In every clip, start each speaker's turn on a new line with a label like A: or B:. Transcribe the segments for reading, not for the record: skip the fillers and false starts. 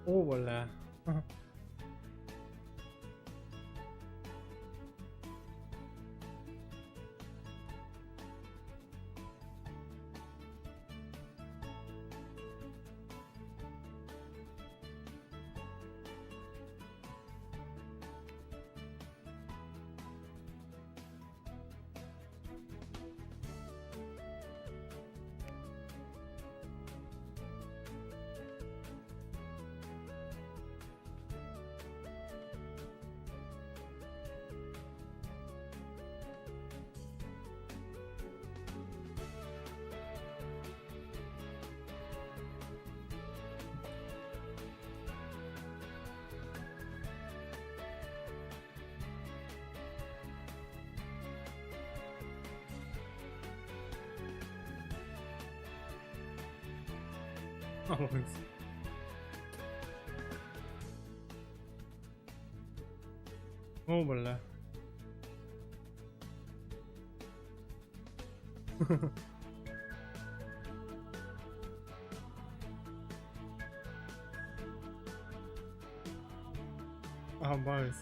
A: О, бля. Алыңыз. О, бля. Абайс.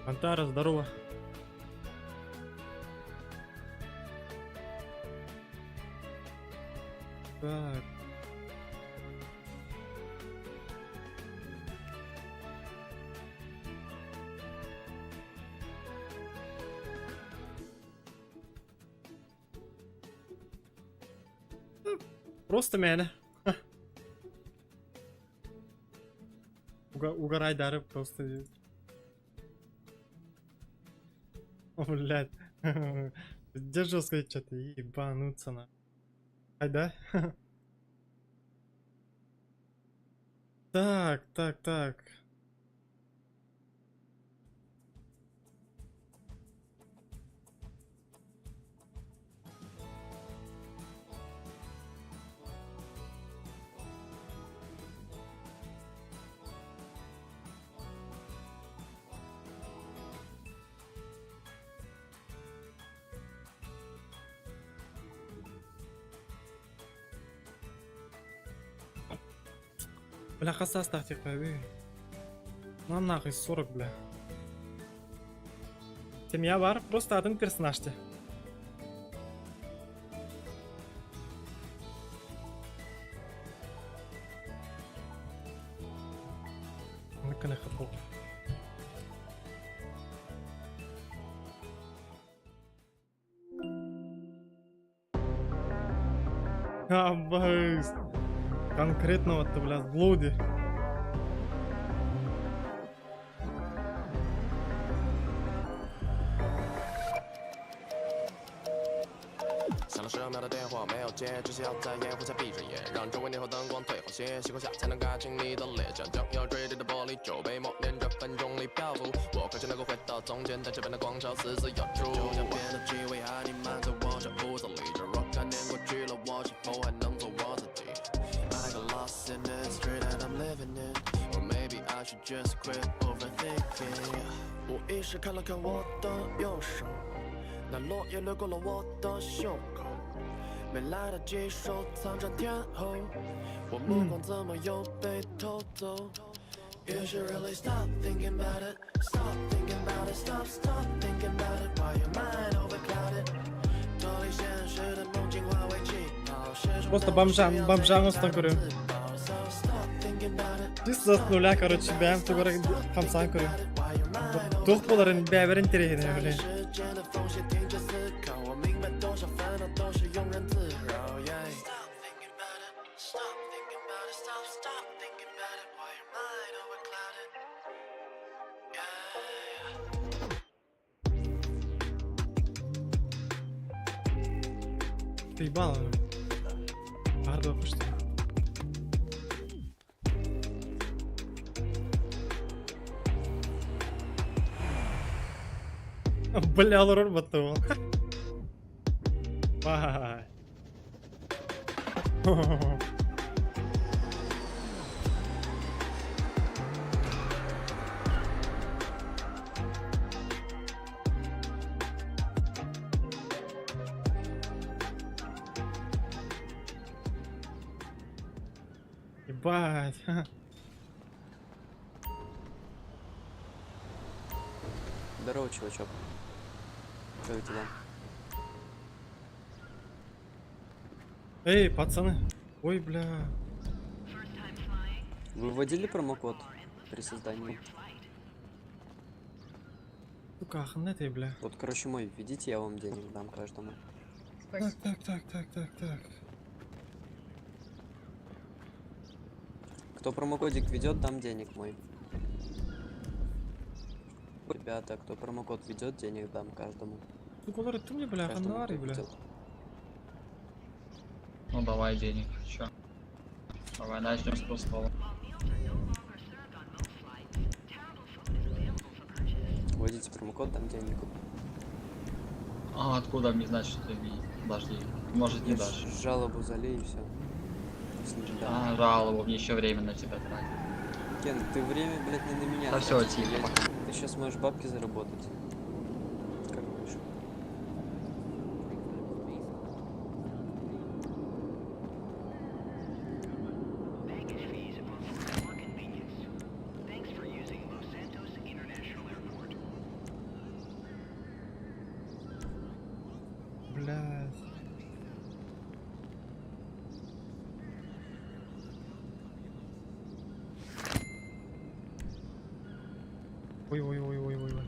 A: Антара, здорово. Так. Просто мені. Угорай дары просто. О, блядь. Где жестко что-то ебануться на. Ай, да? Так, так, так. Бля, хас саастаах бля. На нахуй 40, бля. Семья бар, просто атын персонаж те. Абайс. Конкретно вот, бля, злоди.
B: 响了10秒的电话没有接，只需要在烟雾下闭着眼，让周围霓虹灯光退后些，星空下才能看清你的脸，像将要坠地的玻璃酒杯，默念着分钟里漂浮。我渴求能够回到从前，但这边的光照死死咬住。就像变的气味还弥漫在我这屋子里，这若干年过去了，我是否还能做我自己？
A: Просто бомжа, бомжа оҥостон көрүөм. Чисто с нуля, короче, бэйэм тугу эрэ хамсаан көрүөм. Туох буоларын бэйэбэр интэриэһинэй, блин. Ты ебал, Ардо, что? Бля, олорор баттыбыл. Бай. Ебать.
C: Здорово, чувачок. Как дела?
A: Эй, пацаны. Ой, бля.
C: Вы вводили промокод при создании?
A: Сука, охренеть, бля.
C: Вот, короче, мой введите, я вам денег дам каждому.
A: Так, так, так, так, так, так.
C: Кто промокодик ведет, дам денег мой. Ребята, кто промокод ведет, денег дам каждому.
A: Сука, олар ты мне, бля,
C: Каждому,
A: ханнары,
C: кто
A: бля.
C: ведет.
D: Ну давай денег, чё? Давай начнем с пустого.
C: Вводите промокод, дам денег.
D: А откуда мне знать, что ты ми- Подожди, может не
C: Я
D: дашь.
C: Жалобу залей и все.
D: А, жалобу, мне еще время на тебя тратить.
C: Кен, ты время, блядь, не на меня.
D: Да всё,
C: тратишь,
D: тихо,
C: блядь.
D: пока.
C: Ты сейчас можешь бабки заработать. Как хочешь.
A: Блядь. Ой, ой, ой, ой, ой, ой.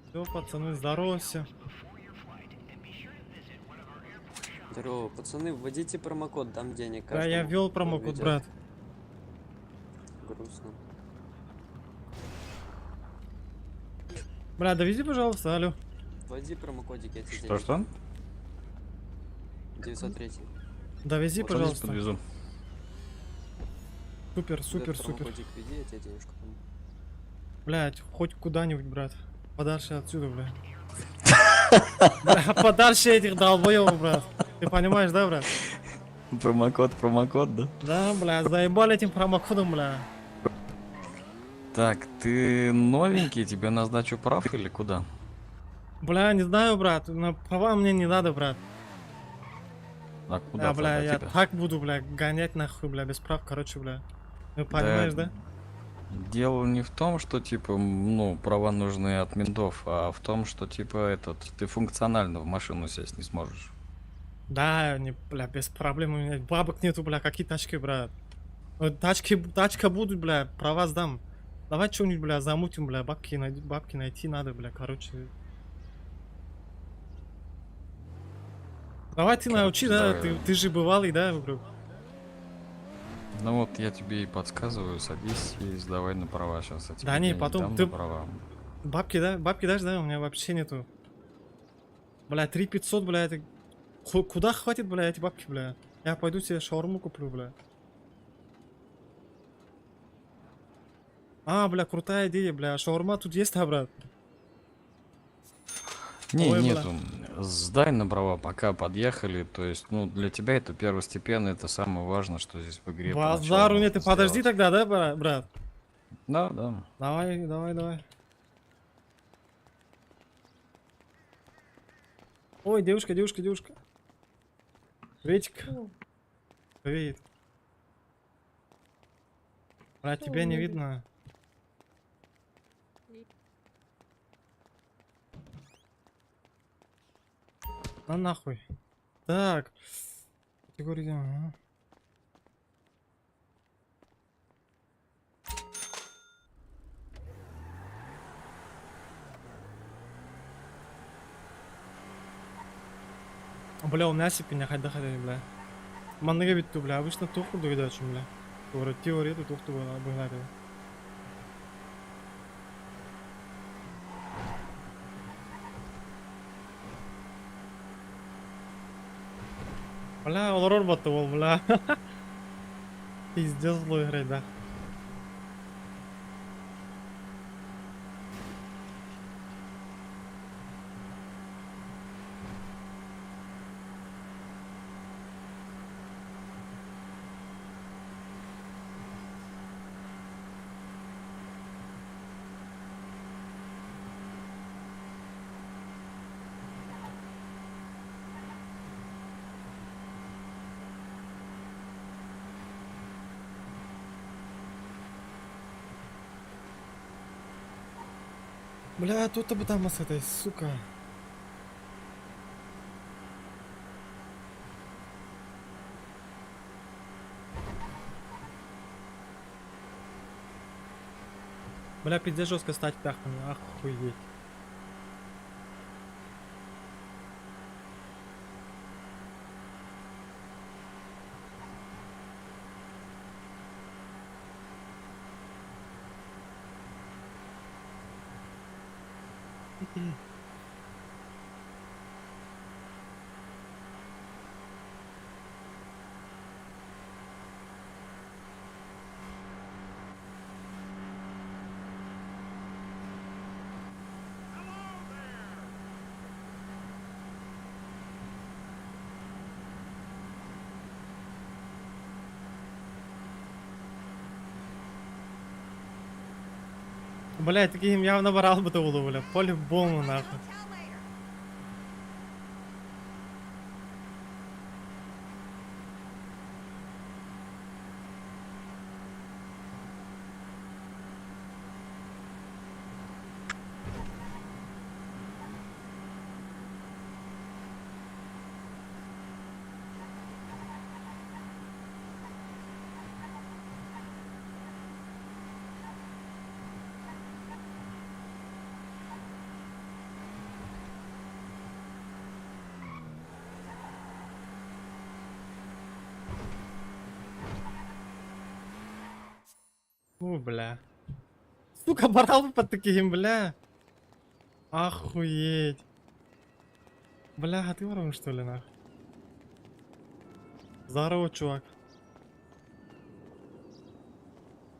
A: Все, пацаны, здорово все.
C: Здорово, пацаны, вводите промокод, дам денег
A: Да, я
C: каждому,
A: ввел
C: кто
A: промокод,
C: введет.
A: брат.
C: Грустно.
A: Бля, довези, пожалуйста, алло.
C: Вводи промокодик, я тебе
E: Что,
C: денег
E: что?
C: 903.
A: Довези,
C: Вот,
E: Садись,
A: пожалуйста.
E: подвезу.
A: Супер, супер,
C: Этот
A: супер.
C: промокодик введи, я тебе денежку дам.
A: Блять, хоть куда-нибудь, брат. Подальше отсюда, бля. Бля, подальше этих долбоёбов, брат. Ты понимаешь, да, брат?
E: Промокод, промокод, да?
A: Да, бля, заебали этим промокодом, бля.
E: Так, ты новенький, тебе на сдачу прав или куда?
A: Бля, не знаю, брат. На права мне не надо, брат.
E: А куда
A: Да, бля,
E: тогда
A: я
E: тебя?
A: так буду, бля, гонять нахуй, бля, без прав, короче, бля. Ну, понимаешь, да?
E: Дело не в том, что типа, ну, права нужны от ментов, а в том, что типа этот, ты функционально в машину сесть не сможешь.
A: Да, не, бля, без проблем, у меня бабок нету, бля, какие тачки, брат. Вот тачки, тачка будут, бля, права сдам. Давай что-нибудь, бля, замутим, бля, бабки, бабки найти надо, бля, короче. Давай ты научи, да,
E: давай.
A: ты же бывалый, да, говорю.
E: Ну вот я тебе и подсказываю, садись и сдавай на права сейчас. Я тебе
A: Да не,
E: денег
A: потом
E: дам
A: ты-
E: на права.
A: Бабки, да, бабки дашь, да, у меня вообще нету. Бля, 3500, бля, это... Куда хватит, бля, эти бабки, бля? Я пойду себе шаурму куплю, бля. А, бля, крутая идея, бля. Шаурма тут есть, да, брат?
E: Не,
A: Ой, бля.
E: нету. Сдай на права, пока подъехали. То есть, ну, для тебя это первостепенно, это самое важное, что здесь в игре поначалу
A: Базару нет,
E: нужно
A: ты подожди
E: сделать.
A: тогда, да, брат?
E: Да, да.
A: Давай, давай, давай. Ой, девушка, девушка, девушка. Приветик. Привет. Брат, тебя не видно. На нахуй. Так. Категория. Ага. Бля, у меня сипи хайда хайда, бля. Манныга бүттү, бля. Обычно туох курдук өдөчүм, бля. Говорю, теория туох быһылаат. Бля, олорор батты ол, бля. Пиздец злой играет, да. Бля, тут бы там с этой, сука. Бля, пиздец жестко стать пяхами, охуеть. Бля, таким явно барал бы ты бля, по-любому нахуй. Фу, бля. Сука, барал бы под таким, бля. Охуеть. Бля, а ты ворон, что ли, нахуй? Здорово, чувак.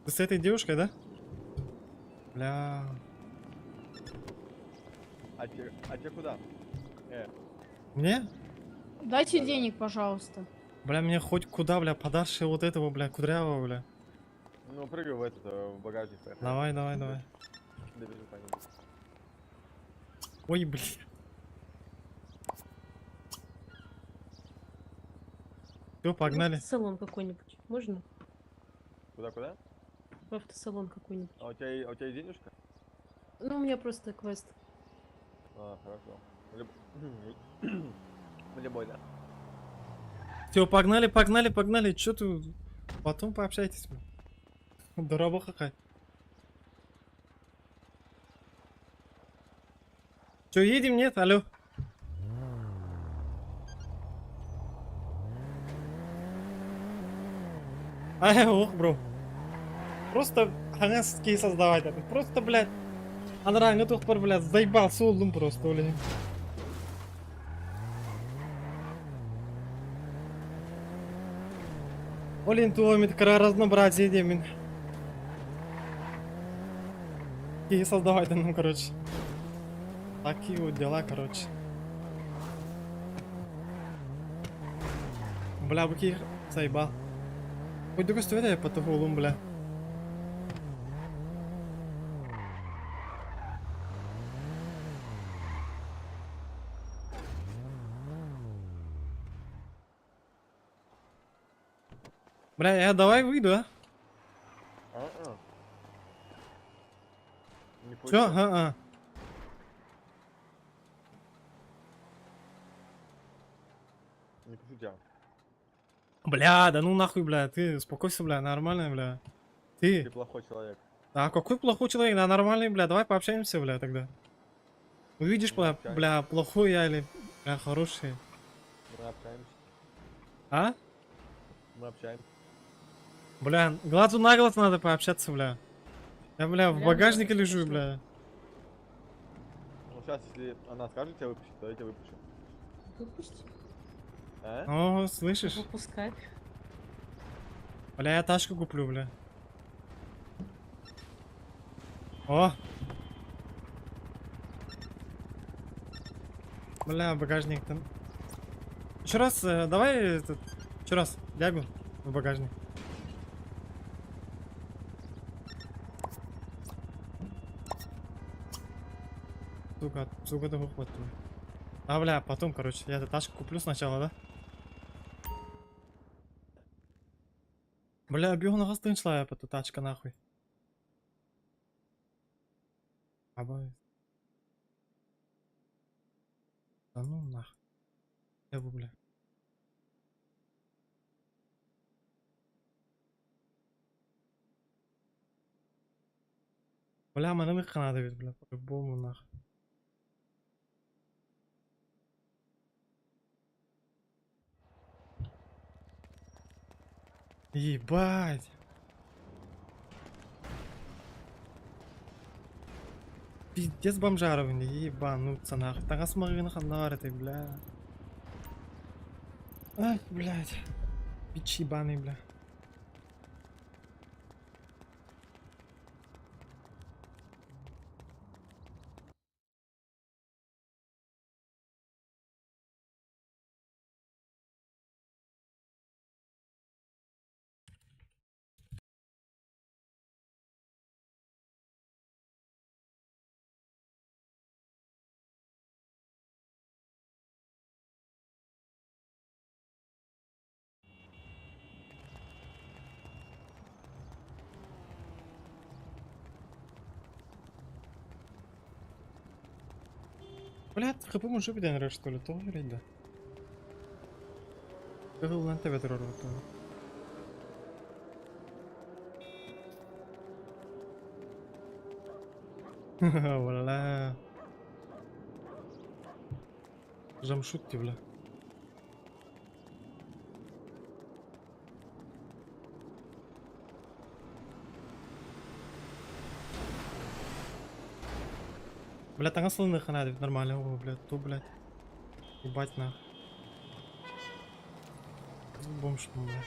A: Ты с этой девушкой, да? Бля.
F: А те куда?
A: Мне?
G: Дайте денег, пожалуйста.
A: Бля, мне хоть куда, бля, подальше вот этого, бля, кудрявого, бля.
F: Ну, прыгай в этот, в багажник. Поехали.
A: Давай, давай, давай.
F: Добежи по ним.
A: Ой, блин. Все, погнали.
H: В автосалон какой-нибудь. Можно?
F: Куда-куда?
H: В автосалон какой-нибудь.
F: А у тебя есть денежка?
H: Ну, у меня просто квест.
F: А, хорошо. Любой, да?
A: Все, погнали, погнали, погнали. Че ты? Потом пообщайтесь. Дорога какая. Че, едем? Нет? Алло. Ай, ох, бро. Просто ханский создавать это. Просто, блядь. Анраңы тухпар, блядь, заебался олдум просто, блин. Олин туомит кара разнообразие демин. И создавать, ну, короче. Такие вот дела, короче. Бля, бу киһи сайбал. Куйду көстүбэт ээ потухулум, бля. Бля, я давай выйду, а?
F: А-а. Не
A: Все,
F: пущу.
A: ага, а.
F: Не пущу тебя.
A: Бля, да ну нахуй, бля, ты успокойся, бля, нормально, бля.
F: Ты
A: Ты,
F: плохой человек.
A: а какой плохой человек, да нормальный, бля, давай пообщаемся, бля, тогда. Увидишь,
F: Мы
A: бля,
F: общаемся.
A: бля, плохой я или, бля, хороший.
F: Мы общаемся.
A: А?
F: Мы общаемся.
A: Бля, глазу на глаз надо пообщаться, бля. Я, бля, в
H: Бля, ну
A: багажнике
H: это
A: лежу,
H: страшно.
A: бля.
F: Ну сейчас, если она скажет тебя выпустить, то я тебя выпущу.
H: Выпусти.
F: А?
A: О, слышишь?
H: Выпускай.
A: Бля, я тачку куплю, бля. О! Бля, багажник там. Еще раз, давай этот. Еще раз, лягу в багажник. Сука, сука, да выхватываю. А, бля, потом, короче, я эту тачку куплю сначала, да? Бля, бегу на гостынчла, я тачка нахуй. Абай. Да ну нахуй. Я бы, бля. Бля, маны надо ведь, бля, по-любому нахуй. Ебать. Пиздец бомжаровый, ебануться нахуй. Тагас магын ханнар этой, бля. Ай, блядь. Бич ебаный, бля. Блядь, хп может быть что ли? То блядь, да. Кыһыллан тебе турар вот. Бля. Жамшутти, бля. Бля, таҥас ылыныахха нормально, о, бля, то, блядь. Ебать нах. Бомж, бля.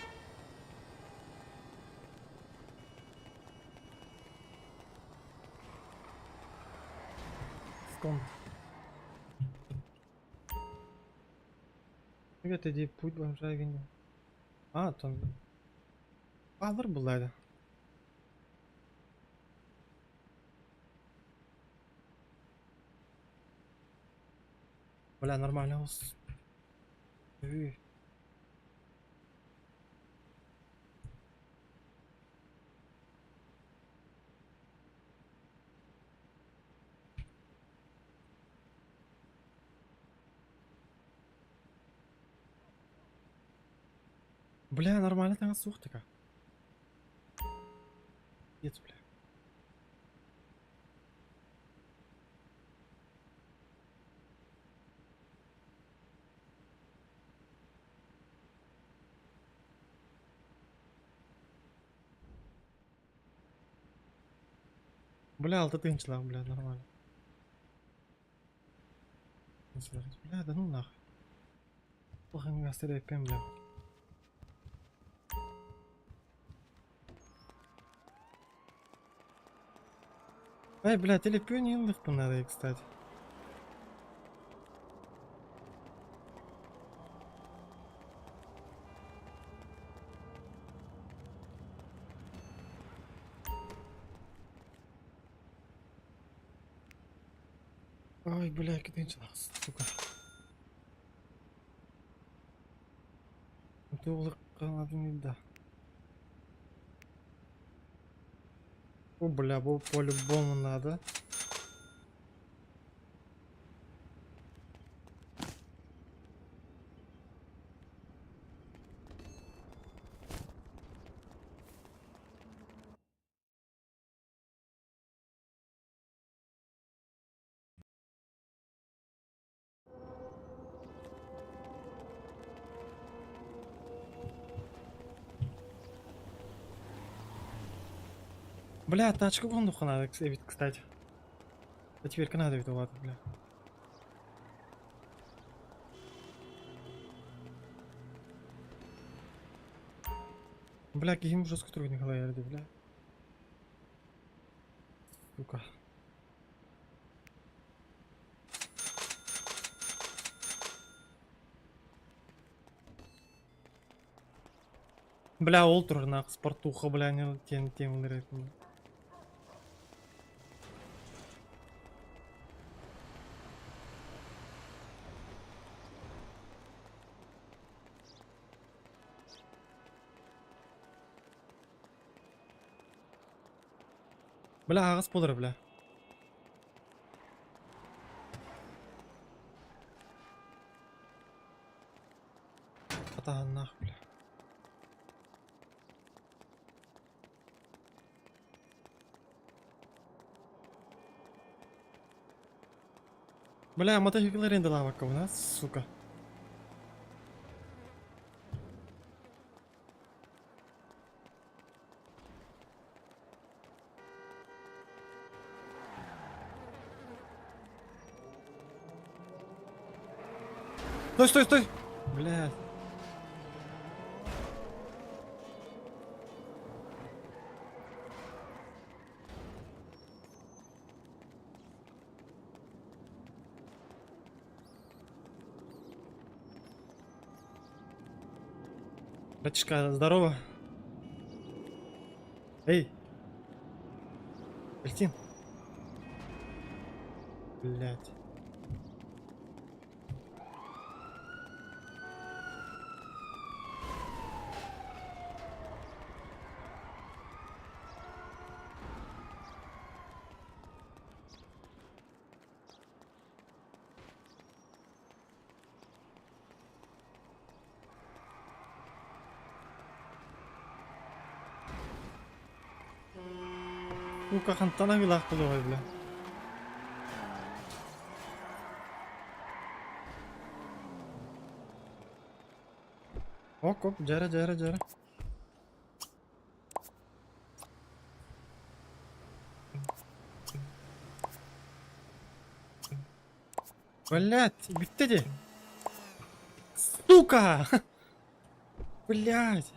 A: Скон. Привет, иди, путь бомжа вини. А, там... Алыр булады. Бля, нормально. Үй. Бля, нормально там сух така. Пиздец, бля. Бля, алты тынчлах, бля, нормально. Бля, да ну нахуй. Плохо не бля. Ай, бля, телепюнинг надо, кстати. Ой, бля, китинчилах, сука. Да. О, бля, бу по-любому надо. Бля, тачка буолуохха наада эбит, кстати. А теперь надо эбит ладно, бля. Бля, киһим жестко трудно говорили, бля. Сука. Бля, ол турар нах спортуха, бля, не тем тем Бля, аҕыс буолар, бля. Хатаһаннаах, бля. Бля, мотоцикл арендалаабаккабын, а, сука. Стой, стой, стой! Блядь. Братишка, здорово. Эй! Валентин. Блять. Сука, хантан аһыылаах буолуоҕай, бля. Ок, оп, дьэрэ, дьэрэ, дьэрэ. Блять, бүттэ дии. Сука! Блять.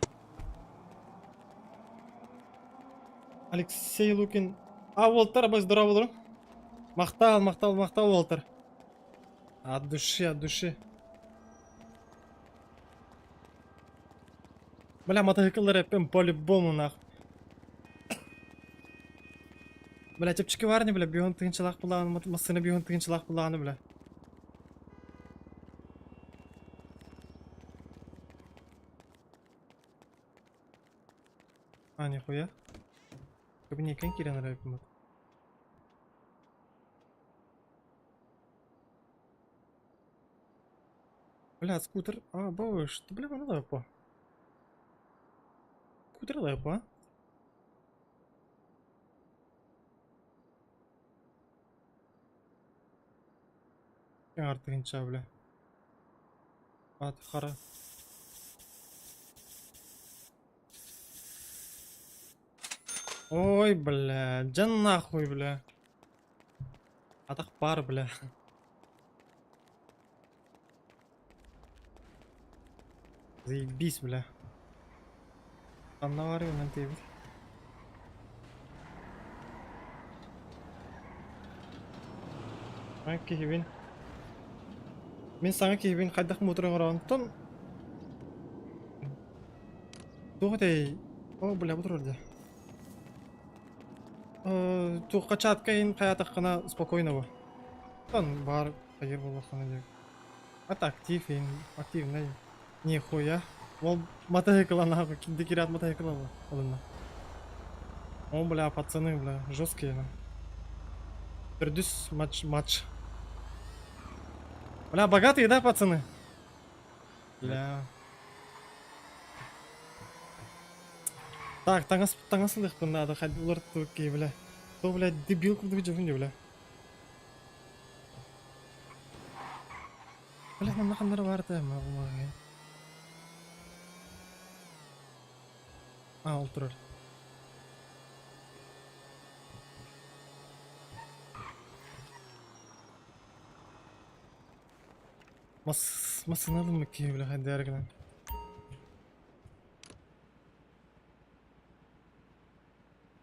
A: Алексей Лукин. А, Уолтер, абай здорово болорум. Махтал, махтал, махтал, Уолтер. От души, от души. Бля, мотоцикллар эппин по-любому нах. Бля, чэпчэки баар ини, бля, бион тыһыынчалаах булааны, массыына бион тыһыынчалаах булааны, бля. А, нихуя. Кабинеккэн киирэн эрэ эбиппин Бля, скутер. А, боже, что, бля, ну лапа. Скутер лапа. Артыгынча, бля. Ат хара. Ой, бля, дьэ нахуй, бля. Атах пар, бля. Заебись, бля. Ханна баарый онон тиийбит. Саҥа киһибин. Мин саҥа киһибин хайдах муутура оҥороонтон туох этэй? О, бля, бу турар дии. Туохха чатка иһин хайаатаххына спокойно бу. Тон баар хайыр буолуоххана диэк. Это актив, активный. Нихуя. Ол мотоцикл нахуй, дикирят мотоцикл ылынна. О, бля, пацаны, бля, жесткие. На. Төрдүс матч, матч. Бля, богатые, да, пацаны? Бля. Так, таҥас таҥас ылыахпын наада, улар киһи, бля. То, бля, дебил курдук дьоһун бля. Бля, манна ханнара баар этэ, А, ол турар. Мас массыына ылыммыт киһи бля хайдаар гынан.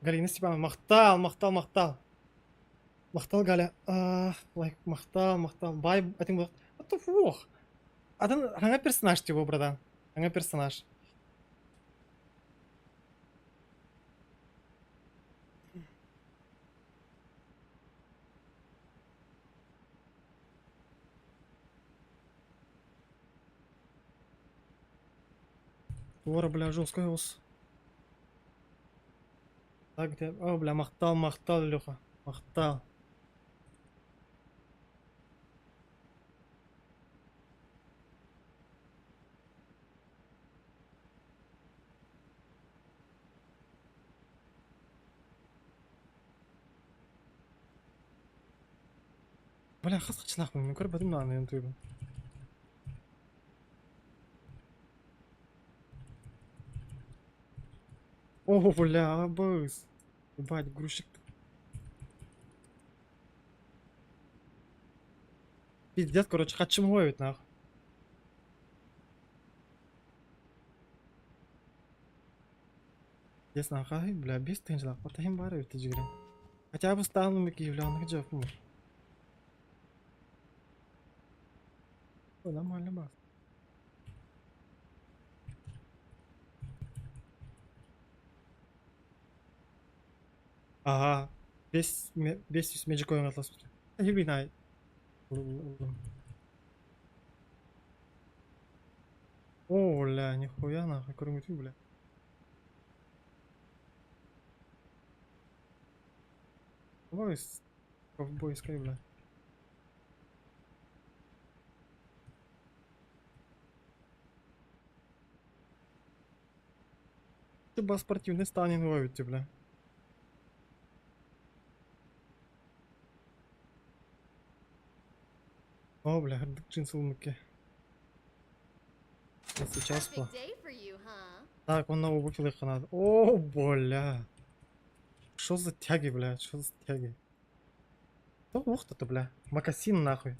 A: Галина Степановна, махтал, махтал, махтал. Махтал, Галя. А, лайк, махтал, махтал. Бай, этиҥ буолуох. What the fuck? Атын хаҥа персонаж типа, братан. Хаҥа персонаж. Туора, бля, жесткая ос. Так, где? О, бля, махтал, махтал, Леха. Махтал. Бля, хас хачылаахпын, мин көрбөтүм даҕаны ынтыыбын. О, бля, абыс. Ебать, грузчик. Пиздец, короче, хачым ловит нахуй. Пиздец, нахуй, бля, без тыынчылаах, потахим баар эбит дьигирин. Хотя бы стану бля, оннук дьаппын. Нормально бас. Ага, 500 Magic Coin атласпыт. Юбинай. О, бля, нихуя нахуй, көрүҥүтүй, бля. Ой, ковбойская, бля. Хіба спортивний станін ловить, бля. О, бля, джинсы лунки. Сейчас по. Так, он на обувь надо. О, бля. Что за тяги, бля? Что за тяги? Да ух ты, бля. Макасин нахуй.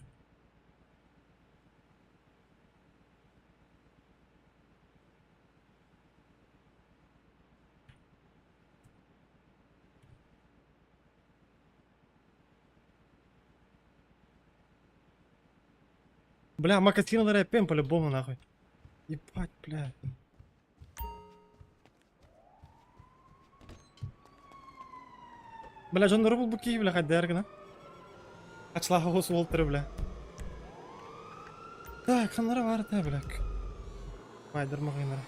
A: Бля, мокасин рэпем по-любому нахуй. Ебать, бля. Бля, дьоннору булбут киһи, бля, хайдаар гына. Ачылаха хос уолтары, бля. Так, ханнара бар та, бля. Байдыр мағайнара.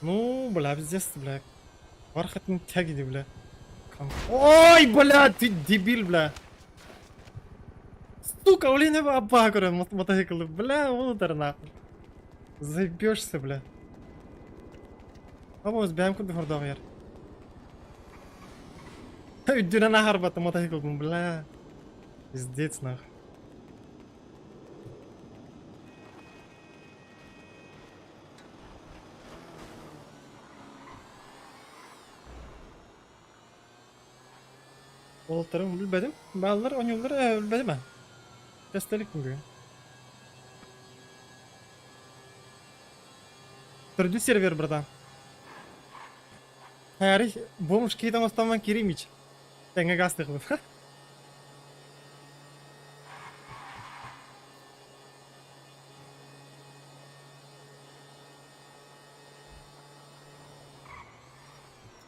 A: Ну, бля, пиздец, бля. Бархатный тяги, бля. Ой, бля, ты дебил, бля. Сука, блин, я көрөн мотоциклы, бля, удар нахуй. Заебешься, бля. Або бэйэм курдук хордоох Үрдүнэн аһарбата мотоциклбын, бля. Пиздец, нахуй. Уолаттарым билбэтим. Бааллар, оонньууллар, э, билбэтим ээ. Тэстэлик бүгүн. Төрдүс сервер, братан. Хайарый, бомж киһи оҥостоммун киримич. Тэҥҥэ гастыхпыт.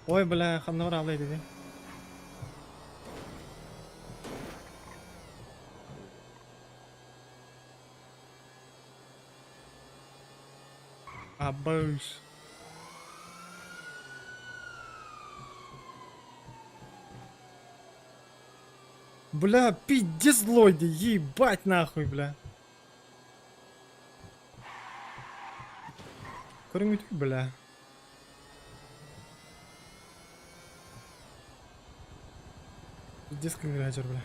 A: Ой, бля, ханна бараалай дии. Абыш. Бля, пиздец злой, ебать нахуй, бля. Көрүҥүт, бля. Пиздец кыҥыраачар, бля.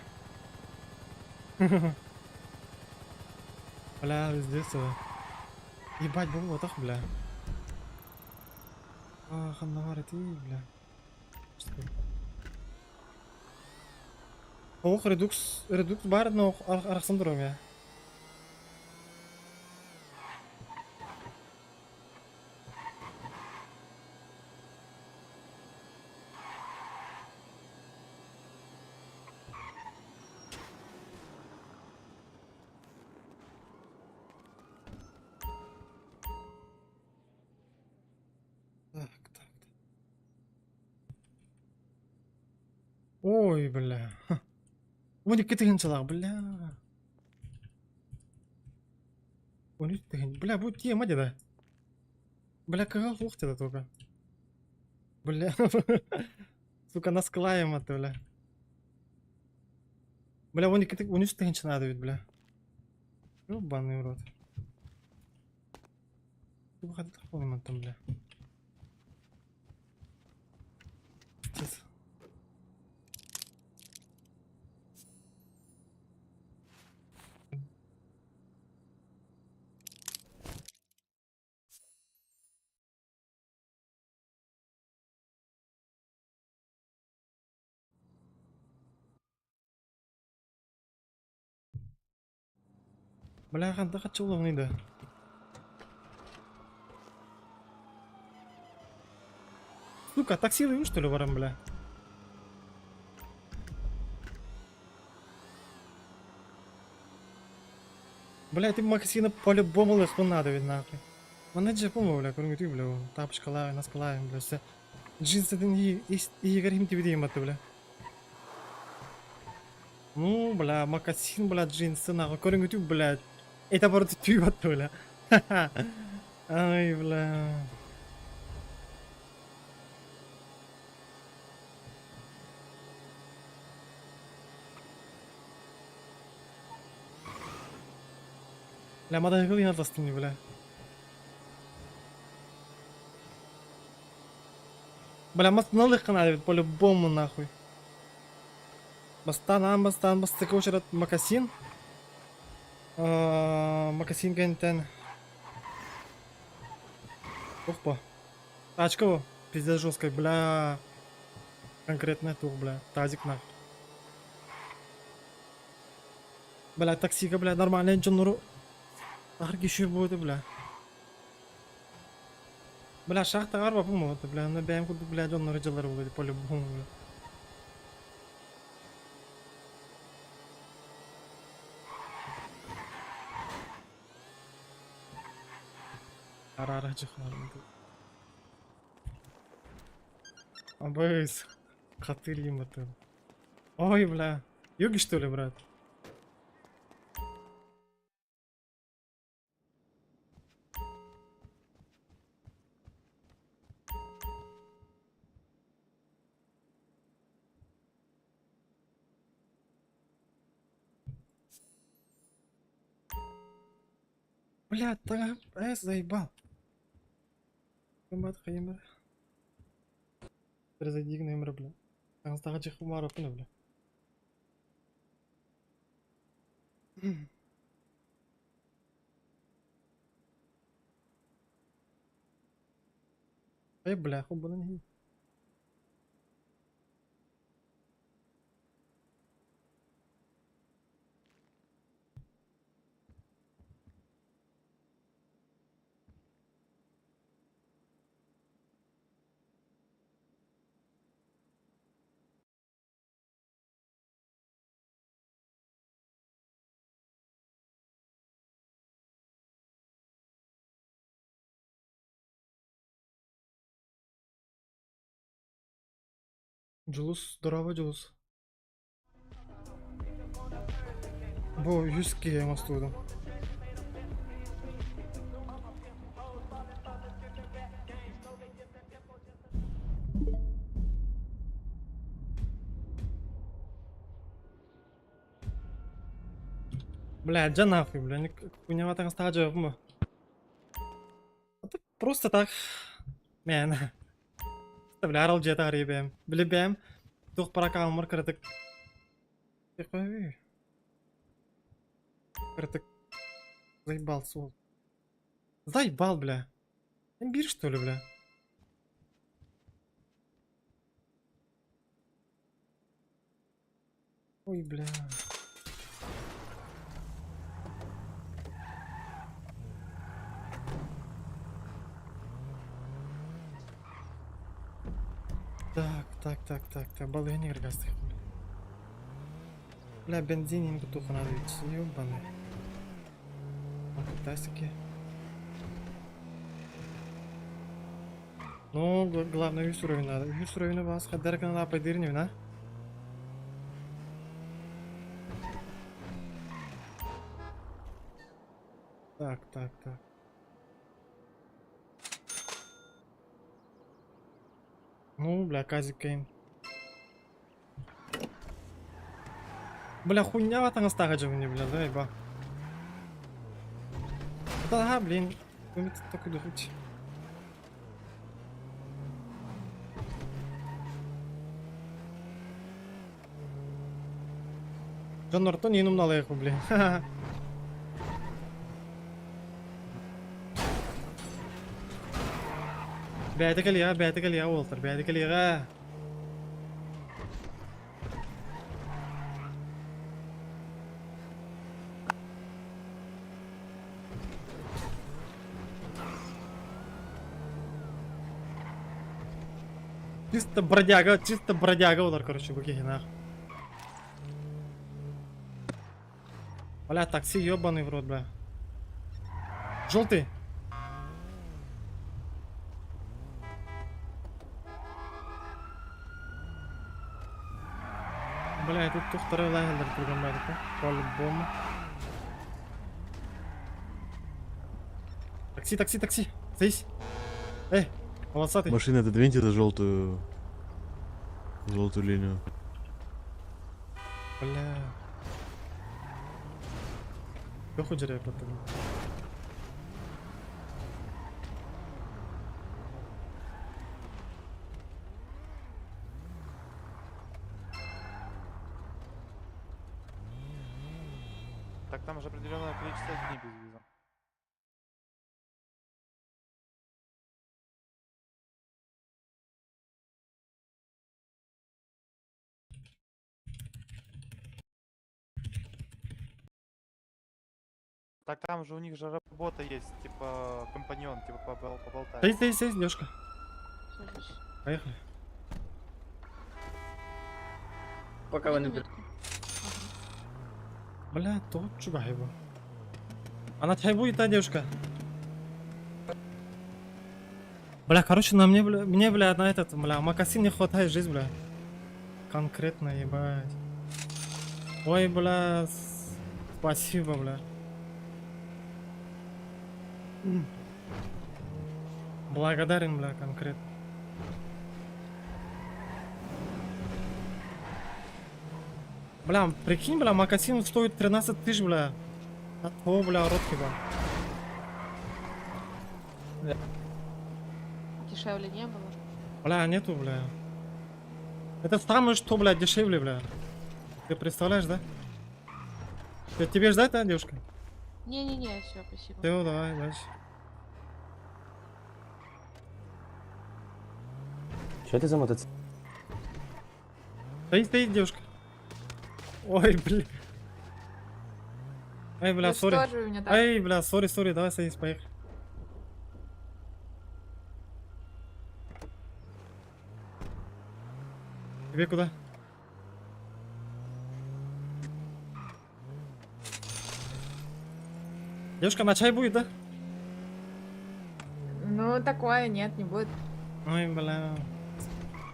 A: Бля, пиздец, бля. Ебать, буолбатах, бля. А, ханна баар этий, бля. Ох, редукс, редукс баар, но арахсан турам я. Так, так, так. Ой, бля. 12 тыһыынчалаах, бля. 13 тыһыынча. Бля, бу тема деді. Бля, кыһыл суох деді только. Бля. Сука, насклаем это, бля. Бля, 12 13 тыһыынча надо ведь, бля. Ёбаный в рот. Туох там, бля. Пиздец. Бля, ханта хачылыгый да. Сука, таксилыйбын что ли баран, бля? Бля, ты магазина по-любому лыхпын надо ведь нахуй. Манна дьэ помню, бля, көрүҥүтүй, бля, тапочкалаах, наскалаах, бля, все. Джинсытын иһигэр иһимтибит батты, бля. Ну, бля, мокасин, бля, джинсы, нахуй, көрүҥүтүй, бля. Это просто түй батты, бля. Ай, бля. Бля, мотоцикл не бля. Бля, мас надо по-любому нахуй. Бастан, аан бастаан бастакы уочарат мокасин. Мокасин кэнтэн. Опа. Тачка во. Пиздец жесткая, бля. Конкретно тух, бля. Тазик нахуй. Бля, таксига, бля, нормально дьоннору. Аргиши будет, бля. Бля, шахта арба по бля, на бэм курдук, бля, дьоннору дьалар будет по-любому, бля. Арара жыхлар. Абыс. Хатыр аты. Ой, бля. Йоги, что ли, брат? Бля, та, заебал. Кымбат хайымыр. Перезайди номер, бля. Таҥастаах дьиэ бля. Эй, бля, хубанан. Дьулус, здорово, Дьулус. Бу 100 киһи оҥостубутум. Бля, дьэ нахуй, бля, хуйнява таҥастаах дьоһун бу. Просто так. Мээнэ. Бля, аралдьыйа арыйа бэйэм. Били бэйэм туох паракааммар кыратык кыратык заебал суол. Заебал, бля. Имбирь, что ли, бля? Ой, бля. Так, так, так, так, так, балыгын игргастых. Бля, бензин им тут надо ведь, ёбаный. Фантастики. Ну, главное, үс уровень надо. Үс уровень вас хадарка надо пайдырню, на? Так, так, так. Ну, бля, казик кейм. Бля, хуйня таҥастаах дьэ бля, да, еба. Да, блин, такой духуть. Дьон Нортон иин умналыах блин. Бэйэтэ кэлиэҕэ, бэйэтэ кэлиэҕэ уолтар, бэйэтэ кэлиэҕэ. Чисто бродяга олар, короче, бу киһи нах. Бля, такси ебаный в рот, бля. Желтый. Бля, тут второй лагерь программа, по-любому. Такси, такси, такси. Садись. Эй, волосатый.
I: Машина отодвиньте за желтую... Желтую линию.
A: Бля. Леху деревья потом.
J: Так там же определенное количество дней без визы. Так там же у них же работа есть, типа компаньон, типа поболтать.
A: Садись, садись, садись, девушка. Поехали.
D: Пока вы не
A: Бля, то чугайбу. Она чай будет, да, девушка? Бля, короче, на мне, бля, мне, бля, на этот, бля, мокасин не хватает жизнь, бля. Конкретно, ебать. Ой, бля, спасибо, бля. Благодарен, бля, конкретно. Бля, прикинь, бля, мокасин стоит 13 тысяч, бля. От того, бля, рот хиба.
G: Дешевле не было.
A: Бля, нету, бля. Это самое что, бля, дешевле, бля. Ты представляешь, да? Тебе ждать, да, девушка?
G: Не-не-не, все, спасибо.
A: Все, давай, дальше.
C: Что это за мотоцикл?
A: Стоит, стоит, девушка. Ой, бля. Эй, бля,
K: Ну
A: сори.
K: что же вы меня так?
A: Эй, бля, сори, сори, давай садись, поехали. Тебе куда? Девушка, на чай будет, да?
K: Ну, такое нет, не будет.
A: Ой, бля.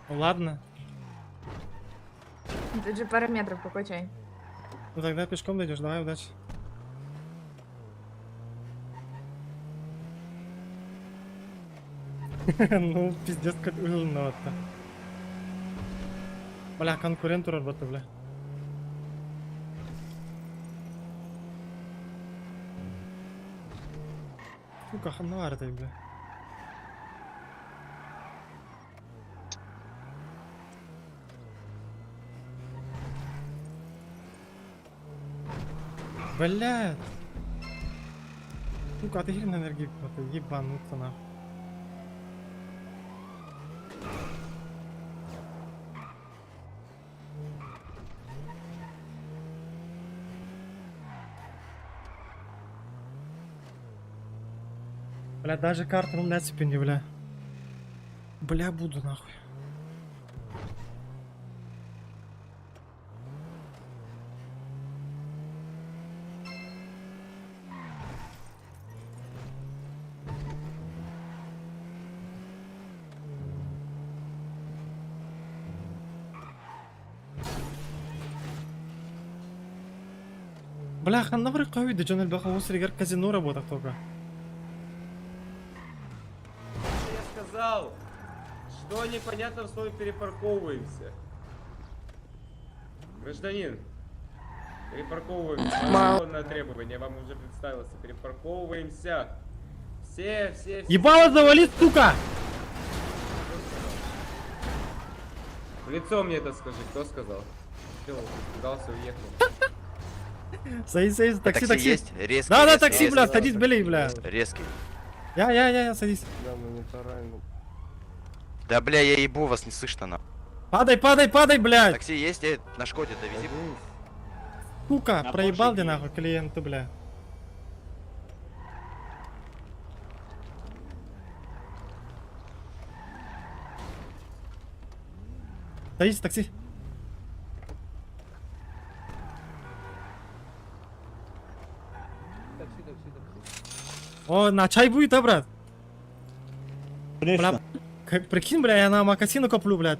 A: Ну ладно.
K: Тут же пара метров, какой чай?
A: Ну тогда пешком дойдешь, давай, удачи. Ну, пиздец, как ужиновато. Бля, конкурент работа, бля. Сука, ханна баар этэй, бля. Блядь. Сука, а ты хрен энергии, ебануться нахуй. Бля, даже карту на себе не, бля. Бля, буду нахуй. Бля, ханна бар кавиды, Джон Эльбаха сиригэр казино работа только.
L: Я сказал, что непонятно в слове перепарковываемся. Гражданин, перепарковываемся. Законное требование, я вам уже представился. Перепарковываемся. Все, все, все.
A: Ебало завали, сука!
L: В лицо мне это скажи, кто сказал? Всё, испугался, уехал.
A: Садись, садись, такси, такси.
M: есть? Резкий,
A: Да, да,
M: резкий,
A: такси, бля,
M: резкий.
A: садись, блей, бля.
M: Резкий.
A: Я, садись.
F: Да, ну не тарань.
M: Да, бля, я ебу, вас не слышно, на.
A: Падай, падай, падай, блядь.
M: Такси есть? Эй, на Шкоде довези.
A: Сука, проебал где нахуй клиенту, бля. Садись, такси.
L: Такси, такси, такси.
A: О, на чай будет, а, брат? Бля, прикинь, бля, я на мокасины коплю, бля.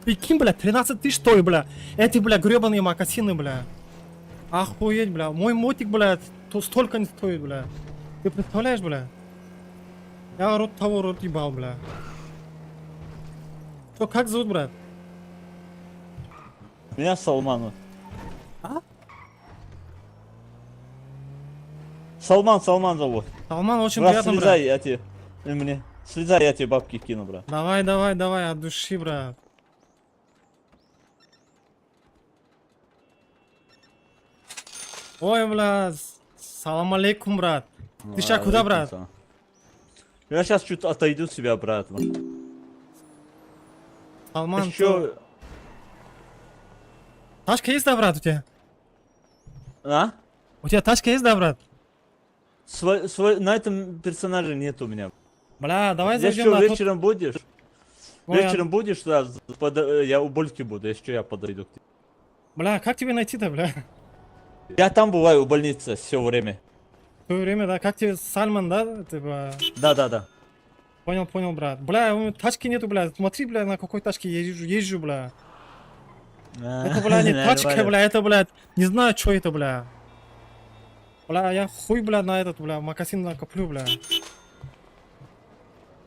A: Прикинь, бля, 13 тысяч стоит, бля. Эти, бля, гребаные мокасины, бля. Охуеть, бля. Мой мотик, бля, то столько не стоит, бля. Ты представляешь, бля? Я рот того рот ебал, бля. Что, как зовут, брат?
N: Меня Салман.
A: А?
N: Салман, Салман зовут.
A: Салман, очень
N: брат,
A: приятно, брат.
N: слезай, я тебе... и мне. Слезай, я тебе бабки кину, брат.
A: Давай, давай, давай, от души, брат. Ой, бля, салам алейкум, брат. Ты ща куда, брат?
N: Я сейчас чуть отойду от себя, брат.
A: Салман,
N: Еще...
A: Тачка есть, да, брат, у тебя?
N: А?
A: У тебя тачка есть, да, брат?
N: Свой, на этом персонаже нет у меня.
A: Бля, давай
N: Если
A: зайдем
N: что,
A: на тот-
N: вечером будешь?
A: Ой,
N: Вечером будешь, да, я у Больки буду, если что, я подойду к тебе.
A: Бля, как тебе найти-то, бля?
N: Я там бываю у больницы все время.
A: В то время, да, как тебе Сальман, да, типа...
N: Да.
A: Понял, понял, брат. Бля, у меня тачки нету, бля. Смотри, бля, на какой тачке я езжу, езжу, бля. Это, бля, не тачка, бля, это, бля, не знаю, что это, бля. Бля, я хуй, бля, на этот, бля, мокасин накоплю, бля.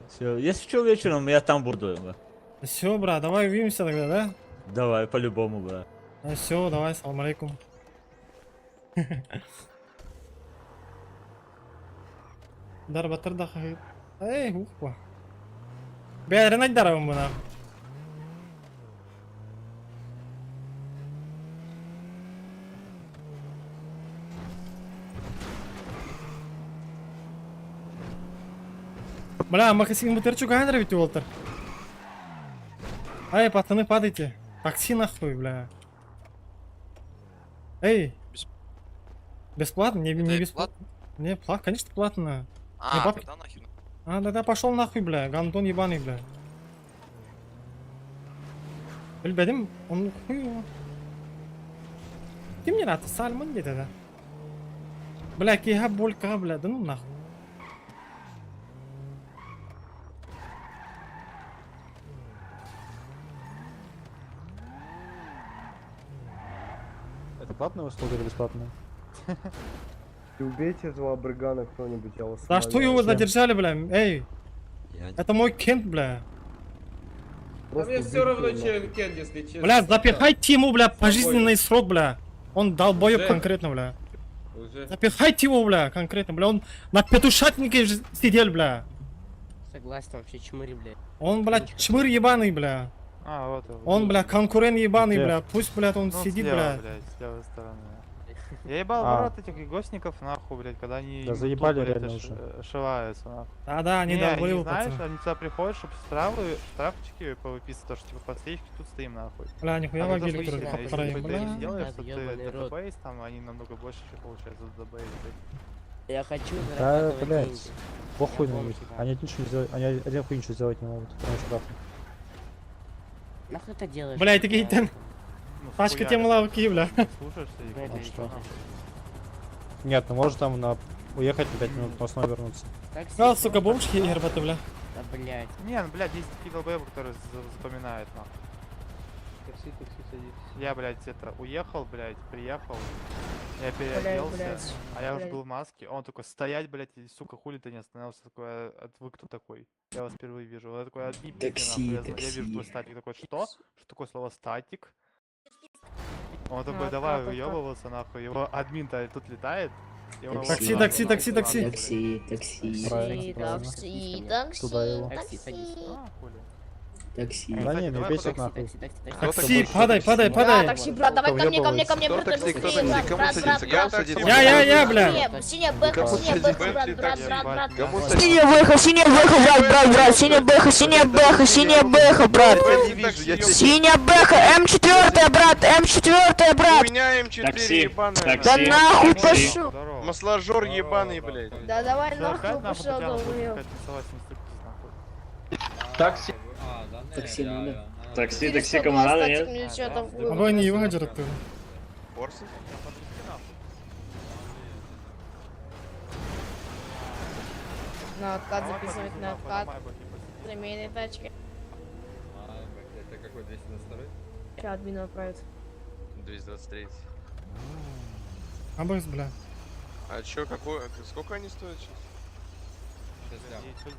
N: Все, если что, вечером я там буду. Бля.
A: Все, брат, давай увидимся тогда, да?
N: Давай, по-любому, брат.
A: Все, давай, салам алейкум. Дарбатыр да Эй, ухва. Бля, ренать дарабым буна. Бля, Максим Бутерчук Гайнер ведь Уолтер. Эй, пацаны, падайте. Такси нахуй, бля. Эй. Бесплатно? Не, не бесплатно. Не, платно, конечно, платно.
M: А,
A: Не, бабки-
M: тогда нахер.
A: А, да-да, пошел нахуй, бля, гандон ебаный, бля. Билбедим, он хуй его. Ты мне рад, сальмон где-то, да? Бля, киха болька, бля, да ну нахуй.
F: Это платная услуга или бесплатная? Ты убейте этого абрыгана кто-нибудь, я вас
A: За что его задержали, бля? Эй! Это мой кент, бля.
L: Да мне все равно, чем Кен, если честно.
A: Бля, запихайте ему, бля, пожизненный срок, бля. Он долбоеб
L: Уже?
A: конкретно, бля.
L: Уже.
A: Запихайте его, бля, конкретно, бля, он на петушатнике ж сидел, бля.
C: Согласен, вообще чмыри, блядь.
A: Он, бля, чмыр ебаный, бля.
J: А, вот его.
A: Он, бля, конкурент ебаный,
F: Где?
A: бля. Пусть, блядь, он
J: Ну,
A: сидит,
J: слева,
A: бля.
J: блядь, с левой стороны. Я ебал
F: А.
J: в рот этих эгосников, нахуй, блядь, когда они
F: Да
J: тут,
F: заебали
J: блядь,
F: реально уже.
J: ошиваются, нахуй.
A: Да-да, они
J: Не,
A: долбоебы,
J: они, знаешь,
A: пацаны.
J: они сюда приходят, чтобы штрафы, штрафчики повыписывать, то, что типа подсечки, тут стоим нахуй.
A: Бля, нихуя
J: А
A: в
J: это
A: гелик,
J: охуительно,
A: который
J: если
A: хапараем,
J: ты
A: бля.
J: делаешь,
C: Да,
J: что ты
C: ёбаный рот.
J: ДТП есть, там они намного больше еще получают за ДТП.
C: Я хочу
F: Да,
C: зарабатывать
F: блядь.
C: деньги.
F: Похуй
C: Я
F: на
C: бомж,
F: них.
C: ебать.
F: Они ничего не сделать, они один хуй ничего сделать не могут, кроме штрафа.
C: Нахуй ты делаешь?
A: Бля, и такие тен.
J: Ну,
A: Тачка
J: схуяли,
A: тем
J: блядь.
A: лавки, бля.
J: Слушаешься их,
C: Блядь,
J: нахуй,
F: что?
J: нахуй.
F: Нет, ну может там на уехать на 5 минут, но снова вернуться.
C: Такси,
A: А, сука, бомж ебаты, бля.
C: Да, блядь.
J: Не, ну, блядь, есть такие долбоебы, которые запоминают, нахуй.
L: Такси, такси, садитесь.
J: Я, блядь, это, уехал, блядь, приехал, я
K: Блядь,
J: переоделся,
K: блядь,
J: а я уже
K: блядь.
J: был в маске. Он такой, стоять, блядь, и, сука, хули ты не остановился? Такой, «А вы кто такой? Я вас впервые вижу». Он такой, «А, не пизди,
C: Такси,
J: нахуй, я вижу твой
C: такси.
J: статик». Такой, что? Что такое слово статик? Он такой,
K: Ну,
J: давай
K: откат, откат.
J: выебываться, нахуй. Его админ-то тут летает. и он его
A: Такси,
J: нахуй,
A: такси, такси,
J: нахуй,
A: такси.
J: блядь.
C: Такси, такси.
F: Правильно, правильно.
G: Такси, такси,
F: Туда его.
C: Такси, садись.
J: А, хули.
C: Такси.
F: Да не, меня
J: давай
F: бесит
J: потом-
F: нахуй.
C: Такси, такси, такси.
A: Такси, падай, падай,
K: Да,
A: падай.
K: такси, брат, давай ко мне, ко мне, ко мне,
M: Кто
K: брат,
M: такси, кто
K: быстрее,
M: такси,
K: брат,
M: кому
K: брат,
M: садиться,
K: брат,
M: кому
K: брат.
M: садиться?
A: Я, бля.
G: Синяя бэха,
M: Кому
G: синяя бэха,
M: садиться?
G: брат, брат, брат, брат.
M: Кому
G: Синяя бэха, синяя бэха, брат, брат, брат, синяя бэха, синяя бэха, синяя бэха, брат.
M: Я не вижу, я тебя...
G: Синяя бэха, М4, брат, М4,
M: У
G: брат.
M: меня М4 ебаная.
G: Да нахуй
J: Здорово,
G: пошел.
J: здорово.
M: Масложор
J: Здорово,
M: ебаный,
J: брат.
M: блядь.
K: Да давай
J: Всё,
K: нахуй
J: опять нахуй
K: пошел,
J: Татьяна будет
K: долбоёб.
J: искать танцевать с ним стриптиз, нахуй.
D: Такси.
C: Такси надо.
N: Такси, такси, кому надо, нет?
G: Мне
J: А,
G: чё
J: да?
G: там
A: А вы не его ты.
M: Орсы?
K: На откат
J: Давай
K: записывать,
J: подвезу,
K: на
J: нахуй,
K: откат.
J: на Майбахе посидим.
K: Семейные тачки.
L: Это какой, 222?
H: Сейчас админу отправят.
M: 223.
A: Абэс, бля.
M: А чё, какой, сколько они стоят сейчас?
J: 9, 9, 5.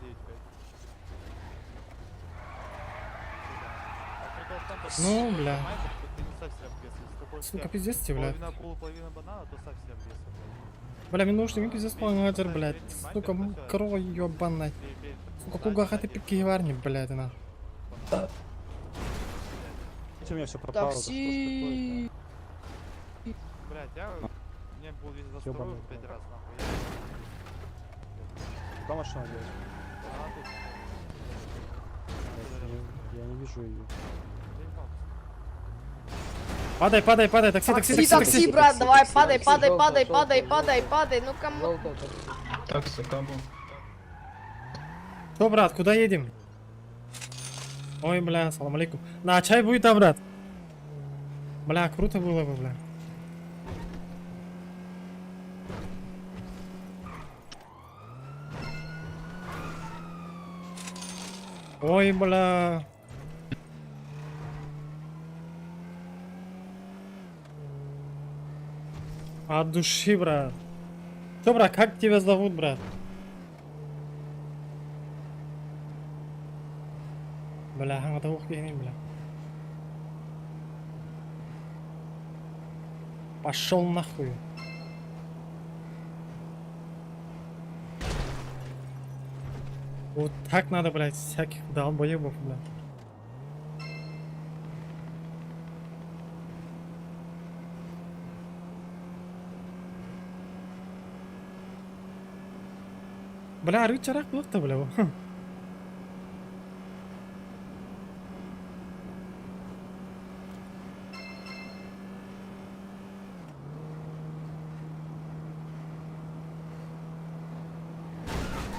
J: А прикол в том, что
A: Ну, бля.
J: Майбах, что ты не совсем без, если такой
A: Сука,
J: все,
A: пиздец тебе, бля.
J: Половина акулы, половина банана, то совсем без. блядь.
A: Бля, мне наушники пиздец полный блядь. Сука, корова ебаная. Сука, куга ты пики варни, блядь, на.
F: У меня все пропало. да что ж
G: Такси.
J: Блядь, я... Мне был весь за
F: Ёбаный
J: уже 5
F: рот.
J: раз, нахуй.
F: такое-то? Куда машина делать?
J: Я... А, тут.
F: Я не вижу ее.
A: Падай, падай, падай, такси, такси,
K: Такси,
A: такси, такси.
K: такси, брат, давай, падай, падай, падай, падай, падай, падай, ну кому?
D: Такси, кому?
A: Что, брат, куда едем? Ой, бля, салам алейкум. На, чай будет, да, брат? Бля, круто было бы, бля. Ой, бля. От души, брат. Что, брат, как тебя зовут, брат? Бля, хаңата бля. Пошел нахуй. Вот так надо, блядь, всяких долбоебов, блядь. Бля, рычарах был-то, бля.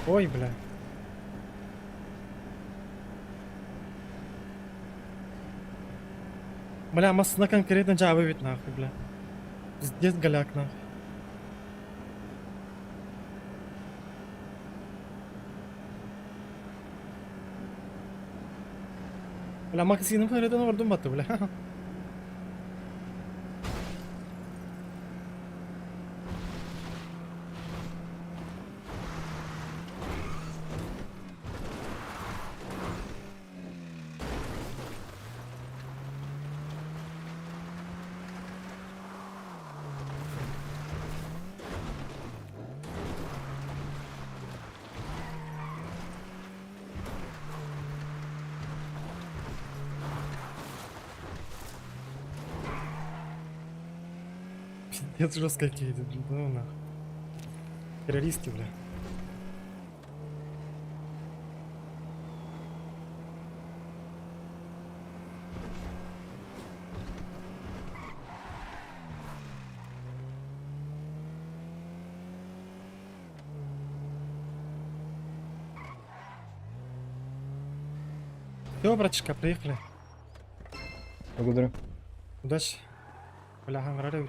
A: Ой, бля. Бля, масына конкретно жабы ведь нахуй, бля. Пиздец голяк нахуй. Бля, магазинім файрeden vurdum battı бля. Пиздец жестко какие-то, блин, ну нахуй. Террористы, бля. Все, братишка, приехали.
F: Благодарю.
A: Удачи. Бля, ханграры.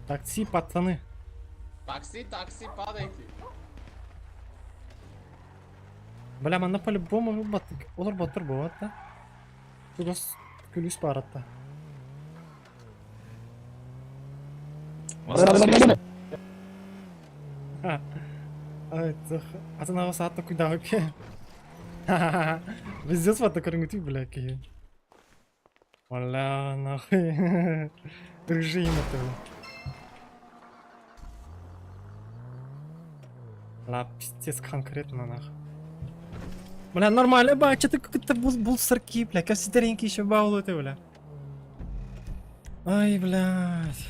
A: Такси, пацаны.
L: Такси, такси, падайте.
A: Бля, манна по-любому бат... Олар батыр болады да. Чугас күлүс баратта. Ай, тох. Атын аға саатта күйдағы ке. Пиздец бата көрінгүтүй, бля, кей. Бля, нахуй. Режим это, бля. Ла, пиздец конкретно, нахуй. Бля, нормально, ба, че ты как-то был сырки, бля, как сидеренький еще баулу ты, бля. Ай, блядь.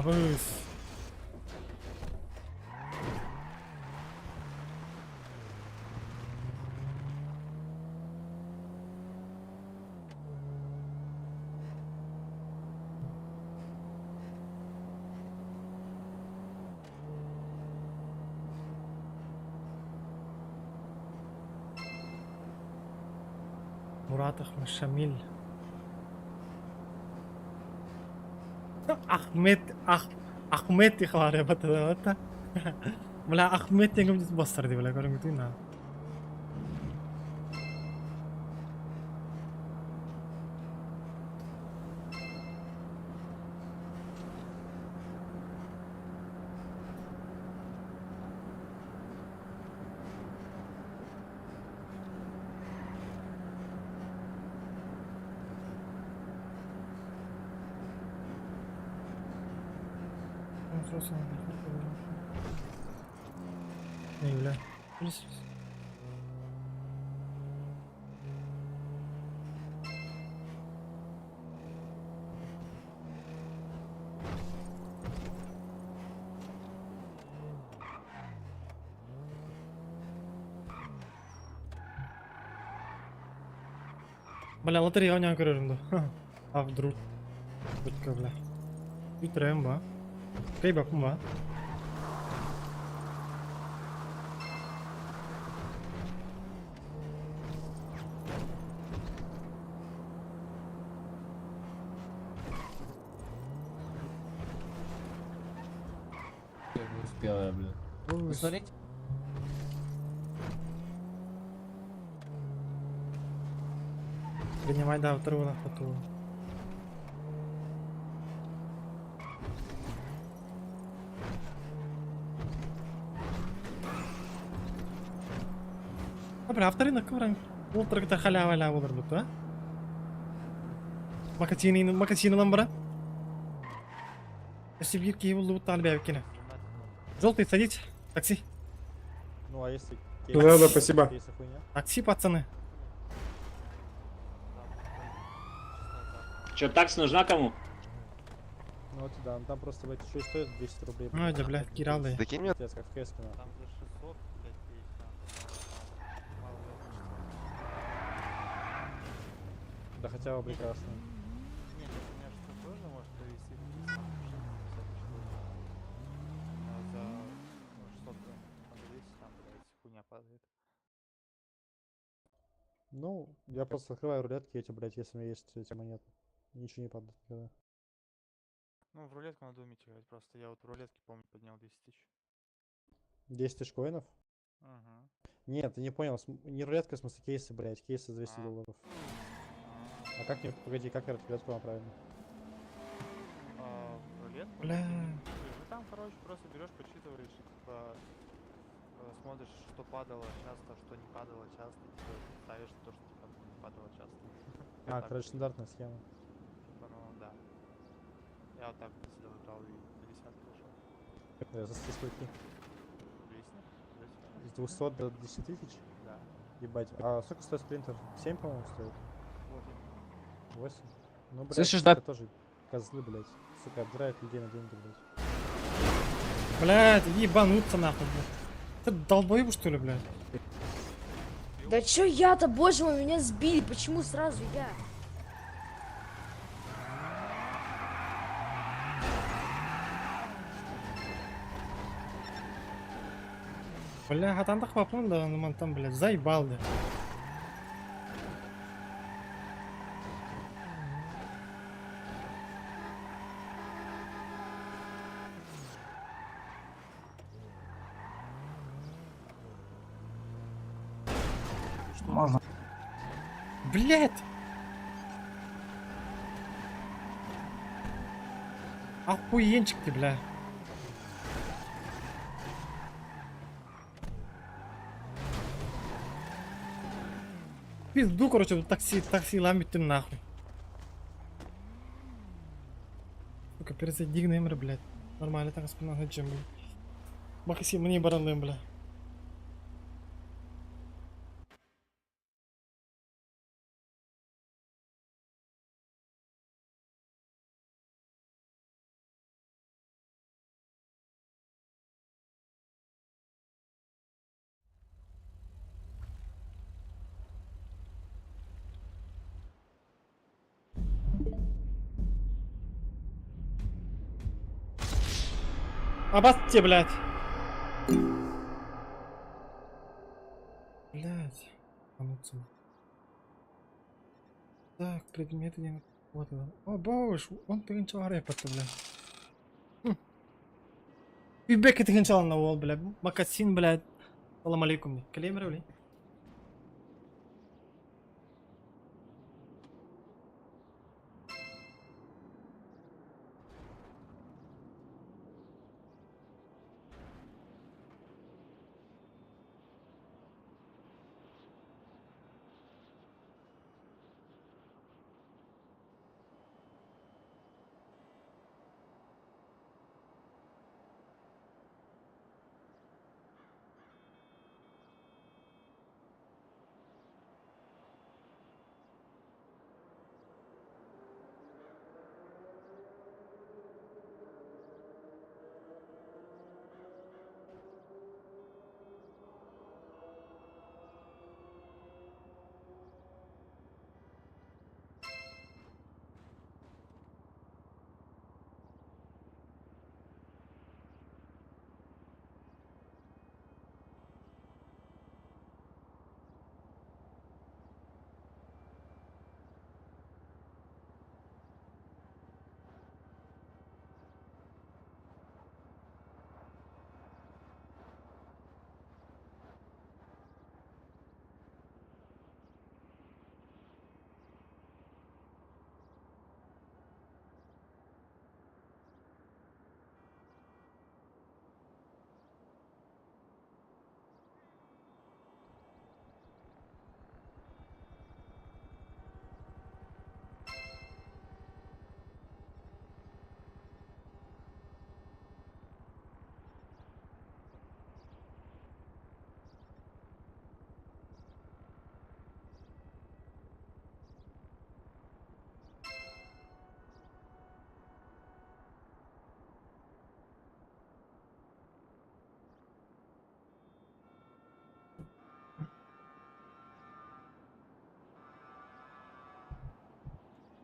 A: Абыз. Мурат Ахмед Шамиль. Ахмед, Ах, Ахмед ихлар бата. Бля, Ахмед деген біз бастар деп бля, көріңіз на. Не, бля. Бля, лотерея ойнаған көрерім да. А вдруг? Біткі, бля. Үтірем ба? Кей бапым ба?
D: Не успел я, блин. Посмотрите.
A: Принимай, да, второго на фото. А, бля, авторынок көрін. Ол тұрғыта халява ля болар бұт, а? Макатини, макатини бара. Если бир кей болды бұт албай бекене. Желтый, садись. Такси.
J: Ну а если...
L: Ну да, да, спасибо.
J: Если хуйня?
A: Такси, пацаны.
N: Че, такси нужна кому?
J: Ну вот да, ну там просто, блядь, еще и стоит 200 рублей.
A: Ну, да, блядь, киралды.
M: Докинь мне.
J: Пиздец, как в кэске, нахуй. Там за 600, блядь, есть, Да хотя бы прекрасно. Не, нет, у меня что тоже может провести чисто 654. За ну, 600, на 200 там, блядь, хуйня падает. Ну, я просто открываю рулетки эти, блядь, если у меня есть эти монеты. Ничего не падает никогда. Ну, в рулетку надо уметь играть просто. Я вот в рулетке, помню, поднял 10 тысяч. 10 тысяч коинов? Угу. Нет, ты не понял. Не рулетка, в смысле кейсы, блядь. Кейсы за 200 долларов. А как мне, погоди, как играть в рулетку правильно? Рулетку?
A: Бля.
J: Ну там, короче, просто берешь, подсчитываешь, и, типа, смотришь, что падало часто, что не падало часто, типа, ставишь то, что типа не падало часто. Я А,
F: Так
J: короче,
F: стандартная схема.
J: Типа, ну да. Я вот так всегда выбрал и до десятки дошел.
F: За скольки?
J: 200? 200?
F: С 200 до 10 тысяч?
J: Да.
F: Ебать. А сколько стоит спринтер? 7, по-моему, стоит?
J: 8.
F: 8? Ну, блядь,
L: Слышишь, да?
F: это тоже козлы, блядь. Сука, обдирают людей на деньги, блядь.
A: Блядь, ебануться нахуй, блядь. Ты долбоеб, что ли, блядь?
G: Да чё я-то, боже мой, меня сбили, почему сразу я?
A: Бля, хатандах бапын да, ну там, блядь, заебал, да.
E: Можно.
A: Блядь! Охуенчик ты, бля. Пизду, короче, такси, такси ламбитым нахуй. Сука, перезайди гнемер, блядь. Нормально так спина зачем, блядь. Максим, мне баранлым, бля. Обосте, блядь. Блядь. Ебануться. Так, предметы не... Вот это. О, боже, он перенчал рэпа-то, блядь. Бибек это на уол, блядь. Макасин, блядь. Салам алейкум. Калемер, блядь.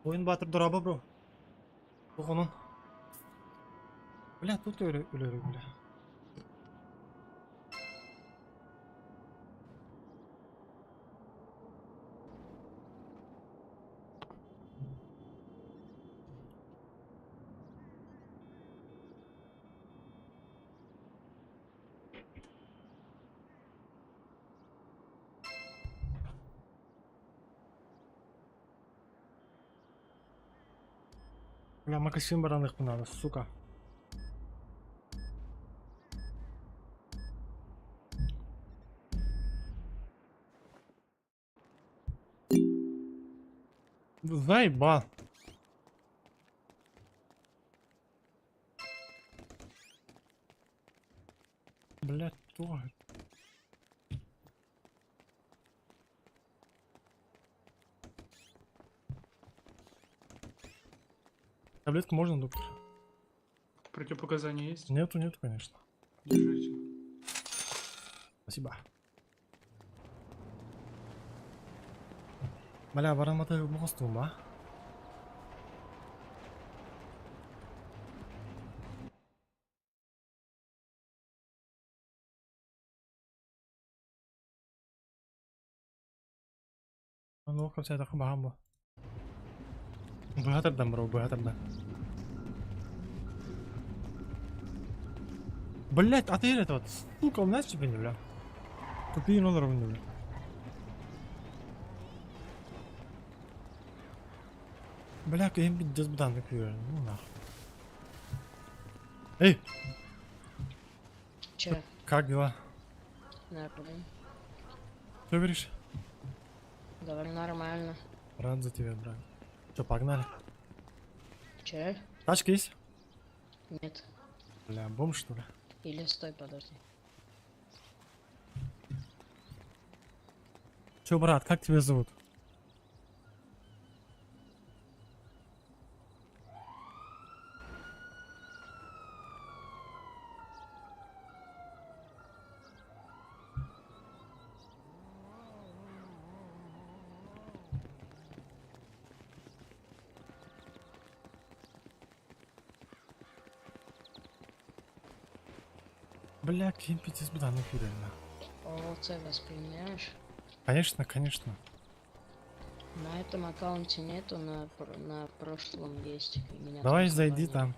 A: Oyun batır дораба бро. Onun. Бля, тут öyle ölürüm бля. Бля, макасин бараных надо, сука. Заебал. Блядь, тоже. Таблетку можно, доктор?
O: Противопоказания есть?
A: Нету, нету, конечно.
O: Держите.
A: Спасибо. Бля, барамата мостума. Ну, хотя так бамбо. Быһатырдан, бро, быһатырдан. Блять, а ты это вот, сука, у нас тебе не, бля. Тупые номер не, бля. Бля, я пиздец будан ну нахуй. Эй!
K: Че?
A: Как дела?
K: Нормально.
A: Что говоришь?
K: Говорю, нормально.
A: Рад за тебя, брат. Че, погнали?
K: Че?
A: Тачка есть?
K: Нет.
A: Бля, бомж что ли?
K: Или стой, подожди.
A: Че, брат, как тебя зовут? Бля, кем пиздец будан эфире,
K: ОЛЦ воспринимаешь?
A: Конечно, конечно.
K: На этом аккаунте нету, на прошлом есть. И меня
A: Давай
K: там
A: зайди
K: забанили.
A: там.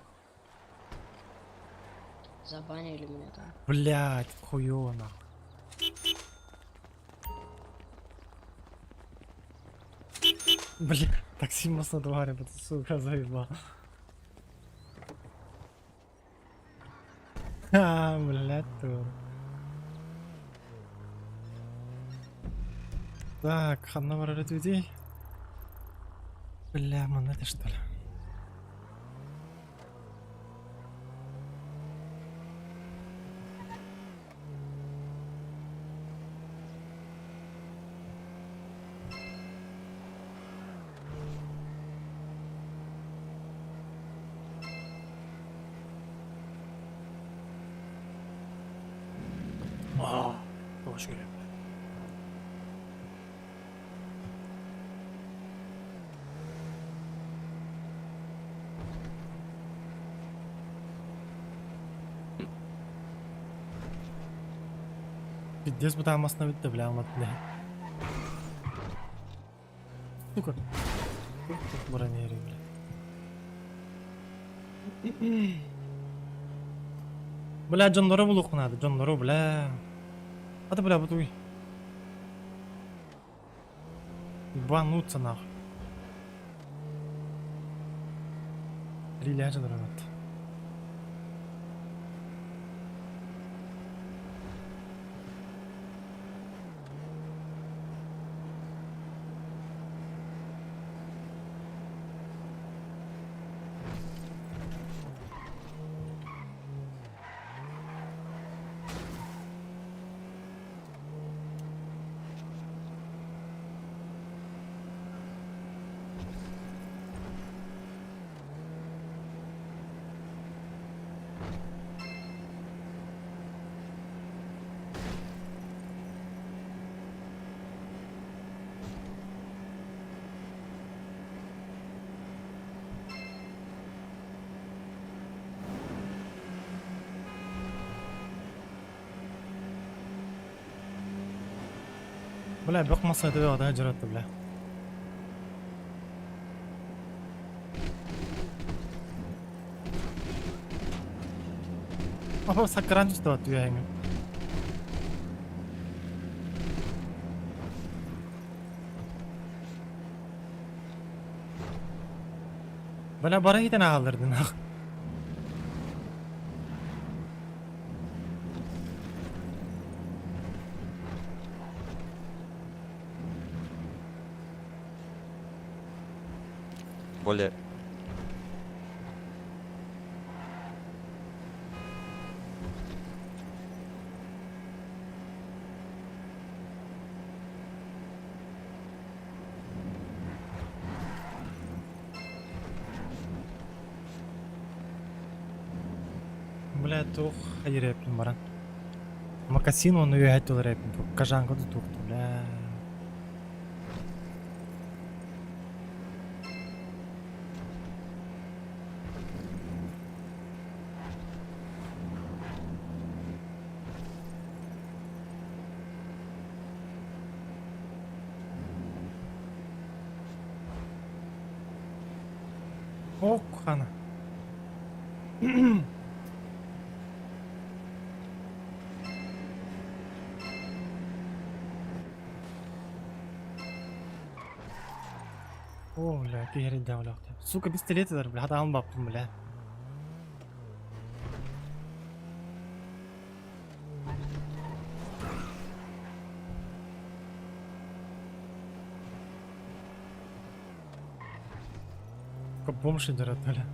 K: Забанили меня там.
A: Блять, хуёво нахуй. Бля, такси мост твари, сука, заебал. А, блядь, тур. Так, ханна барар людей. Бля, монеты что ли? А, очень горячо. Пиздец бы там остановить-то, бля, мат, бля. Сука. Бронери, бля. Бля, Джон булук надо, Джон Нору, бля. А ты, бля, бутуй. Бануться нахуй. Лиля Джон Нору. Бля, бек маса это да, жрать бля. Апа сакранч что отвияем. Бля, бара хитен алдырдын.
O: более...
A: Бля, туох хайырэппин баран. Макасин оны үөһэ төлөрөппин туох кажанга да туох бля. Ок, хана. О, бля, передал, бля. Сука, пистолеты даже, бля, там бабку, бля. Сука, бомж идет, бля.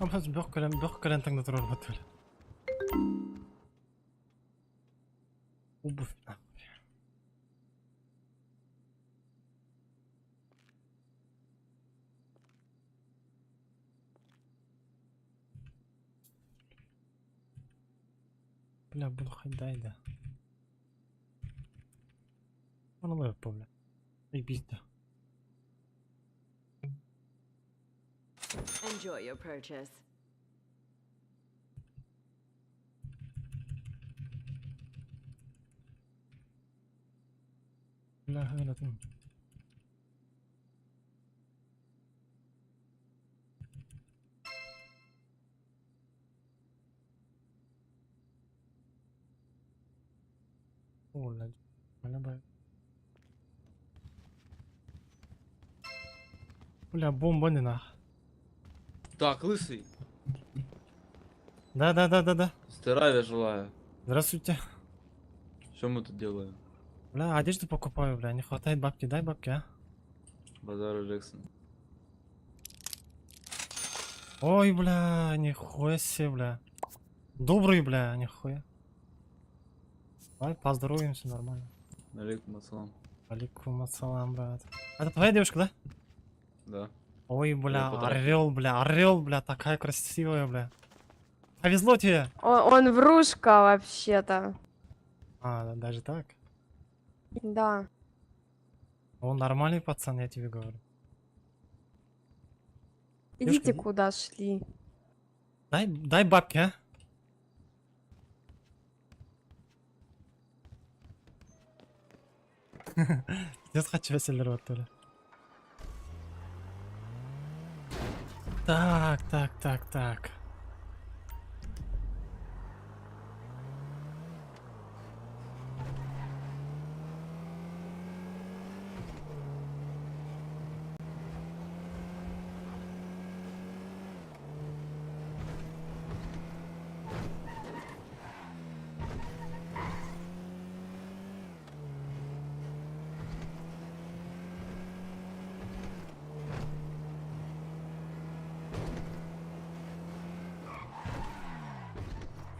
A: Амхаз бөх кэлэн таҥна турар баттал. Обувь. Бля, буду дай да. Оно бля. Заебись, да.
P: Enjoy your purchase.
A: Бля, хайлатын. О, бля, бля, бля. Бля, бомба не нах.
L: Так, лысый,
A: Да.
L: здравия желаю.
A: Здравствуйте.
L: Что мы тут делаем?
A: Бля, одежду покупаю, бля, не хватает бабки, дай бабки, а.
L: Базар Джексон.
A: Ой, бля, нихуя себе, бля. Добрый, бля, нихуя. Давай поздороваемся нормально.
L: Алейкум ассалам.
A: Алейкум ассалам, брат. Это твоя девушка, да?
L: Да.
A: Ой, бля,
L: подарок.
A: орел, бля, такая красивая, бля. Повезло тебе.
G: Он врушка вообще-то.
A: А, да, даже так?
G: Да.
A: Он нормальный пацан, я тебе говорю.
G: Идите
A: Девушка,
G: куда шли.
A: Дай бабки, а? Пиздец хочу веселер вот толя. Так.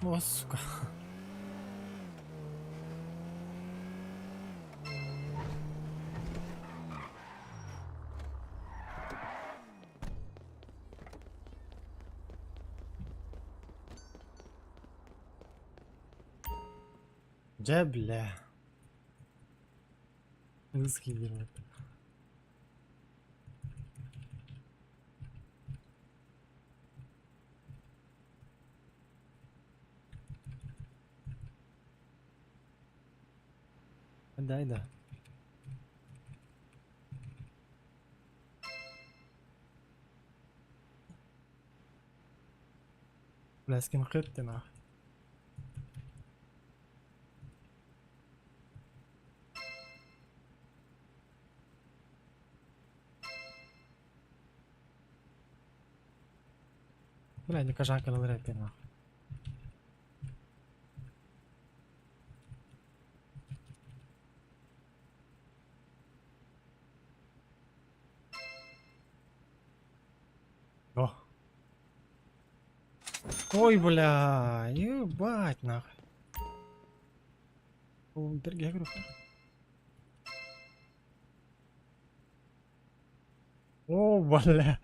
A: О, сука. Да, бля. Русский берет. Дай да. Бля, скин ты нахуй. Бля, не кожанка на рэпе нахуй. О. Ой, бля, ебать нахуй. О, бля.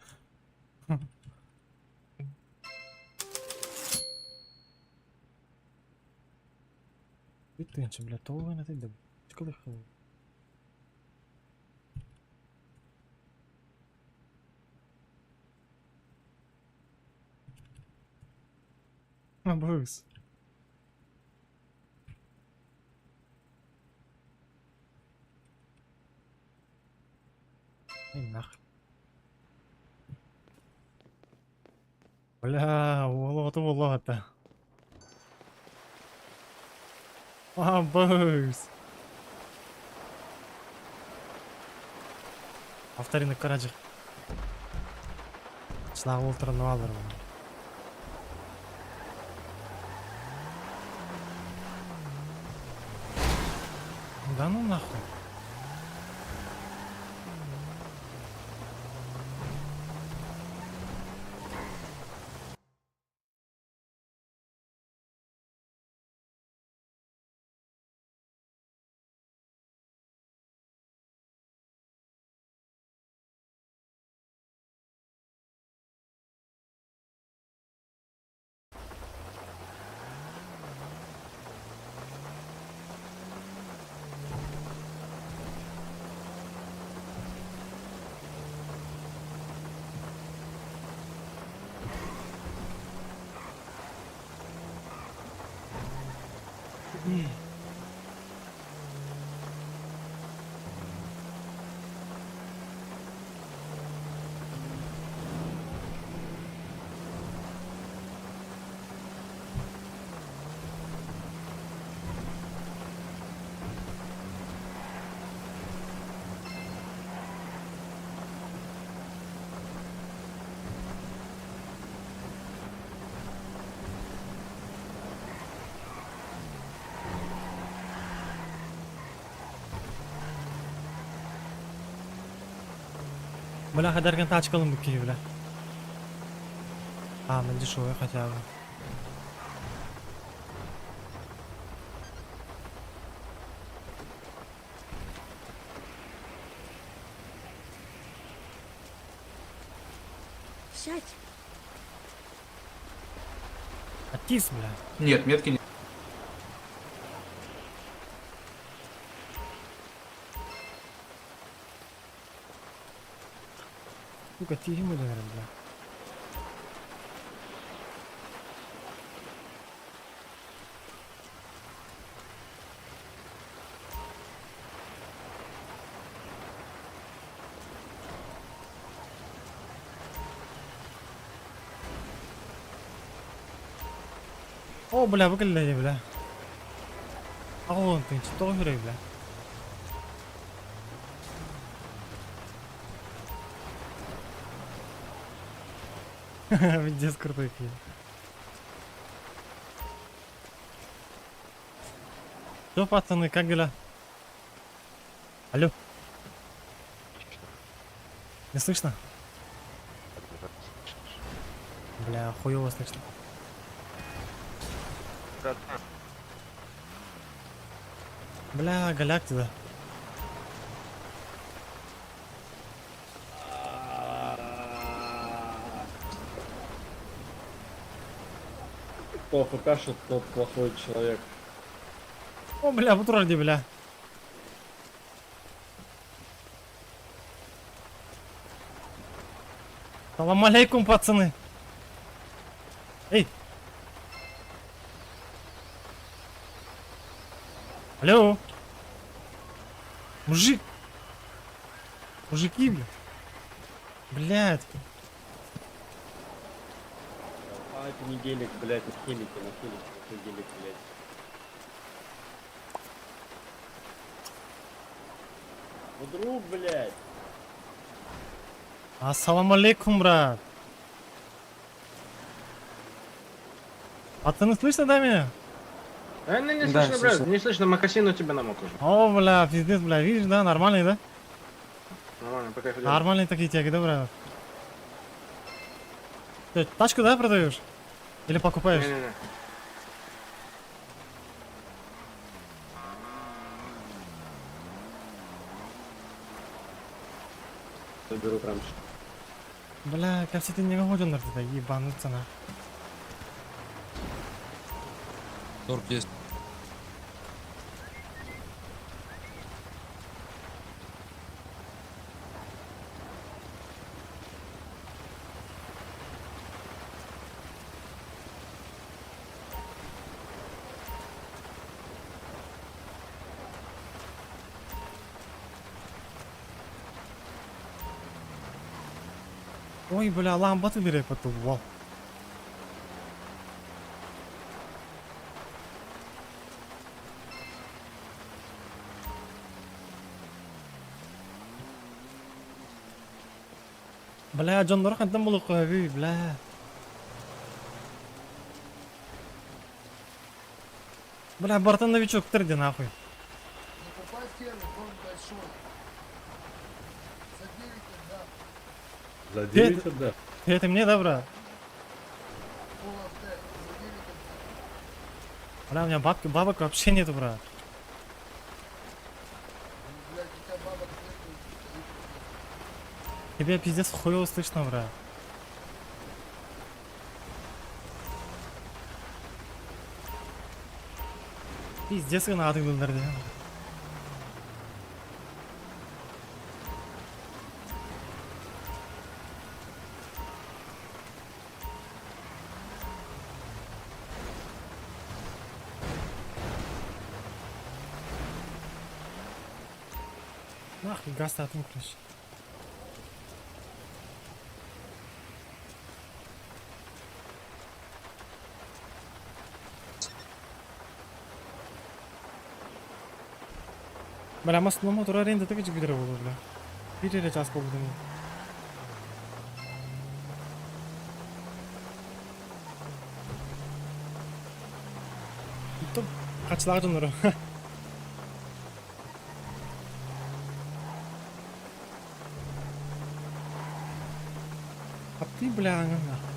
A: Ты, бля, то вы на ты да. Абыз. Эй, нахуй. Бля, уолу это. Абыз. Авторина караджи. Чылағы олтырын алыр. Да ну нахуй. Бля, хадарган тачкалым бу бля. А, на дешевый хотя бы.
G: Сядь.
A: Атис, бля.
L: Нет, метки нет.
A: Сука, тихим наверное, бля. О, бля, выглядели, бля. А вон ты, что бля. Пиздец крутой фильм. Что, пацаны, как дела? Алло. Не слышно? Бля, хуёво слышно. Бля, голяк тебя.
F: Кто АФКшит, тот плохой человек.
A: О, бля, вот вроде, бля. Салам алейкум, пацаны. Эй. Алло. Мужик! Мужики, бля. Блядь.
L: А, это не гелик, блядь, на хелике, на хелике, это гелик, блядь. Ну, друг, блядь.
A: Ассалам алейкум, брат. Пацаны, слышно, да, меня?
M: Да, не, не
C: Да,
M: слышно, брат,
C: слышно.
M: не слышно, мокасин у тебя намок уже.
A: О, бля, пиздец, бля, видишь, да, нормальный, да?
M: Нормально, пока ходил.
A: Нормальные такие теги, да, брат? Ты тачку, да, продаешь? Или покупаешь?
M: Не-не-не.
L: Заберу прям.
A: Бля, как все ты не выходил, да, ебануться на.
E: Торг есть.
A: Ой, бля, ламбаты бери потом, вау. Бля, дьоннор хантан булук бля. Бля, братан новичок, где нахуй.
I: За
A: Ты
I: 9
A: это,
I: отдашь?
A: ты это мне, да, брат? Бля, у меня бабки, бабок вообще нету, брат. Тебя пиздец хуёво слышно, брат. Пиздец, надо было, Нахуй газ атын короче. Бля, мас ну мотор аренда так же болду, бля. Бир эле час болду деме. Топ качылак жонору. А ты, бля, на.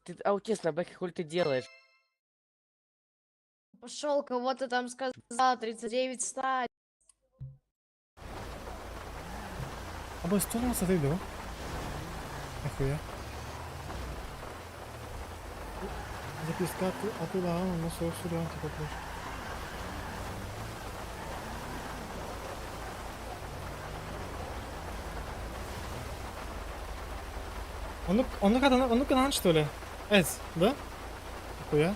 G: Ты аутист на бэхе, хули ты делаешь?
K: Пошел, кого ты там сказал, 39 стать.
A: Абы стол сатый да? Нахуя? Записка атылаган, но суох сүрүн типа прош. Оннук, оннук канан, что ли? Эс, да? Нахуя?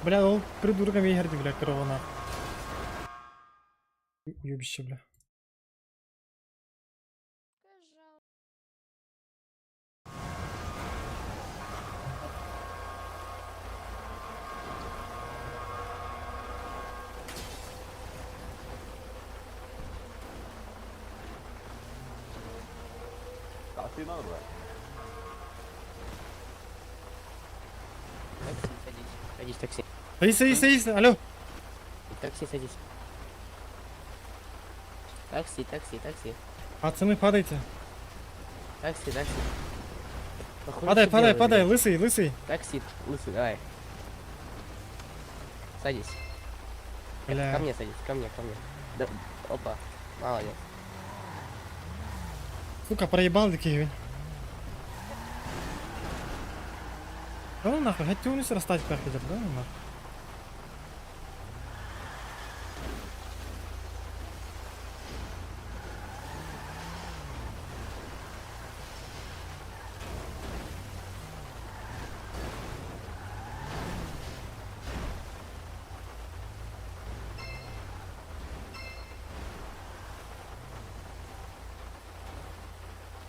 A: Бля, ол придурком иһэрди, бля, кровона. Уебище, бля.
C: Такси, садись. Садись, такси.
A: Садись, садись, садись, алло.
C: Такси, садись. Такси, такси, такси.
A: Пацаны, падайте.
C: Такси, такси. Нахуй
A: Падай,
C: ты
A: падай,
C: делаешь,
A: падай,
C: блядь?
A: лысый, лысый.
C: Такси, лысый, давай. Садись.
A: Бля.
C: Ко мне садись, ко мне, ко мне. Да, опа, молодец.
A: Сука, проебал такие. Да ну нахуй, хоть ты расстать как хотя бы, да ну нахуй.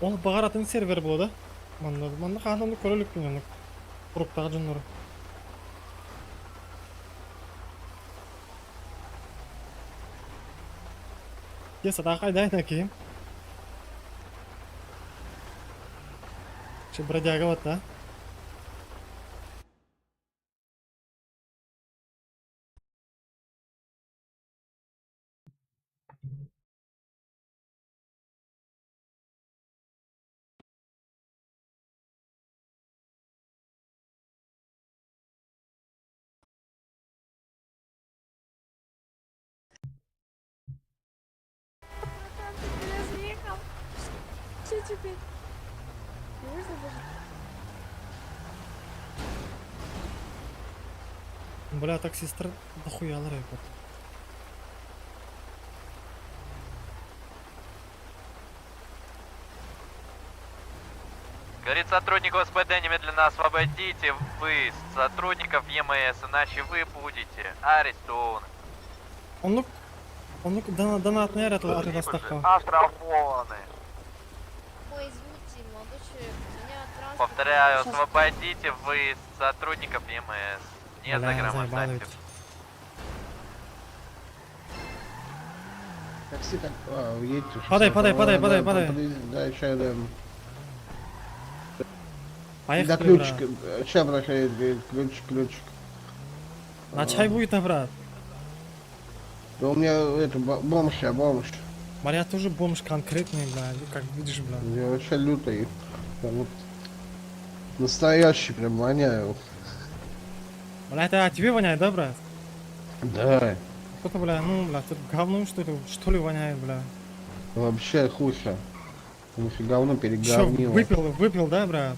A: Ол бағаратын сервер болады. Манна, манна қағанды көрелік пен оны. Құруқтағы жоннору. Е, садақа айдайын әкейім. Че бродяга вот, да?
G: Что теперь? Можно даже?
A: Бля, таксисттер дохуялар ебать.
B: Говорит сотрудник СПД, немедленно освободите выезд сотрудников ЕМС, иначе вы будете арестованы.
A: Онлук, онлук донатный атыластаққа.
B: Оштрафованы.
G: Ой, извините, молодой человек, у меня транспорт...
B: Повторяю, освободите выезд сотрудников ЕМС. Не
A: Бля, заебали
B: загромождайте.
A: ведь.
M: Такси так, а, едете.
A: Падай, падай, падай, падай, падай.
M: Да, еще да.
A: Поехали,
M: Да
A: брат.
M: ключик, сейчас бросает, говорит, ключик, ключик.
A: На чай будет, а, брат?
M: Да у меня это бомж, я бомж.
A: Бля, я тоже бомж конкретный, бля, как видишь, бля.
M: Я вообще лютый. Прям вот настоящий прям воняю.
A: Бля, это от тебе воняет, да, брат?
M: Да.
A: Кто-то, бля, ну, бля, тут говном что ли воняет, бля.
M: Вообще хуже. Еще говно
A: Чё,
M: переговнило.
A: выпил, выпил, да, брат?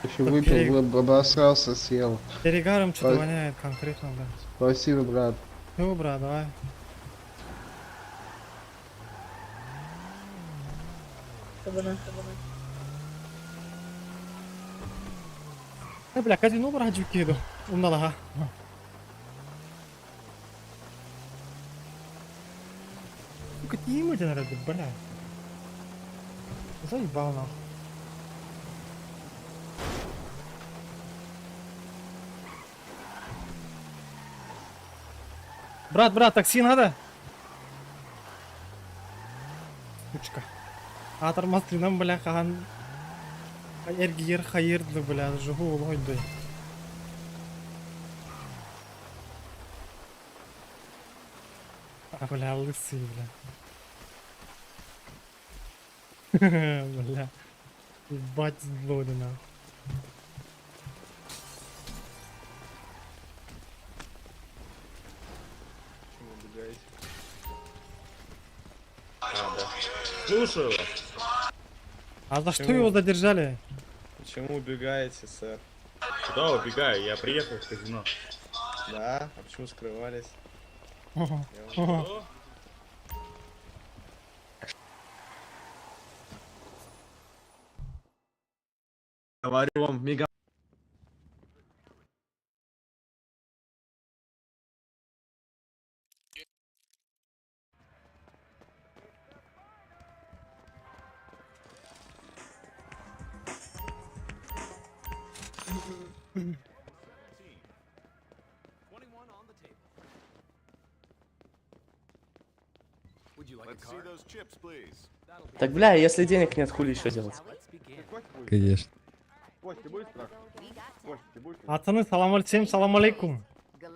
M: Еще
A: Да
M: выпил, обосрался, съел.
A: Перегаром что-то
M: Спа-
A: воняет конкретно, бля.
M: Спасибо, брат.
A: Ну, брат, давай. Бля, казино брат киду. Умналаха. Сука, ты ему надо, бля. Заебал нахуй. Брат, брат, такси надо? Сучка. Атар мастринам, бля, хан. Эргиер хайырды, бля, жугу улойды. А, бля, лысый, бля. Бля. Ебать злой, нахуй.
M: Почему убегаете?
I: Слушаю вас.
A: А за что
M: Почему?
A: его задержали?
M: Почему убегаете, сэр?
I: Куда убегаю? Я приехал в казино.
M: Да? А почему скрывались?
A: Ого, ого.
M: Говорю вам, мега
F: Так, бля, если денег нет, хули еще делать?
I: Конечно.
A: Пацаны, салам алейкум, салам алейкум.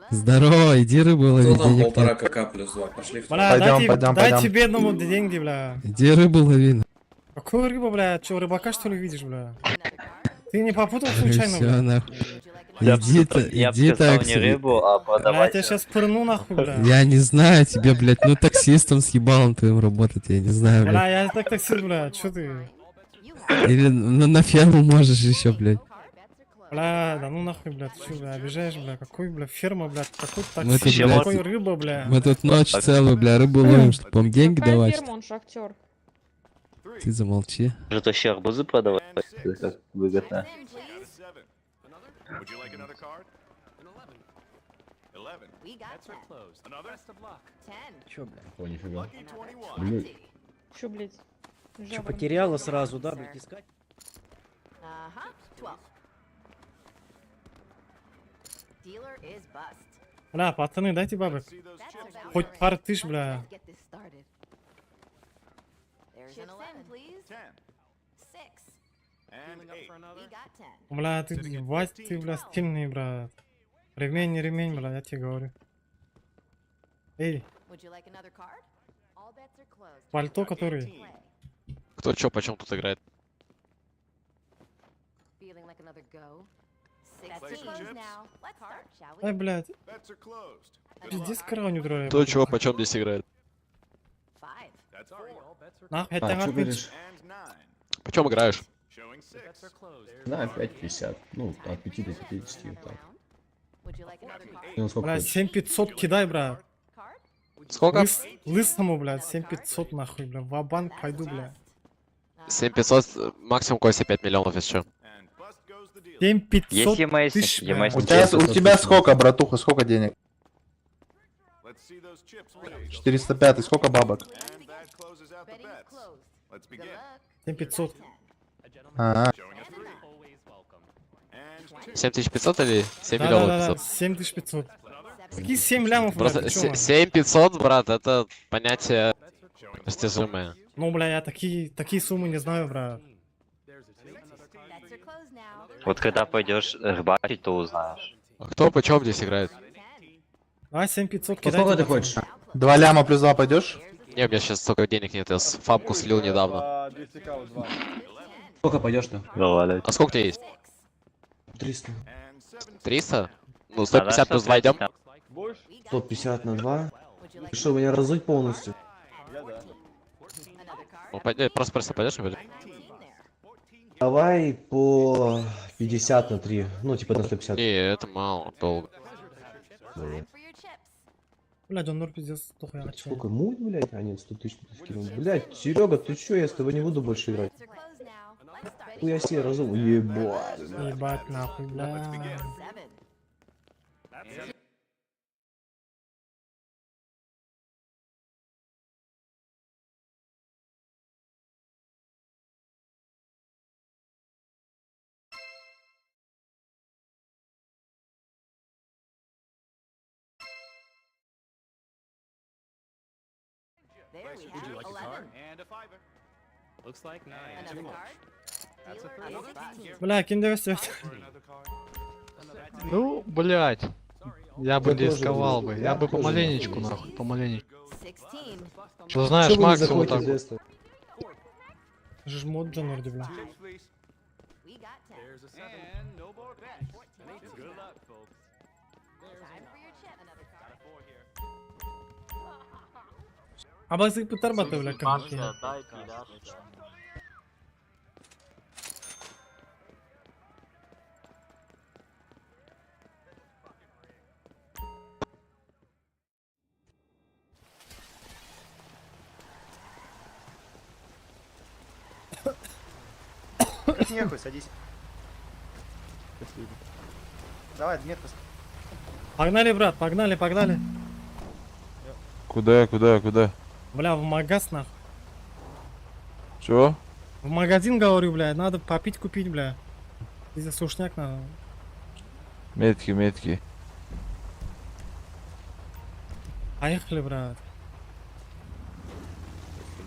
I: Здорово, иди рыбу лови,
O: Кто там
I: денег
O: полтора
I: нет.
O: КК плюс два? Пошли в
A: Бля,
J: Пойдем,
A: дайте,
J: пойдем,
A: дайте
J: пойдем.
A: бедному деньги, бля.
I: Иди рыбу лови.
A: Какую рыбу, бля? Че, рыбака что ли видишь, бля? Ты не попутал случайно,
I: Все,
A: бля?
I: нахуй.
N: Я б
I: Иди,
N: сказал- я б
I: иди
N: сказал
I: так.
N: не рыбу, а
A: Бля, я
N: продавать.
A: тебя сейчас пырну нахуй, бля.
I: Я не знаю тебе, блядь, ну таксистом с ебалом твоим работать, я не знаю, блядь.
A: Бля, я так таксист, бля, че ты?
I: Или на ферму можешь еще, блядь.
A: Бля, да ну нахуй, бля, ты че, бля, обижаешь, бля, какой, бля, ферма, бля, какой
I: Мы
A: таксист,
I: тут, блядь,
A: какой рыба, бля.
I: Мы тут ночь целую, бля, рыбу ловим, чтобы вам деньги
G: Какая
I: давать.
G: ферма, он же актер.
I: Ты замолчи.
N: Может вообще арбузы продавать? Это как выгодно.
F: Чё, бля? О, нифига. Блядь.
G: Чё, блядь?
C: Че,
G: Жаворонок.
C: потеряла сразу, да, блядь, искать?
A: Бля, пацаны, дайте бабок. Хоть пару тысяч, бля. Бля, ты, ебать, ты, бля, стильный, брат. Ремень, не ремень, бля, я тебе говорю. Эй, пальто который.
B: Кто чё, почем тут играет?
A: Ай, блядь. Пиздец, крауню драли.
B: Кто чё, почем здесь играет?
A: Нахуй, я
F: А,
A: тебя
F: чё
A: нахуй.
F: говоришь?
B: Почем играешь?
F: Да, 5,50. Ну, от 5 до 50, вот так. Ну, сколько
A: Бля,
F: хочешь?
A: 7500 кидай, брат.
B: Сколько?
A: Лысому, блядь, 7500 нахуй, бля. Ва-банк пойду, бля.
B: 7500, максимум Костя 5 миллионов, если чё.
A: 7500
N: Есть
A: тысяч, бля.
N: EMS.
J: У тебя сколько, братуха, сколько денег? 405, сколько бабок?
A: 7500.
J: А,
B: 7500 или 7 миллионов
A: Да-да-да,
B: 500?
A: 7500. Какие 7 лямов, бля,
B: Просто
A: ты чё, нахуй?
B: 7500, брат, это понятие растяжимое.
A: Ну, бля, я такие суммы не знаю, брат.
N: Вот когда пойдешь рыбачить, то узнаешь.
B: А кто почем здесь играет?
A: Давай 7500
F: Ну,
A: кидайте,
F: сколько ты
A: пацаны.
F: хочешь?
J: 2 ляма плюс 2 пойдешь?
B: Не, у меня сейчас столько денег нет, я с фабку слил недавно.
F: Сколько пойдешь-то?
B: А сколько у тебя есть?
F: 300.
B: 300? Ну, 150 плюс 2 идем?
F: 150 на 2. Ты что, меня разуть полностью?
B: Ну, пойдем, просто пойдешь, не пойдешь?
F: Давай по 50 на 3. Ну, типа на 150.
B: Не, это мало, долго.
A: Бля, Джон Нур, пиздец, плохо я начал.
F: Сколько муть, блядь? А нет, 100 тысяч ты скинул. Блядь, Серега, ты чё, я с тобой не буду больше играть. Хуя себе разум. Ебать.
A: Ебать, нахуй, бля. Бля, кем довести?
J: Ну, блядь. Я бы
F: Я тоже
J: рисковал бы.
F: не-
J: Я
F: я
J: бы
F: тоже
J: помаленечку,
F: не
J: нахуй, помаленечку. Что
F: Чё
J: знаешь,
F: вы не
J: Макс, вот
F: заходите
J: так
F: с
J: вот.
F: детства?
A: Жмот Джон Нурди, бля. Абазы пытарбаты, бля, как
J: Нехуй, садись. Давай, метку.
A: Погнали, брат, погнали, погнали.
I: Куда, куда, куда?
A: Бля, в магаз нахуй.
I: Чего?
A: В магазин, говорю, бля, надо попить купить, бля. Пиздец, сушняк надо.
O: Метки, метки.
A: Поехали, брат.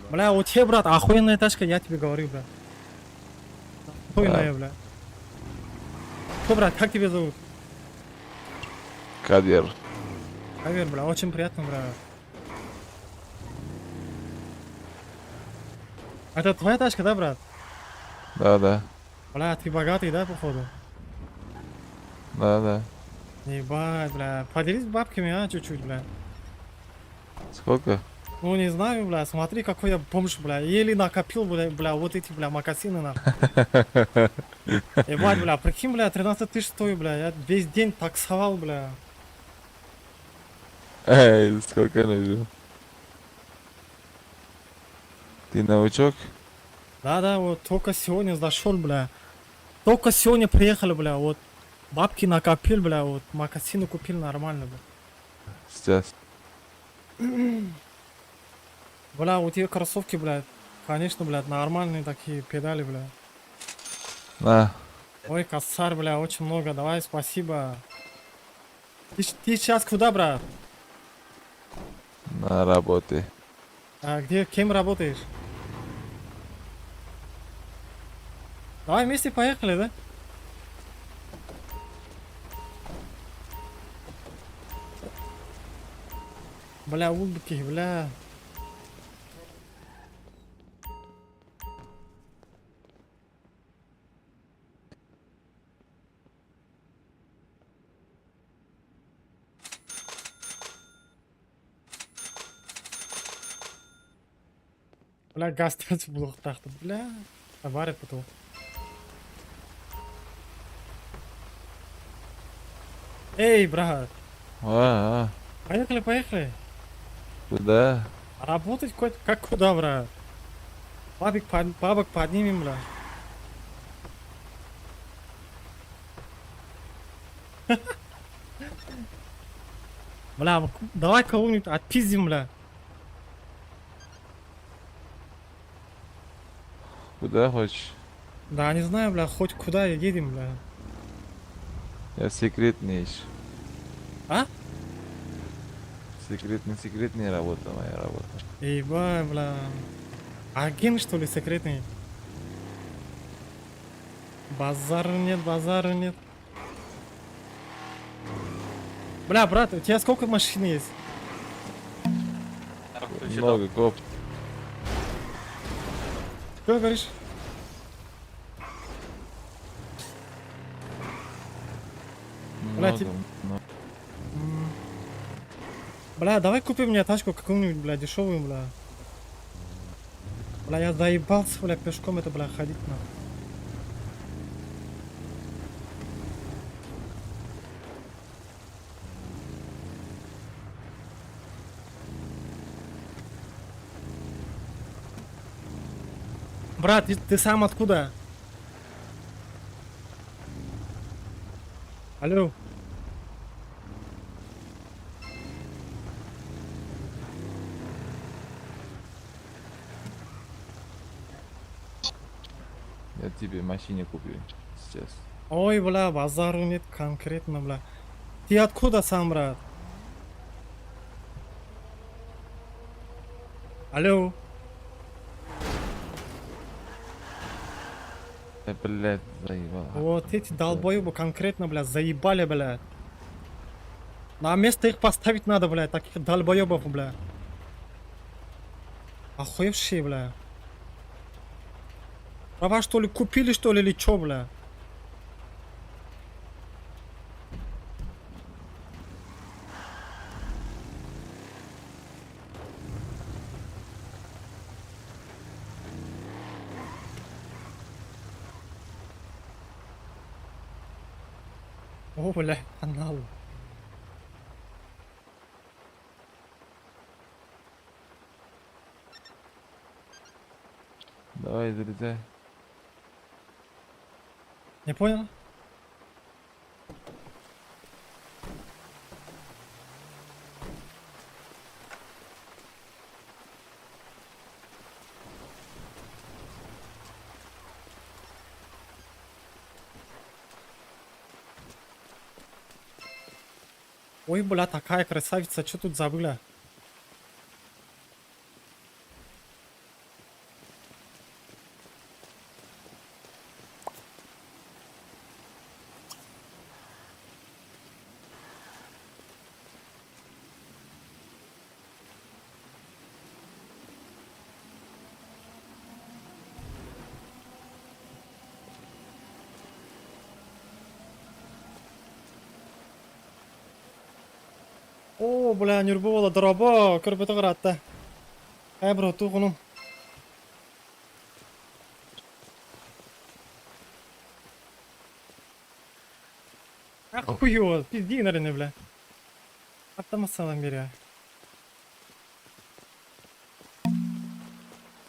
A: Бля, у тебя, брат, охуенная тачка, я тебе говорю, брат. Охуенная, бля. Что, брат, как тебя зовут?
O: Кадер.
A: Кавер, бля, очень приятно, брат. Это твоя тачка, да, брат?
O: Да, да.
A: Бля, ты богатый, да, походу?
O: Да, да.
A: Ебать, бля. Поделись бабками, а, чуть-чуть, бля.
O: Сколько?
A: Ну, не знаю, бля, смотри, какой я бомж, бля. Еле накопил, бля, бля, вот эти, бля, мокасины, нахуй. Ебать, бля, прикинь, бля, 13 тысяч стою, бля. Я весь день таксовал, бля.
O: Эй, сколько нужно? Ты новичок?
A: Да-да, вот только сегодня зашел, бля. Только сегодня приехали, бля, вот. Бабки накопил, бля, вот. Мокасины купил нормально, бля.
O: Сейчас.
A: Бля, у тебя кроссовки, бля, конечно, бля, нормальные такие педали, бля.
O: На.
A: Ой, косарь, бля, очень много, давай, спасибо. Ты сейчас куда, брат?
O: На работе.
A: А где, кем работаешь? Давай вместе поехали, да? Бля, улыбки, бля. Бля, газ булуохтаахпын, бля. Варят потом. Эй, брат,
O: А,
A: поехали, поехали.
O: куда?
A: Работать хоть как куда, брат? Бабок поднимем, бля. Бля, давай кого-нибудь отпиздим, бля.
O: Куда хочешь?
A: Да, не знаю, бля, хоть куда едем, бля.
O: Я секретный ищу.
A: А?
O: Секретный, секретная работа, моя работа.
A: Ебать, бля. Агент, что ли, секретный? Базару нет, базару нет. Бля, брат, у тебя сколько машин есть?
O: Много коп.
A: Что говоришь? Бля,
O: Много, много.
A: Бля, давай купи мне тачку какую-нибудь, бля, дешевую, бля. Бля, я заебался, бля, пешком это, бля, ходить нахуй. Брат, ты сам откуда? Алло.
O: Я тебе машину куплю сейчас.
A: Ой, бля, базару нет конкретно, бля. Ты откуда сам, брат? Алло.
O: Да, блядь, заебал.
A: Вот эти долбоебы конкретно, бля, заебали, бля. На место их поставить надо, бля, таких долбоебов, бля. Охуевшие, бля. Права что ли купили, что ли, или чё, бля? О, бля, анал.
O: Давай, залезай.
A: Не понял? Ой, бля, такая красавица, что тут забыла? Оо, бля, Ньурба уола, дорообо, көрбөтөх ыраатта. Ээ, бро, туох ону? Охуй пизди, наверное, бля. Автомассалан бере.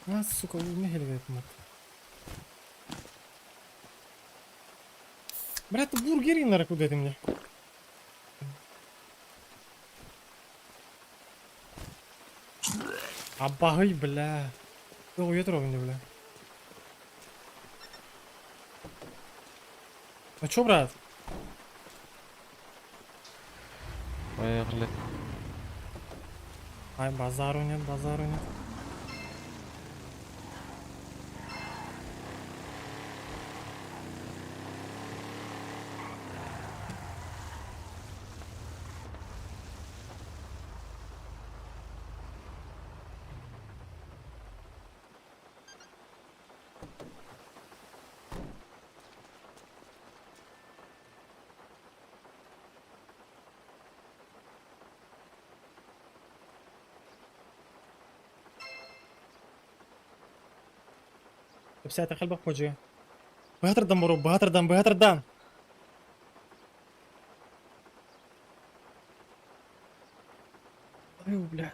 A: А, сука, умехель мат. Бля, это бургерин, наверное, куда это мне? Абаҕый, бля. Тоҕо туругун бля. Ну чё, брат?
O: Поехали.
A: Ай, базару нет, базару нет. Кэпсээтэ элбэх буолдьуйа. Быһа тардан боруо, быһа тардан, быһа тардан! Ой, бля.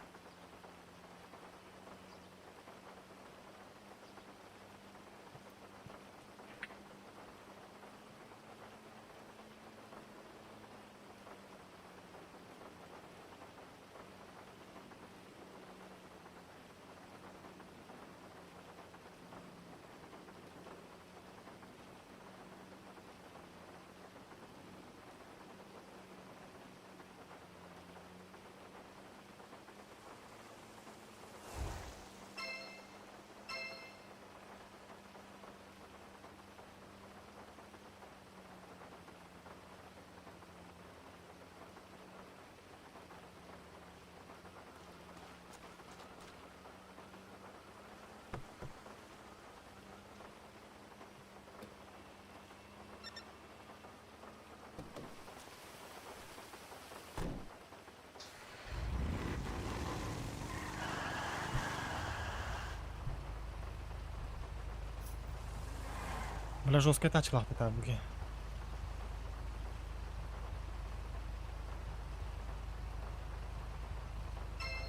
A: Бля, жесткая тачка лахпыта буги.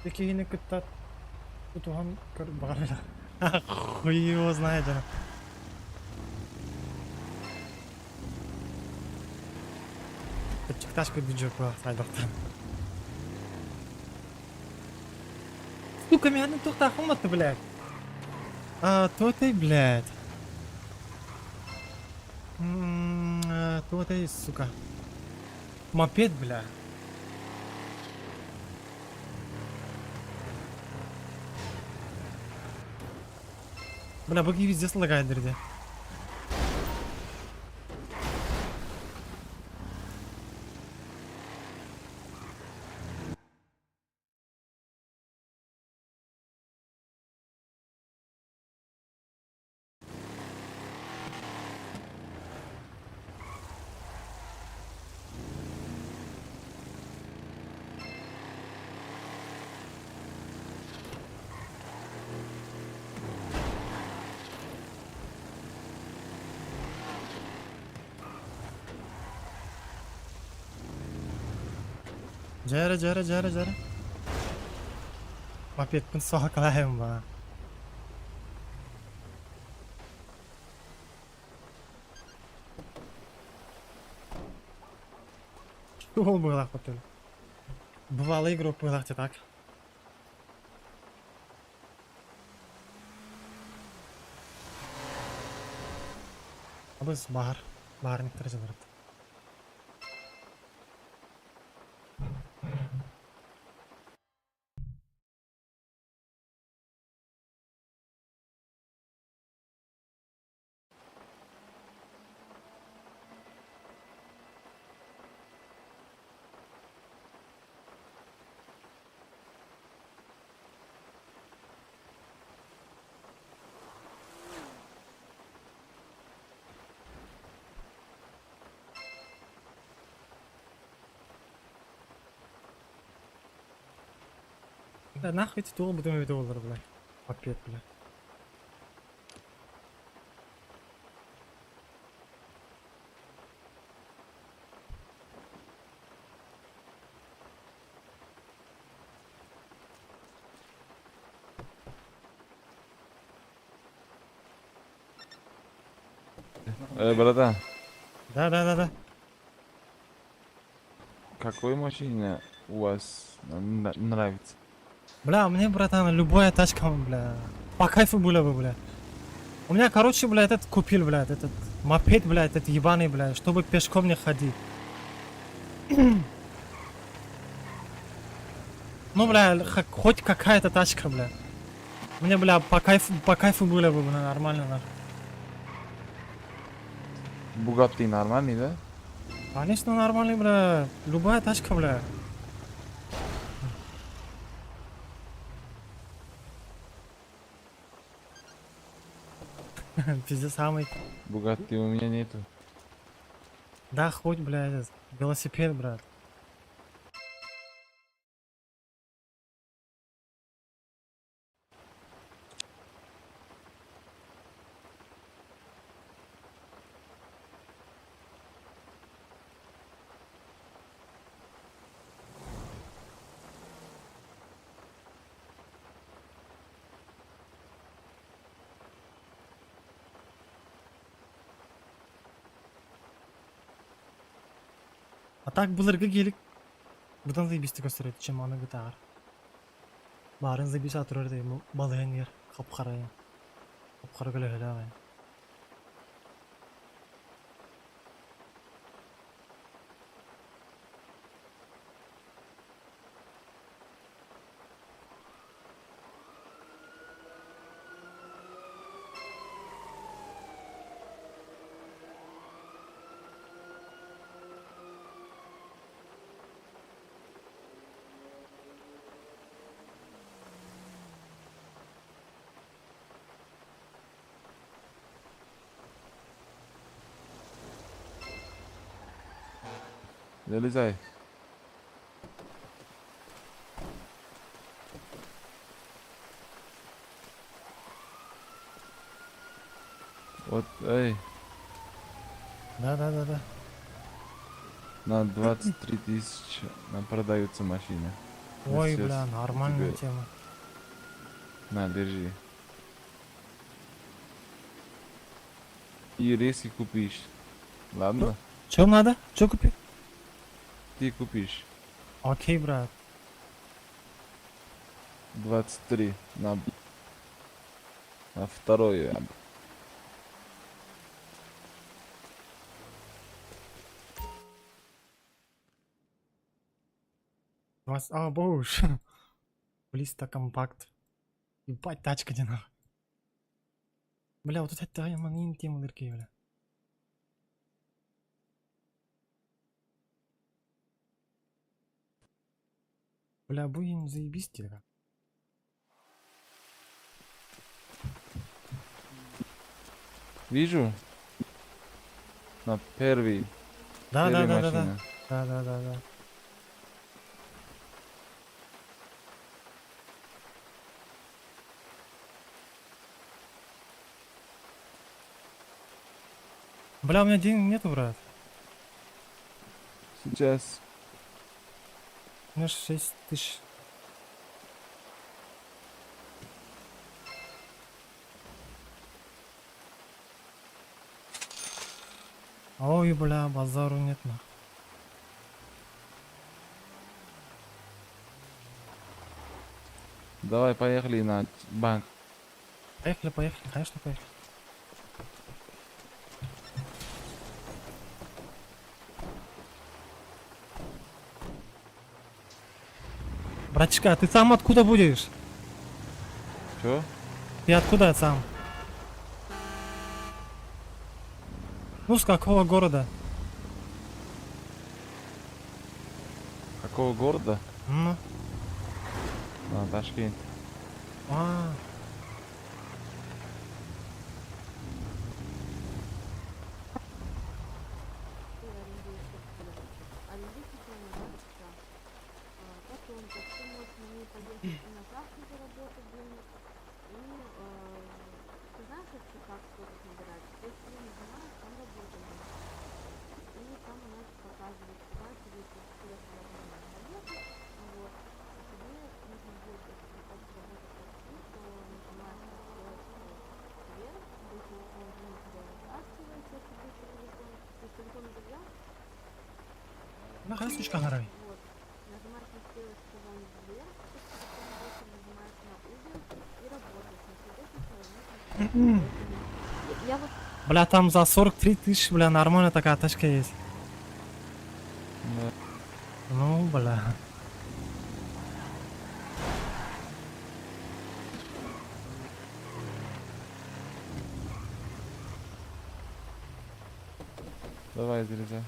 A: Киһини кытта тутуһан көр баҕар Хуй его знает, она. Тачка бюджет хайдахтан. Сука, меня тухтахуматы, блядь. А, то ты, блядь. То ты, сука. Мопед, бля. Бля, баги везде слагает, дерде. Дьэ дьэ дьэ дьэ. Мопедпын соһакалаайым ба. Ол быһыылаах хотун. Бывалый игрок быһыылаах так. Абыс баар. Баарниктар дьылырыт. Да нахуй эти туох бутум эбитэ буоллар, бля. Мопед, бля.
L: Братан,
A: Да, да, да, да.
L: какой машина у вас нравится?
A: Бля, мне, братан, любая тачка, бля, по кайфу было бы, бля. У меня, короче, бля, этот купил, бля, этот мопед, бля, этот ебаный, бля, чтобы пешком не ходить. Ну, бля, хоть какая-то тачка, бля. Мне, бля, по кайфу было бы, бля, нормально, нахуй.
L: Бугатти нормальный, да?
A: Конечно, нормальный, бля. Любая тачка, бля. Пиздец, самый.
L: Бугатти у меня нету.
A: Да, хоть, бля, этот велосипед, брат. А так былыргы гелик быдан заебись көстөр чем аны гытаар. Баарын заебись атырар дейм балыгын ер капкара. Капкара көлө.
L: Залезай. Вот, эй,
A: Да.
L: На 23 тысячи нам продаются машины.
A: Ой, бля, нормальная тема.
L: На, держи. И резки купишь. Ладно?
A: Чё надо? Чё купить?
L: Ты купишь.
A: Окей, брат.
L: 23 на второе.
A: Вас... А, боже. Блиста компакт. Ебать, тачка где нахуй. Бля, вот это я тема дырки, бля. Бля, будем заебись тебе.
L: Вижу. На первый.
A: Да,
L: первый
A: да.
L: машина.
A: Да. Бля, у меня денег нету, брат.
L: Сейчас.
A: У меня 6000. Ой, бля, базару нет нахуй.
L: Давай, поехали на банк.
A: Поехали, поехали, конечно, поехали. Братишка, а ты сам откуда будешь?
L: Чё?
A: Ты откуда сам? Ну, с какого города?
L: Какого города?
A: Ну.
L: А, Ташкент.
A: А. Бля, хайа сучка харай. Бля, там за 43 тысячи, бля, нормально такая тачка есть. Ну, бля.
O: Давай, залезай.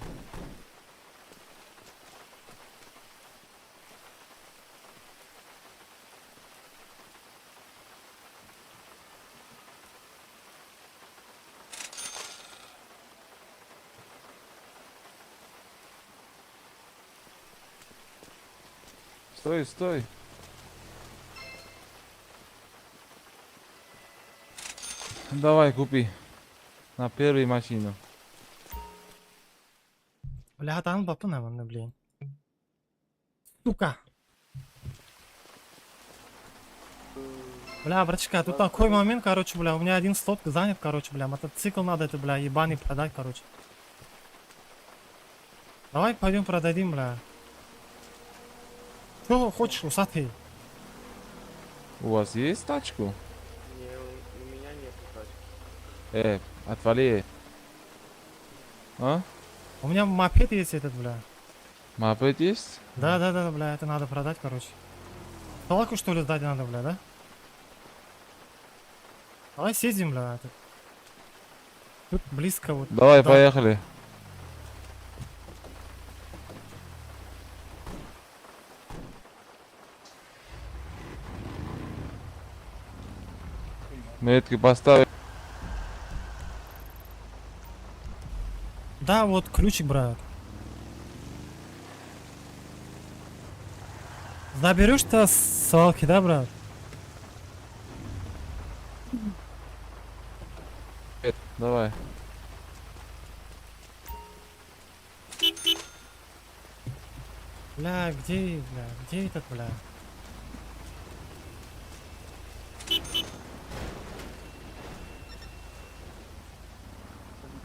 O: Стой, стой. Давай, купи. На первую машину.
A: Бля, там бапы наверное, блин. Сука. Бля, братишка, тут такой момент, короче, бля, у меня один слот занят, короче, бля, мотоцикл надо это, бля, ебаный продать, короче. Давай пойдем продадим, бля. Что хочешь, усатый?
O: У вас есть тачку?
L: Не, у меня нет тачки.
O: Отвали. А?
A: У меня мопед есть этот, бля.
O: Мопед есть?
A: Да, бля, это надо продать, короче. Талаку что ли сдать надо, бля, да? Давай съездим, бля, это. Тут близко вот.
O: Давай,
A: Да.
O: поехали. Метки поставь.
A: Да, вот ключик, брат. Заберешь-то с свалки, да, брат?
O: Давай.
A: Бля, где этот, бля?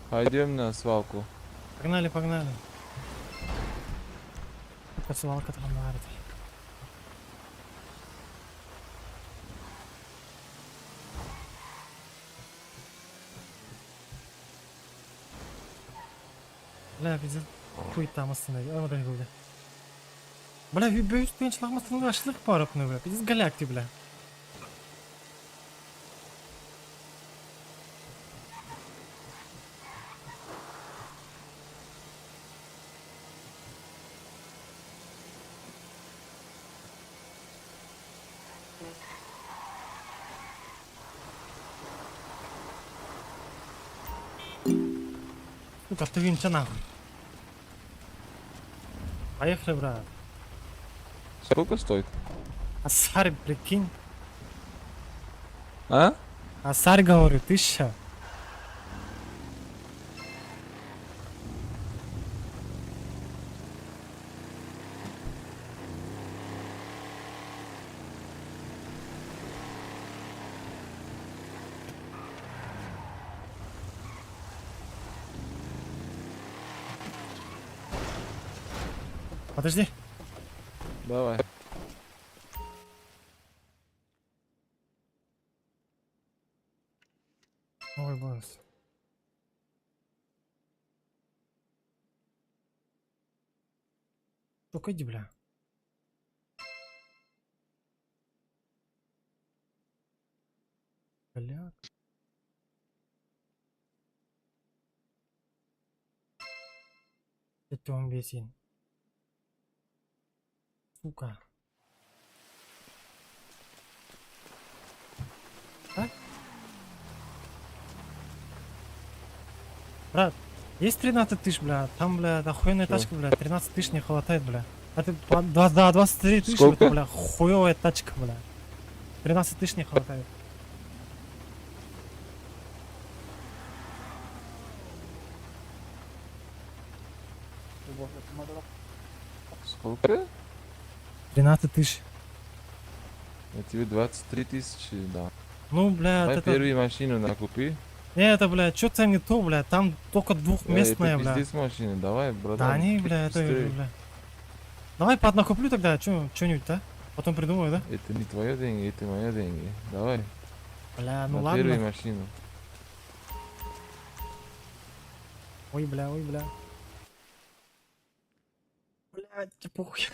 O: Пойдем на свалку.
A: Погнали, погнали. Сука, свалка там нарит. Бля, пиздец. Хуй там останови. А, бля, бля. Бля, бөйүс тыгынчылык ашлык барып, ну, бля. Пиздец галяк ты, бля. Сука, тыгынча нахуй. Поехали, брат.
O: Сколько стоит?
A: Асарь, прикинь.
O: А?
A: Асарь, говорю, 1000. Подожди.
O: Давай.
A: Ой, босс. Только иди, бля. Бля. Это он бесин. Сука. А? Брат, есть 13 тысяч, бля? Там, бля, охуенная
O: Чё?
A: тачка, бля, 13 тысяч не хватает, бля. А ты, да, 23 тысячи,
O: Сколько?
A: это, бля, хуевая тачка, бля. 13 тысяч не хватает.
O: Сколько?
A: 13 тысяч.
O: Я тебе 23 тысячи дам.
A: Ну, бля,
O: Давай
A: это...
O: первую машину накупи.
A: Не, это, бля, что-то не то, бля, там только двухместная,
O: Это
A: бля.
O: пиздец машина, давай, братан.
A: Да не, бля, это,
O: быстрее.
A: бля. Давай по куплю тогда, что-нибудь, да? Потом придумаю, да?
O: Это не твои деньги, это мои деньги. Давай.
A: Бля, ну
O: На
A: ладно.
O: первую машину.
A: Ой, бля, ой, бля. Блядь, да похуй.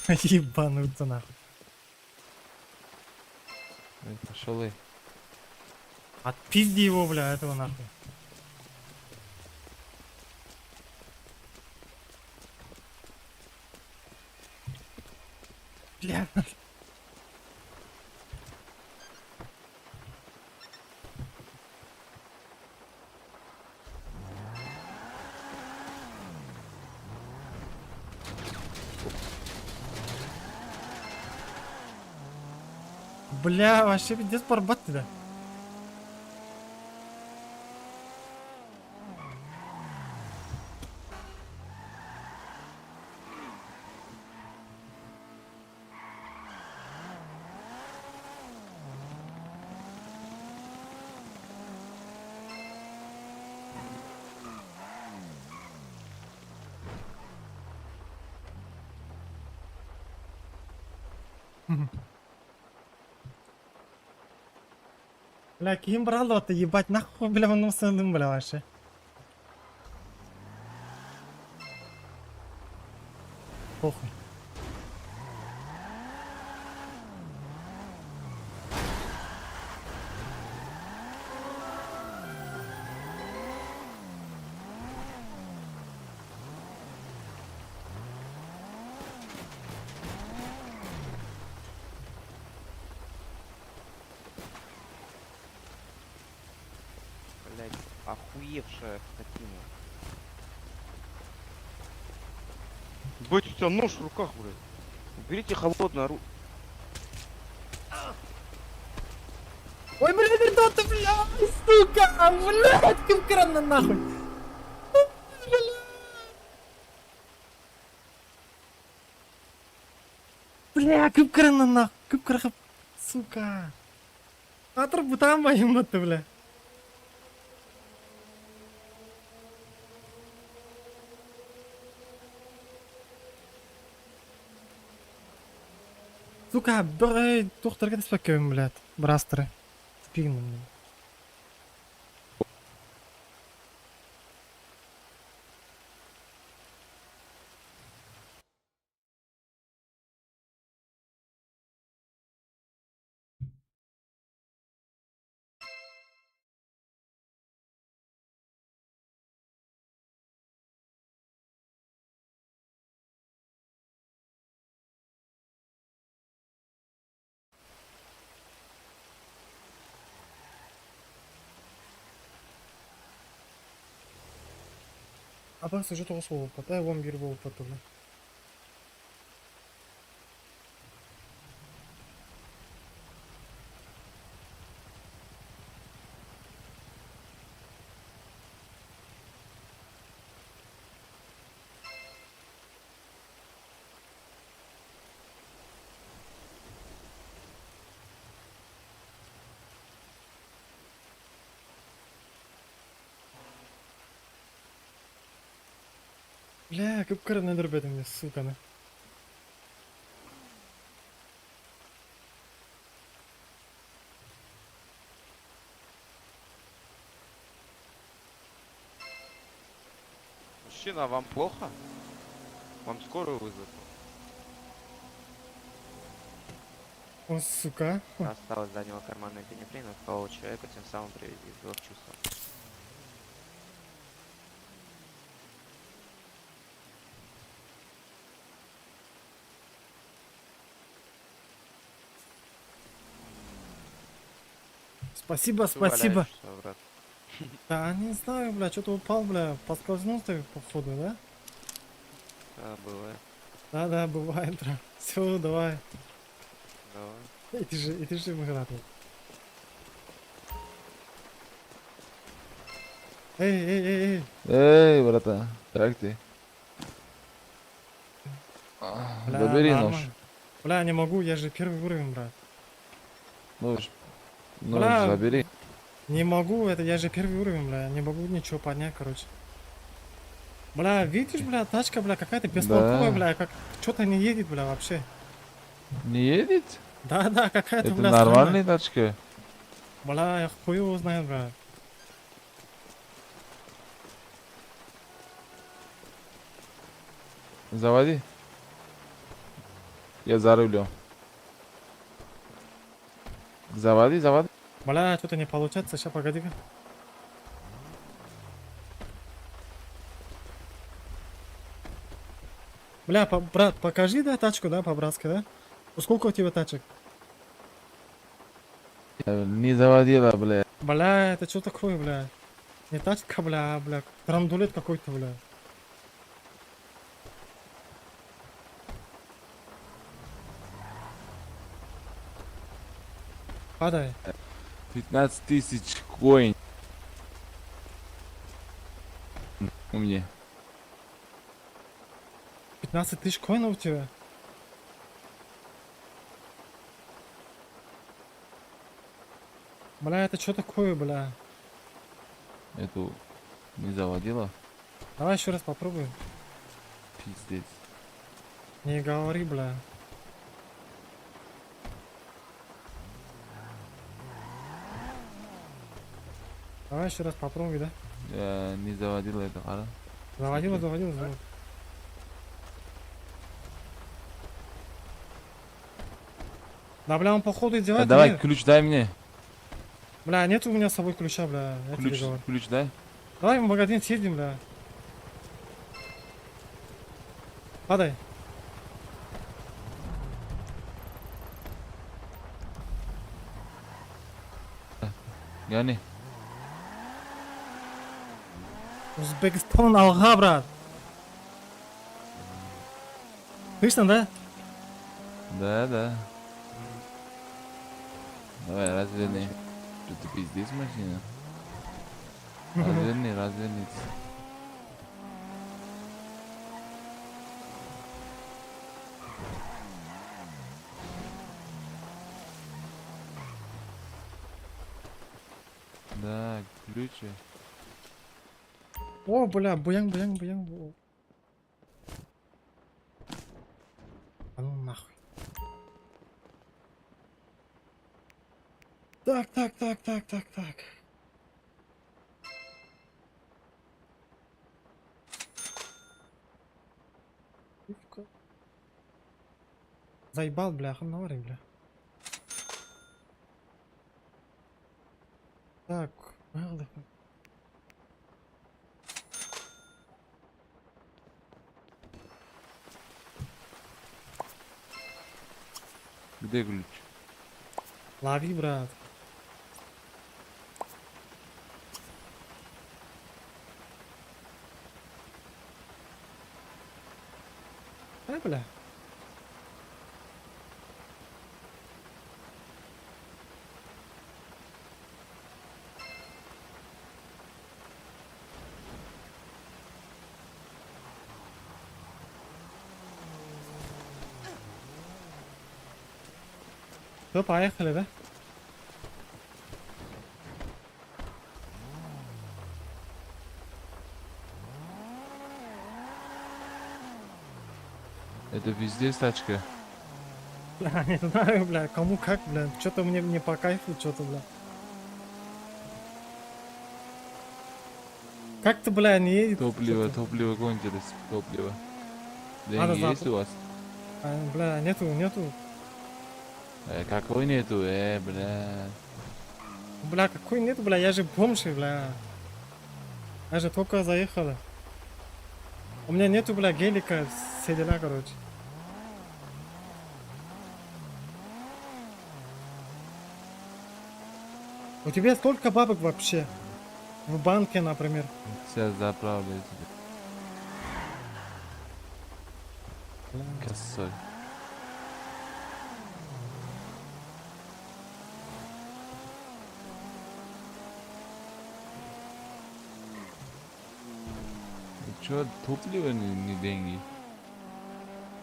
A: Ебануться нахуй.
O: Пошел и.
A: Отпизди его, бля, этого нахуй. Бля. Бля, вообще пиздец порбат да. Бля, ким брал ты, ебать, нахуй, бля, он сындым, бля, вообще. Похуй.
L: Блять, охуевшая скотина.
P: Будь у тебя нож в руках, блядь. Уберите холодное оружие.
A: Ой, бля, вертолеты, бля, сука, блядь, кем нахуй. Бля, кып-кырана нахуй, кып-кыра, сука. Атыр бутан байым бля. Сука, б- доктор, түспәккә блядь, брастры. Спигн, блядь. Апа уже тоғыз болып ай 11 болып бля. Бля, кып-кыры нөдірбедім, сука, на.
P: Мужчина, вам плохо? Вам скорую вызвать?
A: О, сука.
L: Достал из заднего кармана эпинефрин, отколол человека, тем самым приведя его в чувство.
A: Спасибо,
P: Ты
A: спасибо.
P: валяешься, брат.
A: Да, не знаю, бля, что-то упал, бля, поскользнулся, походу, да?
P: Да, бывает.
A: Да-да, бывает, брат. Все, давай.
P: Давай.
A: И ты же брат. Эй, эй, эй, эй.
O: Эй, братан, как ты?
A: Бля,
O: Забери нож.
A: нормально. Бля, не могу, я же первый уровень, брат.
O: Нож. Нож
A: Бля,
O: забери.
A: Не могу, это я же первый уровень, бля, не могу ничего поднять, короче. Бля, видишь, бля, тачка, бля, какая-то бестолковая,
O: Да.
A: бля, как что-то не едет, бля, вообще.
O: Не едет?
A: Да-да, какая-то,
O: Это
A: бля,
O: нормальная
A: странная.
O: тачка?
A: Бля, я хуй его знает, бля.
O: Заводи. Я за рулем. Заводи, заводи.
A: Бля, что-то не получается, сейчас, погоди-ка. Бля, брат, покажи, да, тачку, да, по-братски, да? Сколько у тебя тачек?
O: Не заводила, бля.
A: Бля, это что такое, бля? Не тачка, бля, а, бля, драндулет какой-то, бля. Падай.
O: 15 тысяч коин. У меня.
A: 15 тысяч коинов у тебя? Бля, это что такое, бля?
O: Эту не заводила?
A: Давай еще раз попробуем.
O: Пиздец.
A: Не говори, бля. Давай еще раз попробуй, да?
O: Я не заводила это, а?
A: Заводила, заводила, заводила. Да, бля, он походу издевается.
O: давай,
A: нет?
O: ключ дай мне.
A: Бля, нет у меня с собой ключа, бля. Я тебе
O: Ключ,
A: говорю.
O: ключ дай.
A: Давай в магазин съездим, бля. Падай.
O: Гони.
A: Узбекистан, алға, брат. Слышно, да?
O: Да. Давай, разверни. Что ты пиздец машина? Разверни, развернись. Да, ключи.
A: О, бля, буян, буян, буян. О. А ну нахуй. Так, так, так, так, так, так. Пивка. Заебал, бля, навари, бля. Так, надо.
O: Где ключ?
A: Лови, брат. Ай, бля. Все, поехали, да?
O: Это везде тачка.
A: Бля, не знаю, бля, кому как, бля. Что-то мне не по кайфу, что-то, бля. Как-то, бля, не едет.
O: Топливо, топливо кончилось, топливо.
A: Надо
O: Деньги есть у вас?
A: А, бля, нету, нету.
O: Какой нету, бля.
A: Бля, какой нету, бля, я же бомж, бля. Я же только заехала. У меня нету, бля, гелика, все дела, короче. У тебя сколько бабок вообще? В банке, например.
O: Сейчас заправлю тебе. Косой. Чё, топливо не деньги?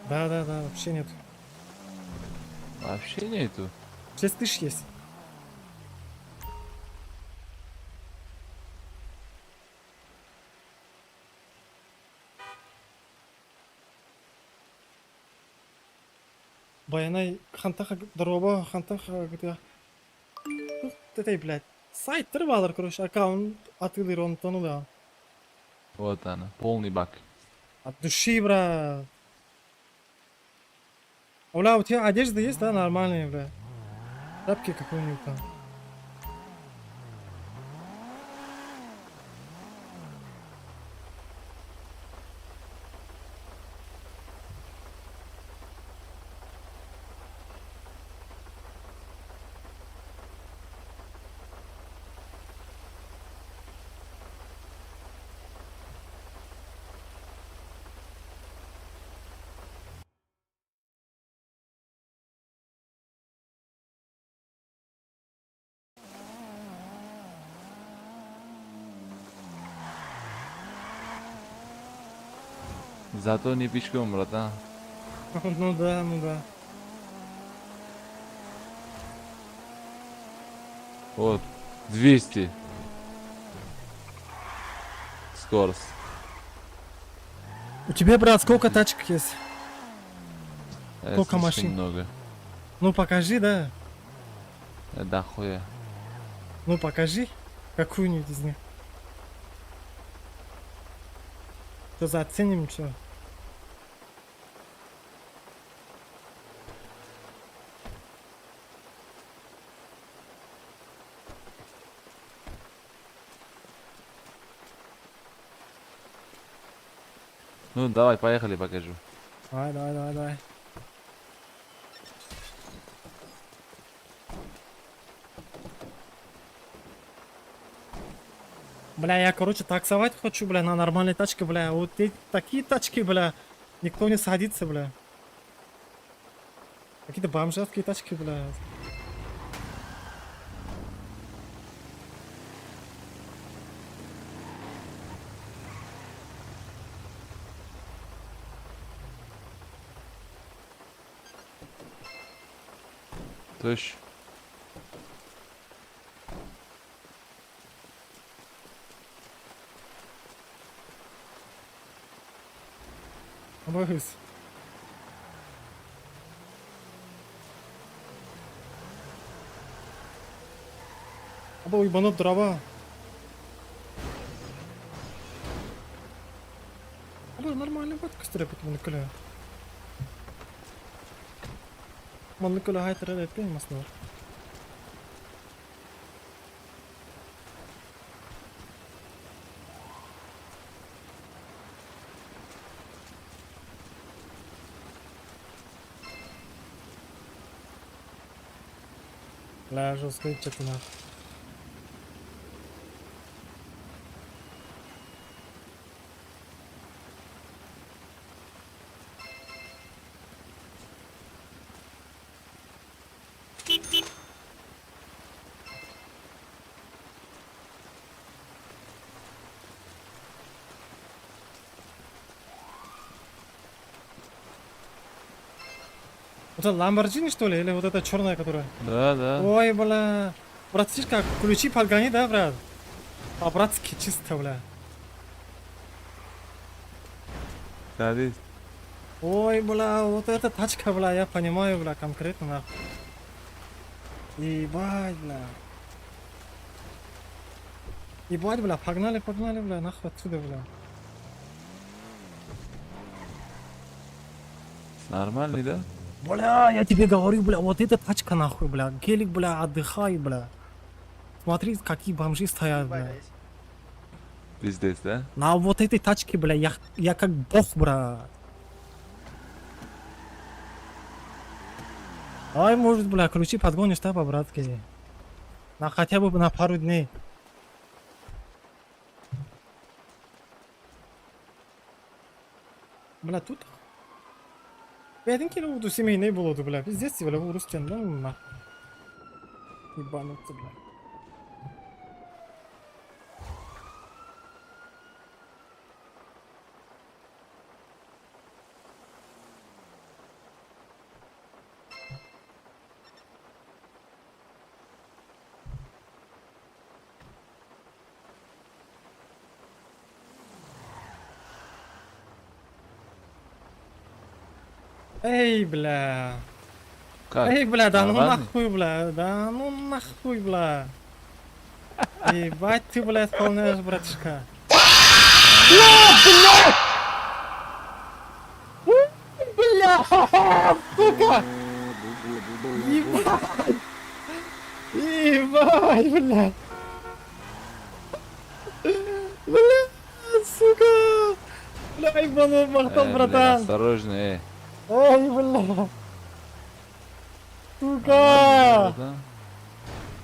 A: Да, вообще нет.
O: Вообще нету.
A: 6 тысяч есть. Байанай хантаха дороба хантаха где. Этой, блядь. Сайттар баар, короче, аккаунт атыылыыр онтон ылаа.
O: Вот она, полный бак.
A: От души, брат. Оля, у тебя одежда есть, да, нормальная, бля? Тапки какой-нибудь там.
O: Зато не пешком, братан.
A: Ну да, ну да.
O: Вот, 200. Скорость.
A: У тебя, брат, сколько тачек есть? Сколько
O: Слишком
A: машин?
O: много.
A: Ну покажи, да.
O: Да хуя.
A: Ну покажи какую-нибудь из них. Что заценим, что?
O: Ну давай, поехали, покажу.
A: Давай, давай, давай, давай. Бля, я, короче, таксовать хочу, бля, на нормальной тачке, бля. Вот эти, такие тачки, бля, никто не садится, бля. Какие-то бомжатские тачки, бля.
O: Точно.
A: Боюсь. Аба уебанут дрова. Аба нормально вот костыля маныкыля. Маныкыля хайтер этпейм маслар. Бля, жестко что-то нахуй. Вот это Ламборджини, что ли? Или вот эта черная, которая?
O: Да.
A: Ой, бля. Братишка, ключи подгони, да, брат? По-братски чисто, бля.
O: Садись.
A: Ой, бля, вот эта тачка, бля, я понимаю, бля, конкретно, нахуй. Ебать, бля. Ебать, бля, погнали, погнали, бля, нахуй отсюда, бля.
O: Нормальный, да?
A: Бля, я тебе говорю, бля, вот эта тачка, нахуй, бля. Гелик, бля, отдыхай, бля. Смотри, какие бомжи стоят, бля.
O: Пиздец, да?
A: На вот этой тачке, бля, я как бог, брат. Ай, может, бля, ключи подгонишь, да, по-братски? На хотя бы на пару дней. Бля, тут... Бэйэтин киһи буду семейный буолуо бля. Пиздец, бля, урус диэн, да, на. Ебануться, бля. Эй, бля.
O: Как?
A: Эй, бля, да ну
O: Нормально?
A: нахуй, бля, да ну нахуй, бля. Ебать ты, бля, исполняешь, братишка. Бля, Бля, сука! Ебать! Ебать, бля! Бля, сука! Бля, ебану, махтал,
O: Э, блин,
A: братан!
O: осторожно, эй.
A: Эй, бля! Сука!
O: Братан.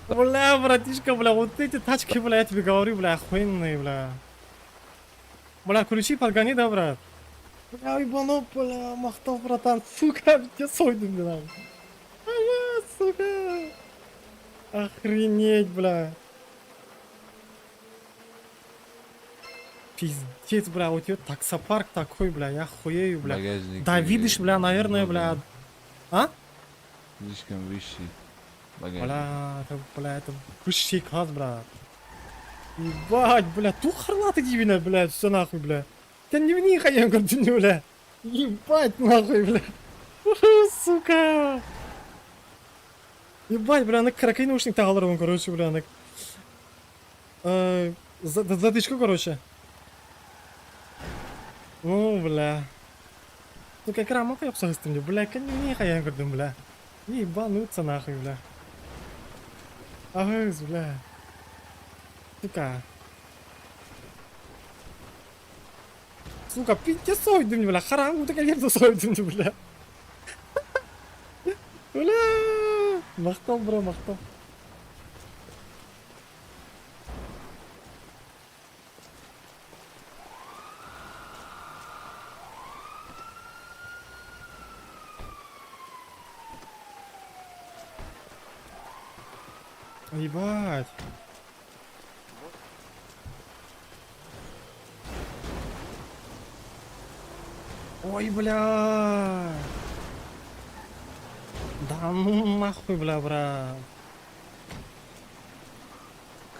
A: Бля, братишка, бля, вот эти тачки, бля, я тебе говорю, бля, охуенные, бля. Бля, ключи подгони, да, брат? Бля, ебану, бля, махтал, братан, сука, где сойду, бля. Бля, сука. Охренеть, бля. Пиздец, бля, у тебя таксопарк такой, бля, я хуею, бля.
O: Багажник
A: Да, видишь, бля, наверное, бля. А?
O: Слишком высший. Багажник.
A: Бля, это, бля, это высший класс, брат. Ебать, бля, тух дивина, бля, все нахуй, бля. Ты не в них, а я говорю, бля. Ебать, нахуй, бля. Уху, сука. Ебать, бля, на каракай наушник тағалар короче, бля, на... Затычку, короче. Ну, бля. Ну, как рамок я обсуждаю, бля, не я говорю, бля. Ебануться нахуй, бля. Ага, бля. Сука. Сука, пиздец сойдум, бля. Харам, вот такая сойдум, бля. Бля. Махтал, бро, махтал. Ебать. Ой, бля. Да ну нахуй, бля, брат.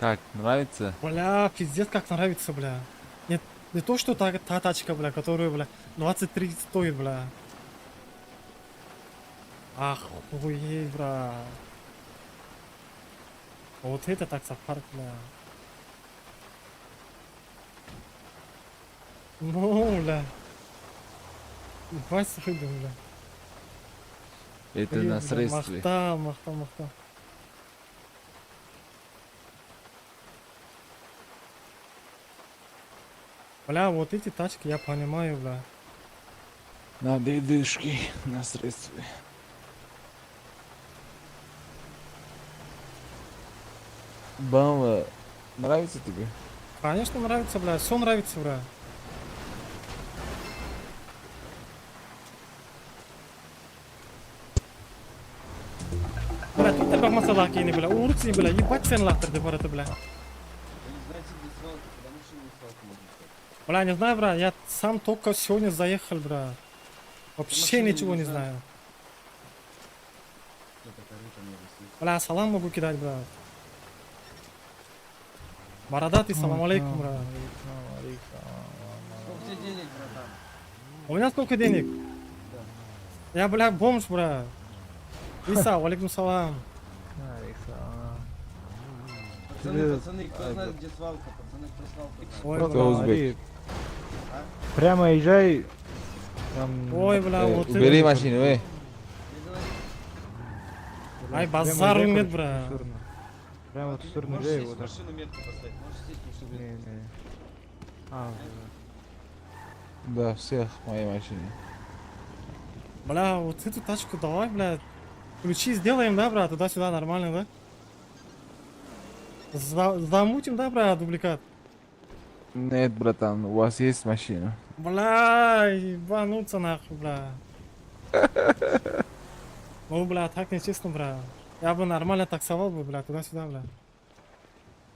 O: Как, нравится?
A: Бля, пиздец, как нравится, бля. Нет, не то, что та тачка, бля, которую, бля, 23 стоит, бля. Охуеть, брат. Вот это таксопарк, бля. Ну, бля. Ебать, выйду, бля.
O: Это
A: Блин,
O: на
A: бля,
O: средстве.
A: Махта, махта, махта. Бля, вот эти тачки я понимаю, бля.
O: На дедушки, на средстве. Бамва, нравится тебе?
A: Конечно нравится, бля, все нравится, бля. Бля, тут тебе масала кини, бля, урцы, бля, ебать сен лахтер, барата, бля. Бля, не знаю, бра, я сам только сегодня заехал, бра. Вообще ничего не знаю. Бля, салам могу кидать, брат. Бородатый, салам алейкум, брат.
D: Сколько тебе денег, братан?
A: У меня сколько денег? Я, бля, бомж, бра. Иса, алейкум салам.
D: Пацаны, пацаны, кто знает, где свалка? Пацаны, кто свалку знает?
A: Ой,
O: Кто
A: бля.
O: узбек?
J: Прямо езжай. Там...
A: Ой, бля, вот
O: Убери
A: это-
O: машину, эй.
A: Ай,
J: Прямо
A: базару
J: езжай,
A: нет,
J: короче,
A: бра.
J: в сторону. Прямо вот в сторону
D: Можешь
J: езжай,
D: сесть
J: вот
D: в
J: так.
D: машину метку поставить? Можешь сесть в машину
J: Не,
D: метку
J: не. А,
O: Да, всех в моей машине.
A: Бля, вот эту тачку давай, бля. Ключи сделаем, да, брат? Туда-сюда нормально, да? Замутим, да, брат, дубликат?
O: Нет, братан, у вас есть машина.
A: Бля, ебануться нахуй, бля. Ну, бля, так нечестно, бля. Я бы нормально таксовал бы, бля, туда-сюда, бля.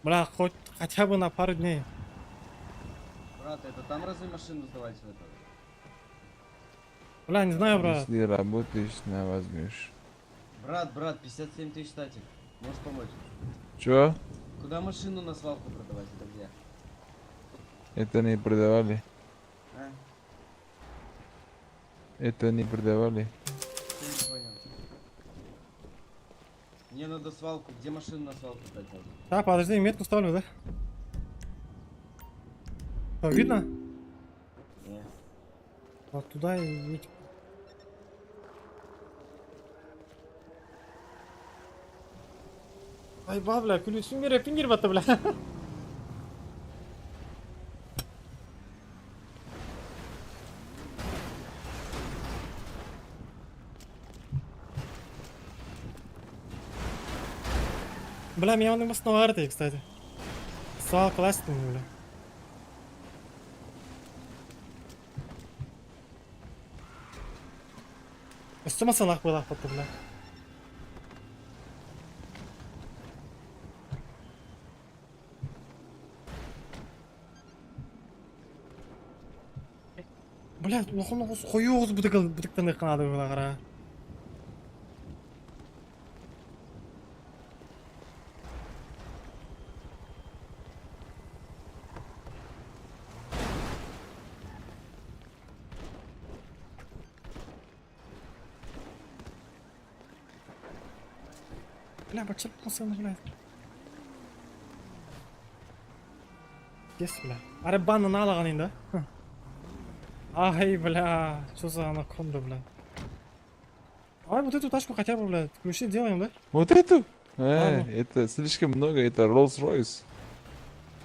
A: Бля, хоть хотя бы на пару дней.
M: Брат, это там разве машину сдавать в этом?
A: Бля, не знаю, брат.
O: Если работаешь, на возьмешь.
M: Брат, брат, 57 тысяч статик. Можешь помочь?
O: Чё?
M: Куда машину на свалку продавать? Это где?
O: Это не продавали.
M: А?
O: Это не продавали.
M: Я не понял. Мне надо свалку. Где машину на свалку сдать надо?
A: Да, подожди, метку ставлю, да? Что, видно?
M: Не.
A: Вот туда и едь. Ай, ба, бля, ключ мира, пингер бата, бля. Бля, меня он снова артой, кстати. Стал классный, бля. Өссө масалах была фото, бля. Бля, улахан оҕус хойуу оҕус бытык бытыктан канады была гара. Бля, бачат посылны, бля. Есть, бля. Аре банна налаган инде. Ай, бля, что за анаконда, бля. Давай вот эту тачку хотя бы, бля, ключи делаем, да?
O: Вот эту?
A: Ладно.
O: Это слишком много, это Rolls-Royce.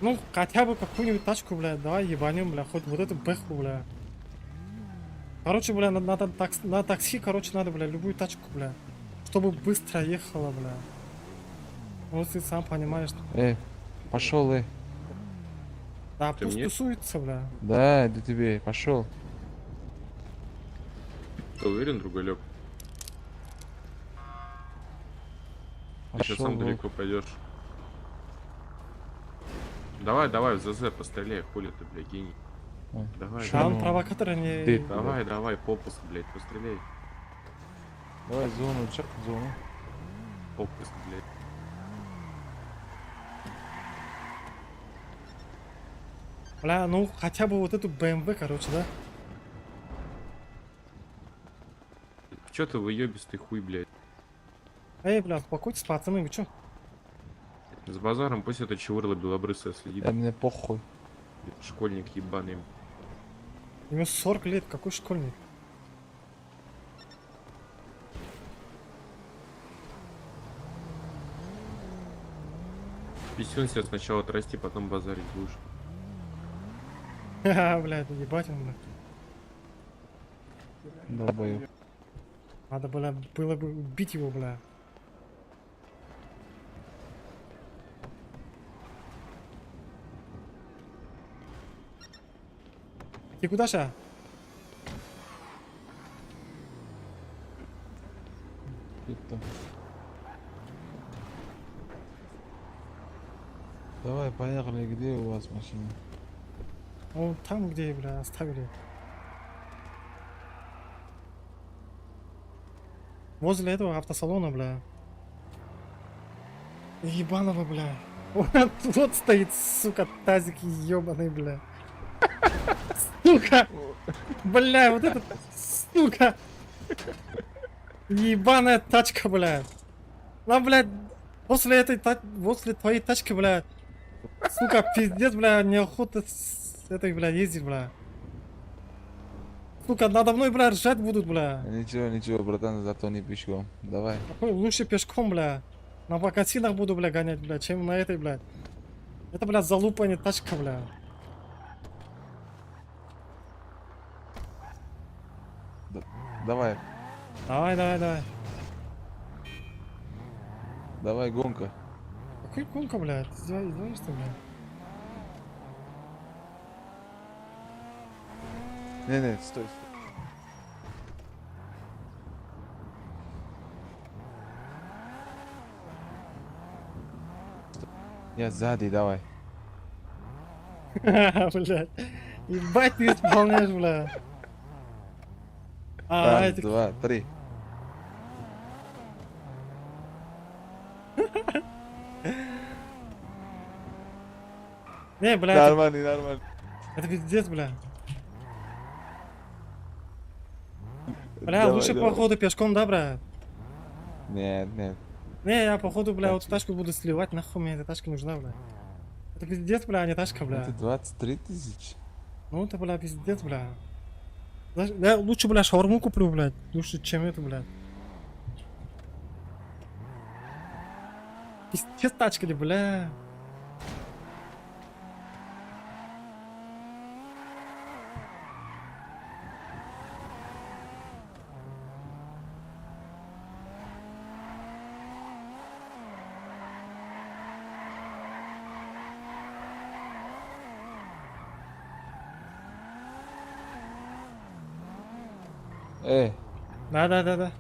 A: Ну, хотя бы какую-нибудь тачку, бля, давай ебанем, бля, хоть вот эту бэху, бля. Короче, бля, надо на такси, короче, надо, бля, любую тачку, бля. Чтобы быстро ехала, бля. Ну, ты сам понимаешь.
O: Пошел, эй.
A: Да,
L: Ты
A: пусть
L: мне?
A: тусуется, бля.
O: Да, иду тебе, пошел.
L: Ты уверен, другалек? Ты сейчас
O: Пошел,
L: сам
O: волк.
L: далеко пойдешь. Давай, давай, в ЗЗ постреляй, хули ты, бля, гений.
O: А,
L: Давай,
O: шо
A: Да, он
O: ну?
A: провокатор, а не...
O: Ты,
L: Давай, давай, попуск, блядь, постреляй.
O: Давай зону, чек зону.
L: Попуск, блядь.
A: Бля, ну хотя бы вот эту BMW, короче, да?
L: Чё ты выебистый хуй, блядь?
A: Эй, бля, успокойтесь, пацаны, вы чё?
L: С базаром пусть это чувырло белобрысая следит.
O: Да мне похуй.
L: Школьник ебаный.
A: Ему 40 лет, какой школьник?
L: Писюн себе сначала отрасти, потом базарить будешь.
A: Ха, бля, ебать он, бля.
O: Долбоёб.
A: Надо было, было бы убить его, бля. Ты куда ща?
O: Это. Давай, поехали, где у вас машина?
A: Ну, там, где, бля, оставили. Возле этого автосалона, бля. Ебаного, бля. Вот, вот стоит, сука, тазик ебаный, бля. Сука! Бля, вот этот, сука! Ебаная тачка, бля. На, блядь, после этой после твоей тачки, бля, сука, пиздец, бля, неохота с этой, бля, ездить, бля. Сука, надо мной, бля, ржать будут, бля.
O: Ничего, ничего, братан, зато не пешком. Давай.
A: Какой лучше пешком, бля. На бокасинах буду, бля, гонять, бля, чем на этой, бля. Это, бля, залупа, а не тачка, бля.
O: Давай.
A: Давай, давай, давай.
O: Давай, гонка.
A: Какой гонка, бля? Ты издеваешься, бля?
O: Не-не, стой, стой. Я сзади, давай.
A: Блядь. Ебать ты исполняешь, бля. А,
O: Раз,
A: это...
O: два, три.
A: Не, бля, это,
O: Нормальный, нормальный.
A: это пиздец, бля. Бля,
O: Давай,
A: лучше
O: давай.
A: походу пешком, да, бля?
O: Нет, нет.
A: Не, я походу, бля, вот тачку буду сливать, нахуй мне эта тачка нужна, бля. Это пиздец, бля, а не тачка, бля.
O: Это 23 тысячи.
A: Ну это, бля, пиздец, бля. Знаешь, я лучше, бля, шаурму куплю, блядь, лучше, чем эту, блядь. Пиздец тачка, ли, бля.
O: Эй,
A: Да-да-да-да.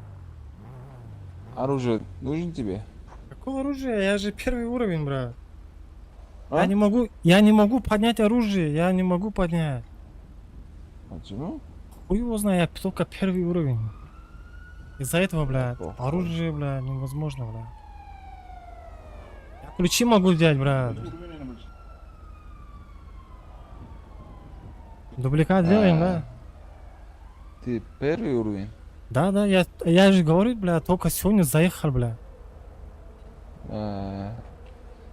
O: оружие нужен тебе?
A: Какое оружие? Я же первый уровень, брат.
O: А?
A: Я не могу поднять оружие, я не могу поднять.
O: Почему?
A: Хуй его знает, я только первый уровень. Из-за этого, бля, оружие, бля, невозможно, бля. Я ключи могу взять, брат. Дубликат делаем, да?
O: Ты первый уровень?
A: Да, да, я же говорю, бля, только сегодня заехал, бля.
O: А,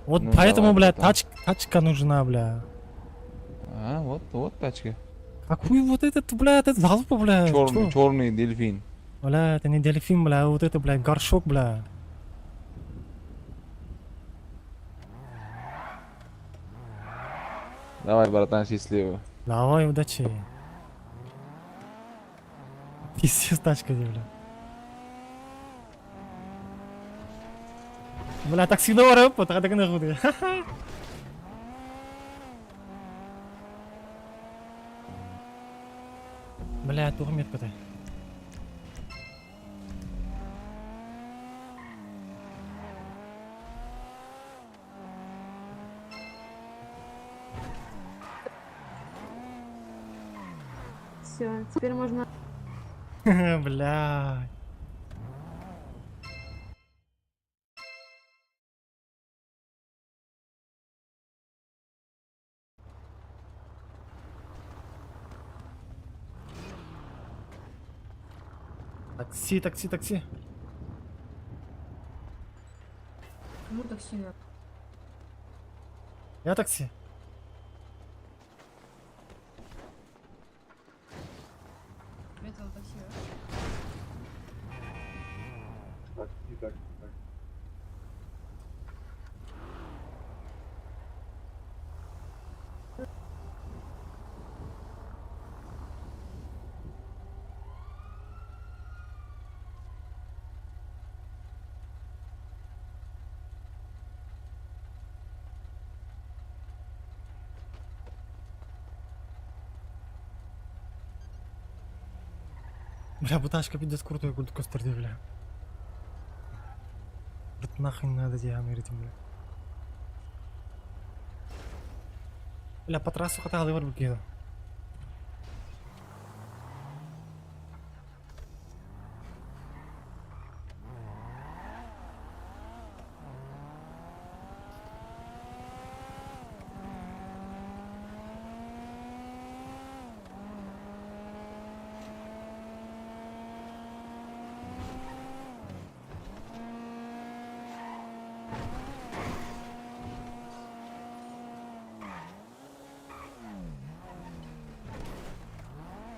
A: Вот
O: ну
A: поэтому,
O: давай,
A: бля,
O: братан.
A: тачка нужна, бля.
O: А, вот, вот тачка.
A: Какой вот этот, бля, этот залупа, бля.
O: Черный,
A: чё?
O: черный дельфин.
A: Бля, это не дельфин, бля, а вот это, бля, горшок, бля.
O: Давай, братан, счастливо.
A: Давай, удачи. Пиздец, тачка, бля. Бля, такси барып, отагы нахуй. Бля, туох метката.
H: Все, теперь можно
A: Бля. Такси, такси, такси.
H: Кому такси надо?
A: Я такси.
H: Это такси,
O: Такси, такси, такси.
A: Бля, бу тачка пиздец крутой культ костерди, бля. Это нахуй не надо тебе говорить, бля. Бля, по трассу хватало бар бу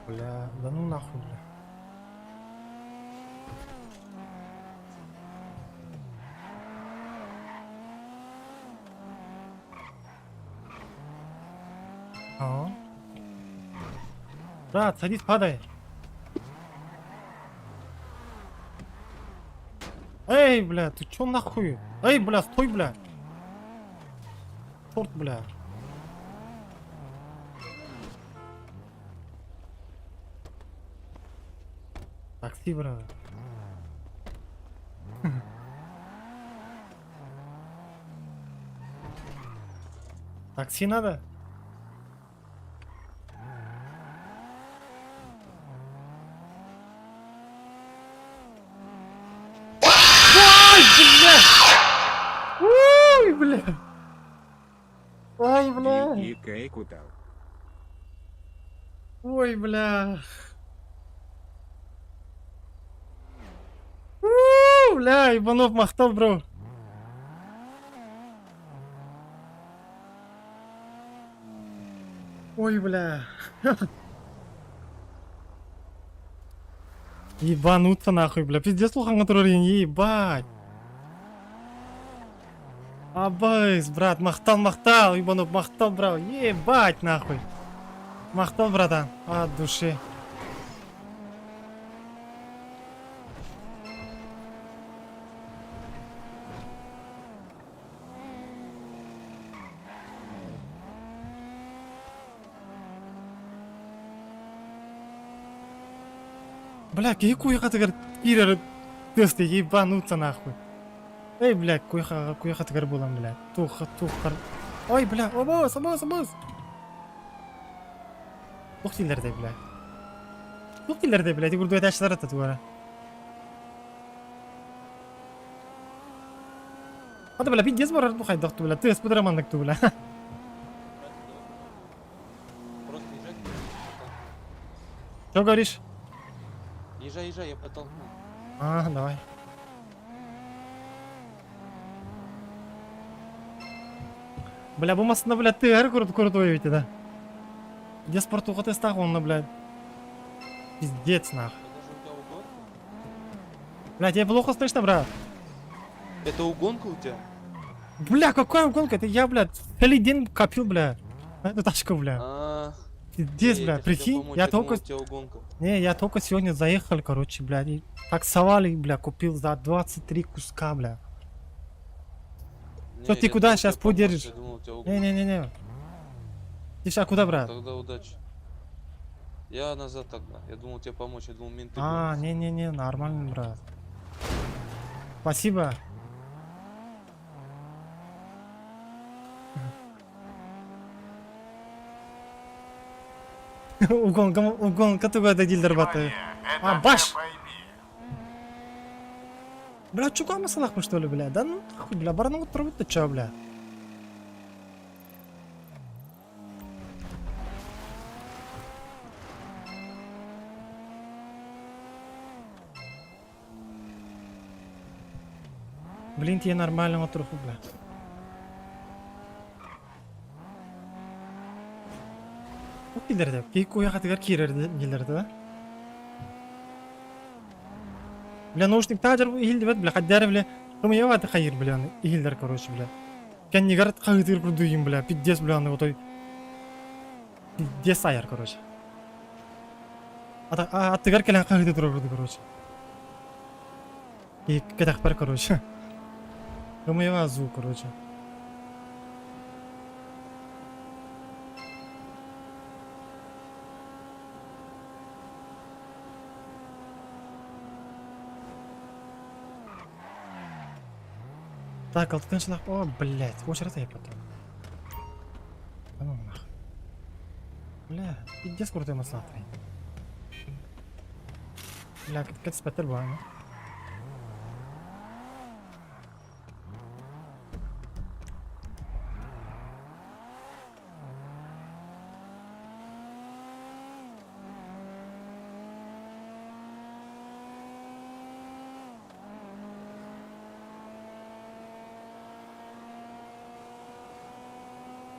A: Бля, да ну нахуй, бля. А. Брат, садись, падай. Эй, бля, ты чё нахуй? Эй, бля, стой, бля. Торт, бля. Такси, брат. Такси надо? Ой, бля! Ой, бля! Ой, бля! Ой, бля! У, Бля, Иванов махтал, бро. Ой, бля. Ебануться нахуй, бля. Пиздец, луханга турарин, ебать. Абайс, брат, махтал, махтал, ебанув, махтал, бро. Ебать, нахуй. Махтал, братан, от души. Бля, киһи куйахатыгар киирэр тыас ебануться нахуй. Эй, бля, куйаха куйахатыгар буолан, бля. Туха тухар. Ой, бля, обос, обос, обос. Туох дииллэр бля. Туох дииллэр бля, ити курдук этээччилэр ата тугара. Ата, бля, пиздец барар бу хайдах ту, бля, тыас бу маннык ту, бля.
O: Просто езжай.
A: Что говоришь?
O: Езжай, езжай, я подтолкну.
A: А, давай. Бля, бу массына, бля, тыар крутой ведь, да. Где спортуха ты стах, он, блядь. Пиздец, нах. Бля, тебе плохо слышно, брат?
O: Это угонка у тебя?
A: Бля, какая угонка? Это я, блядь, целый день копил, бля. На эту тачку, бля.
O: А,
A: Пиздец,
O: не,
A: бля,
O: я тебе хотел
A: прикинь,
O: помочь,
A: я
O: я думал,
A: только...
O: у тебя угонка.
A: Не, я только сегодня заехал, короче, блядь, и таксовали, бля, купил за 23 куска, бля.
O: Не,
A: Что ты
O: я
A: куда
O: думал,
A: сейчас
O: тебе помочь,
A: путь держишь?
O: я думал, у тебя угонка.
A: Не-не-не-не. Ты сейчас куда, брат?
O: Тогда удачи. Я назад тогда. Я думал тебе помочь, я думал менты
A: А,
O: гонят.
A: не-не-не, нормально, брат. Спасибо. Угонка, угонка туга да дилдер баты. А, баш! Бля, чуга масалахмы что ли, бля? Да ну нахуй, бля, баран вот ты чё, бля? Блин, тебе нормально вот труху, бля. Килерде, кей куяхатыгар киирер нелерде да? Бля, наушник таджар иһиллибэт, бля, хаддары, бля, румыяваты хайыр, бля, иһиллэр, короче, бля. Кэннигэр хаһыытыыр курдуйум, бля, пиздец, бля, аны отой пиздец айар, короче. Аттыгар кэлэн хаһыытыы турар курдук, короче. И кэтэхпэр, короче. Румыява звук, короче. Так, алтын шлах. О, блядь, очередь я потом. Да ну нахуй. Бля, пиздец крутой маслатый. Бля, как спектр был,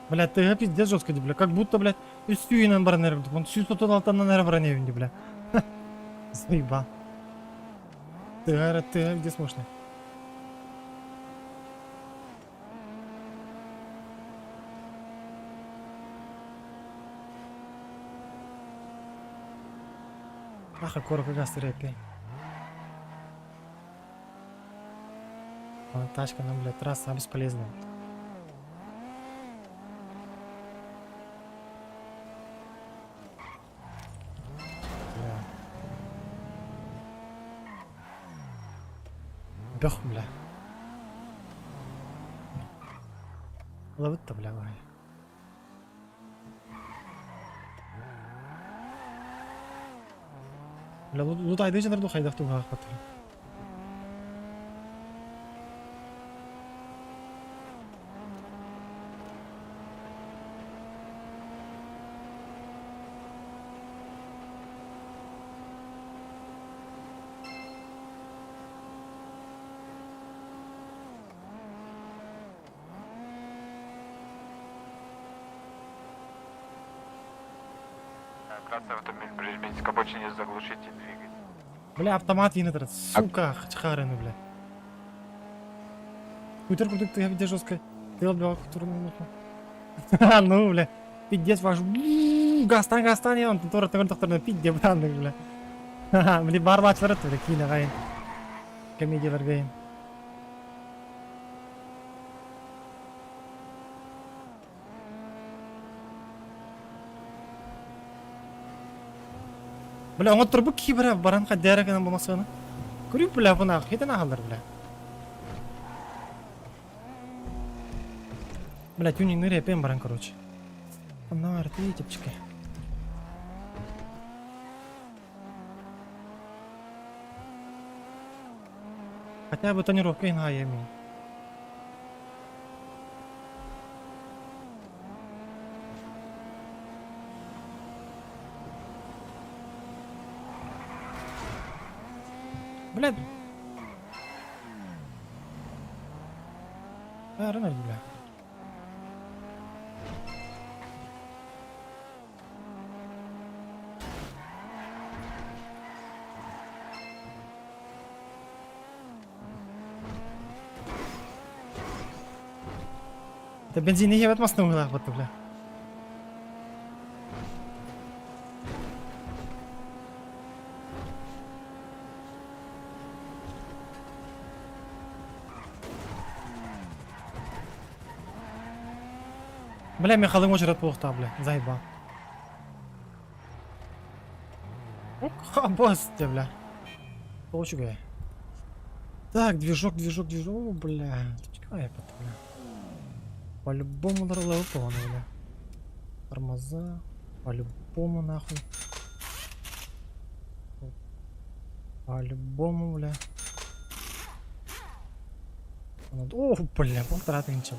A: Бля, ты пиздец жестко, бля, как будто, блядь, үстүйінен бар нерв, он сүй сотон алтаннан нерв броневинди, бля. Заебал. Ты, ты, где смешно? Аха, коротко газ рэпи. Тачка нам, блядь, трасса бесполезная. Бөх, бля. Ылабыт да, бля, бай. Бля, лутайды жанар ду хайдах тугаах батыр.
P: Красный автомобиль, прижмитесь к обочине, заглушите двигатель.
A: Бля, автомат енетер, сука, хачхарыны, бля. Кутер курдук ты где жестко. Ты бля, турну Ну, бля. Пиздец ваш. Гастан, гастан, я он тура төгөн тохторно пидде бутанды, бля. Бля, барбачлар бля, киіне гайын. Комедиялар гайын. Бля, оңа турбу ки бра, баран хаддара гана бумасына. Көрүп бля, буна хитен ахалдар бля. Бля, тюнинг ныря баран, короче. Нар, ты типчики. Хотя бы тонировка иная имею. Блядь. А, рано, бля. Это бензин не ебет масын углах вот, бля. Бля, мен халым очерет болуқта, бля, заеба. Ох, босс, бля. Получу Так, движок, движок, движок, О, бля. Чекай, потом, бля. По-любому дорога бля. Тормоза. По-любому, нахуй. По-любому, бля. О, бля, полтора тысячи.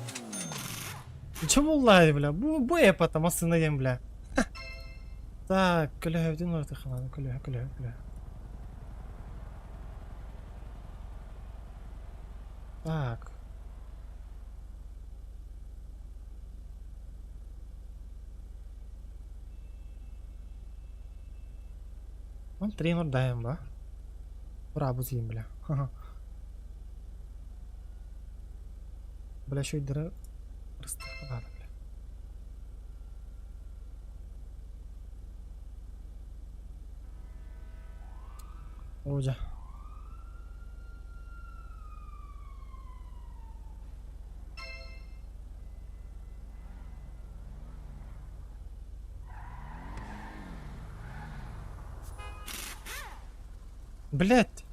A: Чего булла, бля? Бу потом остановим, бля. Так, көлөһө бүтүн ортахананы, көлөһө, көлөһө, көлөһө. Так. Он тренер даем, ба? Ура, бузим, бля. Ха-ха. Бля, еще и дыра... Надо, бля. Оля. Блять.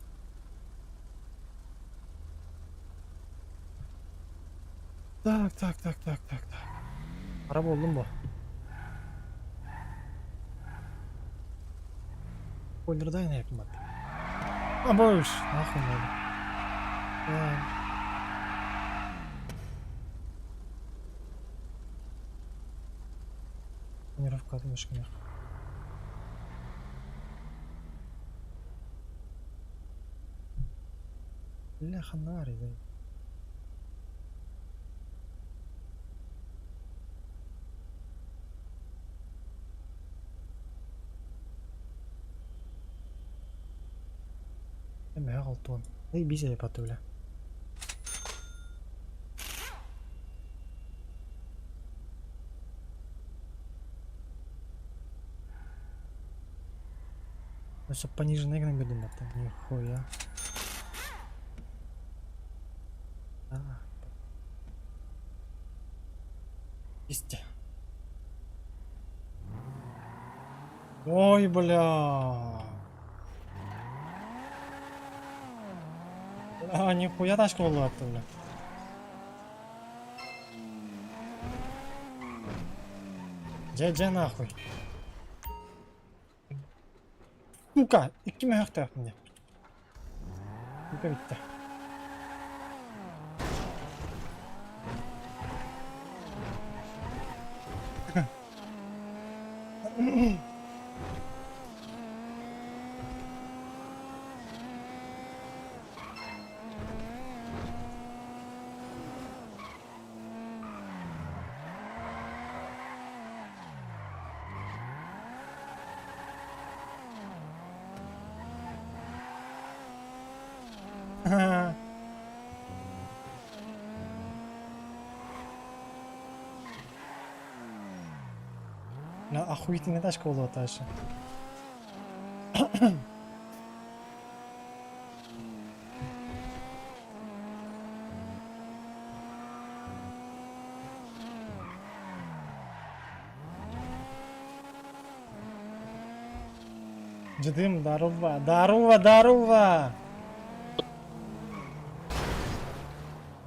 A: Так, так, так, так, так, так. Araba oldum bu. Spoiler'da yine yapayım hatta. А boş. Нахуй надо. Так. Тренировка немножко мягко. Бля, ханари, да. Мә алтын. Эй, бизе паты, бля. Ну все пониженный гнобили бата, нихуя. А. Есть. Ой, бля. А, нихуя тачка была оттуда. Дьэ, дьэ нахуй. Сука, икки мөһөхтөөх мне. Сука битте. На охуительная тачка была дальше. Дедым, здорово, здорово, здорово!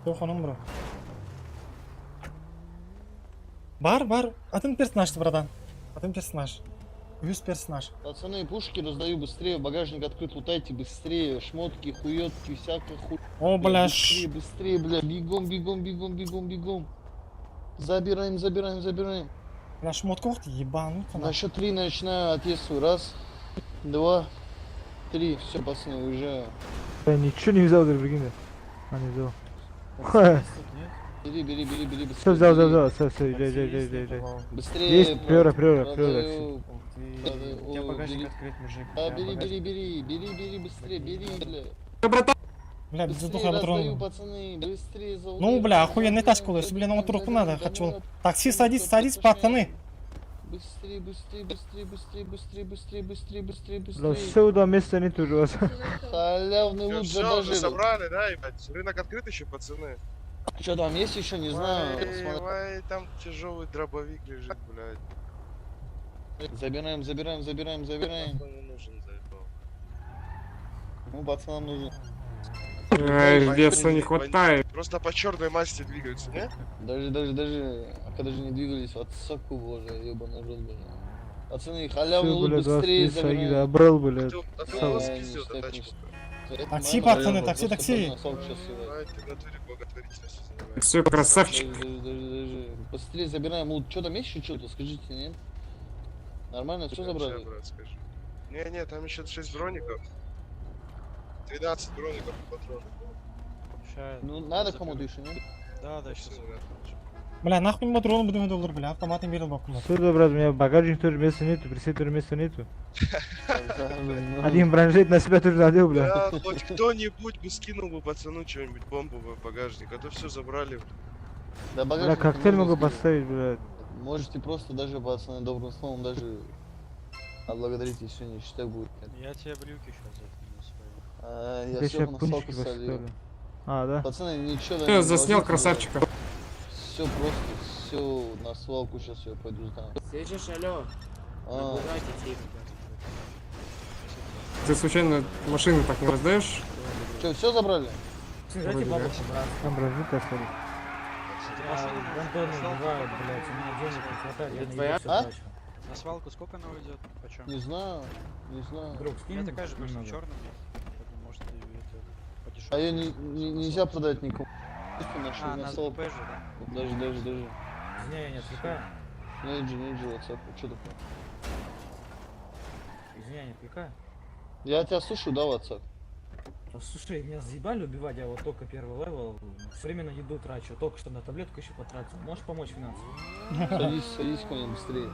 A: Туох онон бро? Бар, бар, атын персонаж братан. Атын персонаж. Үс персонаж.
M: Пацаны, пушки раздаю быстрее, багажник открыт, лутайте быстрее, шмотки, хуетки, всякая хуй.
A: О, бля,
M: Быстрее, быстрее, бля, бегом, бегом, бегом, бегом, бегом. Забираем, забираем, забираем.
A: Бля, шмотка ух ты, ебануться.
M: На счет три начинаю отъезд свой. Раз, два, три. Все, пацаны, уезжаю.
J: Я ничего не взял, даже прикинь. А, не взял.
M: Бери, бери, бери, бери, быстрее.
J: Все, взял, взял,
M: бери.
J: взял, все, все, езжай, езжай, езжай, езжай.
M: Быстрее.
J: Есть, приора, приора, приора.
M: продаю,
J: У
M: продаю.
J: тебя
M: О,
J: багажник
M: бери.
J: открыт, мужик.
M: А, бери, бери, бери, бери, бери, быстрее, бери, бля.
A: Бля, без
M: Быстрее
A: духа
M: раздаю,
A: патронов.
M: пацаны, быстрее за
A: Ну, бля, охуенная тачка, если, блин, он трубку надо, хочу. Такси, садись, садись, пацаны.
M: Быстрее, быстрее, быстрее, быстрее, быстрее, быстрее, быстрее, быстрее,
J: Бля,
M: быстрее.
J: все, да, места нет уже у вас.
M: Халявный лут
P: Все, уже
M: заложили.
P: собрали, да, ебать? Рынок открыт еще, пацаны?
M: Что там есть еще, не знаю.
P: Вай,
M: Смотри.
P: вай, там тяжелый дробовик лежит, блядь.
M: Забираем, забираем, забираем, забираем.
P: Нахуй не нужен, заебал.
M: Ну, пацанам нужен.
P: Веса не хватает. Просто по черной масти двигаются, не?
M: Даже, даже, даже, а когда же не двигались, от соку, боже, ебаный рот, бля. Пацаны, халявный
J: Все,
M: лут
J: бля,
M: быстрее
J: 23 шаги
M: забираем.
J: добрал, блядь.
P: А ты у
J: Сал.
P: нас пиздет, а тачку.
A: Такси, пацаны, такси, такси.
L: Все, красавчик.
M: Даже, даже, даже. Быстрее забираем лут. Что там есть еще что-то? Скажите, нет? Нормально, все забрали?
P: Брат, скажи. Не-не, там еще 6 броников. 12 броников и патронов.
M: Ну, надо кому-то еще, нет?
J: Да, да, сейчас.
A: Бля, нахуй патрон будем доллар, бля, автомат имел бакума.
J: Все, да, брат, у меня багажник тоже места нету, присед тоже места нету. Один бронежилет на себя тоже надел, бля.
P: Да, хоть кто-нибудь бы скинул бы пацану что-нибудь, бомбу в багажник, а то все забрали.
M: Да,
J: Бля,
M: багажник
J: коктейль
M: не
J: могу
M: нужно скидывать.
J: поставить, бля.
M: Можете просто даже, пацаны, добрым словом даже отблагодарить, если не считать будет.
J: Я тебе брюки сейчас закину свои.
M: А, я
J: Я
M: все
J: ща
M: на
J: пунчики
M: свалку солью.
J: поставлю. А, да?
M: Пацаны, ничего
L: Ты заснял красавчика.
M: Все просто, все на свалку сейчас я пойду сдам.
C: Слышишь, алло?
M: А.
L: Ты случайно машины так не раздаешь?
M: Че, все забрали?
L: Вроде да.
J: Там бронежилет оставили.
L: Твоя?
M: А?
J: На свалку сколько она уйдет? Почем?
M: Не знаю, не знаю.
J: Друг, скинь. У меня такая же просто в черном есть. Может, это
M: А ее не, не- нельзя продать никому. Нашли
J: А,
M: на
J: на
M: свалку.
J: ЗП же, да?
M: Даже, даже, даже.
J: Извиняй, я не отвлекаю.
M: Не иди, не иди, WhatsApp. Что такое?
J: Извиняй, не отвлекаю.
M: Я тебя слушаю, да, WhatsApp?
N: Слушай, меня заебали убивать, я вот только первый level, все время на еду трачу, только что на таблетку еще потратил. Можешь помочь финансово?
M: Садись, садись ко мне быстрее.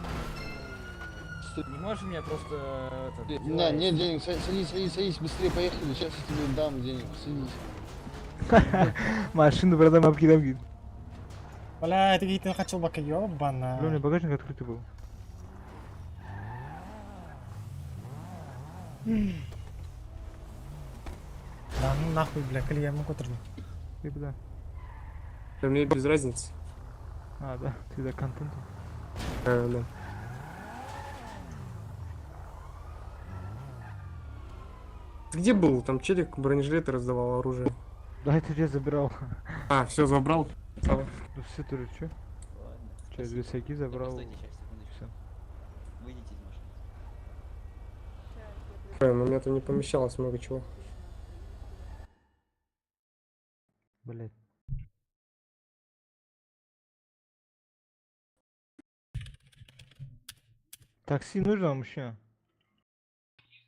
N: Не можешь меня просто... Это,
M: Не,
N: дела
M: нет
N: есть?
M: денег, садись, садись, садись, быстрее поехали, сейчас я тебе дам денег, садись.
J: Машину продам, бабки дам, говорит.
A: Бля, это какие-то хотел бака, ёбана.
J: Бля, у меня багажник открытый был.
A: Да ну нахуй, бля, коли я могу трудно.
J: Ты куда?
L: Да мне без разницы.
J: А, да, ты за контентом.
L: Да. Ты где был? Там челик бронежилеты раздавал оружие.
J: Да, это я забирал.
L: А, все забрал?
J: Ну все, ты че? Че, висаки забрал. Все.
D: Выйдите из машины.
L: Но у меня там не помещалось много чего.
J: Блять. Такси нужно, мужчина?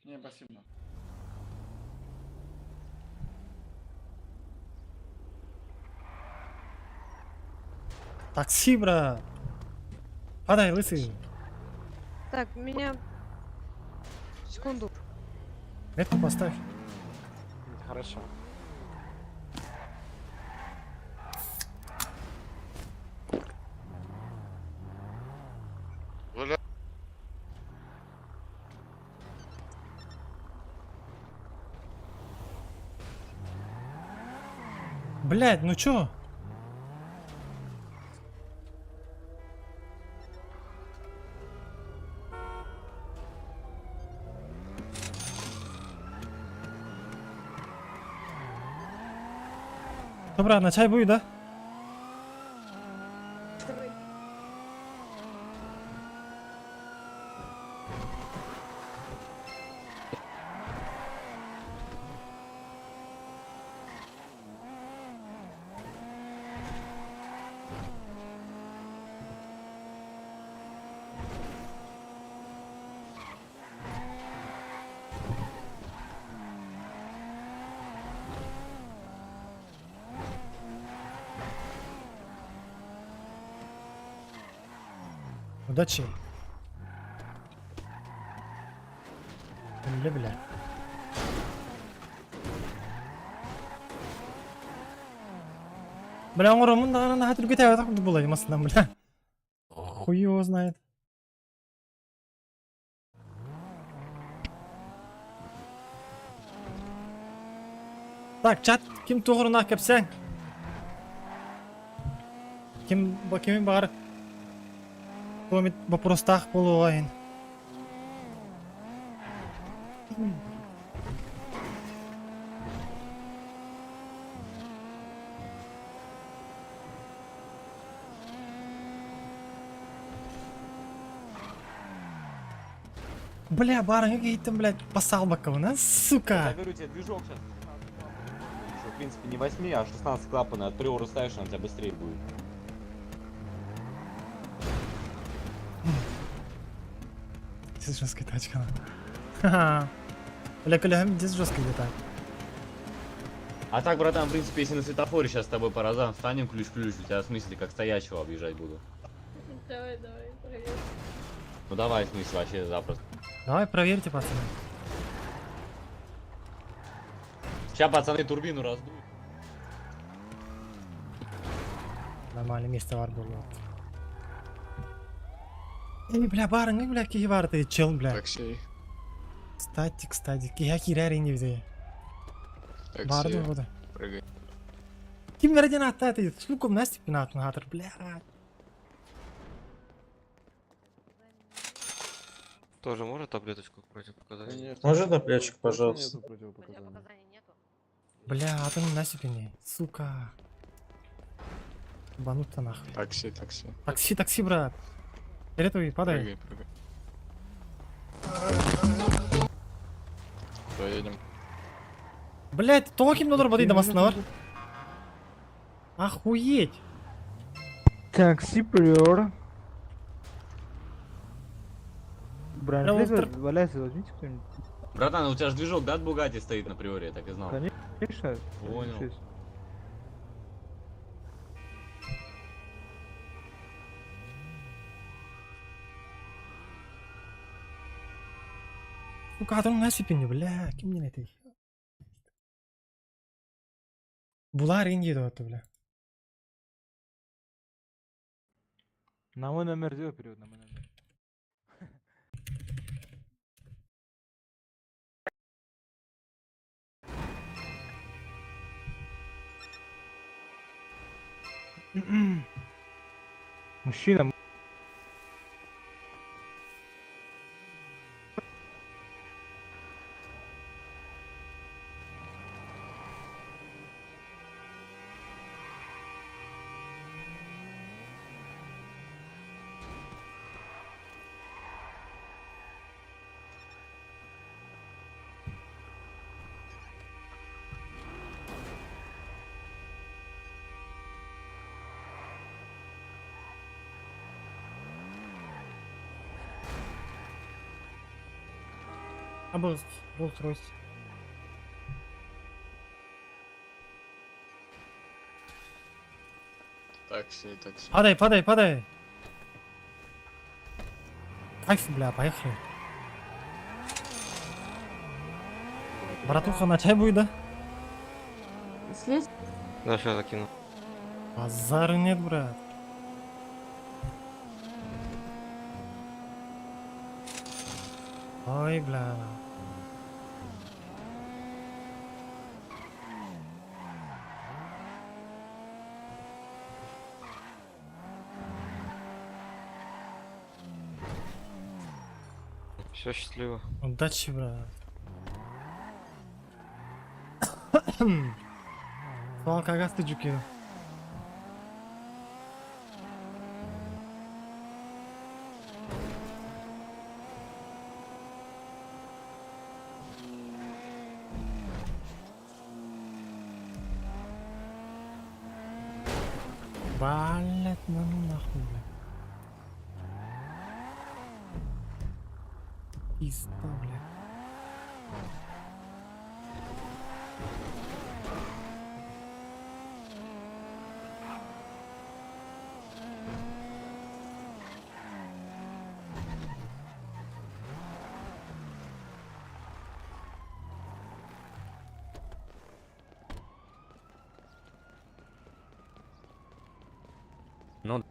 M: Не, спасибо.
A: Такси, брат. Падай, лысый.
H: Так, меня... Секунду.
A: Метку поставь.
L: Хорошо.
P: Бля.
A: Блять, ну чё? Добра, на чай будет, да? Удачи. Бля, бля. Бля, он роман, да, на хатыр гитара так было, масна, бля. Хуй его знает. Так, чат, ким туғырына кепсең? Ким, кимин бар? Комит вопростах болуғайын. Бля, барыңа кейттім, блядь, басал бакауна, сука.
O: Я говорю, тебе движок сейчас. В принципе, не 8, а 16 клапана. От приору ставишь, она у тебя быстрее будет.
A: Здесь жесткая тачка. Ха-ха. Бля, коля, здесь жесткая где-то.
O: А так, братан, в принципе, если на светофоре сейчас с тобой по разам встанем ключ-ключ, у тебя в смысле как стоячего объезжать буду.
H: Давай, давай, проверь.
O: Ну давай, в смысле, вообще запросто.
A: Давай проверьте, пацаны.
O: Сейчас пацаны турбину раздуют.
A: Нормально, место вар было. Эй, бля, барың, бля, кихи бар ты, чел, бля.
P: Такси.
A: Кстати, кстати, кихи кирәр инде бизе. Барды буда.
P: Прыгай.
A: Ким верден атта ты, сука, Настя пинат хатыр, бля.
O: Тоже можно таблеточку противопоказаний?
J: Можно таблеточку, пожалуйста?
A: Бля, а ты Настя пине, сука. Банута нахуй.
P: Такси, такси.
A: Такси, такси, брат. Фиолетовый, падай.
P: Прыгай, прыгай. Поедем.
A: Блять, то ким доллар бады дамасына бар. Охуеть.
J: Такси приор.
A: Бля,
J: Бронежилет валяется, возьмите кто-нибудь.
O: Братан, у тебя же движок, да, от Бугатти стоит на приоре, я так и знал.
J: Конечно.
O: Понял.
J: 1.6.
A: Сука, а там насипини, бля, ким не этой. Булар инди это, бля.
J: На мой номер сделай перевод, на мой номер. Мужчина,
A: А был Rolls-Royce.
P: Такси, такси.
A: Падай, падай, падай. Кайф, бля, поехали. Братуха, на чай будет, да?
H: Слезь.
L: Да, сейчас закину.
A: Базара нет, брат. Ой, бля.
L: Все, счастливо.
A: Удачи, брат. Алкогаз ты джуки. Блять, ну нахуй, блядь. Пизда, блядь.
O: Ну.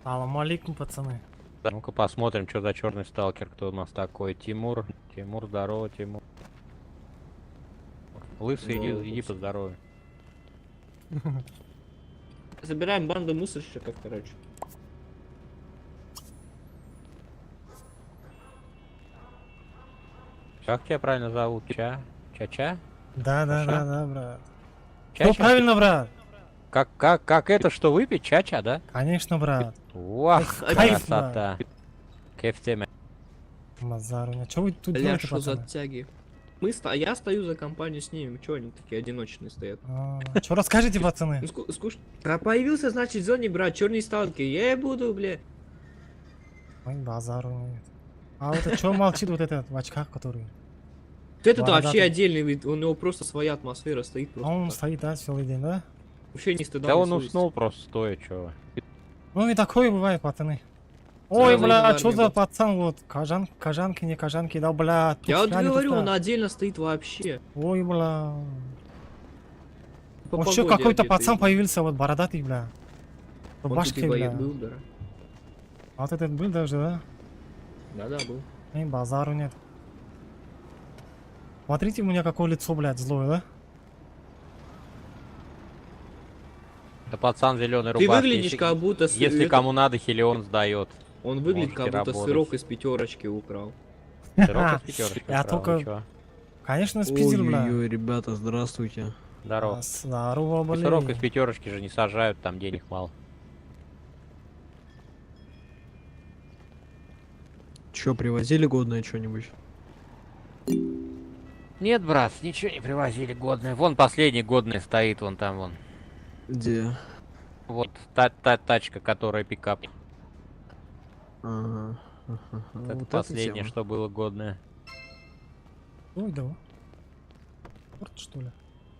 A: Салам алейкум, пацаны.
O: Ну-ка посмотрим, что за черный сталкер, кто у нас такой. Тимур. Тимур, здорово, Тимур. Лысый, иди, иди поздоровай.
N: Забираем банду мусорщиков, короче.
O: Как тебя правильно зовут? Ча? Ча-ча?
A: Да, да,
O: Ча-ча?
A: да, да, брат.
O: Ча-ча?
A: Ну правильно, брат.
O: Как это, что выпить? Ча-ча, да?
A: Конечно, брат.
O: Вах,
A: Кайф,
O: красота. Кайф теме.
A: Мазару, а чё вы тут
N: Бля,
A: делаете,
N: что за
A: пацаны?
N: тяги? А я стою за компанию с ними, чё они такие одиночные стоят?
A: А, Чё расскажете, пацаны?
N: Ну, скучно. А появился, значит, в зоне, брат, черный сталкер. Я и буду, бля.
A: Ой, базару нет. А вот это чё молчит вот этот в очках, который?
N: Вот этот вообще
A: Бородатый.
N: отдельный вид, у него просто своя атмосфера стоит
A: А
N: просто.
A: он
N: так.
A: стоит, да, целый день, да?
N: Вообще не стыда,
O: Да
N: ни
O: он
N: совести.
O: уснул просто стоя, чё вы.
A: Ну и такое бывает, пацаны. Ой,
N: Сразу
A: бля,
N: из
A: а чё
N: армии
A: за
N: был.
A: пацан вот, кожанки, не кожанки, да, бля,
N: Я вот
A: туфля, не
N: говорю,
A: туфля.
N: он отдельно стоит вообще.
A: Ой, бля.
N: По
A: Вообще
N: погоде
A: какой-то
N: одетый.
A: пацан появился, вот бородатый, бля.
N: Он тут
A: Рубашкой,
N: и
A: бля.
N: был, да.
A: А вот этот был даже, да?
N: Да-да, был.
A: И базару нет. Смотрите, у меня какое лицо, блядь, злое, да?
O: Да пацан зеленый
N: Ты
O: рубашке.
N: выглядишь
O: если-
N: как будто с-
O: Если
N: это-
O: кому надо, Хелион сдает.
N: Он выглядит
O: Можете
N: как будто
O: работать.
N: сырок из пятерочки украл.
O: Сырок из пятерочки
A: Я
O: украл,
A: только...
O: и чё?
A: Конечно, спиздил, бля.
I: Ой-ой-ой, ребята, здравствуйте.
O: Здорово.
A: Здорово, блин.
O: Сырок из пятерочки же не сажают, там денег мало.
I: Чё, привозили годное что-нибудь?
O: Нет, брат, ничего не привозили годное. Вон последний годный стоит, вон там, вон.
I: Где?
O: Вот та тачка, которая пикап.
I: Ага.
O: Вот это
I: Вот эта
O: последнее,
I: тема.
O: что было годное.
A: Ой, да. Порт, что ли?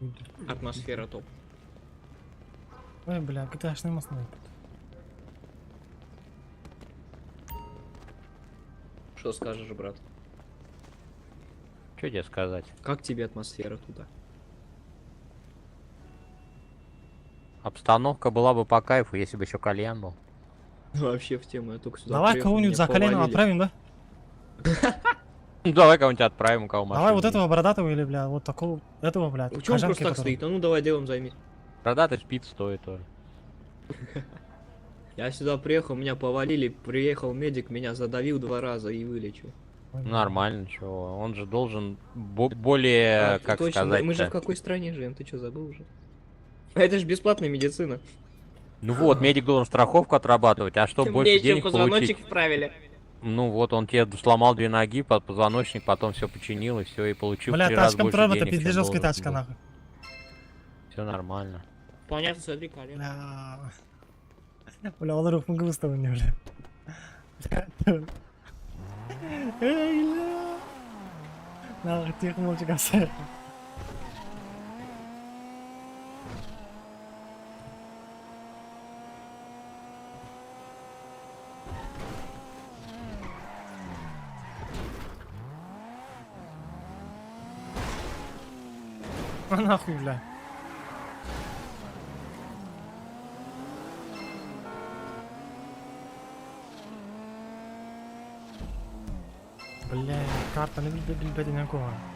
A: Ой, да.
N: Атмосфера топ.
A: Ой, бля, gta мост на
N: Что скажешь, брат?
O: Что тебе сказать?
N: Как тебе атмосфера туда?
O: Обстановка была бы по кайфу, если бы еще кальян был.
N: Вообще в тему, я только сюда
A: Давай
N: приехал,
A: кого-нибудь
N: меня
A: за колено
N: повалили.
A: отправим, да?
O: Ну, давай кого-нибудь отправим, у кого машина
A: Давай вот
O: есть.
A: этого бородатого или, бля, вот такого, этого, бля,
N: Чё он
A: кожанки,
N: просто так
A: который.
N: стоит? А ну давай делом займись.
O: Бородатый спит стоит тоже.
N: Я сюда приехал, меня повалили, приехал медик, меня задавил 2 раза и вылечил.
O: Нормально, чего. Он же должен более,
N: А,
O: как
N: точно,
O: сказать
N: мы же в какой стране живем, ты что, забыл уже? Это же бесплатная медицина.
O: Ну вот, медик должен страховку отрабатывать, а чтобы
N: Мне
O: больше
N: еще
O: денег
N: позвоночник
O: получить...
N: вправили.
O: Ну вот, он тебе сломал 2 ноги, под позвоночник, потом все починил и все, и получил в
A: Бля,
O: 3 раза
A: тачка
O: больше
A: Трон, это
O: денег, чем
A: пиздец жесткая
O: должен
A: тачка,
O: был.
A: нахуй.
O: Все нормально.
N: Понятно, смотри, колено.
A: Бля, бля, он руку выставил мне, бля. Эй, ля. Нахуй, тихо, молча, косарь. А нахуй, бля. Бля, картаны билбэтинэн куһаҕан.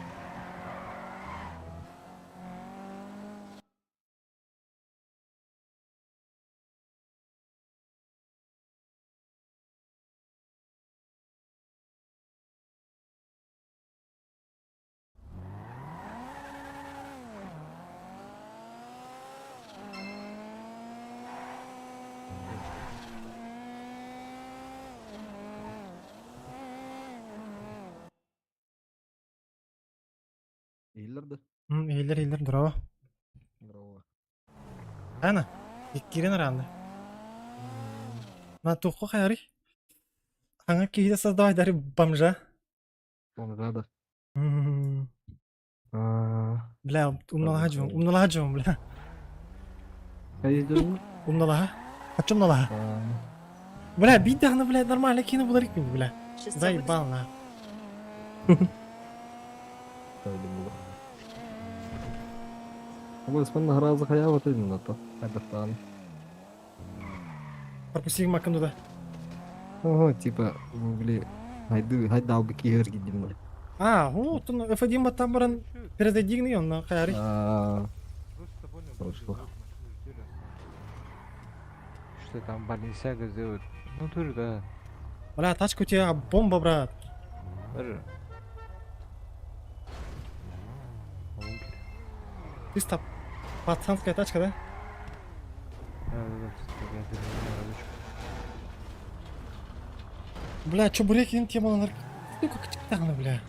I: Иһиллэр да?
A: Иһиллэр, иһиллэр, здорово.
I: Здорово.
A: Ана, иккирен араанна. На туохха хайарый? Хаҥа киһитэ создавай дары бомжа.
I: Бомжа да.
A: Бля, умналаһа дьон, умналаһа дьон, бля. Умналаһа. Хочу умналаһа. Бля, бить даҕаны, бля, нормально киинэ булар икпин, бля. Заебал, на. Пропусти макын туда.
I: Ого, типа, бли, хайды, хайда албы киһер гидимна.
A: А, о, тун F1 баттан баран перезайдигни онно хайари.
I: Хорошо.
L: Что там Баленсиага сделает? Ну тоже да.
A: Бля, тачка у тебя бомба, брат.
L: Даже.
A: Чисто пацанская тачка, да?
L: Да, да,
A: Бля, чебуреки тема Ну как тягну, бля.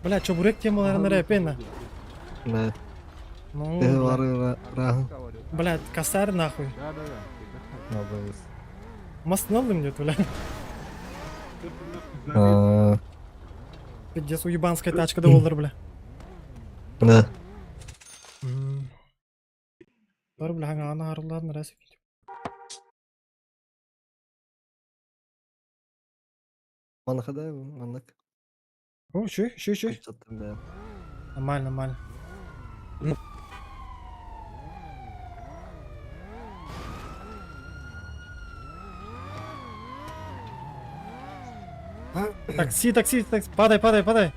A: Бля, чебурек темалар рэпена.
I: Да.
A: Ну,
I: Ты
A: бля.
I: говорил,
A: Бля, косарь нахуй.
L: Да, да, да.
I: Молодец.
A: Маснал мне, бля.
I: А,
A: Пиздец, уебанская тачка да олар, бля.
I: Да.
A: Бар, бля, ана арыларын рәсіп.
I: Манахадай, манак.
A: О, еще, еще, еще.
I: Да.
A: Нормально, нормально. Такси, такси, такси, падай, падай, падай.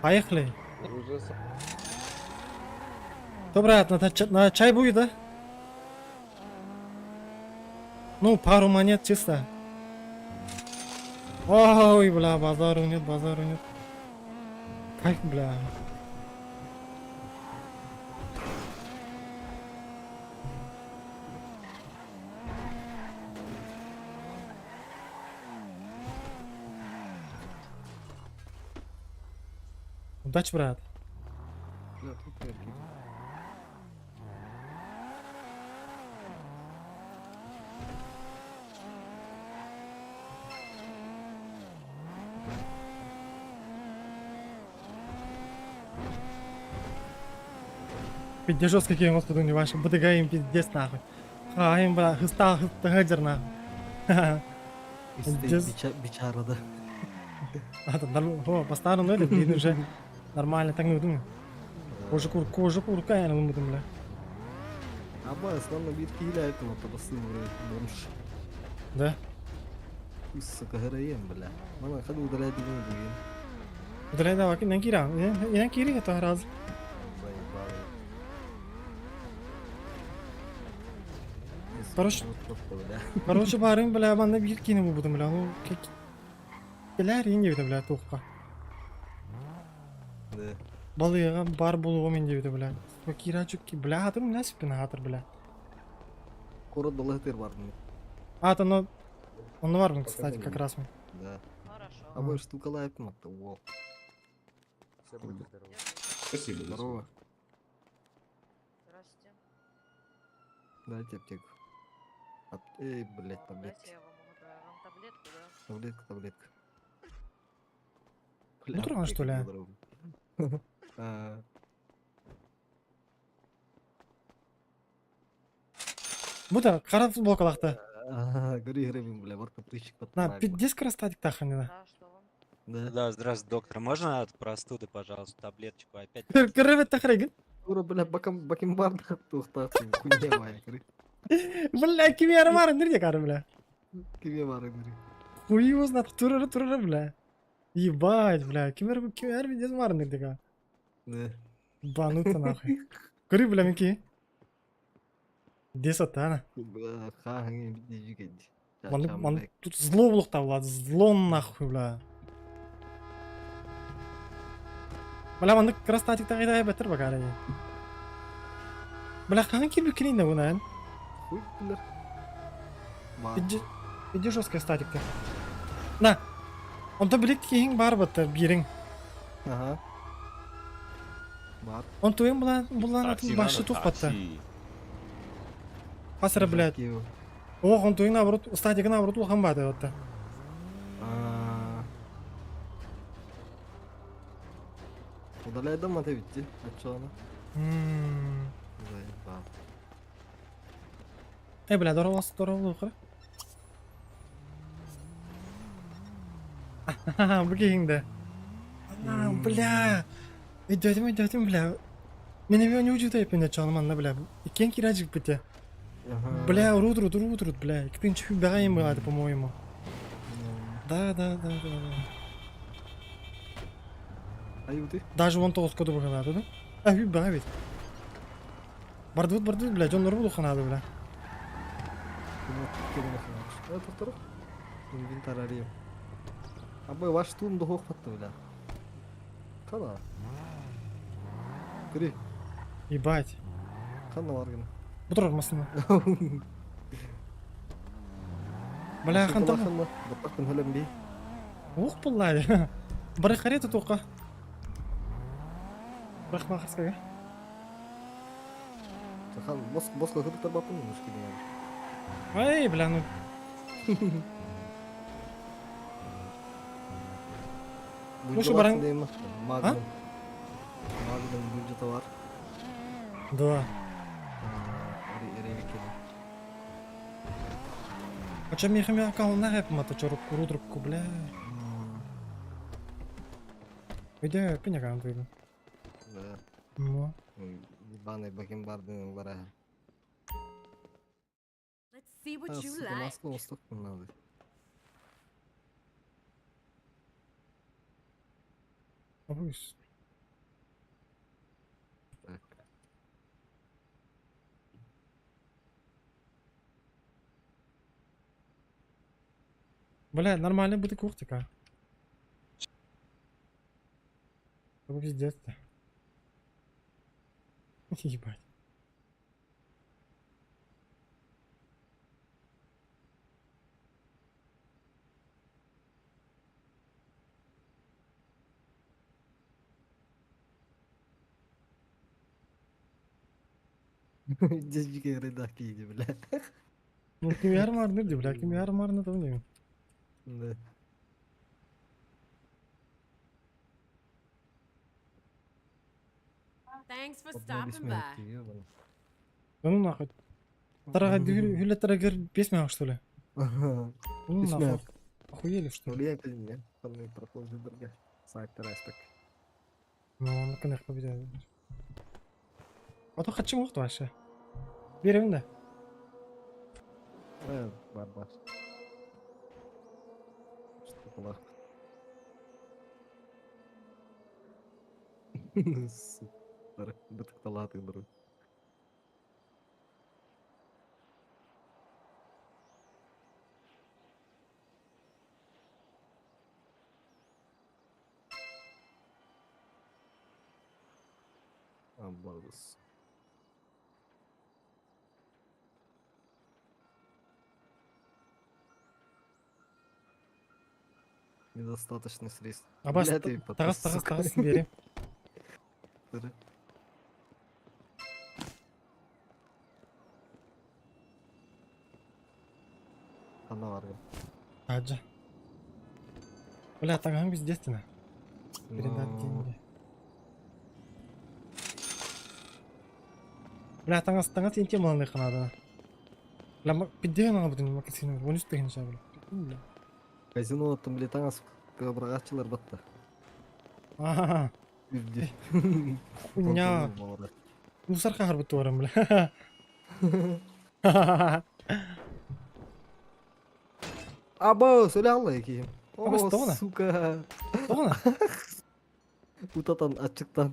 A: Поехали. То, брат, на чай будет, да? Ну, пару монет чисто. Ой, бля, базару нет, базару нет. Кайф, бля. Удачи, брат. Пиздец, жесткий у нас тут не ваши. БДГ им пиздец нахуй. А им, бля, хыста, хыста, хыджер нахуй. Пиздец.
I: Бичара, да.
A: А, там, о, по-старому, ну это, блин, уже нормально, так ну думаю. Кожа кур, кожа курка, я думаю, бля.
I: Аба, основной битки иля этого табасын бомж.
A: Да?
I: Сука, ГРМ, бля. Мана ходу удалять не буду.
A: Удаляй, давай, не кира, не кири, это раз. Короче, короче, барым, бля, манна бир кини бу бля, ну, как... Бля, рин дебит, бля, тухка.
I: Да.
A: Балыга бар болуға мен дебит, бля. Кира чүкки, бля, атыр, насиппин атыр, бля.
I: Город Балатыр бар.
A: А, то но... Он бар, кстати, как раз.
I: Да. А больше штука лайк, ну, во.
P: Спасибо.
I: Здорово. Дайте аптеку. Эй, блядь, таблетки.
H: Дайте я вам могу, да, вам таблетку, да?
I: Таблетка, таблетка.
A: Утром, что ли?
I: А.
A: Бу да, қара футболкалақты.
I: Гори гребень, бля, вот капричик под
A: На, пиздец красавик таханина.
I: Да.
C: Да, здравствуйте, доктор. Можно от простуды, пожалуйста, таблеточку опять?
A: Кырыбет тахарегин.
I: Ура, бля, бакам, бакенбарда тухтахтын, хуйня моя, гори.
A: Бля, кими армарын нирде кары, бля.
I: Киме бар, гори.
A: Хуй его знает, турары турары, бля. Ебать, бля, кимер кимер пиздец марын нирде ка.
I: Да.
A: Бануться нахуй. Көрі, бля, менки. Десатана.
I: Бля, хахын бити
A: Ман, ман, тут зло булукта, бля, зло нахуй, бля. Бля, маны красавчик тагы бетер бакары. Бля, хан ким бикрин да буна?
I: Хуй, бля.
A: Иди, иди жесткая статика. На. Онто билик киһиң бар бытты бирин.
I: Ага. Бар.
A: Он туйын булан булан атын
O: Такси
A: башы
O: надо,
A: тухпатты.
O: такси.
A: Асыра, блядь. Ох, он туйын наоборот, статика наоборот улахан бады вот.
I: А. Удаляй дома ты видите? А чё она? Заебал.
A: Э, бля, здорово, здорово, лука. Бу киһиңде. А, бля. Өйдөтүм, өйдөтүм, бля. Мен эми не учута эпине чаным анна, бля. Иккен киражик бите. Бля, рут, рут, рут, рут, бля. Иккинчи бәгайым было, по-моему. Да, да, да, да, да.
I: Аю ты?
A: Даже вон тоғыз коды бахалады, да? А, хүбәгай бит. Бардыбыт, бардыбыт, бля, жон нұрбы луханады, бля.
I: Инвентарь арим. Абай ваш тун духов патты, бля. Кана? Кири.
A: Ебать.
I: Кана варгына.
A: Бұтыр масына. Бля, хантам.
I: Баттақтын хөлем би.
A: Ух, буллай. Бір харета тоқа. Бірақ мақырскага.
I: Хан, бос босқа хыдықтар бапын мушкиле.
A: Ай, бля, ну. Ну, что, баран-
I: Магнум. Магнум бюджеті бар.
A: Да. А чё мехами аккаунт на гэп мата чё рудрубку, бля. Үйде пеня аккаунт выйду.
I: Да.
A: Ну.
I: Ебаный бакенбардының бара.
H: Let's see what
I: А,
H: you
I: сука,
H: like.
I: Москву уступку надо.
A: Абусь.
I: Так.
A: Бля, нормально будет куртика. Это пиздец-то. Ебать.
I: Здесь дикие рыдаки, бля.
A: Ну, ким ярмарны, бля, ким ярмарны, то не.
I: Да.
H: Thanks for
I: Одна
H: stopping by.
I: бессмертие, ёбаный.
A: Да ну нахуй. Тарага хүле тарагер бесмяк, что ли?
I: Ага.
A: Ну нахуй.
I: Бессмяк.
A: Охуели, что ли?
I: Влияет или нет? Пацаны, продолжим друга. Сайт респект.
A: Ну, он конечно победил. А то хочу мухту вообще. Берем, да?
I: Бар, бар. Что плохо. Сука, бытықталады друг. Аббас. Недостаточно средств.
A: Аббас,
I: Бля, ты
A: тағас, тағас,
I: сука.
A: тағас, бери.
I: Тыры. Ханна баргын?
A: Аджа. Бля, таҥаһым естественно. Передать
I: Ну.
A: деньги. Бля, таҥас таҥас интим ылыныахха наада. Бля, пиддиэн аҕабытын макасина 13 тыһыынча бля. Бля.
I: Казино там били таҥас быраҕааччылар батта.
A: Аа.
I: Үрдү.
A: Хуйня. Мусор хаһарбыт туорам, бля.
I: Аба, сөйле алла киһим.
A: Абас,
I: О,
A: тоҕуна?
I: сука.
A: Тоҕуна?
I: Утатан, аччыктан.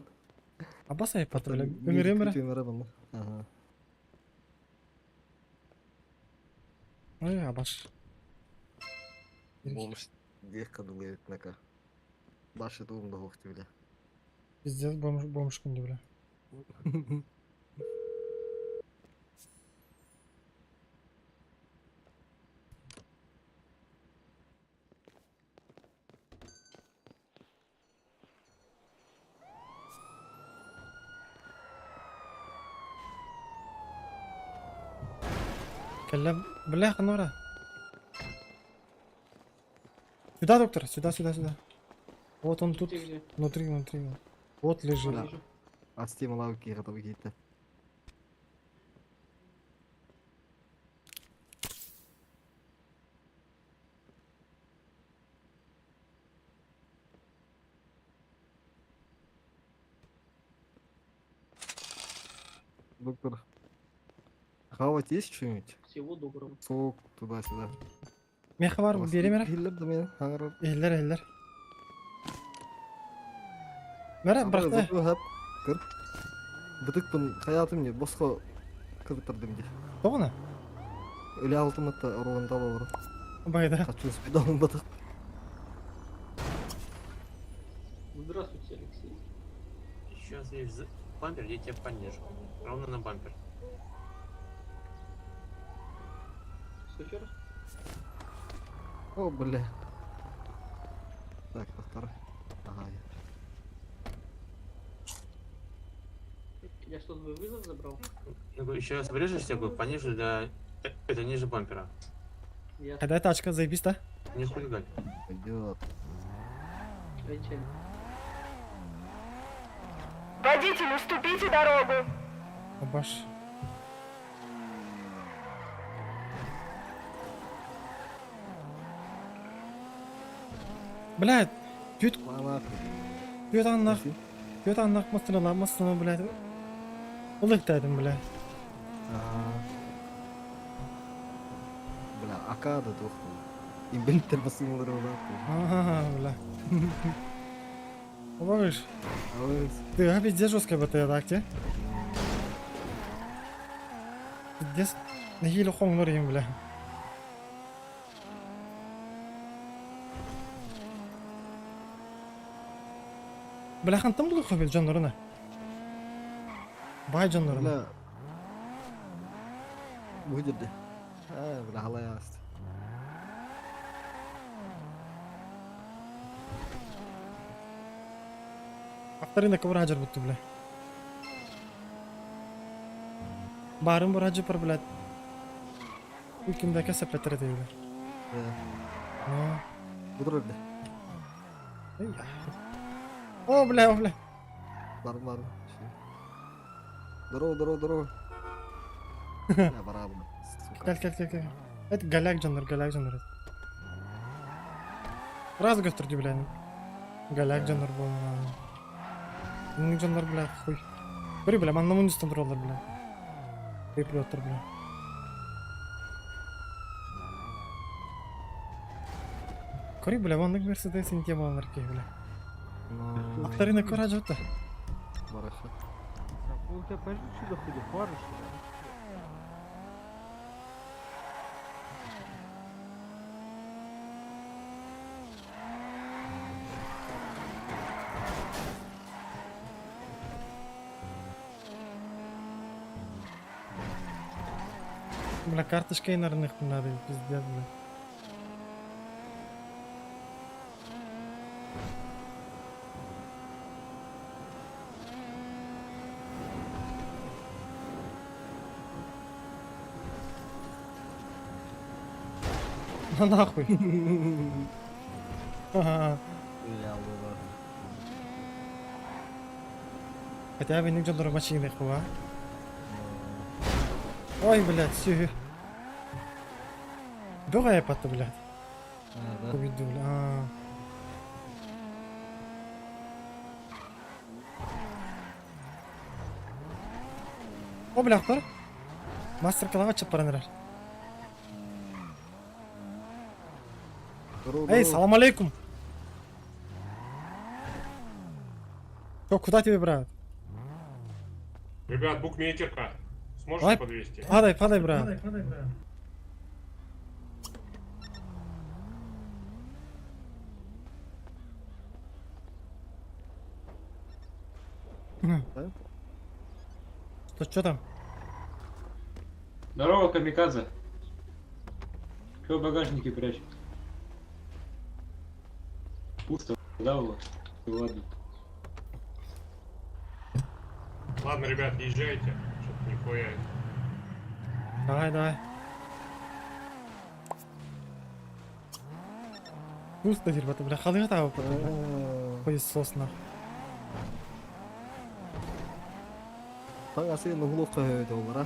A: Абас айпаты, бля. Өмүрем бра.
I: Өмүрэ бұны. Ага.
A: Ой, абаш.
I: Бомж диэх кадылы этнека. Башы туум да хоқты бля.
A: Пиздец, бомж, бомж күнде, бля. Кэллэ, бля, ханора. Сюда, доктор, сюда, сюда, сюда. Вот он тут,
K: Ты где?
A: внутри, внутри. Вот лежит.
I: Бля. Астим лавки готовы какие-то. Доктор, хавать есть что-нибудь?
K: Всего доброго.
I: Сок туда-сюда.
A: Меха бар, бери мера.
I: Хиллер да мен, хаңырар.
A: Эллер, эллер. Мера, бырахта.
I: Кыр. Бытыкпын хаятым не, босқо кырыттырдым де.
A: Тоғына?
I: Өле алтым атта орғандал олар.
A: Байда.
I: Хочу спидон бытык.
K: Здравствуйте, Алексей.
C: Сейчас есть бампер, я тебя понижу. Ровно на бампер.
K: Что еще раз?
I: О, бля. Так, повтор. Ага.
K: Я что, твой вызов забрал?
C: Я говорю, еще раз врежешься, я говорю, понижу до... Это ниже бампера.
K: Я.
A: Когда тачка, заебись, да?
C: Не хулигань.
I: Пойдет.
G: Водитель, уступите дорогу.
A: Абаш. Блядь, Пют... Пют аннах... Пют аннах мастына мастына, блядь. Улыктадым, блядь.
I: Бля, акада тухту. Имбентер басымлары олар.
A: Ага, бля. Помогаешь? Ты а пиздец жесткая БТ, так те? Пиздец. Нахилі хоңнор ем, бля. Бля, хантам булу хабел жаннарына. Бай жаннарына.
I: Бля. Выдерди. А, бля, халай аст.
A: Авторына кыбыр хажар бутту, бля. Барым бір хажы пар, блядь. Ülkümdeki sepetleri değil, бля. Ну.
I: Будур бля.
A: О, бля, о, бля.
I: Барым, барым. Здорово, здорово, здорово. Бля, барабан. Сука.
A: Gel gel gel gel. Evet galak canlar galak canlar. Раз gösterdi bile. Galak canlar bu. Canlar bile хуй. Бери бля, манна мундистан туралар бля. Приплеттер бля. Кори бля, вон Мерседес интема ки бля. Авторина кора жотта.
I: Бараша.
J: У тебя подожди, что худи, фары, что ли?
A: Бля, карточка инарных надо, пиздец, бля. На нахуй. Ага. Хотя бы никто дорога машины хуа. Ой, блядь, все. Бегай я блядь. Уведу, бля. А. О, бля, бар. Мастер калава чапаранырар. Эй, салам алейкум. Чё, куда тебе, брат?
P: Ребят, букмекерка. Сможете
A: Давай,
P: подвести?
A: падай, падай, брат. Что, что там?
L: Здорово, камикадзе. Чего в багажнике прячешь? Пусто, да, у вас? Ну Ладно.
P: Ладно, ребят, езжайте. Что-то нихуя.
A: Давай, давай. Пусто теперь, бля, халы готовы, бля. Хуесос, нахуй.
I: Так, а сен угловка өйдө олар, а?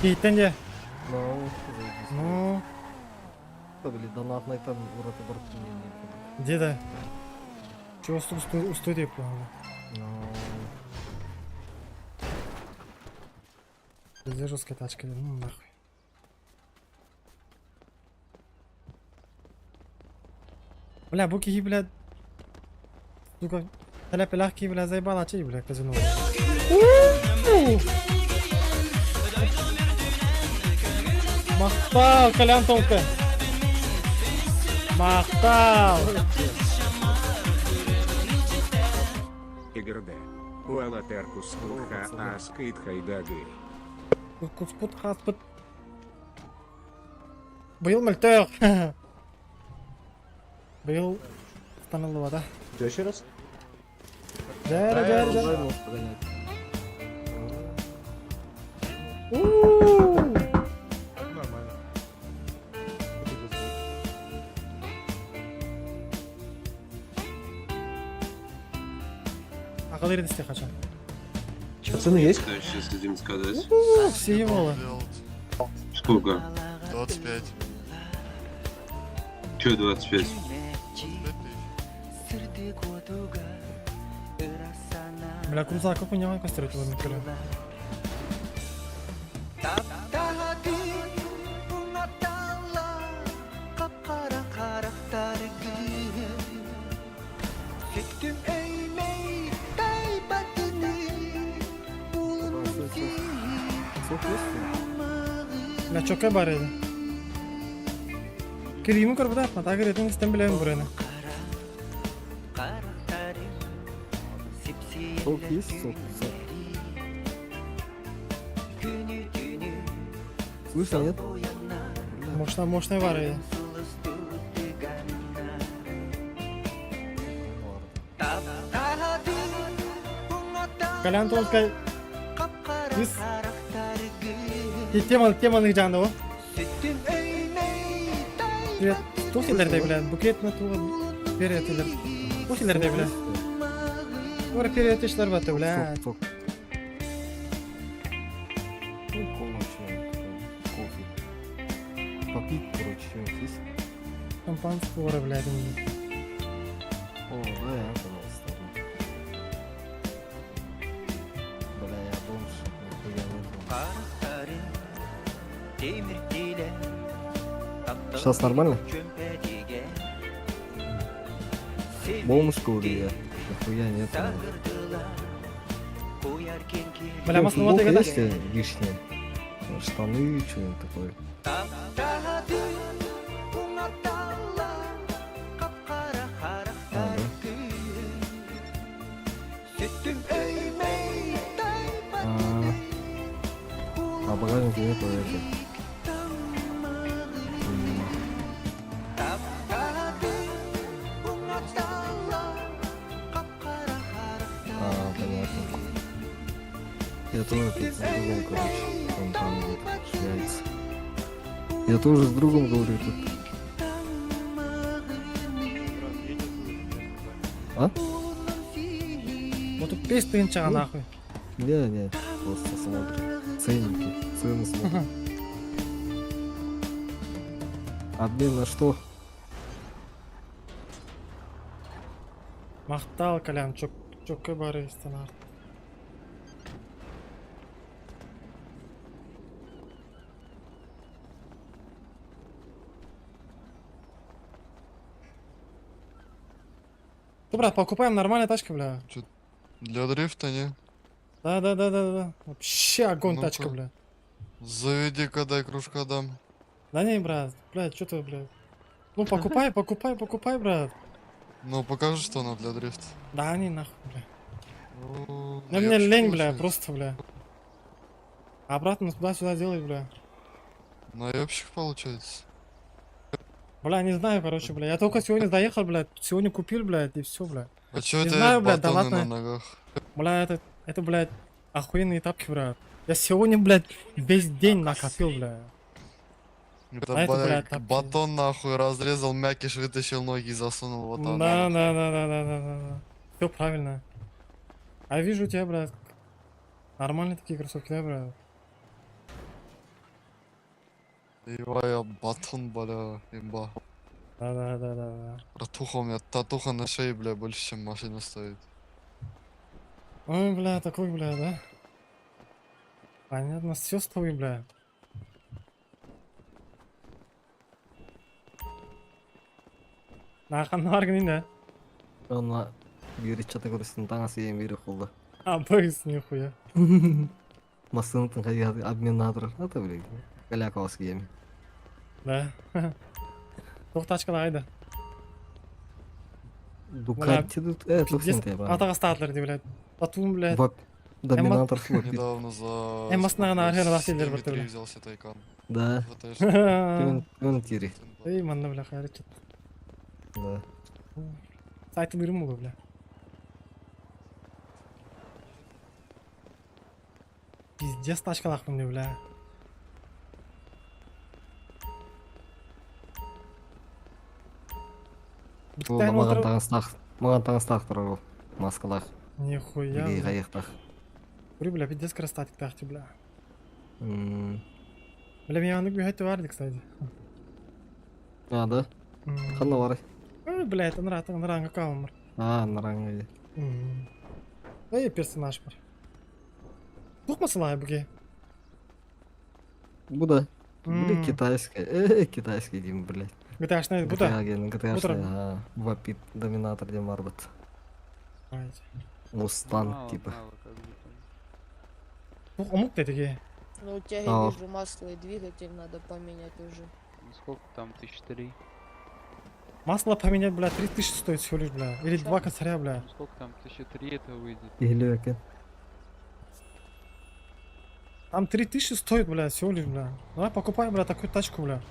A: Кейттен де.
I: Ну, заебись.
A: Ну,
I: Блин, донатный там ураты бар не
A: где да? Чего студия плавала?
I: Ну,
A: Где жесткая тачка, ну нахуй. Бля, буки, бля. Сука, таля бля, заебала, чей, бля, казино. Махтал, Колян Томка. Махтал.
P: Игрд. Уалатеркус аскит хайдагы.
A: Куспут хаспыт. Быйыл мөлтөх. Быйыл станылы да.
F: Что, еще раз?
A: Да, да, да.
I: можешь погонять.
A: У-у-у.
J: Нормально.
A: Акыл ердесте қашан.
F: Пацаны есть?
P: Сейчас хотим сказать.
A: У, Все его.
P: Сколько?
M: 25.
P: Че 25?
A: Бля, крузак, как у него костер этого Миколя?
I: Сок есть?
A: Бля, чока бар edi. Келеймін көріп да, тагыр етін істен білемін бұрыны.
I: Сок есть? Сок, сок. Слышно, нет?
A: Мощная, мощная бар edi. Колян Томскай. Biz Тема, теманы жанды о. Привет. Тух илерде бля, букет на туга берет илер. Тух илерде бля. Ора период ишлер баты бля.
I: Сок, сок. Ну, кола, что кофе. Попить, короче, что-нибудь есть?
A: Шампанского ора бля.
I: О, да, я, пожалуйста. одну. Бля, я бомж, нихуя нету. Сейчас нормально? Бомж, говорю я. Нихуя нету.
A: Бля,
I: Ну,
A: масло
I: футболка
A: вот
I: есть лишняя? Штаны, что-нибудь такое. А, да? А, а багажника нету это. М. А, понятно. Я тоже тут с другом, короче. Он там где-то шляется. Я тоже с другом говорю тут. А?
A: 35 тыһыынчаҕа нахуй.
I: Не, не, просто смотрим. Ценники, цены смотрим. Обмен на что?
A: Махтал, Колян, чөккө бары истен Ну, брат, покупаем нормальная тачка, бля.
P: Для дрифта, не?
A: Да, да, да, да, да. Вообще огонь
P: Ну-ка.
A: тачка, бля.
P: Заведи-ка, дай кружка дам.
A: Да не, брат, бля, что ты, бля. Ну покупай, покупай, покупай, брат.
P: Ну, покажи, что она для дрифта.
A: Да не нахуй, бля.
P: Ну,
A: Да мне лень, бля, просто, бля. Обратно туда-сюда делай, бля.
P: Наебщик получается.
A: Бля, не знаю, короче, бля. Я только сегодня доехал, бля. Сегодня купил, бля, и все, бля.
P: А чё
A: Не
P: это
A: знаю, бля, да
P: батоны на
A: ладно.
P: ногах?
A: Бля, это, блядь, охуенные тапки, брат. Я сегодня, блядь, весь день накопил, бля.
P: Это,
A: А это,
P: бля,
A: бля, тапки.
P: батон нахуй разрезал, мякиш вытащил ноги и засунул вот
A: Да, да, да, да, да, да, да, да. Все правильно. А я вижу у тебя, брат, нормальные такие кроссовки, да, брат?
P: я батон, бля, имба.
A: Да, да, да, да, да.
P: Братуха, у меня татуха на шее, бля, больше, чем машина стоит.
A: Ой, бля, такой, бля, да? Понятно, все с тобой, бля. Нахан аргнин, да?
I: Онна биир чата көрүстүн таҥас иэм биир холла.
A: А, быыс, нихуя.
I: Массыынатын хайа обмен наадырар. Ата блядь. Калякос киэми.
A: Да. Туох тачкала айда.
I: Дукати тут
A: Пиздец,
I: тохсен те
A: атаға статлар ди, блядь. Батум, блядь.
I: Вап доминатор флопит.
P: Недавно за...
A: Эм басына архера ласилер
P: 7,3
A: бір түрлі.
P: взял себе Тайкан.
I: Да.
P: ВТ.
I: Күн тири.
A: Эй, манна, бля, хайры чат.
I: Да.
A: Сайты бирим болу, бля. Пиздец тачкалахпын деп, бля.
I: Ол
A: Бүттән
I: маған
A: отырып-
I: таҥастаах, маған таҥастаах турар ол. Маскалаах.
A: Нихуя.
I: Били
A: бля.
I: хайыктах.
A: Говорю, бля, пиздец красавчик тахти, бля.
I: М,
A: Бля, меня он бегать варды, кстати.
I: А, да?
A: М.
I: Ханна бар.
A: Ой, бля, это нрат, нранга калмар.
I: А, наранга.
A: Эй, персонаж бар. Тух масалай буге.
I: Бу да. Били
A: М.
I: китайская. Китайский дим, блядь.
A: GTA-шный, бу да.
I: GTA ген, GTA-шный,
A: Бутра.
I: ага. Вапит доминатор дем барбыт.
A: Давайте.
I: Мустанг типа.
A: Тух омук дедиге.
G: Ну, у тебя, я
I: А.
G: вижу, масло и двигатель надо поменять уже.
L: Сколько там, 1003?
A: Масло поменять, бля, 3000 стоит всего лишь, бля. Или два косаря, бля.
L: Сколько там, 1003 это выйдет?
I: Или
A: Там 3000 стоит, бля, всего лишь, бля. Давай покупай, бля, такую тачку, бля.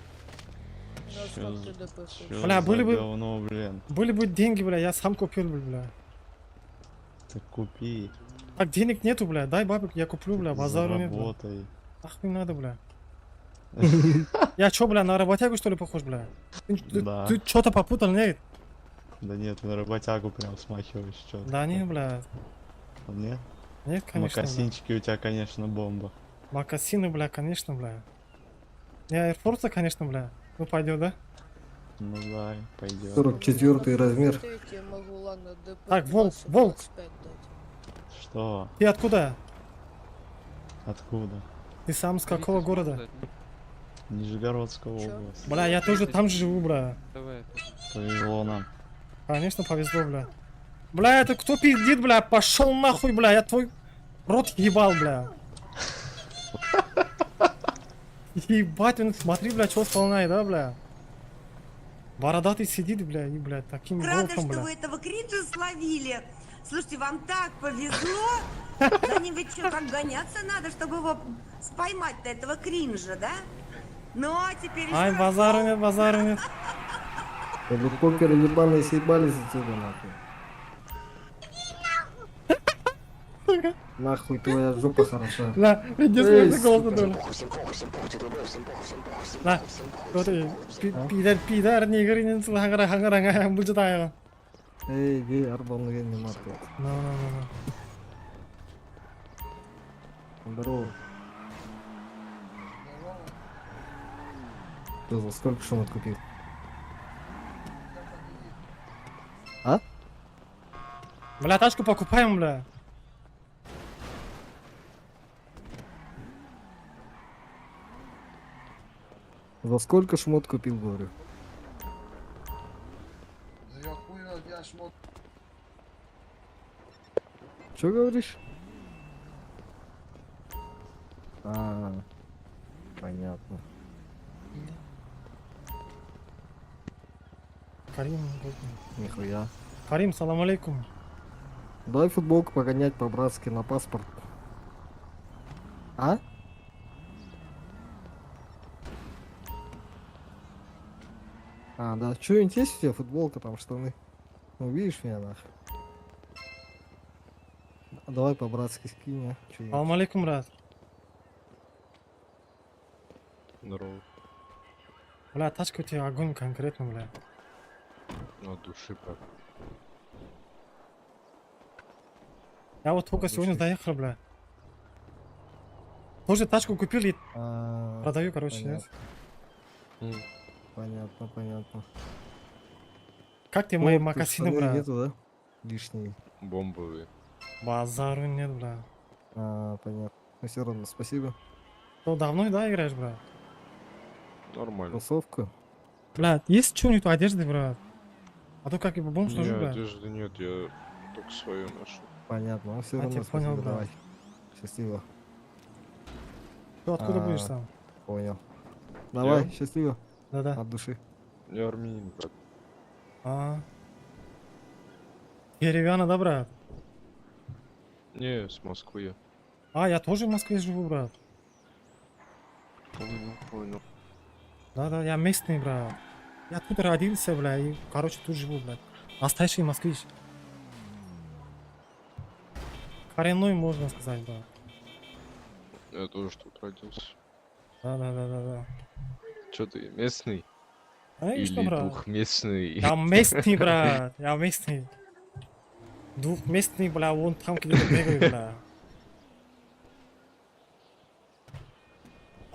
A: Бля, были бы...
J: говно, блин?
A: Были бы деньги, бля, я сам купил бы, бля.
J: Так купи.
A: Так денег нету, бля, дай бабок, я куплю, бля, базару нет. бля.
J: Заработай.
A: Нахуй надо, бля. Я чё, бля, на работягу что ли похож, бля? Ты, ты-
J: Да.
A: ты чё-то попутал, нет?
J: Да нет, ты на работягу прям смахиваешь что-то.
A: Да не, бля.
J: Нет?
A: Нет, конечно, бля.
J: Мокасинчики у тебя, конечно, бомба.
A: Мокасины, бля, конечно, бля. Не, Air Force, конечно, бля. Ну пойдет, да?
J: Ну да, пойдет.
I: 44 размер.
G: Я тебе могу, ладно, ДП
A: Так, волк, волк.
G: 25 дать.
J: Что?
A: Ты откуда?
J: Откуда?
A: Ты сам с какого города?
J: Нижегородская область.
A: Бля, я тоже там же живу, бля.
L: Давай.
J: Повезло нам.
A: Конечно, повезло, бля. Бля, это кто пиздит, бля? Пошел нахуй, бля, я твой рот ебал, бля. Ебать, он, смотри, бля, что исполняет, да, бля? Бородатый сидит, бля, и, бля, таким
H: Рада,
A: голосом,
H: что
A: бля.
H: вы этого кринжа словили. Слушайте, вам так повезло. За ним ведь что, как гоняться надо, чтобы его споймать-то, этого кринжа, да? Ну, а теперь
A: Ай,
H: еще
A: базару нет, базару нет.
I: Покеры ебаные съебались отсюда нахуй. Нахуй твоя жопа хороша.
A: Бля, пиздец,
I: Эй,
A: мне голос
I: сука.
A: надули. На, вот и пидар, пидар, не говори, не хангара, хангара, хангара, бульчатаю.
I: Эй, бей, арбан не маркет.
A: Ну, ну, ну, ну.
I: Здорово. Ты за сколько шумот купил? А?
A: Бля, тачку покупаем, бля.
I: За сколько шмот купил, говорю?
M: Да я хуй, я шмот.
I: Че говоришь? А, понятно.
A: Карим,
I: Нихуя.
A: Карим, салам алейкум.
I: Дай футболку погонять по-братски на паспорт. А? А, да. Что-нибудь есть у тебя? Футболка там, штаны? Ну, видишь меня нахуй? Давай по-братски скинь, а? Чё-нибудь.
A: Салам алейкум, брат.
P: Здорово.
A: Бля, тачка у тебя огонь конкретно, бля.
P: От души, брат.
A: Я вот только сегодня доехал, бля. Тоже тачку купил и
I: А,
A: продаю, короче, нет?
I: Понятно, понятно.
A: Как тебе мои
I: Вот,
A: мокасины,
I: штаны
A: брат?
I: Нету, да? Лишние.
P: Бомбовые.
A: Базару нет, бля.
I: А, понятно. Ну все равно, спасибо.
A: Что, давно, да, играешь, брат?
P: Нормально.
I: Кроссовку.
A: Бля, есть что-нибудь одежды, брат? А то как я бомж
P: Не,
A: служу, бля.
P: одежды нет, я только свою ношу.
I: Понятно, ну все
A: А,
I: равно
A: тебе понял,
I: спасибо,
A: брат.
I: давай. Счастливо.
A: Ты откуда
I: А,
A: будешь сам?
I: Понял. Давай,
P: Я?
I: счастливо.
A: Да-да.
I: От души.
P: Я армянин, брат.
A: А. Деревяна, да, брат?
P: Не, с Москвы я.
A: А, я тоже в Москве живу, брат.
P: Понял, понял.
A: Да-да, я местный, брат. Я тут родился, бля, и, короче, тут живу, блядь. Настоящий москвич. Коренной, можно сказать, брат.
P: Я тоже тут родился.
A: Да-да-да-да-да.
P: Чё ты, местный?
A: Конечно,
P: Или
A: брат.
P: двухместный?
A: Я местный, брат. Я местный. Двухместный, бля, вон там где-то бегаю, бля.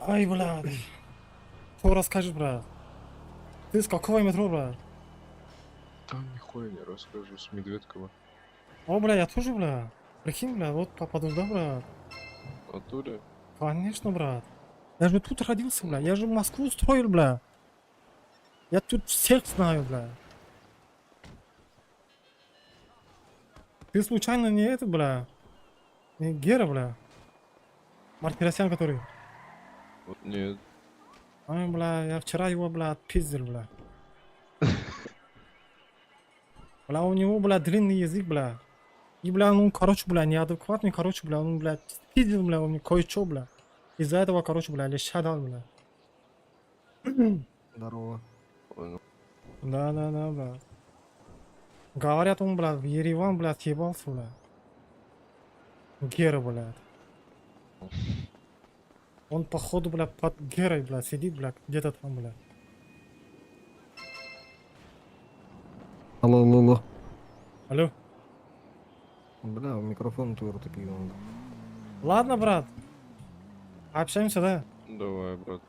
A: Ай, бля. Что расскажешь, брат? Ты с какого метро, брат?
P: Там нихуя не расскажу, с Медведкова.
A: О, бля, я тоже, бля. Прикинь, бля, вот попаду, да, брат?
P: Оттуда?
A: Конечно, брат. Я же тут родился, бля. Я же Москву строил, бля. Я тут всех знаю, бля. Ты случайно не это, бля? Не Гера, бля? Мартиросян, который?
P: Вот нет.
A: Ай, бля, я вчера его, бля, отпиздил, бля. Бля, у него, бля, длинный язык, бля. И, бля, ну, короче, бля, неадекватный, короче, бля, он, бля, спиздил, бля, он мне кое-что, бля. Из-за этого, короче, бля, леща дал, бля.
I: Здорово.
A: Да, да, да, бля. Говорят, он, бля, в Ереван, бля, съебался, бля. Гера, бля. Он, походу, бля, под Герой, бля, сидит, бля, где-то там, бля.
I: Алло, алло, алло.
A: Алло.
I: Бля, микрофон твой тупил.
A: Ладно, брат. Общаемся, да?
P: Давай, брат.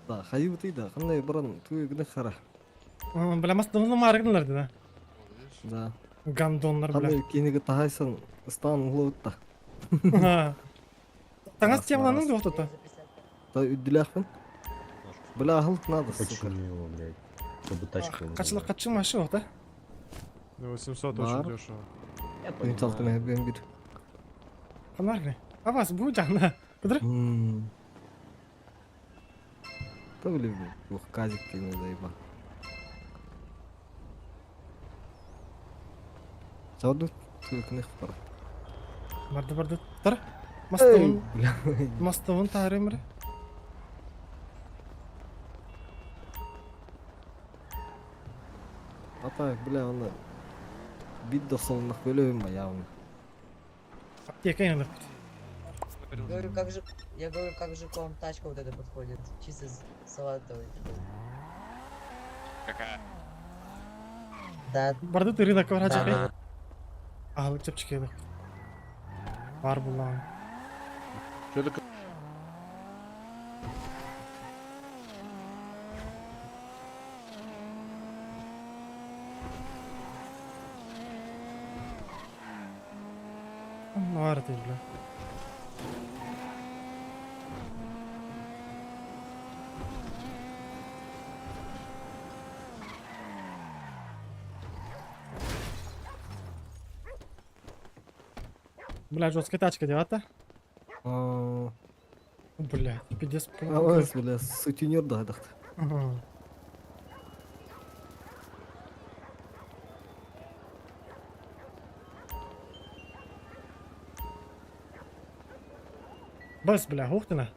I: Да, хайы да, ханна баран туй гына хара.
A: Бля, мастымны маргынлар, да?
I: Да.
A: Гандоннар, бля.
I: Ханна кинеге тахайсан стан лотта.
A: Таңас темланың да отота.
I: Да үддилахпын. Бля, ахылык надо, сука.
O: его, блядь, чтобы тачку
A: Качылак качы машы ота.
J: 800
I: Бар.
J: очень дешево.
I: Мен чалтым бен бир.
A: Канар А вас бу жана. Кыдыр?
I: Да били, ух, казик ты не заеба. Сауду туй кнех пар.
A: Барды барды. Тар.
I: Эй,
A: Мастымын.
I: бля.
A: Мастымын тарымыр.
I: А так, бля, оны бит досолнах бөлөбүм ба явно.
A: Аптека yanında.
K: Говорю, как же, я говорю, как же к вам тачка вот эта подходит, чисто салатовый такой.
P: Какая?
A: Да. Барды ты рынок врача. Аһылык чэпчэки эбит. Бар буллаҕым. Бар ты, бля. Бля, жесткая тачка девата. Бля, пиздец.
I: Авас, бля, сутенер да, дахт.
A: Ага. Бас, бля, ух ты на.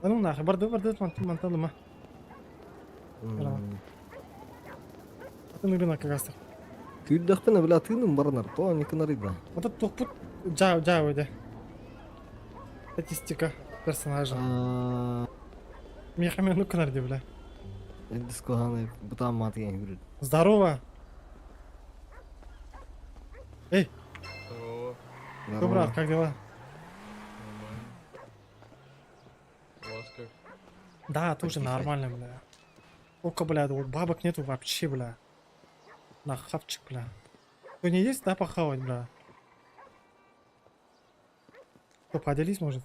A: А ну нахуй, барды, барды, манталыма. Атын рынок как раз.
I: Түйдәхпен, бля, тыным барнар, то они канарида.
A: Вот это тохпут джау, джау, иди. Статистика персонажа. Мехами ну канарди, бля.
I: Дискоганы, бутам мат ген
A: Здорово. Эй.
L: Здорово.
A: Что, брат, как дела?
L: Нормально. У вас как?
A: Да, тоже нормально, бля. Только, бля, вот бабок нету вообще, бля. На хавчик, бля. Кто не есть, да, похавать, бля? Кто, поделись, может?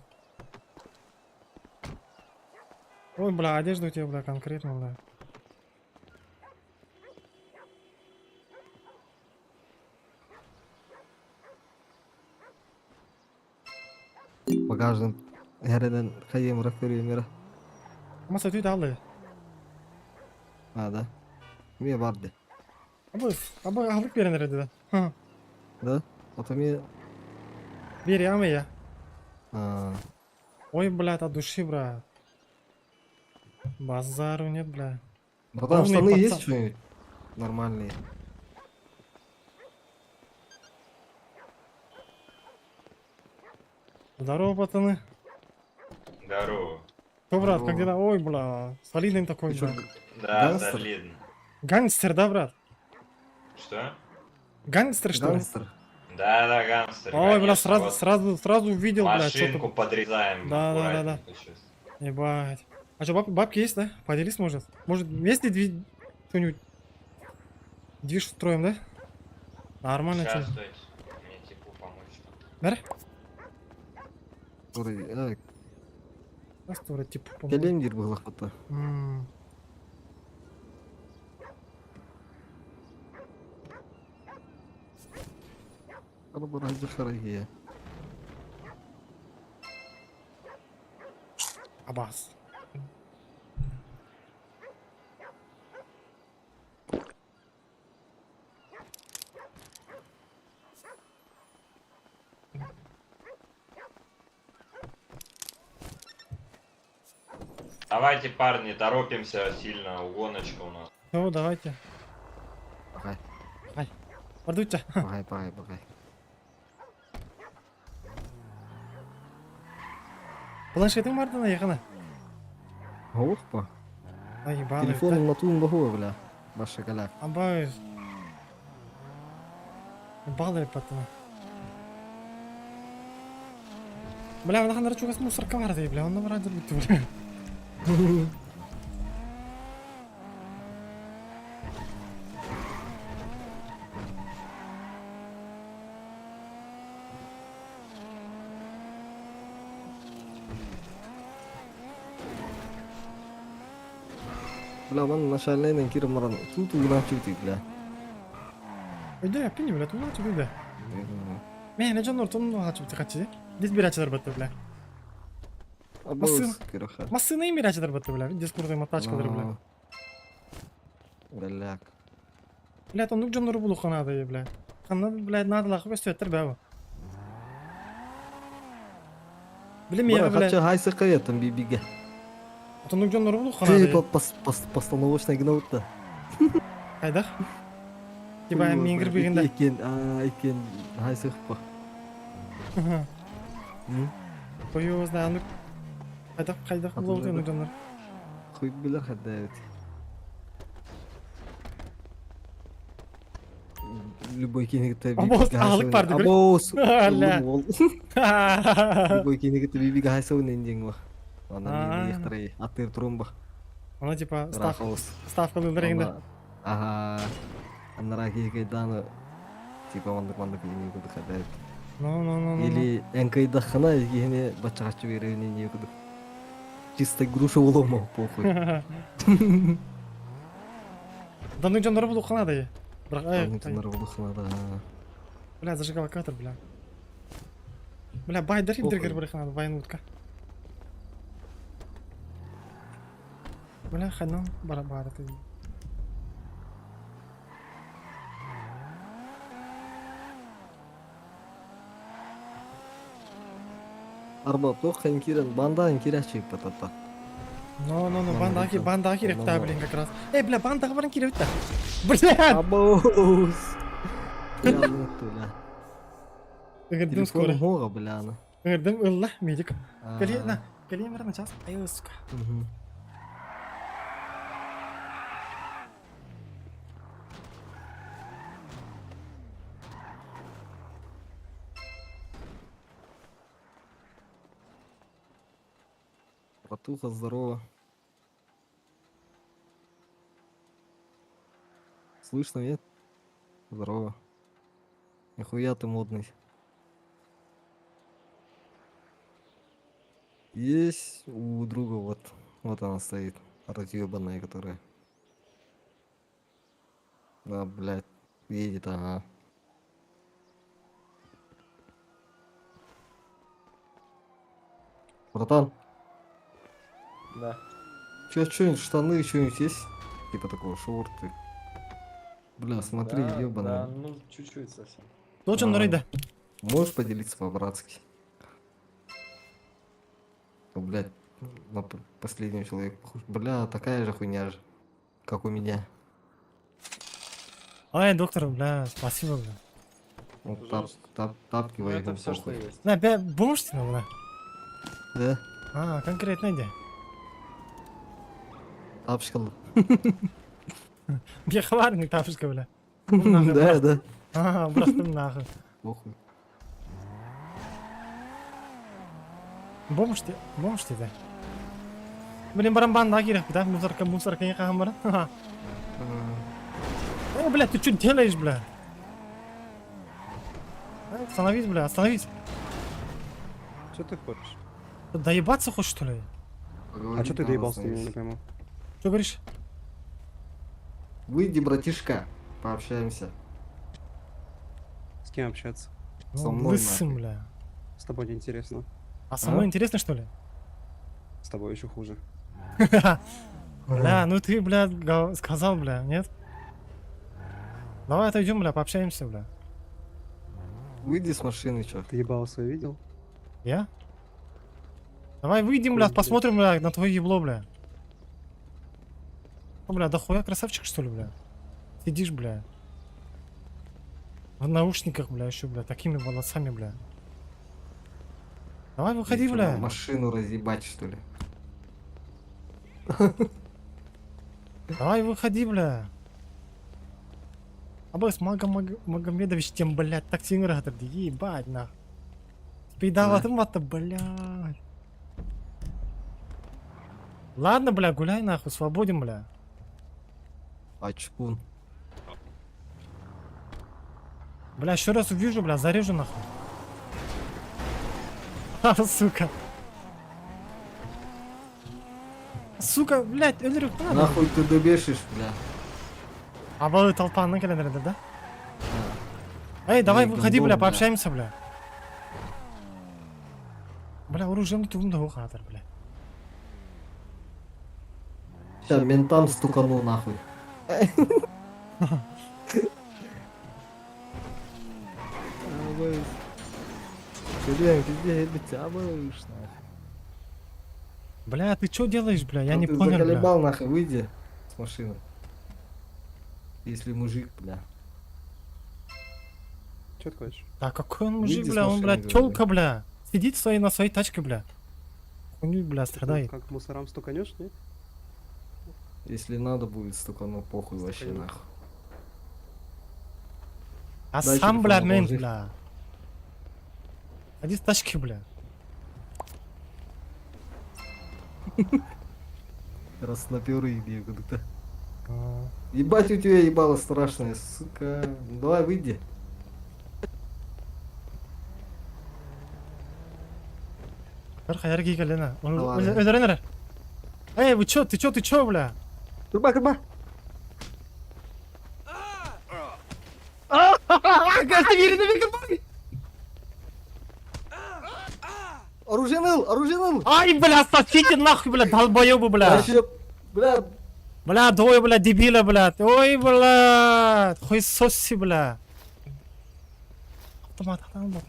A: Ой, бля, одежда у тебя, бля, конкретно, бля.
I: Багажын hereden kayım rakırıyor mira.
A: Маса ты далы.
I: А, да. Мне барды.
A: Абы, абы, ахлык берен да. Ха.
I: Да? Ото мне...
A: Бери, ама я.
I: А,
A: Ой, блядь, от души, брат. Базару нет, бля.
I: Братан,
A: Ровный
I: штаны есть
A: пацан.
I: что-нибудь? Нормальные.
A: Здорово, пацаны.
O: Здорово.
A: Что, брат, как
I: Здорово.
A: дела? Ой, бля, солидный такой,
I: Ты чё,
A: бля.
O: Да,
I: Гангстер?
O: солидно.
A: Гангстер, да, брат?
O: Что?
A: Гангстер, что ли?
I: Гангстер?
O: Да, да, гангстер.
A: Ой, бля,
O: конечно,
A: сразу,
O: вот
A: сразу, сразу увидел, бля,
O: Машинку
A: что-то.
O: подрезаем.
A: Да.
O: аккуратненько щас.
A: Ебать. А что, бабки есть, да? Поделись, может? Может, вместе что-нибудь движ устроим, да? Нормально,
O: Щас,
A: что?
O: стойте. Мне типу помочь.
A: Бери?
I: Который,
A: Нас типа, помочь.
I: Келемдир был охота.
A: М. Абас.
O: Давайте, парни, торопимся сильно, угоночка у нас.
A: Ну, давайте.
I: Пахай.
A: Ай. Бардуйте.
I: Пахай, пахай, пахай.
A: Планшетың бардына яқына.
I: Опа.
A: Ай, ебаный.
I: Телефоном на тун бахуа, бля. Баша голяк.
A: Абай. Баллы потом. Бля, он чугас мусорка барды, бля, он вроде будто, бля.
I: Бля, вон начальный кир маран. Тут угна чути, бля.
A: Өйдө яппин, бля, туна чүгү, бля. Мен не жонор тонну хачып тихачы. Дис бирачылар батты, бля.
I: Абыз кироха.
A: Масына им бирачылар батты, бля. Дискурда матачкалар, бля.
I: Голяк.
A: Бля, тоннук жонор булу ханады, бля. Ханна, бля, надо лахы өстөттөр, бля. Билем я,
I: Бля,
A: бля.
I: хача хайсы каятым бибиге.
A: Тоннук жонор булу
I: Ты
A: ханады.
I: постановочный гнаута.
A: Кайдах? Типа мен кирбегенде.
I: Икен, а, икен хайсы хпа.
A: Кою знаю, кайдах, кайдах булу тоннук жонор.
I: Хуй билер хадда бит. Любой киһи
A: Абос аһылык барды көрө.
I: Абос.
A: Ля.
I: Любой киһи кытта биби гайсовын индиң ба. Ана не яхтарай атыр турум ба.
A: Она типа ставкалыылар эгинде.
I: Ага. Аннара киһи кайданы типа мандык мандык ини кудук хабет.
A: Ну ну ну ну.
I: Или эн кайдахына киһини баччагаччы берени не кудук. Чисто груша улома похуй.
A: Данный дьоннору булуохха наада. Бірақ
I: Данный дьоннору булуохха наада.
A: Бля, зажигалка бля. Бля, байдар индергер барыха надо, вайн утка. Бля, ханам бара ты.
I: Арба туох хайын киирэн бандаан киирээччи ыппатата.
A: Ну, ну, ну, банда аки, банда аки репта, блин, как раз. Эй, бля, банда баран кииребит Бля!
I: Абоус! Бля.
A: Ыҥырдым скоро.
I: Телефон бля, аны.
A: Ыҥырдым ылла, медик. Кали, на, кали мара час. Ай, сука.
I: Братуха, здорово. Слышно, нет? Здорово. Нихуя ты модный. Есть у друга вот, вот она стоит, разъебанная, которая. Да, блядь, едет, ага. Братан.
J: Да.
I: Че, что-нибудь, штаны, что-нибудь есть? Типа такого, шорты. Бля, смотри,
J: Да,
I: ебаный.
J: Да, ну чуть-чуть совсем.
A: Должен Норейда.
I: Можешь поделиться по-братски? Ну, блядь, на последнего человека похож. Бля, такая же хуйня же, как у меня.
A: Ай, доктор, бля, спасибо, бля.
I: Ну, тапки
J: Ну, это
I: возьму,
J: все, что
I: похуй.
J: есть.
A: На, бля, бомж ты, бля.
I: Да?
A: А, конкретно иди.
I: Тапочка.
A: Бехварный тапочка, бля.
I: Да, да.
A: А, просто нахуй.
I: Похуй.
A: Бомж ты, бомж ты, да. Блин, барамбан на кирах, да? Мусорка, мусорка не хамара. О, бля, ты что делаешь, бля? Остановись, бля, остановись.
J: Что ты хочешь?
A: Ты доебаться хочешь, что ли?
J: А что ты доебался, я не пойму.
A: Что говоришь?
I: Выйди, братишка, пообщаемся.
J: С кем общаться?
A: Ну,
I: Со мной,
A: лысым,
I: нахуй.
A: бля.
J: С тобой неинтересно.
A: А со мной интересно, что ли?
J: С тобой еще хуже.
A: Бля, ну ты, бля, сказал, бля, нет? Давай отойдем, бля, пообщаемся, бля.
I: Выйди с машины, чё.
J: Ты ебало свое видел?
A: Я? Давай выйдем, бля, посмотрим, бля, на твое ебло, бля. О, бля, да хуя красавчик, что ли, бля? Сидишь, бля. В наушниках, бля, еще, бля, такими волосами, бля. Давай выходи,
I: Чё,
A: бля.
I: Машину разъебать, что ли?
A: Давай выходи, бля. Абас Магомедович тем, блядь, так сильно ебать, нах. Спидаватым ватта, блядь. Ладно, бля, гуляй нахуй, свободен, бля.
I: Очкун.
A: Бля, еще раз увижу, бля, зарежу нахуй. А, сука. Сука, блядь, өлөрүк надо.
I: Нахуй ты добешишь, бля.
A: А балы толпаны келендер, да? Эй, давай
I: Эй,
A: выходи, бля,
I: гондон, бля.
A: пообщаемся, бля. Бля, оружием тугум да хатыр, бля.
I: Сейчас ментам стукану нахуй.
A: Бля, ты что делаешь, бля? Я
I: Ну
A: не
I: ты
A: понял, бля.
I: заколебал нахуй, выйди с машины. Если мужик, бля.
J: Че ты хочешь?
A: Да какой он мужик,
I: Выйди с
A: бля, он,
I: машины,
A: бля,
I: говорю.
A: тёлка, бля. Сидит своей, на своей тачке, бля. Хуйню, бля, страдает.
J: Как мусорам стуканешь, нет?
I: Если надо будет, стукану похуй вообще
J: Стукану.
I: нахуй.
A: А
I: Дай
A: сам, бля,
I: телефон
A: мент,
I: положи.
A: бля. Садись в тачки, бля.
I: Красноперый бегают-то.
A: А.
I: Ебать у тебя ебало страшное, сука. Давай выйди.
A: Көр, кэллэ.
I: Давай.
A: Өлөрөн эрэр. Эй, вы чё, ты чё, ты чё, бля?
I: Кырба, кырба. Оружие ныл, оружие ныл.
A: Ай, бля, сосите нахуй, бля, долбоебы, бля.
I: Вообще, бля.
A: Бля, двое, бля, дебила, бля. Ой, бля. Хуй соси, бля. Автомат, автомат.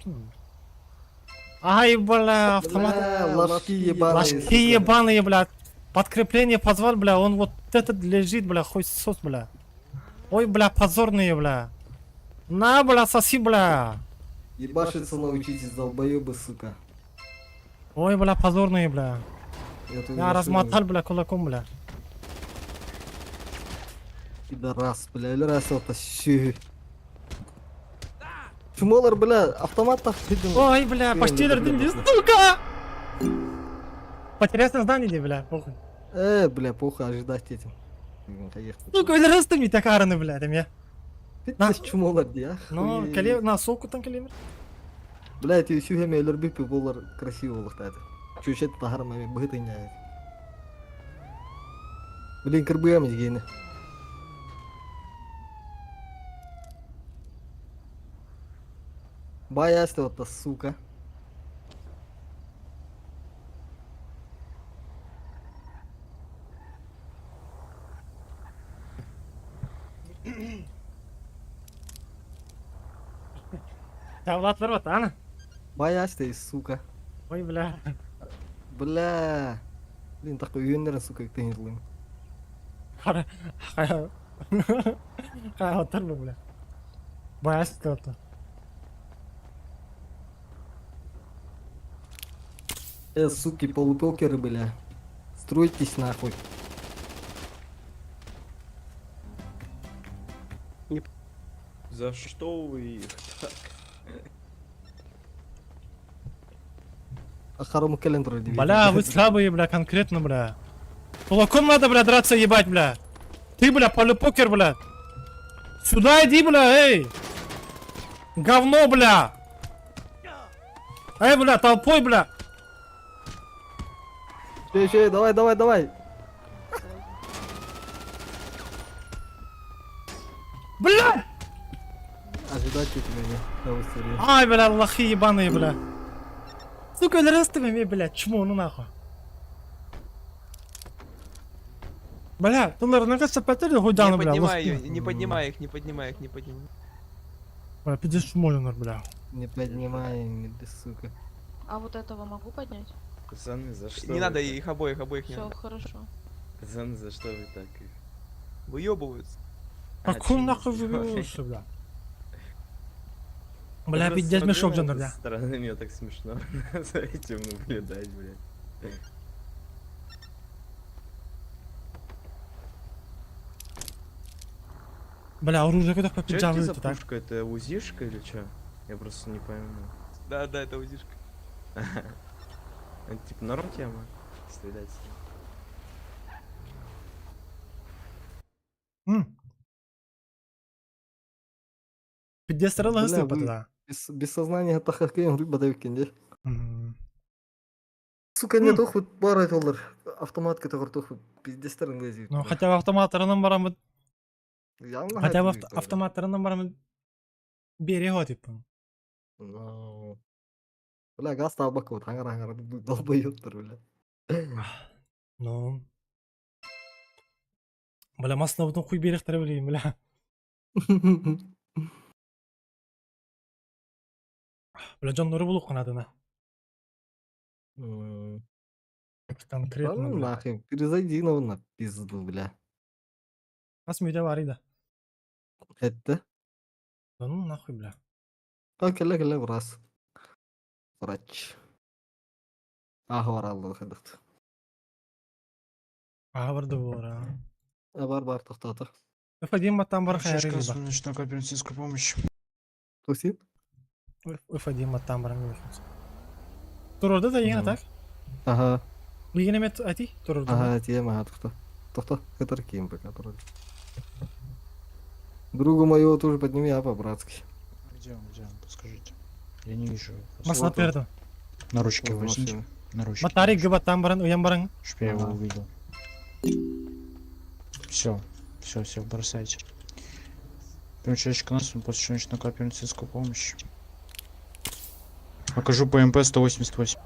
A: Ай, бля, автомат.
I: Бля, ложки ебаные,
A: Ложки
I: сука.
A: ебаные, бля. Подкрепление позвал, бля, он вот этот лежит, бля, хуй сос, бля. Ой, бля, позорные, бля. На, бля, соси, бля.
I: Ебашиться научитесь, долбоебы, сука.
A: Ой, бля, позорные, бля.
I: Я твою
A: Я
I: машину-
A: размотал, бля, кулаком, бля.
I: Пидорас, бля, или раз это щи. Чумолар, бля, автомат так
A: Ой, бля, почти дердим, сука! Потерял сознание, бля, похуй.
I: Бля, похуй, ожидать этим.
A: Сука, өлөрөстүм так араны, бля, дем я.
I: На чумолар, я.
A: Ну, кале, на соку там калемер.
I: Бля, ти сүүхеме өлөр болар красиво болуктады. Чүшет тахарма мен быһытыня. Блин, кырбыям дегені. Баясты вот сука.
A: Тавлатлар вот, ана.
I: Баясты, сука.
A: Ой, бля.
I: Бля. Блин, такой үйенлерін, сука, тыйырлыйм.
A: Хара, хара. Хара, отыр бля. Баясты вот.
I: Суки, полупокеры, бля. Стройтесь нахуй.
C: За что вы их так?
I: Ахарому календару
A: Бля, вы слабые, бля, конкретно, бля. Кулаком надо, бля, драться, ебать, бля. Ты, бля, полупокер, бля. Сюда иди, бля, эй. Говно, бля. Эй, бля, толпой, бля.
I: Еще, еще, давай, давай, давай.
A: Бля!
I: Ожидать тебя не. Давай, сори.
A: Ай, бля, лохи ебаные, бля. Сука, өлөрөстүм бля, чмо, ну нахуй. Бля, тулар наконец-то потерял хуйдану,
L: Не
A: бля,
L: поднимай
A: лохи.
L: ее, не поднимай их, не поднимай их, не поднимай.
A: Бля, пиздец чмо, бля.
I: Не поднимай, да, сука.
K: А вот этого могу поднять?
C: Пацаны, за что
L: Не
C: вы
L: надо
C: так?
L: их обоих, обоих не
K: Все,
L: надо.
K: хорошо.
C: Пацаны, за что вы так их?
L: Выебываются.
C: А,
A: Какой
C: чё
A: нахуй
C: не сделали?
A: выебывался, бля?
C: Я
A: Бля,
C: просто
A: пиздец
C: смотрю
A: мешок,
C: на
A: Джоннер,
C: это
A: бля.
C: Со стороны мне так смешно за этим наблюдать, блядь.
A: Бля, оружие куда
C: Чё это
A: попиджавают,
C: за
A: так?
C: пушка? Это УЗИшка или чё? Я просто не пойму.
L: Да, да, это узишка.
C: Это типа норм тема? Стрелять с ним.
A: Пиздец
I: Бля,
A: стрела
I: вы
A: да.
I: без сознания тахакаем рыба давикенде. Сука, нет, охут бар айтолар. Автомат который тоху пиздец лезет.
A: Ну, хотя бы автоматтарынан барамын.
I: Явно
A: Хотя бы автоматтарынан барамын. Бери его, типа.
I: Ну. Бля, газ табак вот, аңар аңар долбоёбтар, бля.
A: Ну. Бля, масло бутун хуй берехтер билейм, бля. Бля, Джон Нуры булук надо на.
I: Да
A: Конкретно,
I: ну
A: бля.
I: нахуй, перезайди на пизду, бля.
A: Ас үйде бар еді.
I: Это?
A: Да ну нахуй, бля.
I: А, кэлэ кэлэ врас. Врач. Ага, бар алды хадыт.
A: Ага, барды болар, а.
I: А бар бар тоқтаты.
A: Вадим там бар
Q: Шишка, ночной медицинскую помощь.
I: Тусин?
A: F1 маттаан баран көрүөхпүт. Турурда да иҥэ так?
I: Ага.
A: Билигин эмэ ати турурда.
I: Ага, тиэм ага тохто. Тохто, кытар киим пока турар. Другу моего тоже подними, а по-братски.
N: Где он, где он, подскажите. Я не вижу.
A: Масла пердо.
N: На ручке возьмите. На ручке.
A: Матари гыбаттан баран уян баран.
N: Чтоб я его увидел. Все, все, все, бросайте. Примчащик к нас, он после чего начнет медицинскую помощь. Покажу ПМП 188.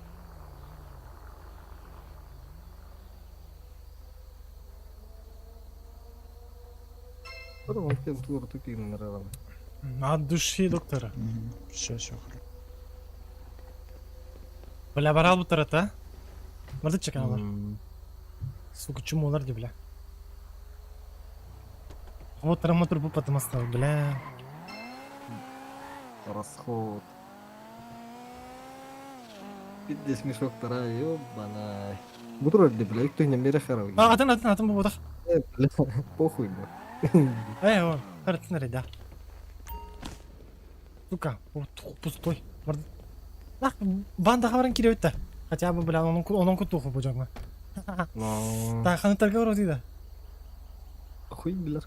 A: От души, доктора.
N: Все, все, хорошо.
A: Бля, барал бу тарата. Барды чеканалар. Сука, чумолар ди, бля. Вот травматур бу потом оставил, бля.
I: Расход. Пиздец мешок тара, ёбана. Бутрор бля, кто не мере харав.
A: А, атын, атын, атын бу бодах.
I: Бля, похуй, бля.
A: Эй, он, харатын да. Сука, вот пустой. Ах, банда хабаран киребит Хотя бы, бля, onun кутуху бу жогма. Так, ханы торговор да.
I: Хуй, бля.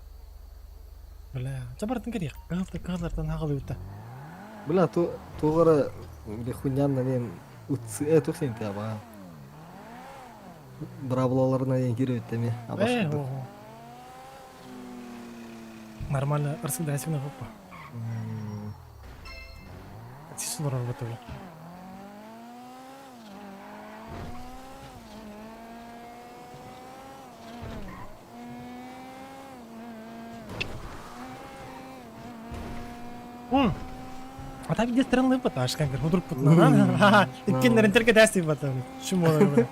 A: Бля, чабартын керек. Кылты кыллардан хагылы битте.
I: Бля, ту тугара, бля, хуйнянна мен утсы, э, тухсен те аба. Браблаларына ден киребит теме.
A: Э, ого. Нормально, арсында әсігіне хоппа. Тисулар работа, бля. А там где странный поташ, как говорит, вдруг путна. Иккеннерин терке дәсти потом. Чему бля?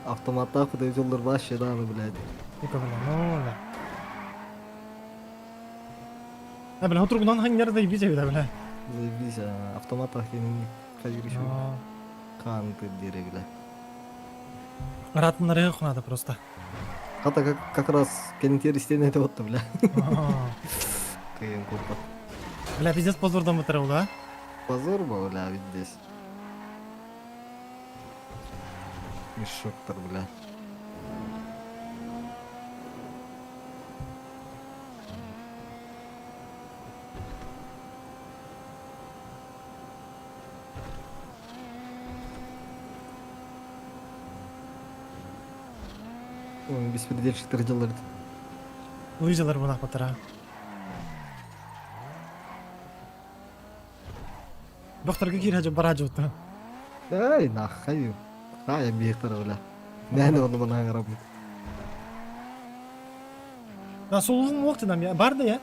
I: Автоматта кудай жолдор вообще да, блядь.
A: Ну-ка, бля, ну, бля. А, бля, утругунан ханнер заебись, бля, бля.
I: Заебись, а автоматах не хажир еще. Қан ты дере, бля.
A: Ратнары надо просто.
I: Хата как, как раз кенетер истен это вот, бля. Кыйын курпа.
A: Бля, пиздец позордан бытырыл, да?
I: Позор был, бля, ведь здесь. Мешоктор, бля. Ой, беспредельщиктер делает.
A: Лыжалар бунах батыра. Докторга кир хажы бара жута.
I: Ай, нахай. Хай, бихтар, бля. Мәне оны бана қарап.
A: На сулугум вакты нам я барды я.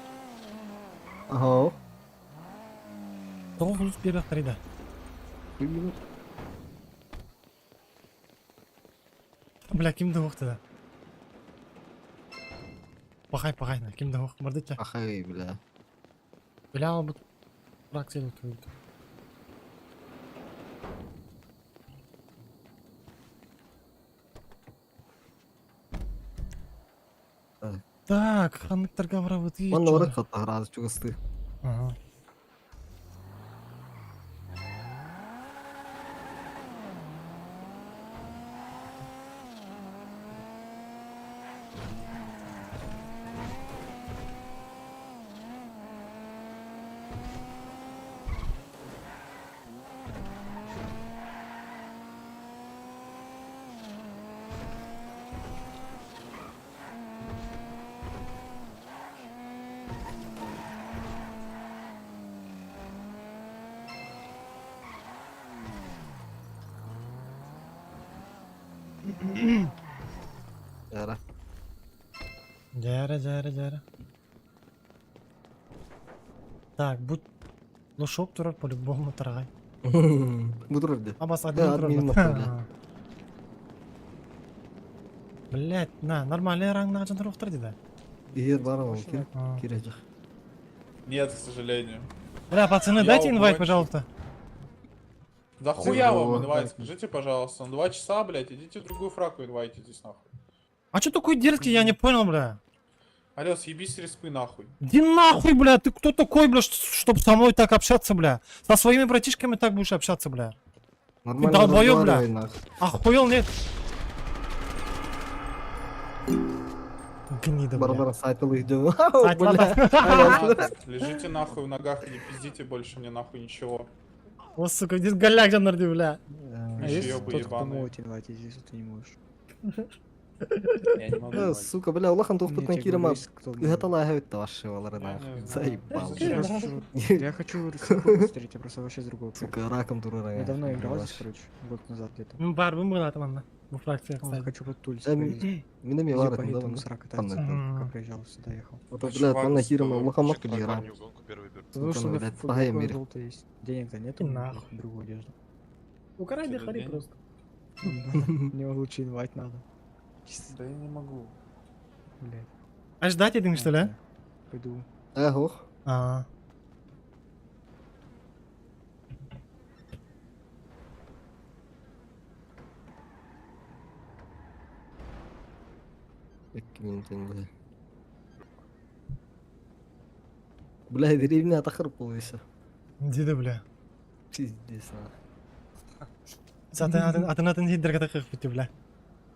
I: Ага.
A: Тоғыз улус бер бактар Бля, кимде вакты да? Пахай, пахай, на кимде вакт барды
I: Пахай, бля.
A: Бля, бу фракция тут. Так, ханныктарга барабыт.
I: Онна барак хатта раз чугасты.
A: Ага.
I: Жара.
A: Жара, жара, жара. Так, будь лошок турар по-любому таргай.
I: Бу турар
A: Абас
I: Да,
A: админ
I: админ
A: турар.
I: бля.
A: Блять, на, нормальный ранг на жан рохтар деди.
I: Егер бар ол кир кирежек.
Q: Нет, к сожалению.
A: Бля, пацаны,
Q: Я
A: дайте инвайт,
Q: угонщик.
A: пожалуйста.
Q: Да хуя вам инвайт,
I: Ого.
Q: скажите, пожалуйста. На 2 часа, блядь, идите в другую фраку инвайтитесь, нахуй.
A: А чё такой дерзкий, я не понял, бля.
Q: Алло, съебись с респы нахуй.
A: Иди нахуй, бля, ты кто такой, бля, чтобы со мной так общаться, бля? Со своими братишками так будешь общаться, бля. Ты
I: Нормально
A: долбоёб, бля.
I: разговаривай, нахуй.
A: Охуел, нет? Гнида, бля.
I: Барбара сайтыл их дем.
A: Сайт
I: Бля.
Q: Ладно, Лежите нахуй в ногах и не пиздите больше мне нахуй ничего.
A: О, сука, здесь голяк жаннарды, бля.
N: А есть
Q: Ещё
N: тот, кто
Q: ебаные.
N: может инвайтить, если ты не можешь?
Q: Я не могу.
I: Э,
Q: инвайтить.
I: Сука, бля, улахан
N: Не,
I: тухпут на
N: тебе
I: кирама.
N: говорю, есть кто может.
I: Это лагают вашего
Q: Я
I: нахуй.
Q: не знаю.
I: Заебал.
Q: Зачем?
I: бля.
N: Я хочу посмотреть, я просто вообще с другого.
I: Сука, раком дура.
N: Я давно играл здесь, короче, год назад где-то.
A: Мен барбым была там, анна. Бу фракция,
N: Вот,
A: кстати.
N: Хочу под Тульс
I: Э,
N: поездить.
I: Минами
N: Где
I: лара
N: по
I: там
N: этому срака
I: Там,
N: пока приезжал сюда ехал.
I: Вот, блядь,
P: Чувак
I: манна
P: с,
I: хирама улахан
P: вообще
I: макту гера.
P: парню гонку первый берут.
N: Потому
I: Сука,
N: что у
I: ну,
N: меня
I: блядь,
N: футболка
I: погай мире.
N: желтая есть. Денег-то нету,
A: И
N: у меня
A: нахуй.
N: другую одежду.
A: Украй
Q: Тебе
A: хари
Q: денег?
A: просто.
N: Мне лучше инвайт надо.
Q: Да я не могу.
N: Блядь.
A: А ждать един, что ли, а?
N: Пойду.
I: Эх,
A: А.
I: Бля. Бля, деревня тахар полуся.
A: Диді, бля.
I: Пиздец, нахуй.
A: Zaten атын атын атын хиддерге такып битти, бля.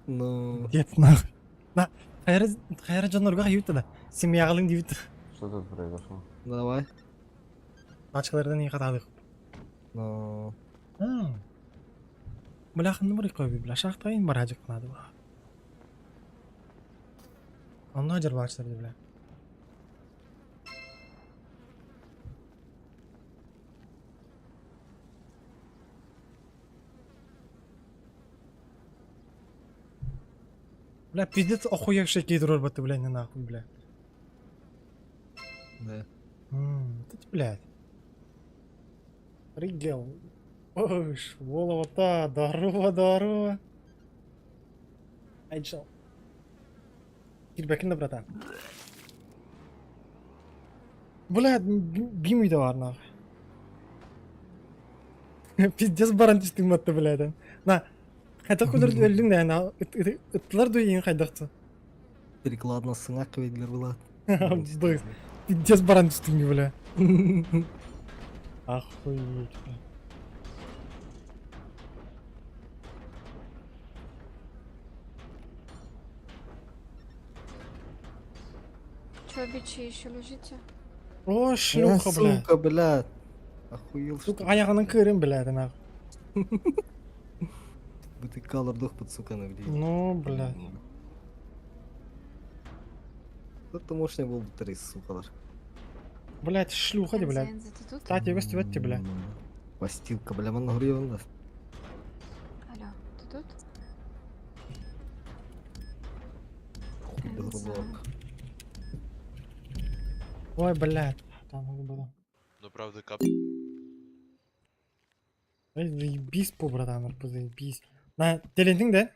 I: Ну.
A: Дет нахуй. На, хайра хайра жонорга юйтты да. Семьягалың дейт.
F: Что тут произошло?
I: Давай.
A: Тачкалардан не катадык.
I: Ну.
A: Бля, ханны бар койбу, бля, шахтайын бар ажык кынады. Онно жер баштыр, бля. Бля, пиздец охуевший кейдер баты, бля, не нахуй, бля.
I: Да.
A: Тут, блядь. Пригел. Ой, шволова-та, здорово, здорово. Айджал. Кирбекин да, братан. Бля, бим да бар нахуй. Пиздец баран түстің матты, блядь. На, хайдах көлөр өлдүң да, на, ыттылар дуйын хайдахты.
I: Перекладно сыңак ведлер была.
A: Б, Пиздец баран түстүң, бля. Охуеть, бля.
G: Чё, бичи, еще лежите?
A: О, шлюха, бля.
I: Сука, бля. Охуел,
A: Сука, аяғының кырын, бля, нахуй.
I: Бутыкалар дух под сука на блядь.
A: Ну, бля.
I: Это мощный был бы три, сукалар.
A: Блять, шлюха, ты, блядь.
G: Энза, ты тут?
A: Кстати, гостевать бля.
I: Постилка, бля, манна гурьевна.
G: Алло, ты тут?
I: Хуй да грубок.
A: Ой, блядь. Там надо было.
P: Ну правда кап.
A: Эй, заебись, по, братан, заебись. На, телентиң да?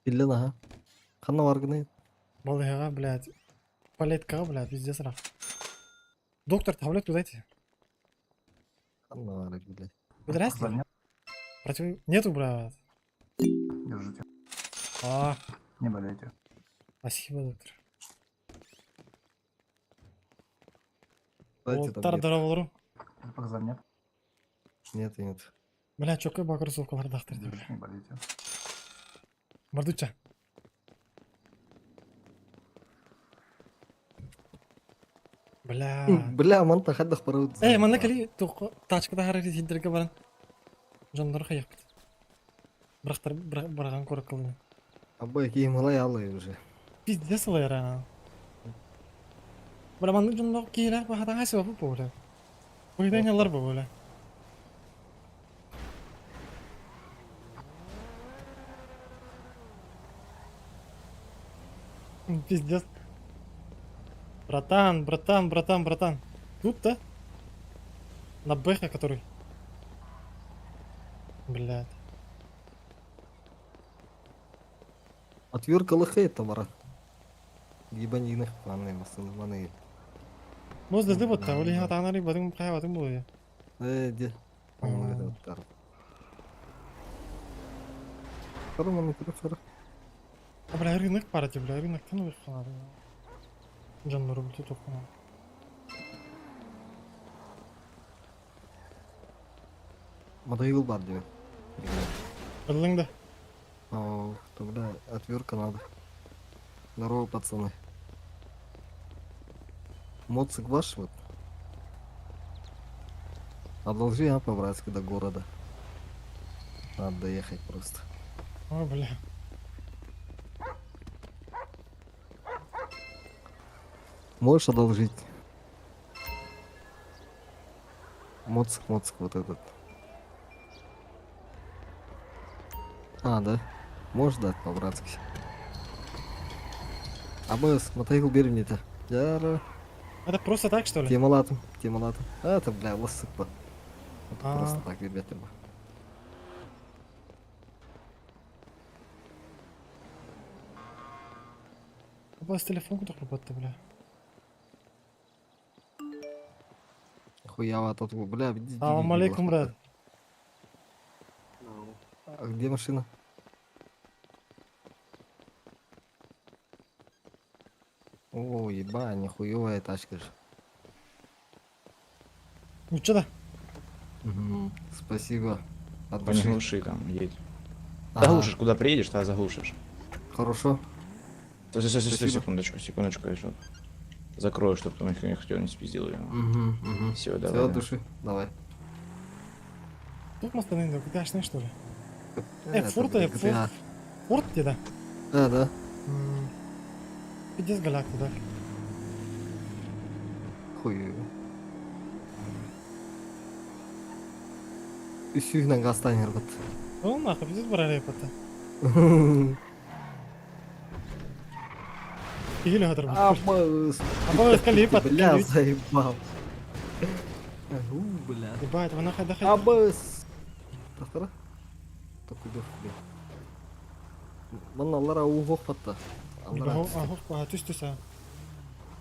I: Биллен, ага. Ханна варгны.
A: Балыға, блядь. Палеткаға, блядь, пиздец рах. Доктор, таблетку дайте.
I: Ханна варг, блядь.
A: Здрасте. Против... Нету, брат.
Q: Держите.
A: А,
Q: Не болейте.
A: спасибо, доктор.
I: Дайте там
A: Оттар
I: нет.
A: здорово,
Q: Показать нет?
I: Нет, нет.
A: Бля, чокой ба кроссовкалар дактыр, бля.
Q: Не болейте.
A: Мордуча. Бля.
I: Бля, манта хаддах параут.
A: Эй, манна кали тачкада харакет хиддерге баран. Жондор хаяк. Бірақтар барған көріп кылды.
I: Абай киім алай алай уже.
A: Пиздец алай Бля, манны жондор кейлер бахатан хасы бу бу бля. Уйдан ялар бу бля. Пиздец. Братан, братан, братан, братан. Тут, да? На Бэха, который. Блядь.
I: Отвертка лыхает там, брат. Ебани маны, маны.
A: Моз дызды ботта, оли хатанари бадың кая бадың болу.
I: Э, де. Хара, маны, хара, хара.
A: А, бля, рынок баар бля, рыноктан ылыахха наада. Дьоннору тутуохха наада.
I: Мотоцикл бар диэн.
A: Ыллыҥ да?
I: О, то, бля, отвертка надо. Здорово, пацаны. Моцик ваш вот? Одолжи, а, по-братски до города. Надо доехать просто.
A: О, бля.
I: Можешь одолжить? Моцик, моцик вот этот. А, да? Можешь дать по-братски? АБС, мотоцикл бери мне-то. Яра.
A: Это просто так, что ли?
I: Темалатым, темалатым. А, это, бля, лосыпа. Это
A: А.
I: просто так, ребята.
A: Абас телефон куда работает, бля.
I: Хуява тут, бля, иди,
A: Салам алейкум, брат.
I: А где машина? О, еба, нихуевая тачка же.
A: Ну чё да?
I: Мгм, Спасибо. От
R: Не
I: души.
R: глуши там, едь.
I: Ага.
R: Заглушишь, куда приедешь, тогда заглушишь.
I: Хорошо.
R: Стой, стой, стой, стой,
I: Спасибо.
R: секундочку, секундочку, я что закрою, чтобы там никто не хотел не спиздил ее.
I: Угу, угу.
R: Все,
I: Все,
R: давай.
I: от души. Давай.
A: Тут мастаны да, что ли?
I: Это,
A: Форт,
I: блин,
A: форт.
I: GTA.
A: Форт где, да?
I: Да, да.
A: Пиздец голяк да.
I: Хуй. Үсүүнэн гастан ярбат.
A: Ну нахуй, пиздец барали это. Или хатыр.
I: Абас.
A: Абас, калипа,
I: Бля,
A: калипа.
I: заебал. У, бля.
A: Ебать, вона хай дахай.
I: Абас. Тахтара. Такой бля. Манна аллара уу хоппатта. Аллара.
A: Аху, түс түс.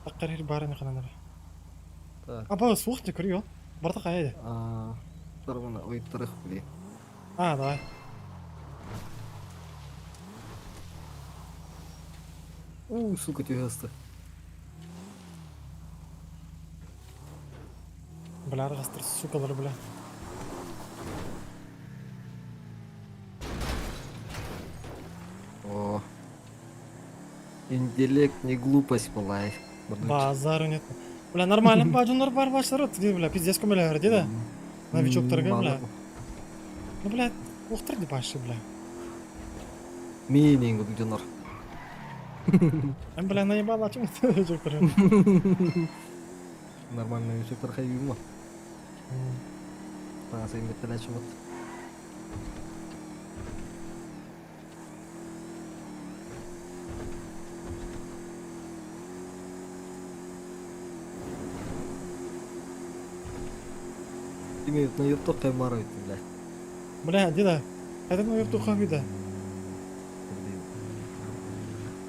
A: Аккарир бараны хананар.
I: Так.
A: Абас, ух ты, курьё. Барта хай.
I: А, тарвана, ой, тарых, бля.
A: А, давай.
I: У, сука, тюгаста.
A: Бля, аргастыр, сукалар, бля.
I: О. Интеллект не глупость, малай.
A: Базару нет. Бля, нормально, баджунар бар башлар, ты, бля, пиздец көмөлөр, да? Новичок торга, бля. Ну, бля, ухтыр ди башы, бля.
I: Мини гудунар.
A: Эм, бля, наебал, а чем ты новичок торга?
I: Нормально новичок торга юма. Таңа сайын беттелечи вот. Имеют на ютуб каймарует, бля.
A: Бля, деда, это на ютуб хабида.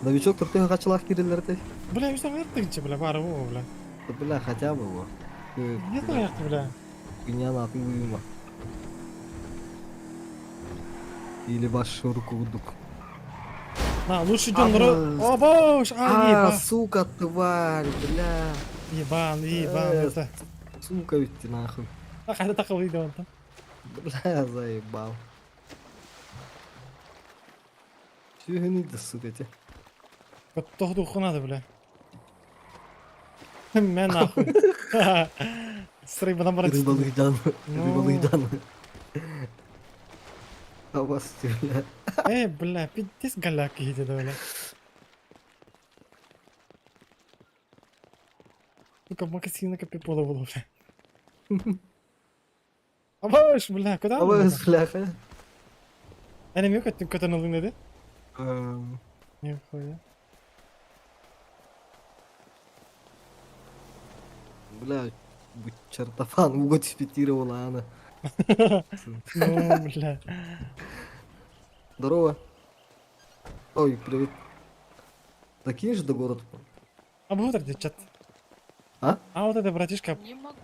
I: Новичок туртыга качылах кириллерди.
A: Бля, үстем ертігінші, бля, бары о, бля.
I: Да, бля, хотя бы его.
A: Нет, аяқты, бля.
I: Хуйня на ты уйма. Или вашу руку удук.
A: На, лучше ден О, бош, а,
I: А, сука, тварь, бля.
A: Ебан, ебан, это.
I: Сука, ведь ты нахуй.
A: А, это так выйдет он там.
I: Бля, заебал. Чего не сука, те?
A: Тохдуху надо, бля. Мә нахуй. С рыбадан брать.
I: Рыбалыгдан.
A: Ну.
I: Рыбалыгдан. А вас, бля.
A: Э, бля, пиздец голяк едет, бля. Сука, магазин капипола было, бля. Абаш, бля, куда?
I: Абаш, бляха.
A: Әне мен көттің көтін алдың деді? Нихуя.
I: Бля, будь чертофан, угод спетировала она.
A: Ну, бля.
I: Здорово. Ой, привет. Докинешь до города?
A: А вот это чат.
I: А?
A: А вот это, братишка.
K: Не могу.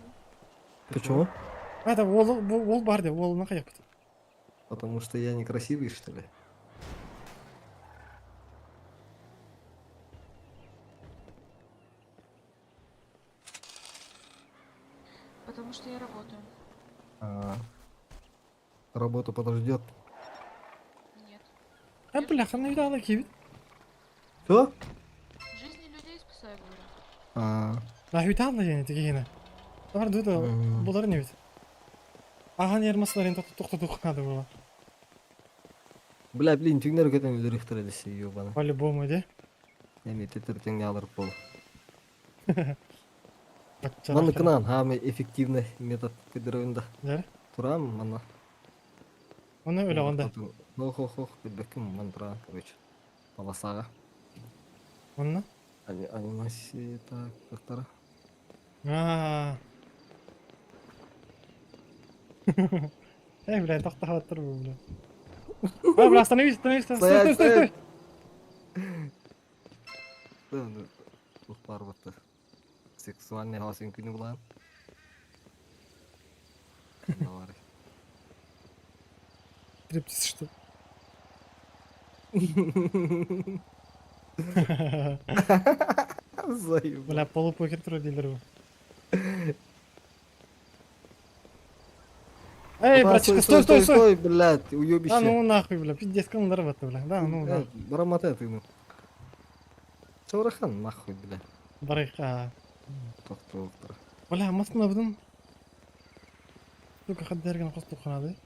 I: Почему?
A: А, это ол, ол бар деп, ол нахуй
I: Потому что я некрасивый, что ли? А, работа подождет.
A: А, бляха, ну видала кивит.
I: Что?
K: Жизни людей спасаю, говорю.
I: А,
A: Да, видала я не такие. Бар дуда, булар не ведь. Ага, не армасларын тоқтатуқ надо было.
I: Бля, блин, түңнер көтен өлөрүктөр элесе, ёбана.
A: По-любому, де?
I: Эми тетер алыр бол. Маны кынан, хаме эффективный метод кыдырында.
A: Да?
I: Турам, мана.
A: Оны өлі онда.
I: Хох, хох, хох, билбеккин ман тура, короче. Полосага.
A: Онна?
I: Анимация так, доктора.
A: А. Эй, бля, тоқтап тұр бұл, бля. Ой, бля, остановись, остановись, стой, стой, стой, стой.
I: Тух бар бытты. Сексуальный хасин күнү булан. Давай.
A: Стриптиз, что?
I: Заебал.
A: Бля, полупокер тұр дейлер бұл. Эй, братишка, стой, стой, стой!
I: Стой, блядь, уебище.
A: Да ну нахуй, бля, пиздец, кому бля. Да, ну нахуй.
I: Барамата ты, ну. Чаурахан, нахуй, бля.
A: Барыха.
I: Тоқтыр.
A: Бля, масын бұдым. Сука, хаддерген қосту қанады.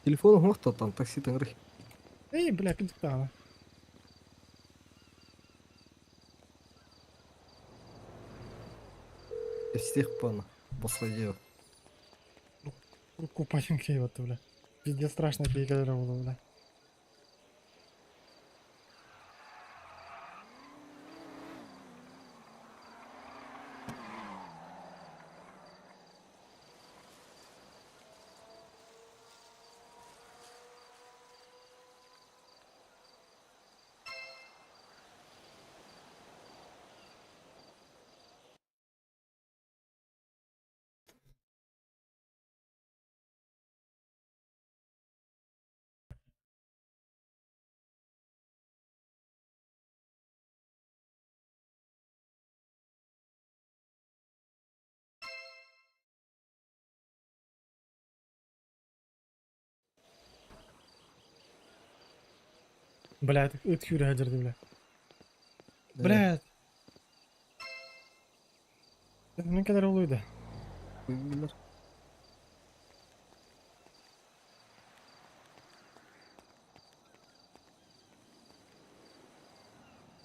I: Телефон оқты там, такси таңры.
A: Эй, бля, кидік тағаны.
I: Всех пана, босқа дело.
A: Руку паченки вот, бля. Пиздец страшно кейкелер болды, бля. Бля, ыт хюрі хадерді, бля. Бля. Не kadar oluyordu?
I: Bilmiyorum.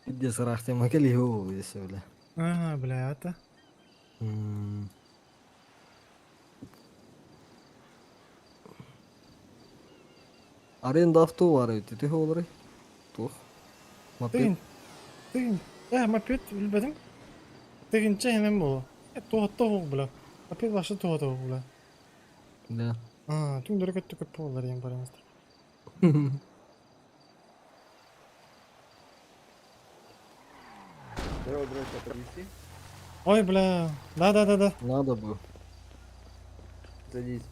I: Пиздец, рахтема кели его здесь, бля.
A: Ага, бля, это.
I: Аренда авто бар өтті, ты олары? Тух. Мопед.
A: Тыгын, тыгын, мопед білбедім. Тыгынча хемем болу. Туғатта бол, бля. Мопед башы туғатта бол, бля.
I: Да.
A: А, түңдері көтті көп болдыр ең барыңыздар.
L: Здорово, брат, подвести?
A: Ой, бля. Да, да, да, да.
I: Надо было.
L: Садись.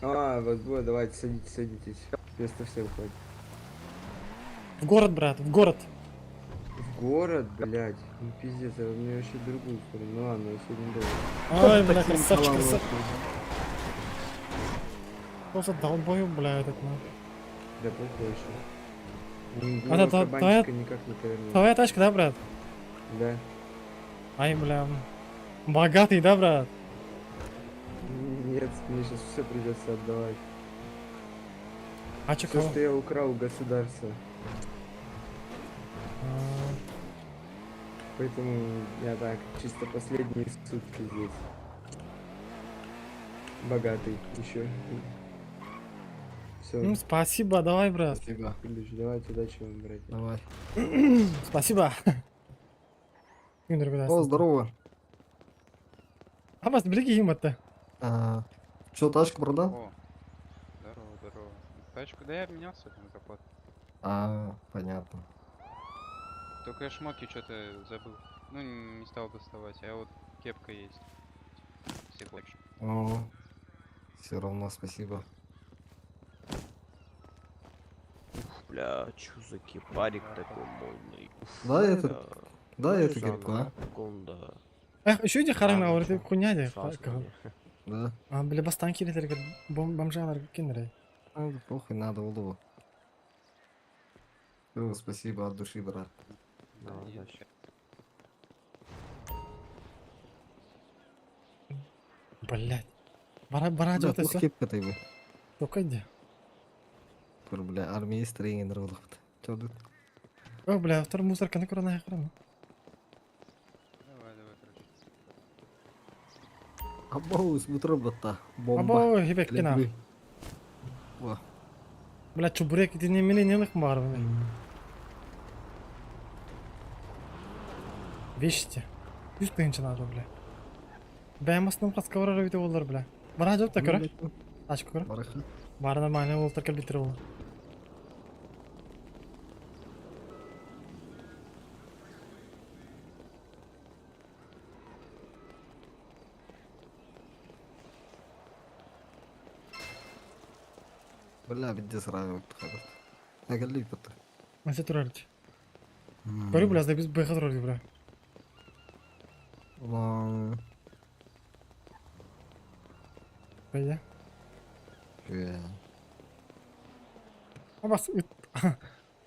L: А, вас двое, давайте, садитесь, садитесь. Место всем хватит.
A: В город, брат, в город.
L: В город, блядь? Ну пиздец, а мне вообще другую сторону. Ну ладно, я сегодня должен.
A: Ой, бля, красавчик, красавчик. Просто долбоёб, бля, этот, ну.
L: Да похуй еще.
A: А это твоя...
L: никак не повернуть.
A: Твоя тачка, да, брат?
L: Да.
A: Ай, бля. Богатый, да, брат?
L: Нет, мне сейчас все придется отдавать.
A: А чё,
L: Все,
A: кого?
L: что я украл у государства. Поэтому я так, чисто последние сутки здесь. Богатый еще. Все.
A: Ну, спасибо, давай, брат.
I: Спасибо.
L: Ключ, давайте удачи вам, братья.
I: Давай.
A: Спасибо.
I: О, здорово.
A: А вас блики им это.
I: А, Чё, тачку продал?
Q: О, здорово, здорово. Тачку, да я обменялся там зарплату.
I: А, понятно.
Q: Только я шмотки что-то забыл. Ну, не стал доставать, а вот кепка есть. Если хочешь.
I: О, все равно спасибо.
S: Уф, бля, чё за кипарик такой модный. Уф,
I: Да, это-
S: бля.
I: да,
S: Ну,
I: это
S: чё за
I: кепка, а?
S: Анаконда.
A: Эх, еще иди харам,
S: Ладно,
A: говорит,
S: чё,
A: хуйня де.
S: сразу мне.
I: Да.
A: А, бля, бастан кирилерге бомжалар киндерей.
I: А, да похуй, надо было. Всё, спасибо от души, брат.
A: Блять. Бара бара
I: Бля,
A: жот
I: туох
A: эсэ.
I: кепка бы.
A: Только иди.
I: Тур, бля, армейский тренер был. Чё тут?
A: О, бля, втор мусорка на корона охрана.
Q: Давай, давай, короче.
I: Абоу, смотрю, бата. Бомба.
A: Або, хибек кина.
I: Легли. Во.
A: Бля, чубурек иди не мили не лых бар. Вещите. Yüz тысяч надо, бля. Бәм основном қасқа видео болар, бля. Бара жот та көрі. Ачка көрі.
I: Бараха.
A: Бара нормально болтар кел битир болар.
I: Бля, виде сразу подходит. Агалли бата.
A: Мәсе турар. Көрі, бля, біз бэха турар, бля.
I: Ла.
A: Бля.
I: Э.
A: Абас үт.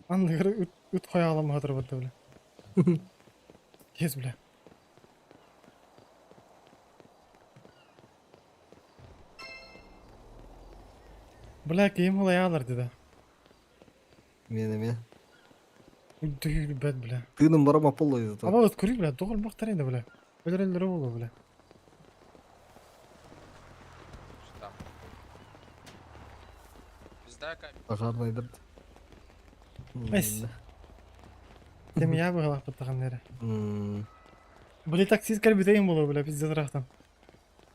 A: Андыгыр үт үт қоя аламын хатыр бітті, бля. Кез, бля. Бля, киім олай алар деді.
I: Мен эме.
A: Дүйір бәт, бля.
I: Тыным барама поло из этого.
A: Аба өт көрей, бля, доғыл бақтар енді, бля. Өлер болу, бля.
I: Пожарный дырт.
A: Эс. Тем я бұғылақ бұттаған нері.
I: М.
A: Бля, таксист кәлбитейін болу, бля, пиздец рахтан.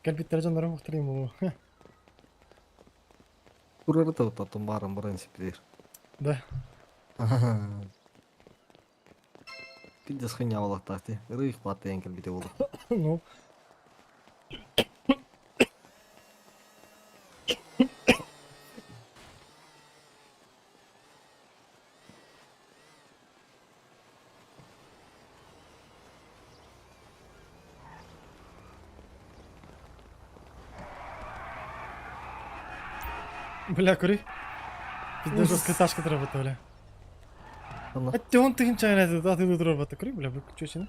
A: Кәлбиттер жандарым бұқтырайын болу.
I: Турар это вот потом баром баран сипир.
A: Да.
I: Пиздец хуйня была так ты. Рых платен кәлбите болды.
A: Ну. Бля, кури. Пиздец, жесткая ташка работа, бля. А он ты чайна, а ты тут работа, кури, бля, чё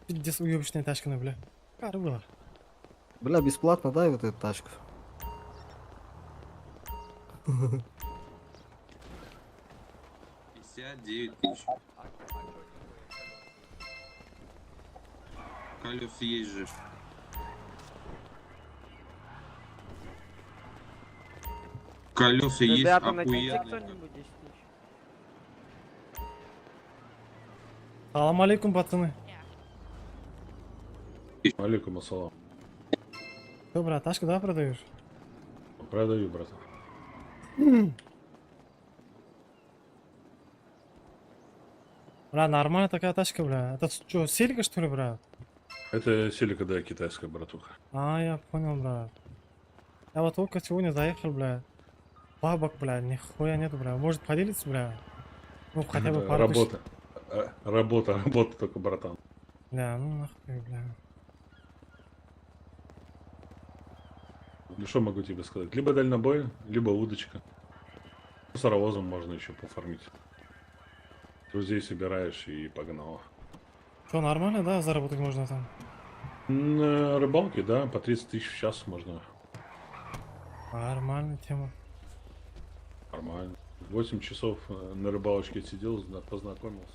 A: Пиздец, уебищная тачка, ну, бля. Кары была.
I: Бля, бесплатно дай вот эту тачку.
C: Пятьдесят девять тысяч. Колеса есть же. Колеса есть
S: Ребята, накиньте
C: охуенные.
S: кто-нибудь 10 тысяч.
A: Салам алейкум, пацаны.
P: Алейкум ассалам.
A: Что, брат, тачку, да, продаешь?
P: Продаю, братан.
A: Бля, нормально такая тачка, бля. Это что, селька, что ли, брат?
P: Это селика, да, китайская, братуха.
A: А, я понял, брат. Я вот только сегодня заехал, бля. Бабок, бля, нихуя нету, бля. Может поделиться, бля? Ну, хотя бы пару тысяч.
P: Работа. Работа, работа только, братан.
A: Бля, ну нахуй, бля.
P: Ну что могу тебе сказать? Либо дальнобой, либо удочка. Мусоровозом можно еще пофармить. Друзей собираешь и погнал.
A: Что, нормально, да, заработать можно там?
P: На рыбалке, да, по 30 тысяч в час можно.
A: Нормальная тема.
P: Нормально. 8 часов на рыбалочке сидел, познакомился.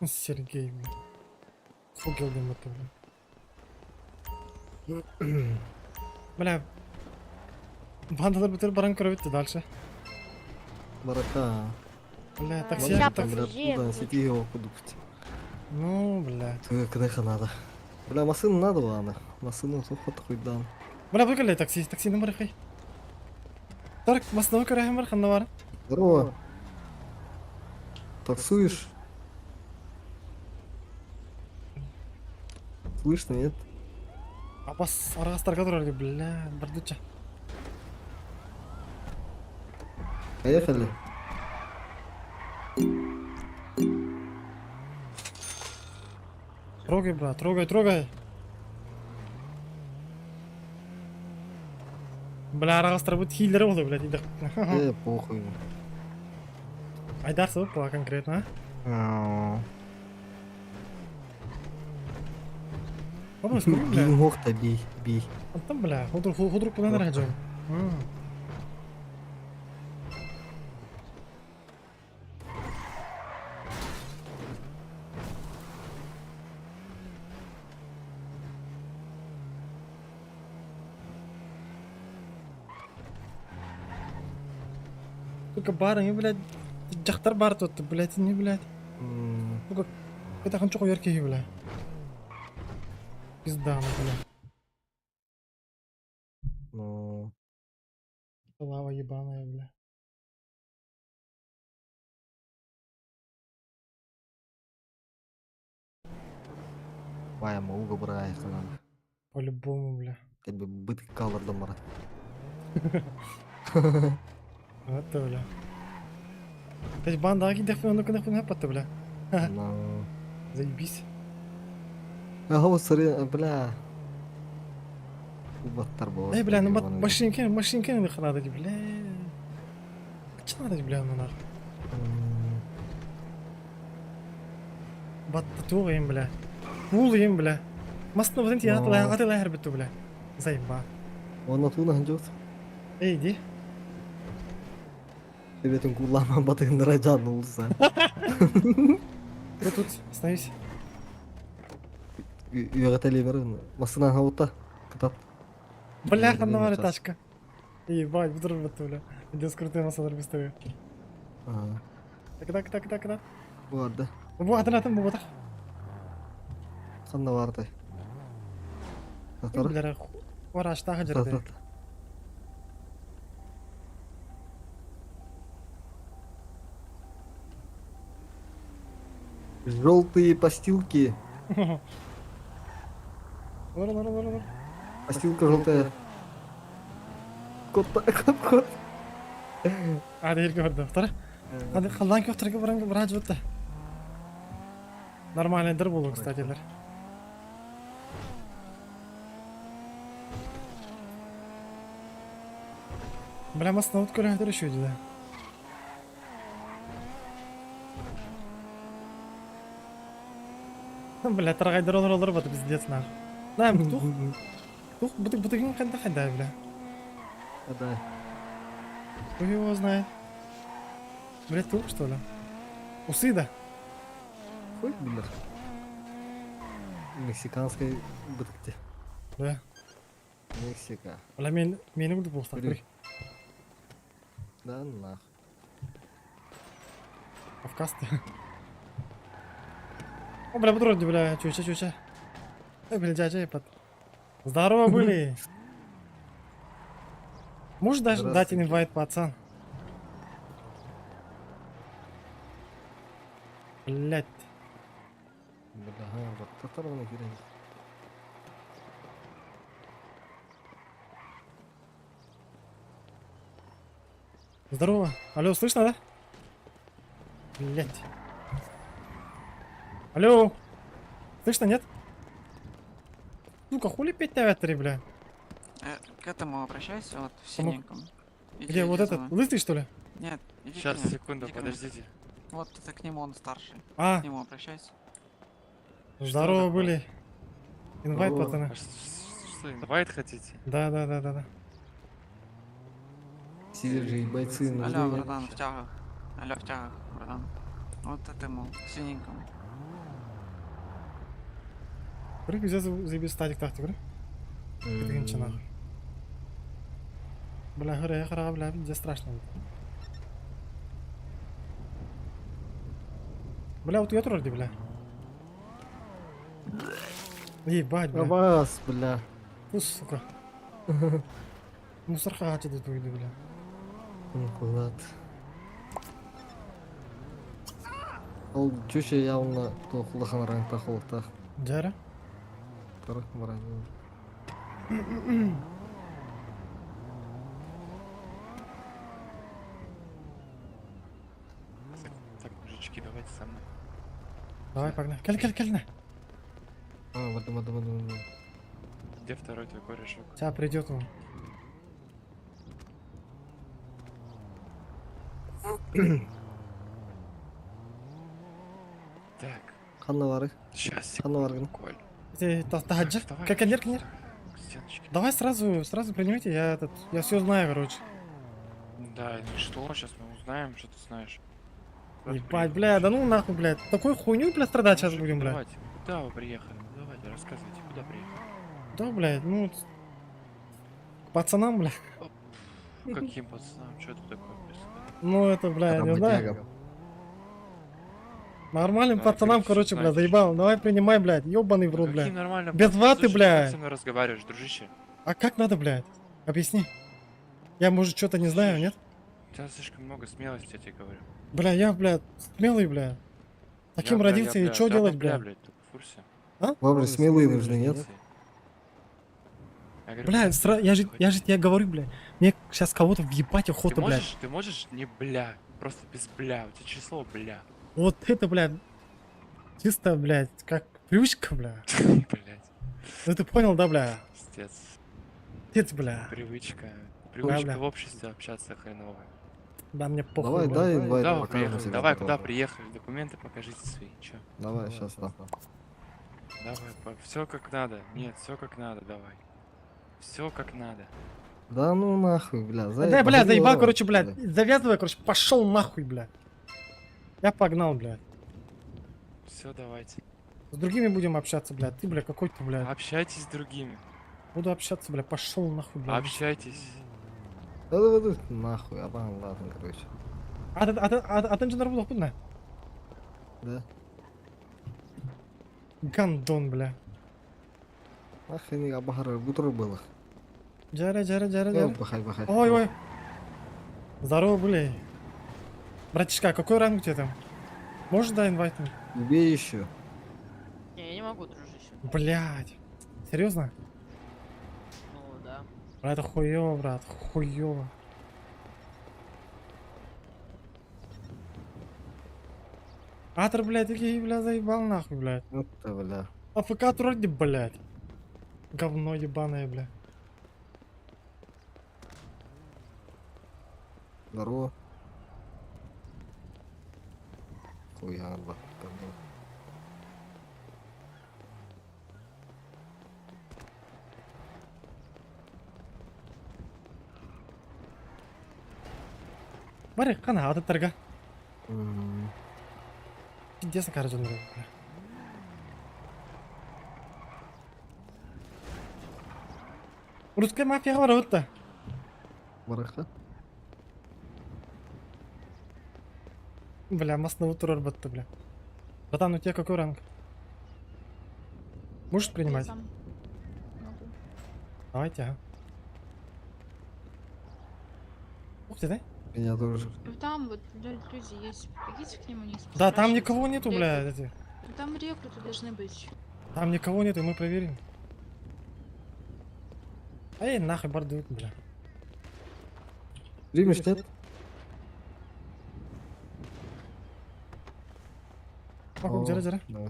A: Сергей, бля. Хугел это, бля. Бля. Бандалар бітір баран көріп дальше.
I: Барака.
A: Бля, такси...
I: Бля,
A: так-
I: Бля, сети его кудупать.
A: Ну, бля.
I: Ты кнеха надо. Бля, машину надо, ладно. Машину хоть хоть дан.
A: Бля, бүкіл такси, такси номер хай. Тарк, машина көрәһем бар, ханда бар.
I: Здорово. Таксуешь? Слышно, нет?
A: Апас, арғастарға тұрар, бля, бардуча.
I: Поехали.
A: Трогай, брат, трогай, трогай. Бля, араҕастарбыт хиилэрэ буолуо, блядь, идэх.
I: Э, похуй.
A: Айдар сылып була конкретно, а? Бабы, сколько, бля?
I: Бий мох-то бей, бей.
A: Антон, бля, худрук, худрук куда надо жон. Сука, бары, не, блядь, дьахтар бар тут, блядь, не, блядь. Сука, это ханчок уярки, бля. Пизда, ну, бля.
I: Ну,
A: Лава ебаная, бля.
I: Вая уга брай ханан.
A: По-любому, бля.
I: Как бы быт калырдым марат.
A: Вот то, бля. То есть банда аги дехпин, ну куда хапата, бля.
I: Ну.
A: Заебись.
I: Ага, вот смотри, бля. Убаттар был.
A: Эй, бля, ну машинки, машинки не надо, бля. Че надо, бля, ну нахуй. Баттатуга им, бля. Кул им, бля. Мастно вот эти атла, атла хербету, бля. Заеба.
I: Он оттуда идет.
A: Эй, иди.
I: Тебе кулама батын раджан улса.
A: Я тут, остановись.
I: Үйәгәтәли бер, масына хаута. Кытат.
A: Бля, ханнавара тачка. Ебать, буду бля. Иди с крутым масадр быстрее.
I: Ага.
A: Так, так, так, так, так.
I: Барды.
A: Бу атын атын бу батах.
I: Ханна барды.
A: Бля, вараш тахы жерде.
I: Желтые постилки.
A: Лор, лор, лор, лор.
I: Постилка желтая. Кот, кот, кот.
A: Hadi ilk gördü. Второй. Hadi kaldan köfterge баран баран жутта. Нормальный дыр был, кстати, дыр. Бля, масно вот коля еще иди, да. Бля, таргай дрон роллер вот пиздец нах. Да, тух. Тух, бутык бутыгин канда ханда, бля.
I: Да.
A: Кто его знает? Блять, тух, что ли? Усы, да?
I: Хуй, бля. Мексиканской бытыкте.
A: Да.
I: Мексика.
A: Бля, мен, мени буду просто.
I: Да нах.
A: Кавказ ты. О, бля, буду бля, чуча, чуча. Эй, бля, дядя, под. Здорово были. Можешь даже дать инвайт, пацан? Блять.
I: Бля, вот татарваны кирәк.
A: Здорово. Алло, слышно, да? Блять. Алло. Слышно, нет? Ну-ка, хули 5 9 3, бля?
Q: К этому обращайся, вот, в синеньком. Иди,
A: Где,
Q: иди
A: вот
Q: за
A: этот,
Q: мной.
A: лысый, что ли?
Q: Нет, иди
C: Сейчас,
Q: к нему,
C: секунду,
Q: иди ко мне.
C: подождите.
Q: Вот это к нему он старший.
A: А.
Q: К нему обращайся.
A: Здорово были. Инвайт,
C: Здорово.
A: пацаны.
C: А Что, инвайт хотите?
A: Да.
I: Свежие бойцы нужны.
Q: Алло, братан, в тягах. Алло, в тягах, братан. Вот этому, синенькому.
A: Көрік пиздец заебись статик тахты, көрік? Кытыгынчы нахуй. Бля, хыра, хыра, бля, пиздец страшно. Бля, вот я тролли, бля. Ебать, бля.
I: Вас, бля.
A: Фу, сука. Мусор хачет тут уйду, бля.
I: Кулат. Ол чүшө явно тоқлахан рангта холтах.
A: Жара?
I: Тарах маран.
C: тачки, давайте со мной.
A: Давай, погнали. Кел, кел, кел, на.
I: А, вот, вот, вот, вот.
C: Где второй твой корешок?
A: Сейчас придет он.
C: Так.
I: Ханна бары.
C: Сейчас,
I: Ханна баргын.
C: Коль.
A: Э, та-
C: Давай.
A: Как коньяк, коньяк?
C: К стеночке.
A: Давай сразу, сразу принимайте, я этот, я все знаю, короче.
C: Да, ну что, сейчас мы узнаем, что ты знаешь. Куда ты
A: Ебать,
C: приехал?
A: бля, да ну нахуй, блядь. Такой хуйню, бля, страдать сейчас будем, бля.
C: Давайте, куда вы приехали? Давайте, рассказывайте, куда приехали?
A: Да, блядь, ну... К пацанам, бля.
C: Каким пацанам? Что ты такое происходит?
A: Ну это, бля, не знаю.
I: Работяга.
A: Нормальным
C: Давай,
A: пацанам,
C: короче,
A: короче, бля,
C: знаете,
A: заебал. Давай принимай, блядь, ёбаный в рот,
C: Каким
A: блядь.
C: нормальным
A: Без
C: пацаном?
A: ваты,
C: Слушай, ты как
A: блядь.
C: со мной разговариваешь, дружище?
A: А как надо, блядь? Объясни. Я, может, что-то не знаю, нет?
C: У тебя слишком много смелости, я тебе говорю.
A: Бля, я, блядь, смелый, бля. Таким
C: Я, бля,
A: родился
C: я,
A: и
C: бля,
A: что
C: да,
A: делать,
C: ну,
A: бля?
C: блядь, ты в курсе?
A: А?
I: Вам же смелые нужны, нет?
C: Я говорю,
A: Бля, я же тебе говорю, бля. Мне сейчас кого-то въебать
C: ты
A: охота, блядь.
C: можешь, ты можешь не бля, просто без бля, у тебя число бля.
A: Вот это, блядь, чисто, блядь, как привычка, бля.
C: Блядь.
A: Ну ты понял, да, бля?
C: Пиздец.
A: Пиздец, бля.
C: Привычка. Привычка
A: бля.
C: в обществе общаться хреновая.
A: Да, мне похуй.
I: Давай,
A: бля.
I: дай инвайт,
C: Куда вы
I: покажем
C: приехали?
I: себя
C: Давай,
I: потом.
C: куда приехали? Документы покажите свои. Чё?
I: Давай, сейчас, да.
C: Давай, все как надо. Нет, все как надо, давай. Все как надо.
I: Да ну нахуй, бля,
A: Да, бля, заебал,
I: рот,
A: короче, блядь. Завязывай, короче, пошел нахуй, бля. Я погнал, блядь.
C: Все, давайте.
A: С другими будем общаться, блядь. Ты, бля, какой ты, блядь.
C: Общайтесь с другими.
A: Буду общаться, бля, пошел нахуй, бля.
C: Общайтесь.
I: Да давай, давай, нахуй, а ладно, ладно, короче.
A: А, а, а, а, а там же на худно.
I: Да.
A: Гандон, бля.
I: Нахуй не абахара, бутро было.
A: Джара, джара, джара,
I: Э,
A: джара.
I: бахай, бахай.
A: Ой, ой. Здорово, бля. Братишка, а какой ранг у тебя там? Можешь, да, инвайтнуть?
I: Убей еще.
K: Не, я не могу, дружище.
A: Блядь. Серьезно?
K: Ну да.
A: Бля, это хуёво, брат, хуёво. Атор, блядь, такие, бля, заебал нахуй, блядь.
I: Это, бля.
A: АФК вроде, блядь. Говно ебаное, бля.
I: Здорово. Хуя, ладно.
A: Бари, кана, аты торга. Пиздец, короче, бля. Русская мафия ворота.
I: Бараха?
A: Бля, масного турор батта, бля. Братан, у тебя какой ранг? Можешь принимать?
G: сам могу.
A: Давайте, ага. Ух ты, да?
I: Меня тоже.
G: Ну, Там вот люди есть. Пойдите к ним у них
A: Да, там
G: спрашивайте.
A: никого нету, бля,
G: Рекрут.
A: эти.
G: Ну, там рекруты должны быть.
A: Там никого нету, мы проверим. Эй, нахуй бардуют, бля.
I: Примешь, нет?
A: О,
I: О,
A: джара, джара.
I: давай.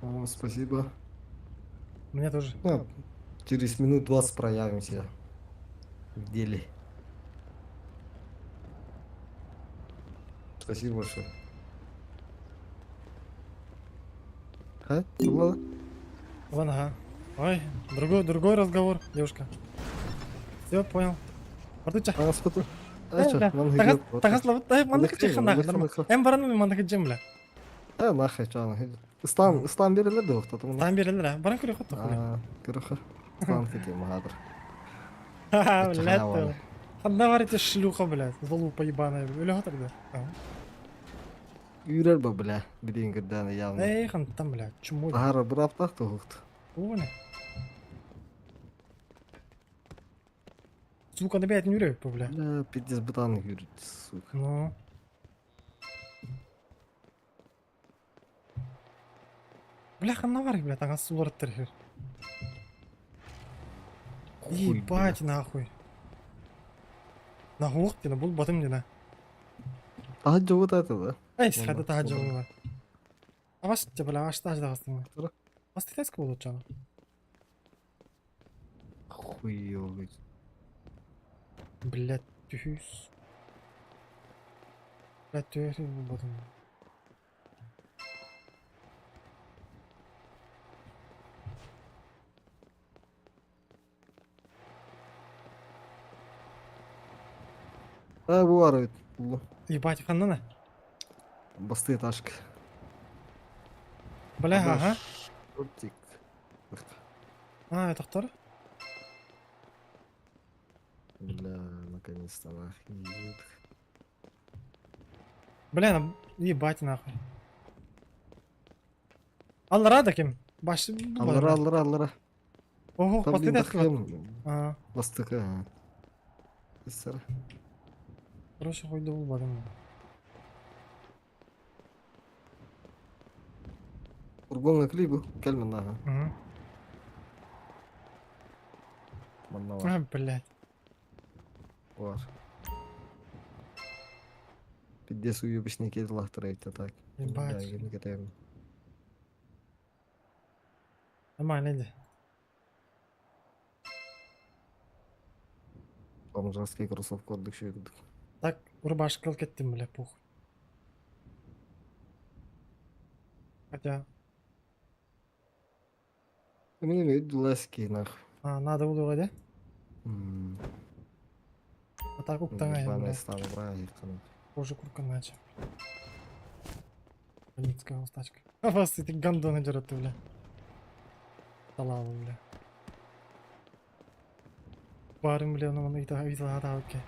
I: О, спасибо.
A: Мне тоже.
I: Ну, через минут 20 проявимся. В деле. Спасибо большое. А? Ладно.
A: Вон, ага. Ой, другой, другой разговор, девушка. Все, понял. Бардуча.
I: А, споту. А чё, ман
A: Тагас,
I: хигел,
A: тагас, лав, эй, ман
I: Ман
A: хиджи хана,
I: хигел, ман
A: эм баран ман хиджи, бля.
I: Э, нахай, чё, нахай. Стан, стан берилер да охтатым.
A: Стан берилер, а? Баран көрө хотто хули.
I: А, көрө Стан хиджи махадыр.
A: Ха,
I: Это
A: блядь,
I: халява.
A: ты. Отдавайте шлюха, блядь, залупа ебаная, бля. Өлө тогда.
I: Үрер ба, бля, билин гырданы явно.
A: Эй, хан там, блядь, чмо.
I: Тахара бір аптақ тухт.
A: Уне. Сука, опять не үрек, бля.
I: Бля, пиздец бытан үрет, сука.
A: Ну. Бля, ханна бар, бля, таңа сулар тірхер. Ебать, нахуй. Нахуй, дена, бұл батым дена.
I: Таһыт дьобут это да?
A: Эй, хада таһа дьобула. Аваш бля, аваш таж дагастың. Астытеска болот жана.
I: Хуёвый.
A: Блядь, түһүс. Блядь, түһүс булбадым.
I: А, бу бар бит.
A: Ебать, ханнана.
I: Басты этажка.
A: Бля, ага.
I: Шортик.
A: А, это кто?
I: Бля, наконец-то нахуй.
A: Бля, ебать нахуй. Аллара да ким? Баш...
I: Аллара, аллара, аллара.
A: Ого,
I: Там,
A: басты
I: блин,
A: этажка.
I: тахем.
A: А,
I: Бастыка, ага. Сэр.
A: короче, хуйду булбадым.
I: Фургонга клей бу. Кел манна, ага.
A: Мгм.
I: Манна бар.
A: А, блядь.
I: Бар. Пиздец уебищный келлахтыр эти так.
A: Ебать.
I: Да, кетем.
A: Нормально иди.
I: Бомжарский кроссовка ордук шүйдік.
A: Так, рубашка алып кеттим, бля, похуй. Хотя,
I: Мин өйдүлэски нах.
A: а, надо было, да? А так уктаңа, бля. Кожа курка начал. Больницкая тачка. А вас эти гандоны дерут, бля. Салаву, бля. Барым, бля, ну он и та, и та, та, окей.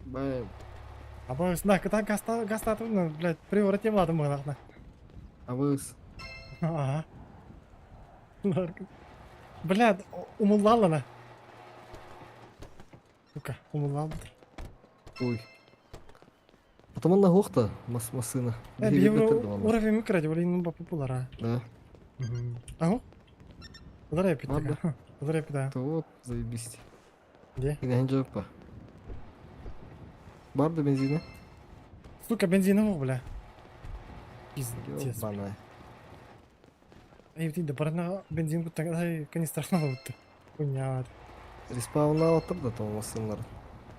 I: Бай.
A: А бо, на, ката гаста, гаста, ну, блядь, приворот ладом нахуй.
I: Абыс.
A: Ага. Нарко. Бля, умуллалана. Сука, умуллал.
I: Ой. Потом он нагохта, мас масына.
A: Э, евро уровень микро, блин, ну популара.
I: Да.
A: Ага. Ударай пита. Ударай пита.
I: То вот, заебись.
A: Где?
I: Инәһен жопа. Бар да бензина?
A: Сука, бензина бля. Пиздец.
I: Ёбаная.
A: Эй, ты да барна бензин куттан ай канистра будто. Хуйня.
I: Респаунна отыр да там масыналар.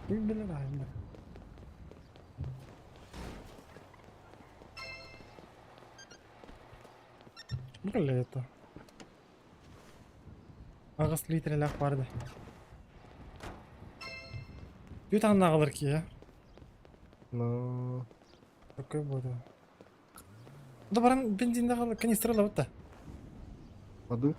A: Ой, бля, бля. Бля, это. Ағыс литрелях барды. Бүт аннағылыр ки, я.
I: Ну.
A: Такой буду. Да баран бензин дагы канистрала бутта.
I: Воду?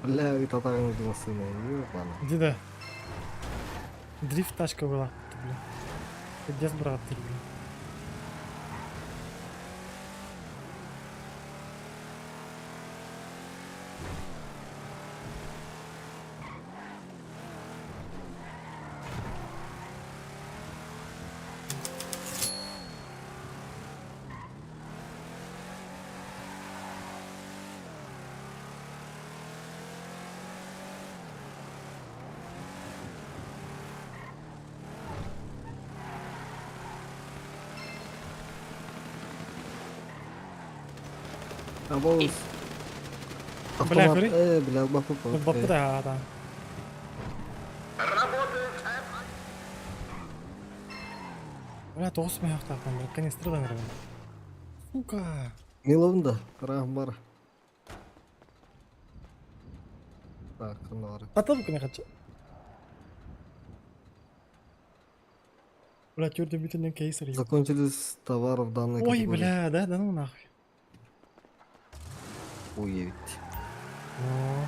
I: Бля, это так сына, ёбана.
A: Где да? Дрифт тачка была, бля. Пиздец, брат, ты, бля.
I: Абоус.
A: Бля,
I: Автомат.
A: көрей?
I: Бля, бапы
A: Бапы да, да. Бля, тоғыз мың аяқтағым, бля, канистрадан кірген. Сука.
I: Миловында, қарағым бар. Так, қандай бар?
A: Атап күні қачы. Бля, тюрді бүтіннен кейсер.
I: Закончились товары в данной
A: Ой,
I: категории.
A: бля, да, да ну нахуй.
I: Хуеть.
A: Ну.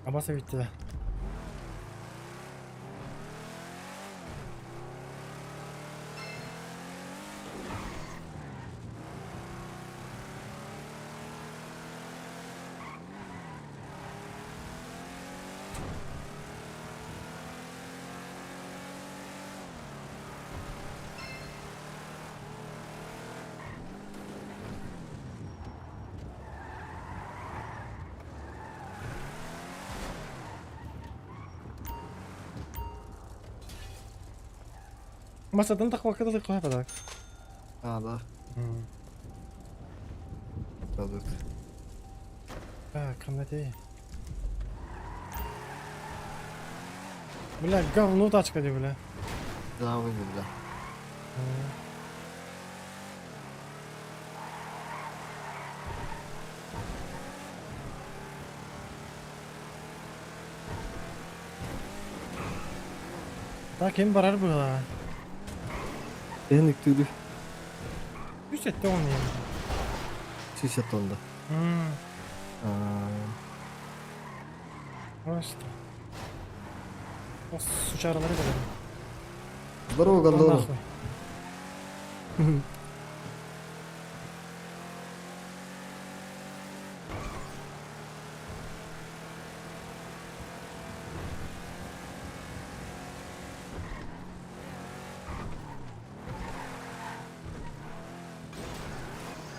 A: Абаса битті да. Масадан тахвакка да кое так.
I: А, да. Дадут.
A: Так, комнате. Бля, говно тачка де, бля.
I: Да, выйдет, да.
A: Так, ким барар было?
I: Энник түлү.
A: Үс этте он енді.
I: Сүүс тонда. А,
A: Просто. О, сучаралары да.
I: Здорово, гондона.
A: Нахуй.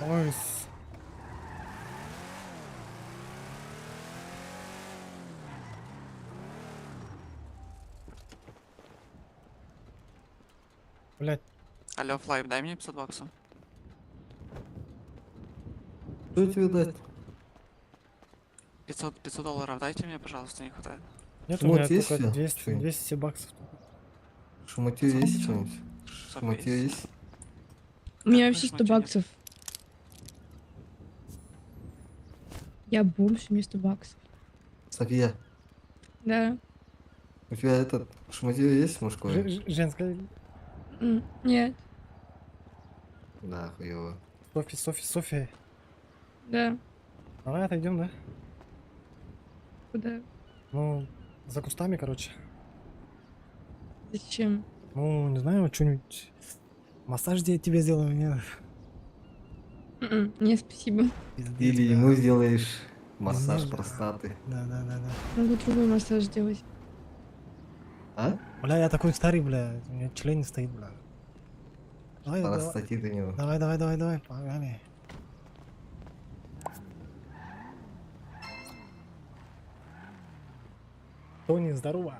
A: Ой, Блять.
C: Алло, Флай, дай мне 500 баксов.
I: Что тебе дать?
C: 500 долларов дайте мне, пожалуйста, не хватает.
A: Нет, у меня
I: Шмот есть
A: только
I: всё?
A: 200,
I: Что-нибудь?
A: 200 баксов.
I: Шматьё есть что-нибудь? Шматьё есть?
K: У меня вообще 100 баксов. Я бомж, у меня 100 баксов.
I: София,
K: Да.
I: у тебя этот шматьё есть мужское?
A: Женская.
K: Нет.
I: Да, хуёво.
A: Софи, Софи, София.
K: Да.
A: Давай отойдем, да?
K: Куда?
A: Ну, за кустами, короче.
K: Зачем?
A: Ну, не знаю, что-нибудь. Массаж тебе сделаю, нет?
K: Не, спасибо.
I: Или ему сделаешь массаж
A: Пиздец,
I: простаты.
A: Да.
K: Могу другой массаж сделать.
I: А?
A: Бля, я такой старый, бля, у меня член не стоит, бля. Давай, давай.
I: Простатит у него.
A: Давай, давай, давай, давай, погнали. Тони, здорово.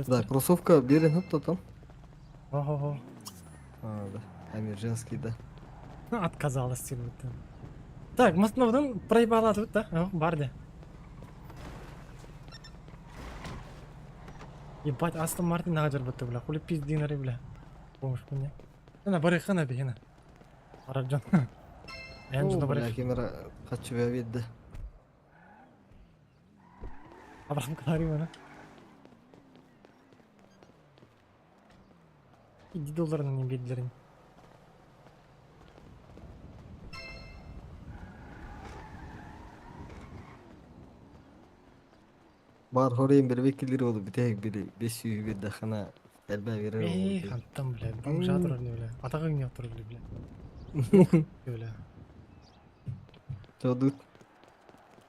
I: Да, кроссовка берен то там.
A: Ого-го.
I: А, да. Ами женский, да.
A: Ну, отказалась тебе. Так, Мастновдан проебала тут, да? О, Барди. Ебать, Астон Мартин нағажар бітті, бля. Хули пиздинари, бля. Помощь мне. Ана, барыхана бігена. Араджан. Аян
I: О,
A: жуда
I: бля,
A: барых.
I: камера хочу я видеть, да.
A: Абрахам Клари, мана. Иди долларына не бедлерин.
I: Бар хорейм бир бекилер болду битек бири 500 бир дахана элбе берер
A: Эй, хантам, бля, бомжа турар бля. Атагың не турар бля. Бля.
I: Тодут.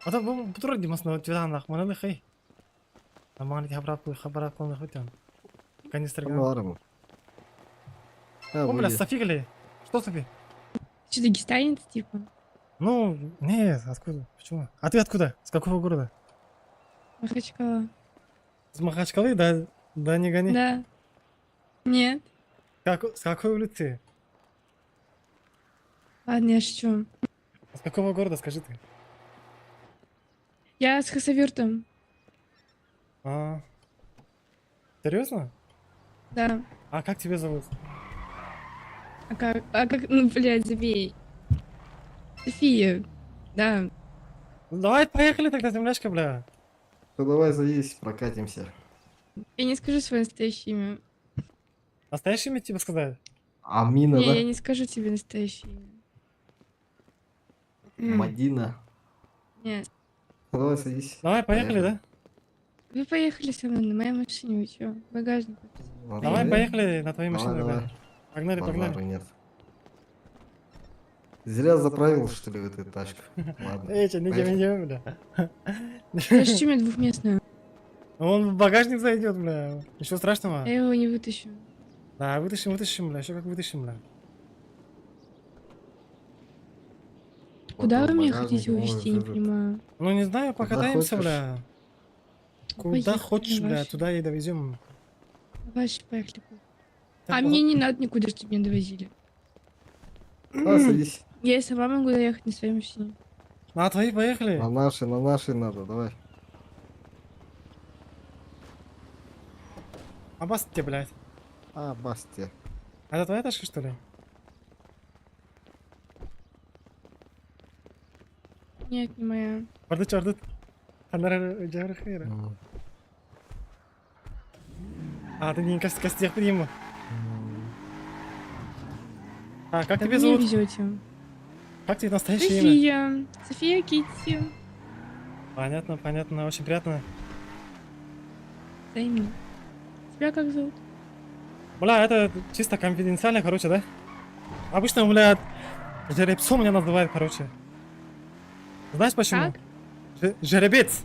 A: Ата бу бутур димас на тюдан мана хай. Аман хабрап хабрап кон хотян. Канистр.
I: Барым.
A: О, бля, Софи ли? Что Софи?
K: Что, дагестанец, типа?
A: Ну, нет, откуда? Почему? А ты откуда? С какого города?
K: Махачкала.
A: С Махачкалы, да? Да не гони.
K: Да. Нет.
A: Как, с какой улицы?
K: Ладно, я шучу.
A: С какого города, скажи ты?
K: Я с Хасавюртом.
A: А. Серьезно?
K: Да.
A: А как тебя зовут?
K: А как? А как? Ну, блядь, забей. София. Да.
A: Ну, давай, поехали тогда, землячка, бля.
I: Ну давай садись, прокатимся.
K: Я не скажу свое настоящее имя.
A: Настоящее имя тебе сказать?
I: Амина,
K: Не,
I: да?
K: я не скажу тебе настоящее имя.
I: Мадина.
K: Нет.
I: Ну, давай садись.
A: Давай, поехали, да?
K: Вы поехали со мной на моей машине, вы чё? Багажник.
A: Давай, поехали на твоей
I: Давай,
A: машине,
I: давай.
A: бля. Погнали,
I: Базару
A: погнали.
I: нет. Зря заправил, что ли, в эту тачку. Ладно.
A: Эй, че, не
I: поехали.
A: не бля.
K: Я шучу, у меня двухместная.
A: Он в багажник зайдет, бля. Ничего страшного.
K: Я его не вытащу.
A: Да, вытащим, вытащим, бля. Еще как вытащим, бля.
K: Куда
I: Вот
K: вы
I: он
K: меня
I: багажник
K: хотите
I: может
K: увезти, не
I: этот.
K: понимаю.
A: Ну не знаю,
I: Куда
A: покатаемся,
I: хочешь.
A: бля. Куда
T: Поехали
A: хочешь,
T: на
A: бля,
T: вашей.
A: туда и довезем.
T: На вашей поехали.
A: Так,
T: А мне не надо никуда, чтобы меня довозили.
I: Да, садись.
T: Я и сама могу доехать на своей машине.
A: На твои поехали.
I: На наши надо, давай.
A: Абас тебе, блядь.
I: А, басте.
A: Это твоя тачка, что ли?
T: Нет, не моя.
A: Барды чарды. Анара жары хайра. А, ты не костях приема. А, как
T: Да
A: тебя
T: вы
A: зовут?
T: меня везете.
A: Как тебе настоящее имя?
T: София. София Китти.
A: Понятно, понятно, очень приятно.
T: Взаимно. Тебя как зовут?
A: Бля, это чисто конфиденциально, короче, да? Обычно, бля, жеребцом меня называют, короче. Знаешь почему?
T: Как?
A: Жеребец.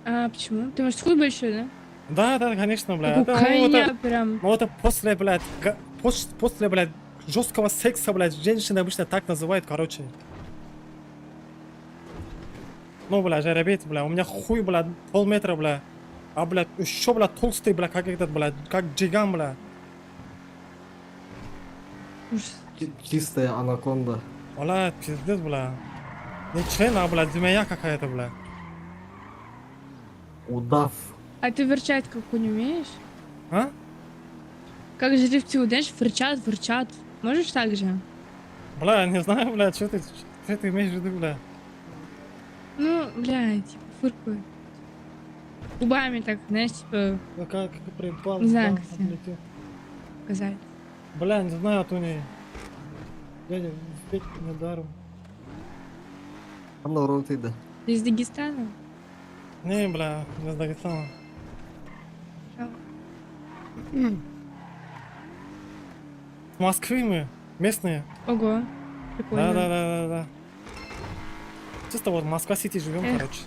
T: А, почему? Ты, может, хуй большой, да?
A: Да, да, конечно, бля.
T: Как у
A: Это, ну,
T: коня
A: это,
T: прям.
A: ну, это после, блядь, после, блядь, жесткого секса, блядь, женщины обычно так называют, короче. Ну, бля, жеребец, бля, у меня хуй, бля, полметра, бля. А, блядь, еще, бля, толстый, бля, как этот, блядь, как джиган, бля.
I: Чистая анаконда.
A: Бля, пиздец, бля. Не член, а, блядь, змея какая-то, бля.
I: Удав.
T: А ты ворчать как не умеешь?
A: А?
T: Как жеребцы, вот, знаешь, фырчат, фырчат. Можешь так же?
A: Бля, не знаю, бля, что ты, что ты имеешь в виду, бля?
T: Ну, бля, типа, фыркаю. Губами так, знаешь, типа,
A: Ну как, припал,
T: Не знаю,
A: да,
T: как тебе.
A: отлетел.
T: сказать.
A: Бля, не знаю, Туни. Дядя, петь не даром.
I: Анна да.
T: Ты из Дагестана?
A: Не, бля, не из Дагестана.
T: Жалко.
A: С Москвы мы, местные.
T: Ого, прикольно.
A: Да, да, да, да, да. Чисто вот Москва-Сити живем,
T: Эх.
A: короче.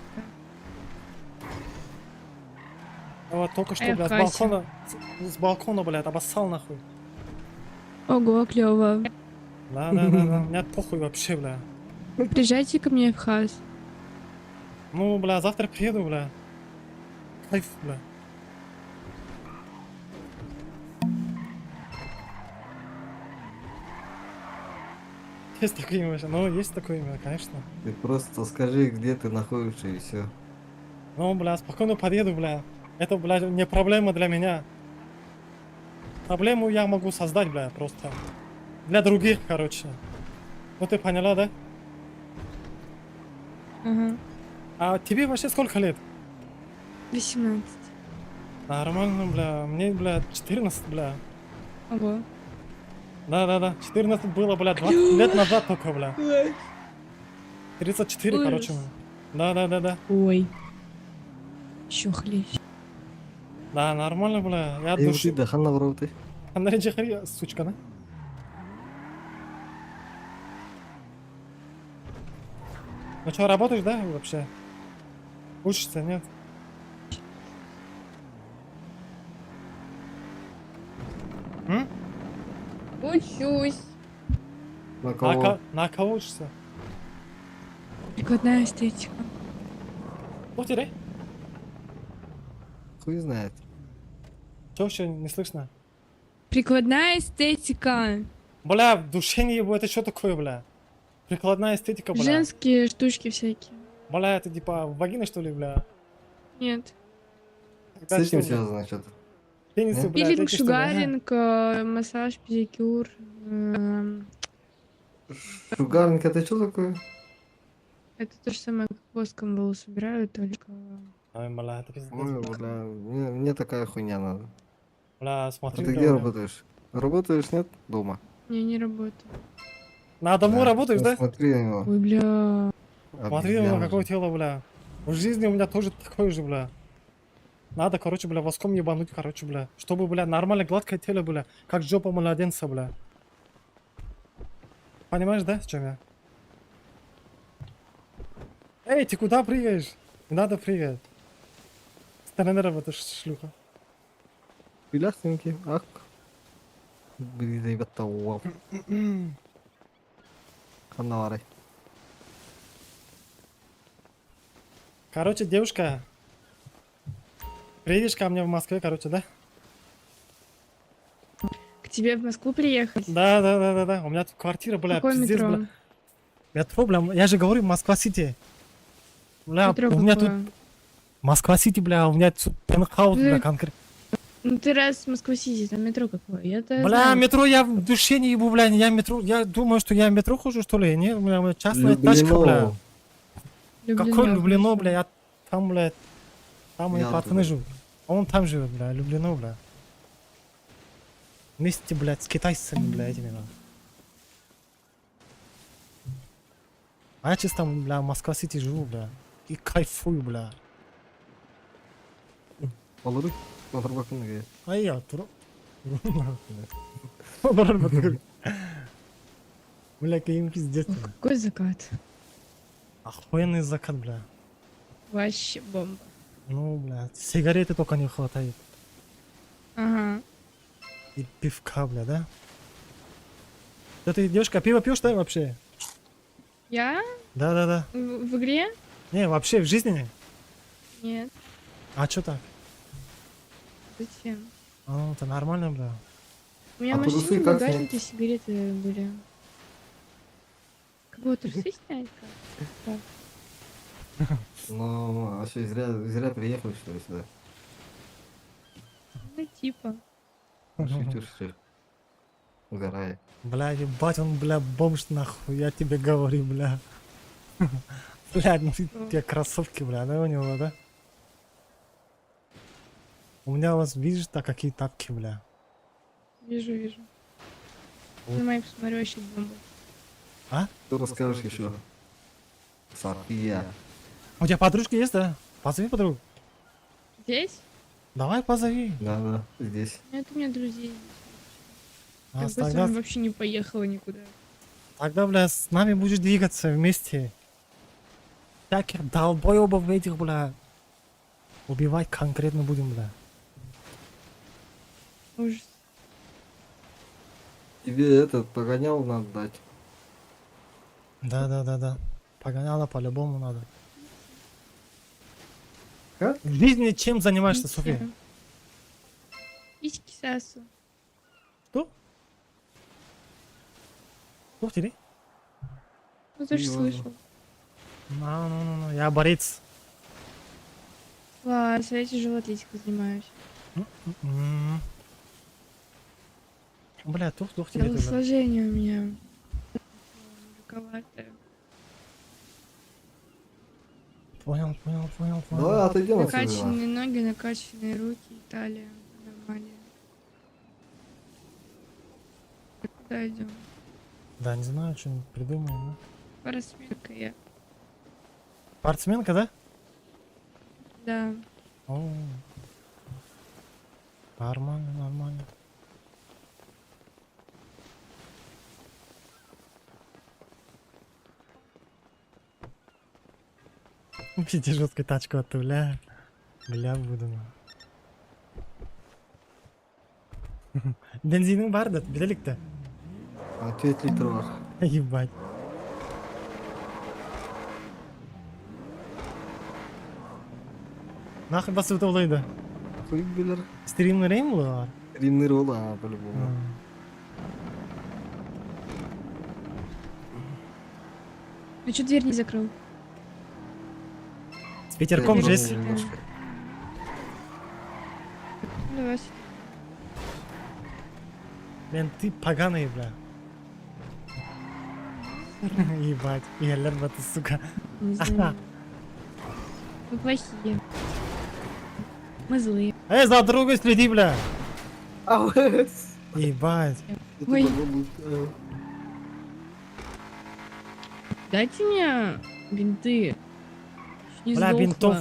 A: Я вот только что,
T: А я в
A: бля, с
T: кассе.
A: балкона, с балкона, блядь, обоссал нахуй.
T: Ого, клево.
A: Да, да, да, да. У меня похуй вообще, бля.
T: Приезжайте ко мне в хас.
A: Ну, бля, завтра приеду, бля. Кайф, бля. Есть такое имя вообще? Ну, есть такое имя, конечно.
I: Ты просто скажи, где ты находишься и все.
A: Ну, бля, спокойно подъеду, бля. Это, бля, не проблема для меня. Проблему я могу создать, бля, просто. Для других, короче. Ну, ты поняла, да?
T: Ага.
A: А тебе вообще сколько лет?
T: 18.
A: Нормально, бля. Мне, бля, 14, бля.
T: Ого.
A: Да-да-да, 14 было, бля, 20 лет назад только, бля. 34,
T: Ужас.
A: короче. Да-да-да-да.
T: Ой. Еще хлеще.
A: Да, нормально, бля. Я
I: Ты
A: души...
I: да, ханна ты.
A: Андрей Джахари, сучка, да? Ну что, работаешь, да, вообще? Учишься, нет? М?
T: Учусь.
I: На
A: На,
I: кого?
A: на кого учишься?
T: Прикладная эстетика.
A: Ух ты, да?
I: Хуй знает.
A: Чё вообще не слышно?
T: Прикладная эстетика.
A: Бля, в душе не ебу, это что такое, бля? Прикладная эстетика, бля.
T: Женские штучки всякие.
A: Бля, это типа вагина, что ли, бля?
T: Нет.
I: С
A: Тогда
I: этим
A: что, бля?
I: связано что-то?
A: Пенисы, бля,
T: Пилинг,
A: эти, что ли, а?
T: шугаринг, массаж, педикюр.
I: Шугаринг это что такое?
T: Это то же самое, как воском волосы убирают, только...
A: Ой, бля, это пиздец.
I: Ой, бля, мне такая хуйня надо.
A: Бля,
I: А
A: смотри,
I: ты
A: бля,
I: где
A: бля.
I: работаешь? Работаешь, нет? Дома.
T: Не, не работаю.
A: На дому
I: Да.
A: работаешь,
I: Ну,
A: да?
I: Смотри на него.
T: Ой, бля.
A: Смотри, на
I: Обезьяна
A: какое
I: же.
A: тело, бля. В жизни у меня тоже такое же, бля. Надо, короче, бля, воском ебануть, короче, бля. Чтобы, бля, нормально гладкое тело, бля. Как жопа младенца, бля. Понимаешь, да, с чем я? Эй, ты куда прыгаешь? Не надо прыгать. С тренером это шлюха.
I: Пилястенький, ах. Блин, ребята, вау. Ханна.
A: Короче, девушка, приедешь ко мне в Москве, короче, да?
T: К тебе в Москву приехать?
A: Да, да, да, да, да. У меня тут квартира, бля,
T: Какое
A: пиздец,
T: метро?
A: бля. Метро, бля, я же говорю, Москва-Сити. Бля,
T: Метро
A: у меня тут
T: какое?
A: Москва-Сити, бля, у меня тут пентхаус, бля,
T: Ну,
A: конкретно.
T: Ну ты раз в Москва-Сити, там метро какое? Я-то
A: Бля,
T: знаю.
A: метро я в душе не ебу, бля, я метро, я думаю, что я в метро хожу, что ли? Не, бля, у меня частная тачка, бля.
T: Люблено,
A: Какой Люблино, бля, я там, бля, там мои
L: Я
A: пацаны
L: оттуда.
A: живут. А он там живет, бля, Люблино, бля. Вместе, блядь, с китайцами, бля, этими, да. А я чисто, бля, в Москва-Сити живу, бля. И кайфую, бля.
I: Олору, олорбакын ге.
A: Ай, я тур. Олорбакын. Бля, каким пиздец. бля.
T: Какой закат?
A: Охуенный закат, бля.
T: Вообще бомба.
A: Ну, бля, сигареты только не хватает.
T: Ага.
A: И пивка, бля, да? Да ты, девушка, пиво пьешь, да, вообще?
T: Я?
A: Да-да-да.
T: В, в игре?
A: Не, вообще в жизни?
T: Нет.
A: А чё так?
T: Зачем?
A: А, это нормально, бля.
T: У меня
I: А
T: в машине
I: трусы
T: в
I: как
T: багажнике сигареты были. Кого трусы снять? Как? Так.
I: Ну, а что, зря, зря приехали, что ли, сюда?
T: Ну, типа.
I: Шутишь, что ли? Угорай.
A: Бля, ебать, он, бля, бомж нахуй, я тебе говорю, бля. Бля, ну ты, те кроссовки, бля, да, у него, да? У меня у вас, видишь, так какие тапки, бля.
T: Вижу, вижу.
A: Вот.
T: На мои посмотрю, вообще бомба.
A: А?
I: Что расскажешь еще? София.
A: У тебя подружка есть, да? Позови подругу.
T: Здесь?
A: Давай позови.
I: Да, да, здесь.
T: Нет, у меня друзей здесь.
A: А,
T: Я бы с
A: тогда,
T: вами вообще не поехала никуда.
A: тогда, бля, с нами будешь двигаться вместе. Всяких долбоебов этих, бля. Убивать конкретно будем, бля.
T: Ужас.
I: Тебе этот погонял надо дать.
A: Да, да, да, да. Погоняла по-любому надо.
I: Как?
A: В жизни чем занимаешься, София?
T: Ничем. Письки сосу.
A: Что? Что тебе?
T: Ну ты же
I: Ладно.
T: слышал.
A: Ну, ну, ну, ну, я борец.
T: Класс, а я тяжелой атлетикой занимаюсь.
A: М. Бля, тух, тух тебе, бля.
T: Телосложение у меня мужиковатое.
A: Понял, понял, понял, понял.
I: Давай отойдем отсюда.
T: Накачанные ноги, накачанные руки, талия. Нормально. Куда идем?
A: Да, не знаю, что-нибудь придумаем, да?
T: Спортсменка я.
A: Спортсменка, да?
T: Да.
A: О. Нормально, нормально. Пизде жесткую тачку оттуда, бля. Бля, буду. на. Бензиниң бар да, билелик да.
I: А 5 литров бар.
A: Ебать. Нахуй басып олайды.
I: Хуй билер.
A: Стримнер эми булар?
I: Стримнер ол, а, по-любому.
T: Ну что дверь не закрыл?
A: С ветерком
I: Я
A: жесть.
I: немножко.
T: Давай.
A: Мен ты поганый, бля. Ебать, я ты, сука.
T: Не знаю. Мы плохие. Мы злые.
A: Эй, за другой следи, бля.
I: А,
A: Ебать.
T: Ой. Дайте мне бинты. Чуть Не
A: Бля,
T: сдохла.
A: бинтов.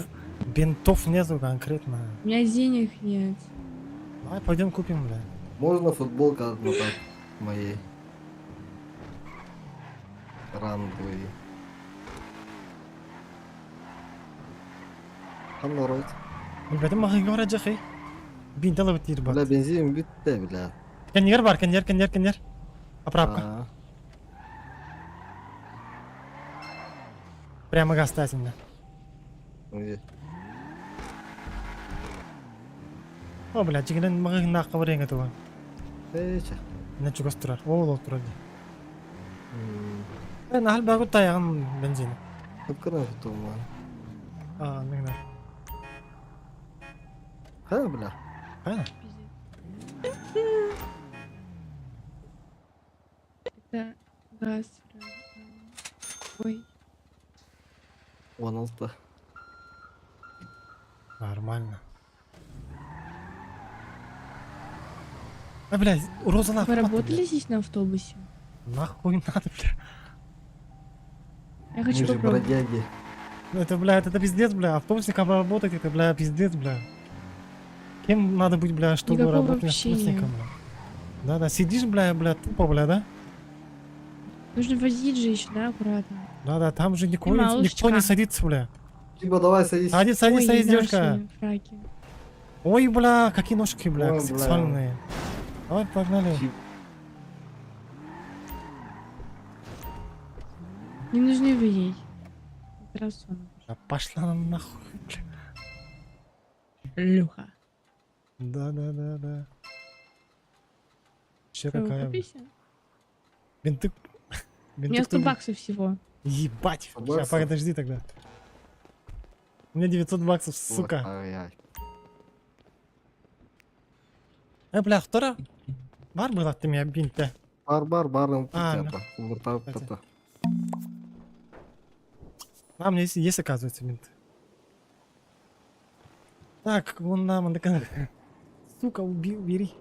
A: Бинтов нету конкретно.
T: У меня денег нет.
A: Давай пойдем купим, бля.
I: Можно футболка отмотать моей? Рандовый. Ханнорот.
A: Билбэтим мага говорят жахи. Бинт алып тир
I: Бля,
A: бат.
I: бензин битте, бля.
A: Кенер бар, кенер, кенер, кенер. Поправка.
I: А,
A: Прямо газ бля.
I: Где?
A: О, бля, дьиҥинэн маҕаһыыннаахха барыаҥ этэ уон.
I: Эчэ.
A: Мин чугас турар. Ол ол турар дии. Э, наһал баагы тайаҕын бензини.
I: Кыпкына тутулман.
A: А, нигна.
I: Ха, бля.
A: А?
T: Это газ. Ой.
I: 16.
A: Нормально. А, блядь, Роза нахуй.
T: Вы работали здесь на автобусе?
A: Нахуй надо, бля.
T: Я хочу
I: Мы же
T: попробовать.
I: бродяги.
A: Ну Это, бля, это пиздец, бля. Автобусником работать, это, бля, пиздец, бля. Кем надо быть, бля, чтобы
T: Никакого
A: работать
T: общения.
A: автобусником, бля? Да-да, сидишь, бля, бля, тупо, бля, да?
T: Нужно возить же еще, да, аккуратно.
A: Да-да, там же никого,
T: И
A: не- никто не
T: малышка.
A: садится, бля.
I: Типа давай садись.
A: Садись, садись,
T: Ой,
A: садись,
T: наши
A: девушка.
T: фраки.
A: Ой, бля, какие ножки, бля,
I: Ой, бля.
A: сексуальные. Давай, погнали.
T: Не нужны вы ей. Здравствуй.
A: Да пошла она нахуй, бля.
T: Люха.
A: Да-да-да-да. Че
T: Что,
A: какая? бля.
T: купите?
A: Бинты...
T: У
A: Бинты
T: меня 100
A: кто-
T: баксов всего.
A: Ебать.
I: 100
A: Сейчас,
I: баксов?
A: подожди тогда. У меня 900 баксов, сука.
I: Ай-яй.
A: Э, бля, втора? Бар была ты меня бинте.
I: Бар бар бар
A: А,
I: тата. Улыртап тата.
A: А, у меня есть, есть, оказывается, бинты. Так, вон нам, он Сука, уби, убери.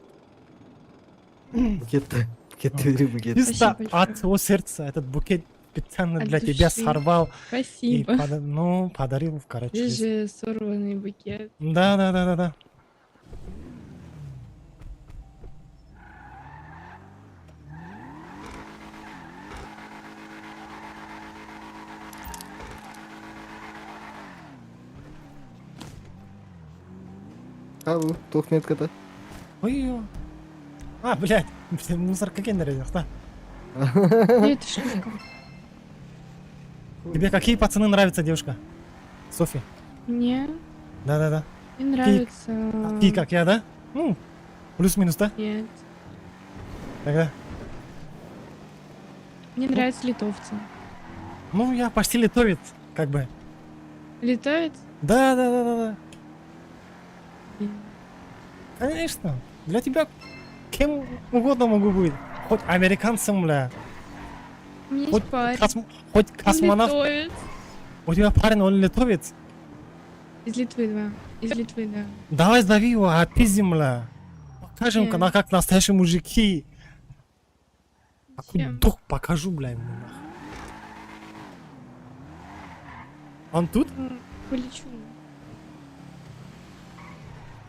I: Букет. Букет бери букет.
A: Чисто
T: Спасибо большое.
A: от всего сердца этот букет специально
T: От
A: для тебя
T: души.
A: сорвал. И
T: Спасибо.
A: пода- ну, подарил, короче.
T: Здесь же сорванный букет.
A: Да, да, да, да, да.
I: А, бу, туох метката.
A: Ой, ой. А, блядь, мусорка кендер да?
T: Нет, это шутка.
A: Тебе какие пацаны нравятся, девушка? Софи.
T: Мне
A: Да, да, да.
T: мне нравится...
A: Такие, как я, да? Ну, плюс-минус, да?
T: Нет.
A: Тогда.
T: Мне нравятся литовцы.
A: Ну, я почти литовец, как бы.
T: Литовец?
A: Да, да, да, да, да.
T: Блин.
A: Конечно. Для тебя кем угодно могу быть. Хоть американцем, бля.
T: У меня есть
A: Хоть,
T: парень.
A: хоть
T: Он
A: космонавт.
T: литовец.
A: У тебя парень, он литовец.
T: Из Литвы, да. Из Литвы, да.
A: Давай зови его, отпиздим, бля. Покажем,
T: Нет.
A: на как настоящие мужики. Какой
T: Зачем?
A: дух покажу, бля, ему нахуй. Он тут?
T: Полечу.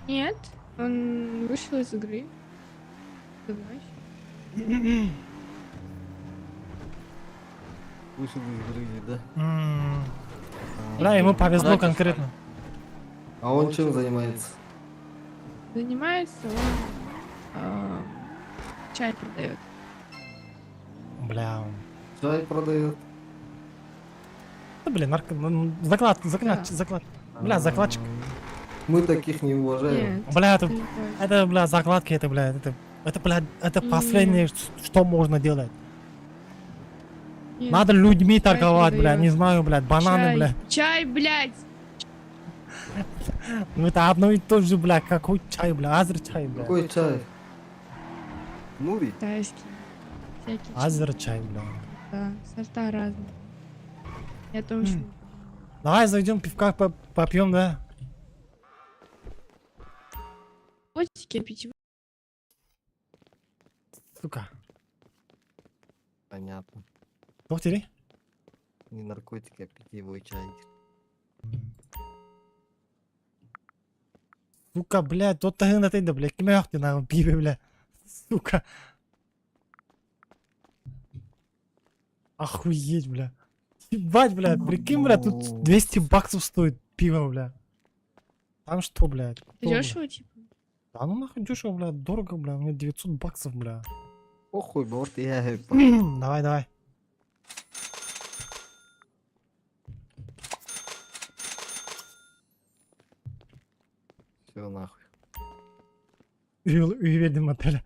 T: Нет, он вышел из игры. Давно еще.
I: Вышел из игры, да?
A: М. Бля, ему повезло конкретно.
I: А он чем занимается?
T: Занимается он а, чай продает.
A: Бля.
I: Чай продает.
A: Да, блин, нарко... ну, Заклад, заклад,
T: Да.
A: заклад. Бля, закладчик.
I: Мы таких не уважаем.
T: Нет,
A: Бля, это,
T: это не то.
A: это, бля, закладки, это, бля, это, бля, это последнее, что можно делать.
T: Нет,
A: Надо людьми
T: чай
A: торговать, бля,
T: продает.
A: не знаю, блядь, бананы,
T: чай.
A: бля.
T: Чай, блядь!
A: Ну это одно и то же, бля, какой чай, бля, азер чай, бля.
I: Какой чай? Нури?
T: Китайский. Всякий чай.
A: Азер чай, бля.
T: Да, сорта разные. Я тоже.
A: Давай зайдем пивка попьем, да?
T: Котики, питьевые.
A: Сука.
I: Понятно.
A: Доктори?
I: Не наркотики, а питьевой чай.
A: Сука, блядь, тот на ты, да, блядь, кем ты на пиве, бля. Сука. Охуеть, бля. Ебать, бля, прикинь, бля, тут 200 баксов стоит пиво, бля. Там что, блядь? Кто, бля?
T: Дешево, типа?
A: Да ну нахуй дешево, бля, дорого, бля, у меня 900 баксов, бля.
I: Похуй, вот я.
A: Давай, давай. Үһү отеля.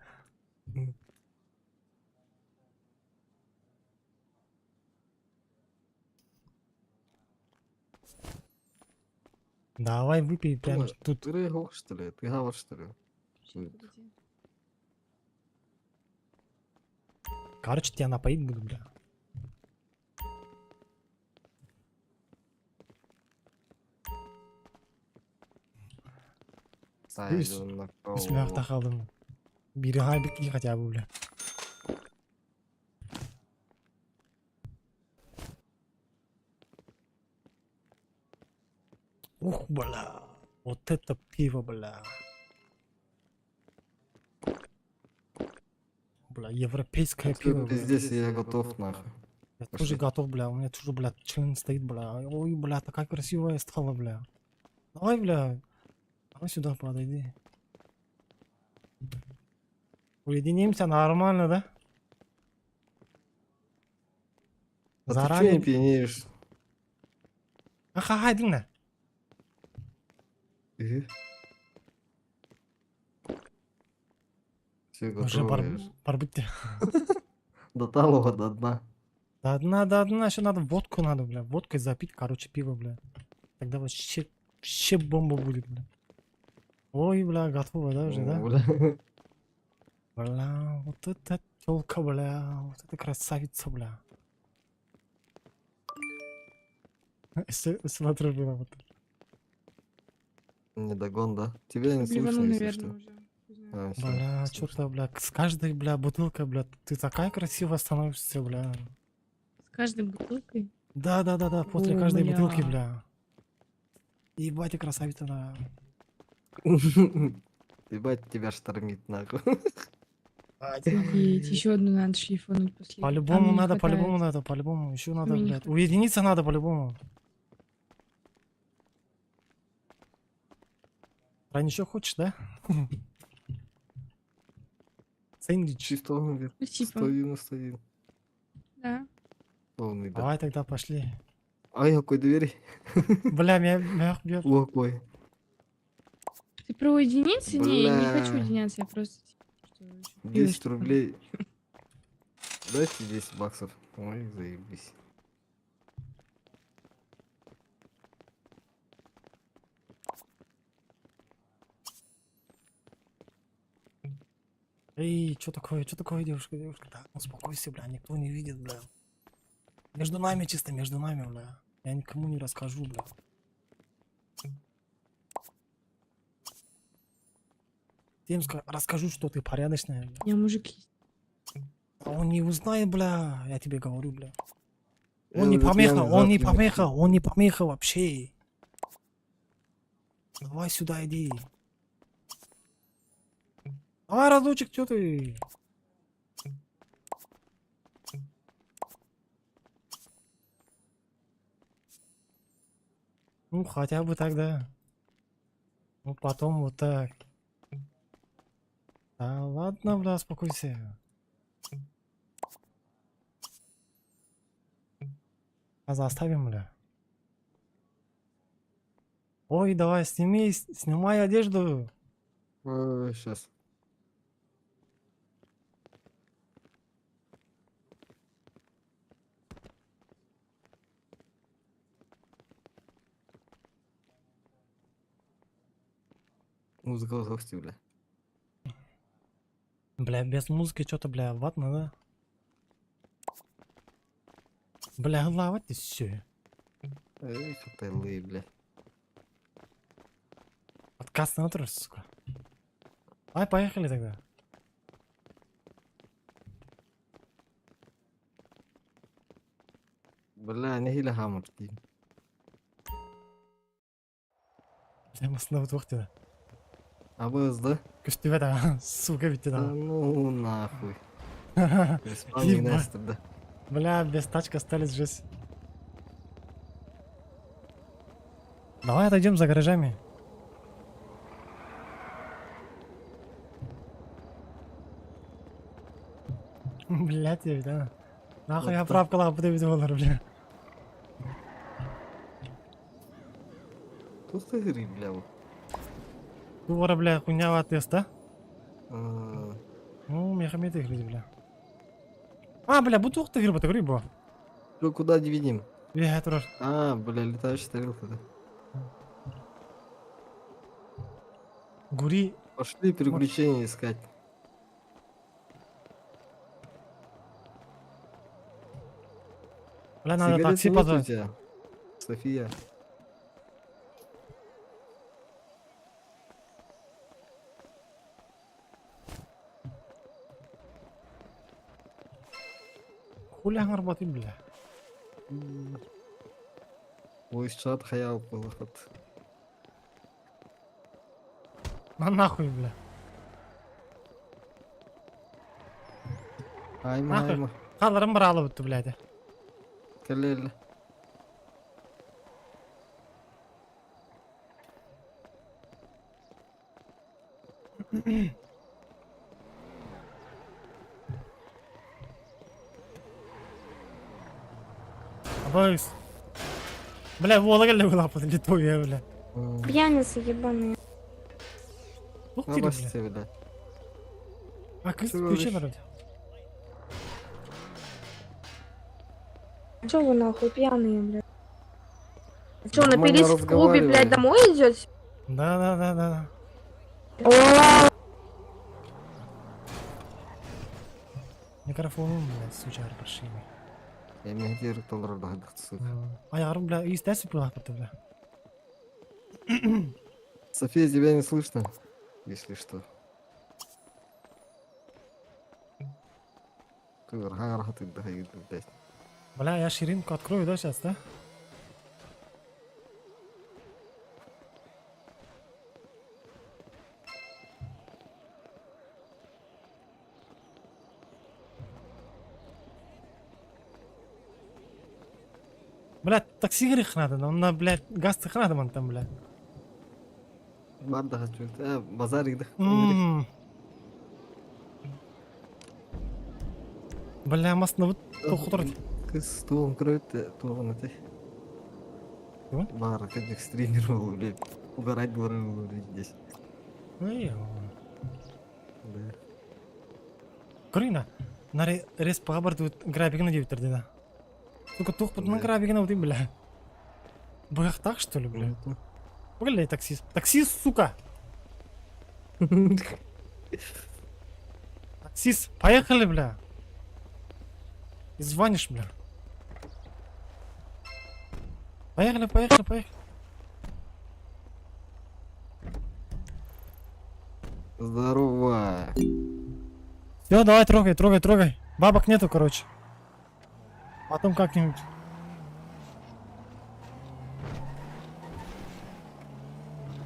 A: Давай выпей прямо тут.
I: Ты что ли? Ты гавр, что ли?
A: Короче, тебя напоить буду, бля. Үс мөөхтө хаалдым. Бири хайбит хотя бы, бля. Ух, бля. Вот это пиво, бля. Бля, европейское пиво. бля.
I: Пиздец, я готов, нахуй.
A: Я тоже готов, бля. У меня тоже, бля, член стоит, бля. Ой, бля, такая красивая стала, бля. Давай, бля. Давай сюда подойди. Уединимся нормально, да?
I: А ты чё
A: Заранее.
I: не пьянеешь?
A: Аха, хайдың
I: Все
A: Уже
I: готово.
A: бар,
I: я ж.
A: барбытте.
I: До талого, до дна.
A: До дна, до дна, еще надо водку надо, бля. Водкой запить, короче, пиво, бля. Тогда вообще, вообще бомба будет, бля. Ой, бля, готово, да, уже, да?
I: Бля.
A: Бля, вот это телка, бля, вот это красавица, бля. Смотрю, бля, вот.
I: Не догон, да? Тебя не
T: Блевану,
I: слышно, если
T: наверное,
I: что.
T: уже.
I: А, всё,
A: Бля,
I: слышно.
A: что-то, бля, с каждой, бля, бутылкой, бля, ты такая красивая становишься, бля.
T: С каждой бутылкой.
A: Да, после
T: О,
A: каждой бутылки,
T: бля.
A: бля. Ебать, и красавица, да.
I: Ебать, тебя штормит, нахуй.
T: Офигеть, еще одну надо шлифануть после. Там
A: По-любому
T: не
A: надо, по-любому
T: хватает.
A: надо, по-любому. Еще надо,
T: Мне не
A: блядь.
T: хватает.
A: Уединиться надо по-любому. Рань еще хочешь, да? Сэндвич.
I: Чисто он говорит,
T: Ну, типа.
I: 191.
T: Да.
I: Полный, да.
A: Давай тогда пошли.
I: Ай, какой двери.
A: Бля, меня, меня бьет.
I: О, какой.
T: Ты про уединиться? Не, я не хочу
I: Бля.
T: уединяться, я просто... типа, что ещё пиво
I: 10
T: что-то.
I: рублей. Дайте 10 баксов. Ой, заебись.
A: Эй, что такое, что такое, девушка, девушка? Да, успокойся, бля, никто не видит, бля. Между нами чисто, между нами, бля. Я никому не расскажу, бля. Всем расскажу, что ты порядочная, бля.
T: У меня мужик есть.
A: А он не узнает, бля, я тебе говорю, бля. Он не
I: вот
A: помеха,
I: я
A: он не
I: завтра
A: помеха, он не помеха вообще. Давай сюда иди. Давай, разочек, что ты? Ну, хотя бы тогда. Ну, потом вот так. Да ладно, бля, успокойся. А заставим, бля. Ой, давай, сними, снимай одежду.
I: Сейчас. Музыка в бля.
A: Бля, без музыки что-то, бля, ватно, да? Бля, лавать и все.
I: Эх, ты бля.
A: Отказ на утро, сука. Давай, поехали тогда.
I: Бля, не хиля хаммер,
A: Бля, мы снова тух да.
I: АБС, да?
A: Көстүбэ да, сука ведь
I: Да
A: да.
I: ну нахуй. Респаун
A: Ебать.
I: да.
A: Бля, без тачки остались жесть. Давай отойдем за гаражами. Блять, я ведь, а. Нахуй я правка лапы доллар, бля.
I: Тут ты гри, бля. вот.
A: Дура, бля, хуйня тест, да? Ну, меха меты гляди, бля. А, бля, бу туох тыгыр бата көрүй бу.
I: Ну куда не видим?
A: Үөһэ турар.
I: А, бля, летающая тарелка, да.
A: Гури.
I: Пошли приключения искать.
A: Бля, надо
I: Сигареты
A: такси
I: нет у
A: позвать.
I: тебя? София.
A: Хули аңарбатый, бля.
I: Ой, чат хаял был хат.
A: На нахуй, бля.
I: Айма,
A: Нахуй.
I: айма.
A: Халарым бралы бутты, блядь.
I: Калель.
A: Абайс. Бля, вола келле булапы, Литовия, бля.
G: Пьяницы ебаные.
A: Ух ты, бля.
I: бля.
A: А кыз
I: Чего
A: включи
I: говоришь?
A: народ.
G: Чё вы нахуй пьяные, блядь? Чё,
I: Нормально
G: напились в клубе, блядь,
I: разговариваем.
G: домой идете?
A: Да, да, да, да.
G: О,
A: Микрофон, блядь, сучар паршивый.
I: Я меня директор сука.
A: Аяғым, бля, естественно, булапы, бля.
I: София, тебя не слышно, если что. Ты рха ты блядь.
A: Бля, я ширинку открою, да, сейчас, да? Бля, такси грех надо, но на, блядь, газ надо вон там, бля.
I: Барда хочу. Э, базарик да.
A: М. Бля, масно вот тухтар.
I: Кыз туғын көрөт, туғын эти. Бар, как стример был, блядь. Угорать был, блядь, здесь.
A: Ой,
I: Да.
A: Көрейін, наре рес пағабар тут грабигін деп тұрды да. Только тух путның грабигін аудин, бля. Бұяқ так, что ли, бля? Бля, таксист. Таксист, сука! Таксист, поехали, бля. И звонишь, бля. Поехали, поехали, поехали.
I: Здорово.
A: Все, давай, трогай, трогай, трогай. Бабок нету, короче. Потом как-нибудь.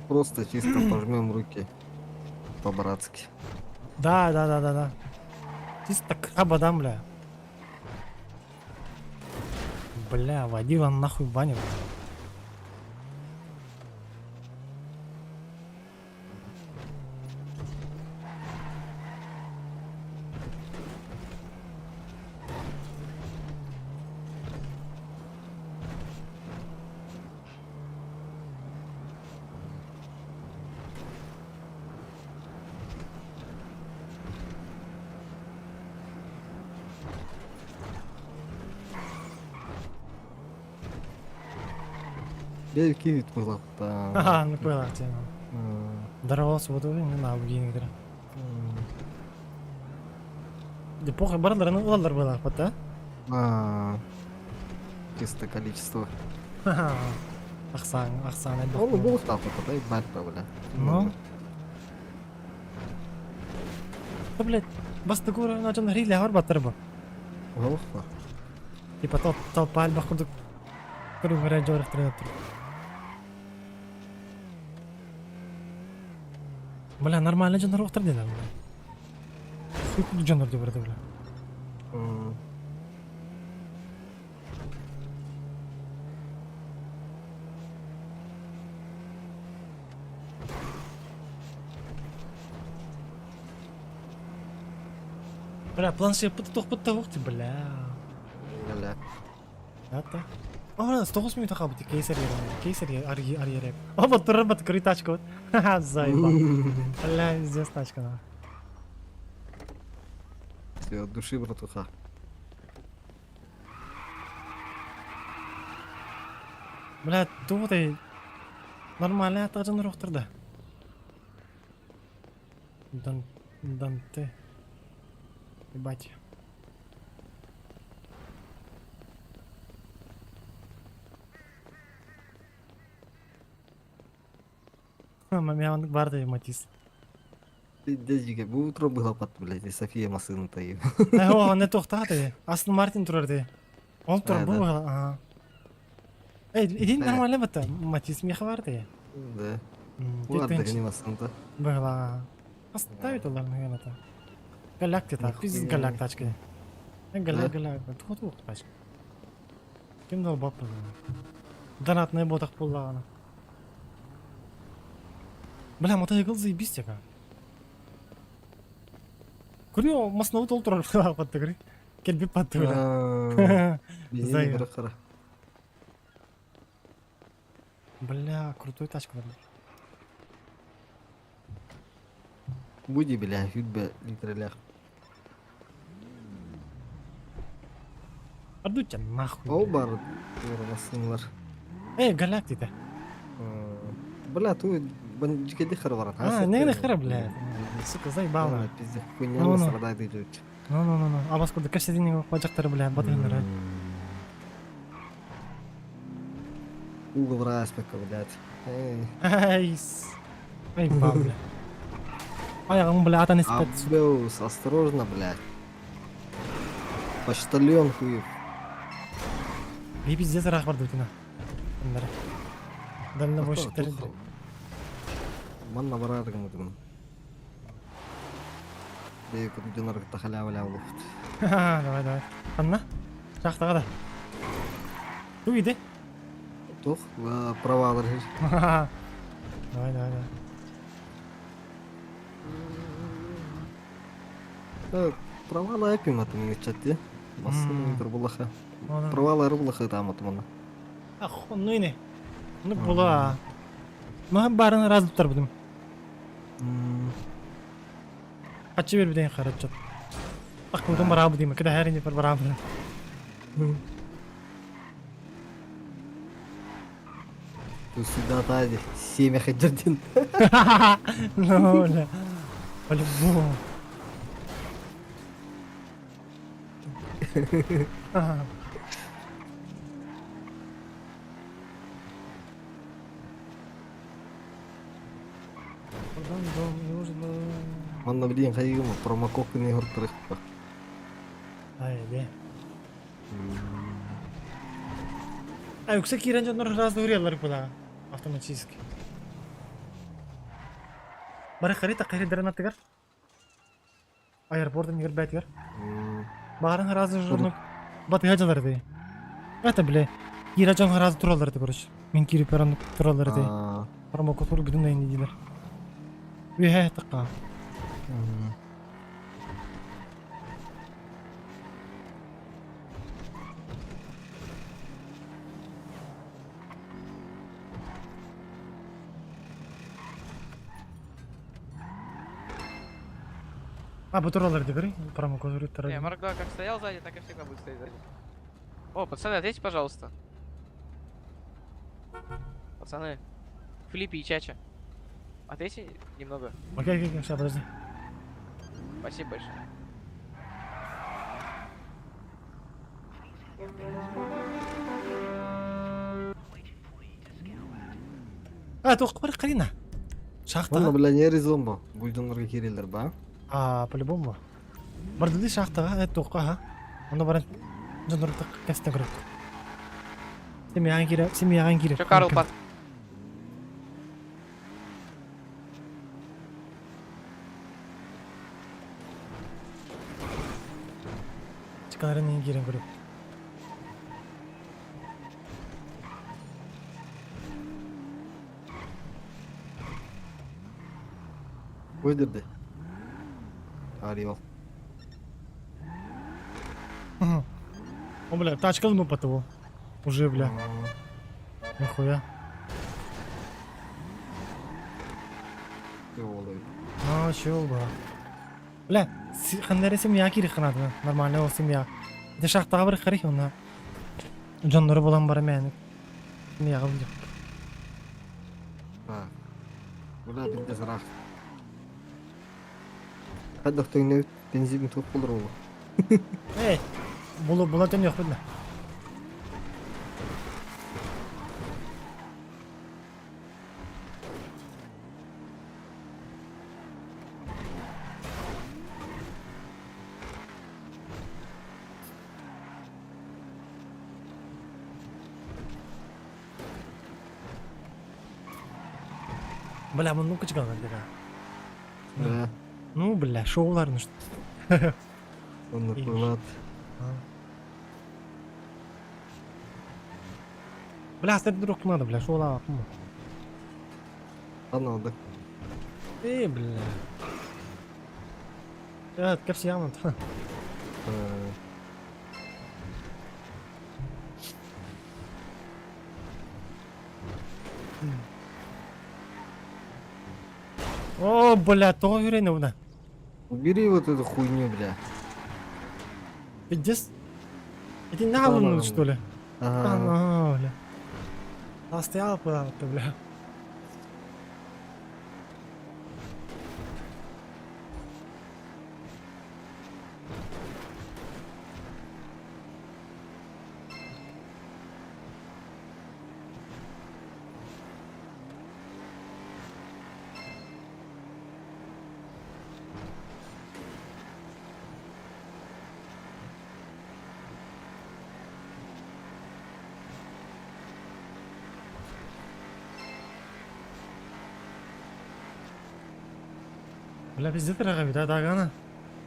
I: Просто чисто пожмем руки. По-братски.
A: Да, да, да, да, да. Чисто краба дам, бля. Бля, водила нахуй в баню. бля.
I: Я кинет была там.
A: Ага, ну поняла тема. Здорово, субботу, не на бугин игра. Да похуй, баралар, ну улалар была, пота.
I: А, Чисто количество.
A: Ха-ха. Ахсан, ахсан,
I: Он был там, подай бальта, бля.
A: Ну. Да, блядь, бас тагура на жан рили хар батыр бу.
I: Ох,
A: Типа тол толпа аль бакурдук. Көрү көрө жорық тренер. Бля, нормально жандар оқтыр деді, бля. Хуй жандар деп бля. Бля, планшет пыты тоқ пыты оқты, бля.
I: Бля.
A: Это. О, 108 минут хабы, кейсер кейсер арги арьереп. Оба турбат кри тачка вот. Ха-ха, заебал. Бля, здесь тачка на.
I: Все, от души, братуха.
A: Бля, тугутай нормальный атажын урохтар да. Дан, Данте. Ебать. Мамян гвардия Матис.
I: Дядька, бу утро было под, блядь, и София массыната и.
A: Э, о, не тохтааты. Астон Мартин турар дии. Ол турар бу ага. Эй, иди нормально бата. Матис меха бар дии.
I: Да. Ладно, не массыната.
A: Была. Оставит олар наверное. Голяк ты так, пиздец голяк тачка. Голяк, голяк. Тух тух тачка. Ким дал бап Донатный ботах пуллаана. Бля, мотоцикл заебись яка. Көрү масна толтурар патты көрү. Келбип патты бля.
I: Бензин
A: Бля, крутой тачка бля.
I: Буди, бля, хүлбэ литрелях.
A: Арду тебя нахуй.
I: Ол бар, массыналар.
A: Эй, голяк ты
I: Бля, ту бандикеди хара
A: А, не не хара, бля. Сука, заебала.
I: Пиздец, хуйня ну, страдает идет.
A: Ну, ну, ну, ну. А вас куда кашедини бажактары, бля, батырындар.
I: Угол распека, блядь.
A: Эй. Ай, бля. Аягың, бля, атан испет.
I: Абеус, осторожно, блядь. Почтальон хуев.
A: Би пиздец рах бар дутина. Дальнобойщиктер.
I: Манна барар гымытым. Бей күндүн аргытта халява болуп.
A: Давай, давай. Анна? Шахтага да. Ту иди.
I: Тух, права алыр.
A: Давай, давай,
I: давай. Права эпим атым чатте. Масын булаха. Права булаха там атымына.
A: Ах, ну ине. Ну була. Ну барын разы туттар будум. Ачы бер биден харачат. Ах, будум барабы дейм, кеде хәрин бар барабы.
I: Ты сюда тади, семя хаджардин.
A: Ну, бля. По-любому.
I: Манна билин хайгым промококны хортырых.
A: Ай, де. А, үксэ кирен жоннор разный урелар була автоматически. Бары харита каридерин атыгар. Аэропортын егер бәтигер. Барын разы жоннук батыга жалар ди. Это бля. Кира жон разы туралар ди, короче. Мен кирип баран туралар ди. Промокод тур бүтүн дайын дилер. Үһэ такка. А, бу туралар ди, бери. Промокод тур.
Q: Не, Марк 2 как стоял сзади, так и всегда будет стоять сзади. О, пацаны, ответьте, пожалуйста. Пацаны, Филиппи и Чача. Ответьте немного.
A: Окей, окей, сейчас, подожди.
Q: Спасибо большое.
A: А, тоқ бар қарина. Шахта.
I: Манна, бля, не резон бу. Бульдоннорга кирелер ба.
A: А, по-любому. Бардылы шахтаға, э, тоққа, ха. Онда баран жоннор тақ кәстен көріп. Семьяған кире, семьяған кире.
Q: Чё, Карл, пат?
A: Чыкаларын кирен көріп.
I: Көйдірді. Аривал.
A: О, бля, тачка ну того. Уже, бля. Нихуя. А, чё, бля. Бля, Ханна семья киириххэ наада. Нормальный ол семья. Ити шахтаҕа барыххарый онно дьоннору булан баран мээнэ семьяҕа булдьах.
I: А. Бля, пиздец, рах. Хайдах төҥнөбүт бензин туох болор ол.
A: Эй, булу була төнүөхпүт да. Бля, муннук кычыган бля.
I: Да.
A: Ну, бля, шоулар ну что.
I: Он наплыват.
A: Бля, сэр друг надо, бля, шоула.
I: Ладно, да.
A: Эй, бля. Э, кэпсиямын. О, бля, тоҕо үрэн уна.
I: Убери вот эту хуйню, бля.
A: Пиздец. Это на луну, что ли?
I: Ага.
A: Ага, бля. А стояла куда-то, бля. Бля, пиздец, дорогая, да, Дагана?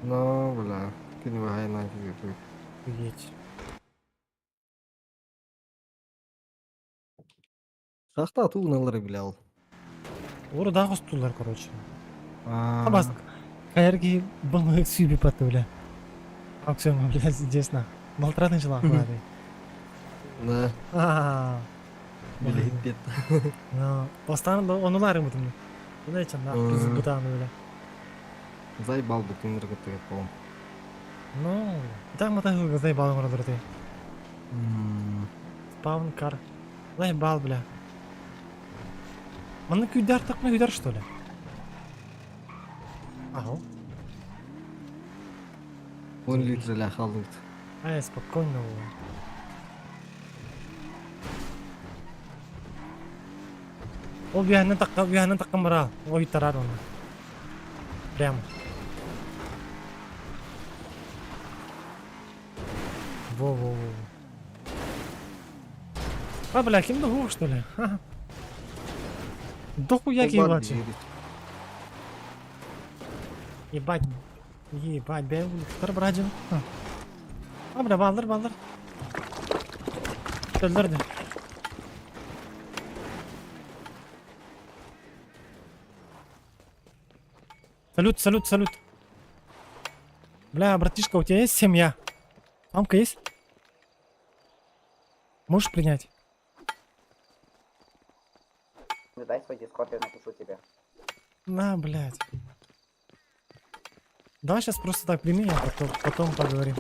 I: Ну, бля, ты не вагай на тебе.
A: Охуеть.
I: Шахта тугналары, бля. ол.
A: Ора да хостулар, короче.
I: А.
A: Абас, каярги был сүйбі патты, бля. Аукцион, бля, здесь на. Балтыратын жылақ, бля.
I: Да.
A: А.
I: Билет.
A: Ну, Бастан онулары мытым. Bunu içen да, biz бутаны, бля.
I: Заебал бы ты ныргы по.
A: Ну, так мы так заебал мұрдыр ты. Спаун кар. Заебал, бля. Маны күйдер тақма күйдер, что ли? Ага.
I: 10 литр ля халдык.
A: Ай, спокойно. Ол бүйәннен таққа, бүйәннен таққан бара. Ой, тарар оны. Прямо. Во-во-во. А, бля, кем да что ли? Ха. Дохуя ебать. Ебать. Ебать, бля, улуктар брадин. А, бля, балдыр, балдыр. Төлдөрдү. Салют, салют, салют. Бля, братишка, у тебя есть семья? Мамка есть? Можешь принять?
U: Дай свой дискорд, я напишу тебе.
A: На, блядь. Давай сейчас просто так прими, а потом, потом поговорим.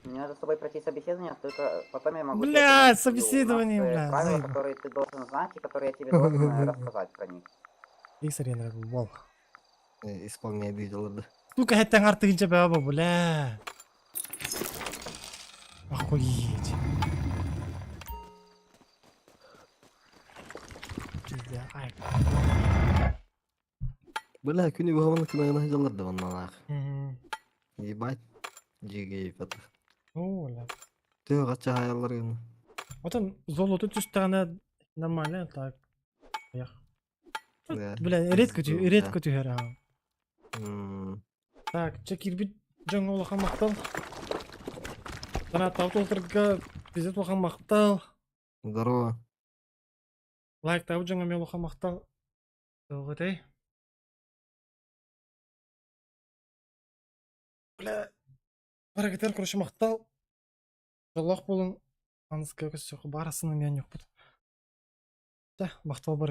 U: Мне надо с тобой пройти собеседование, только потом я могу... тебе
A: Бля,
U: принести. У нас,
A: собеседование, бля,
U: Правила,
A: заебал.
U: которые ты должен знать и которые я тебе должен рассказать про них.
A: Икс арена, вол.
I: Исполняй видел, да.
A: Сука, это артыгынча баба, бля. Охуеть. Пиздец, ай.
I: Бля, күні бұғамын кынағына жаларды оннан ақ.
A: Мгм.
I: Ебать, жеге епаты.
A: О, бля.
I: Тө қача хаялар гына.
A: Вот золото түстәгенә нормально, так. Ях.
I: Да.
A: Бля, редко
I: Пизду,
A: редко
I: да.
A: түһәр, ага.
I: М,
A: Так, чекирбит жаңа улахан мақтал. Тана таутолтырга пиздец улахан мақтал.
I: Здорово.
A: Лайк табы жаңа мен улахан мақтал. Тоғытай. Бля, баракетер, короче, мақтал. Жоллақ болың. Аныз көкіс барасыны мен жоқ бұд. Да, мақтал бар.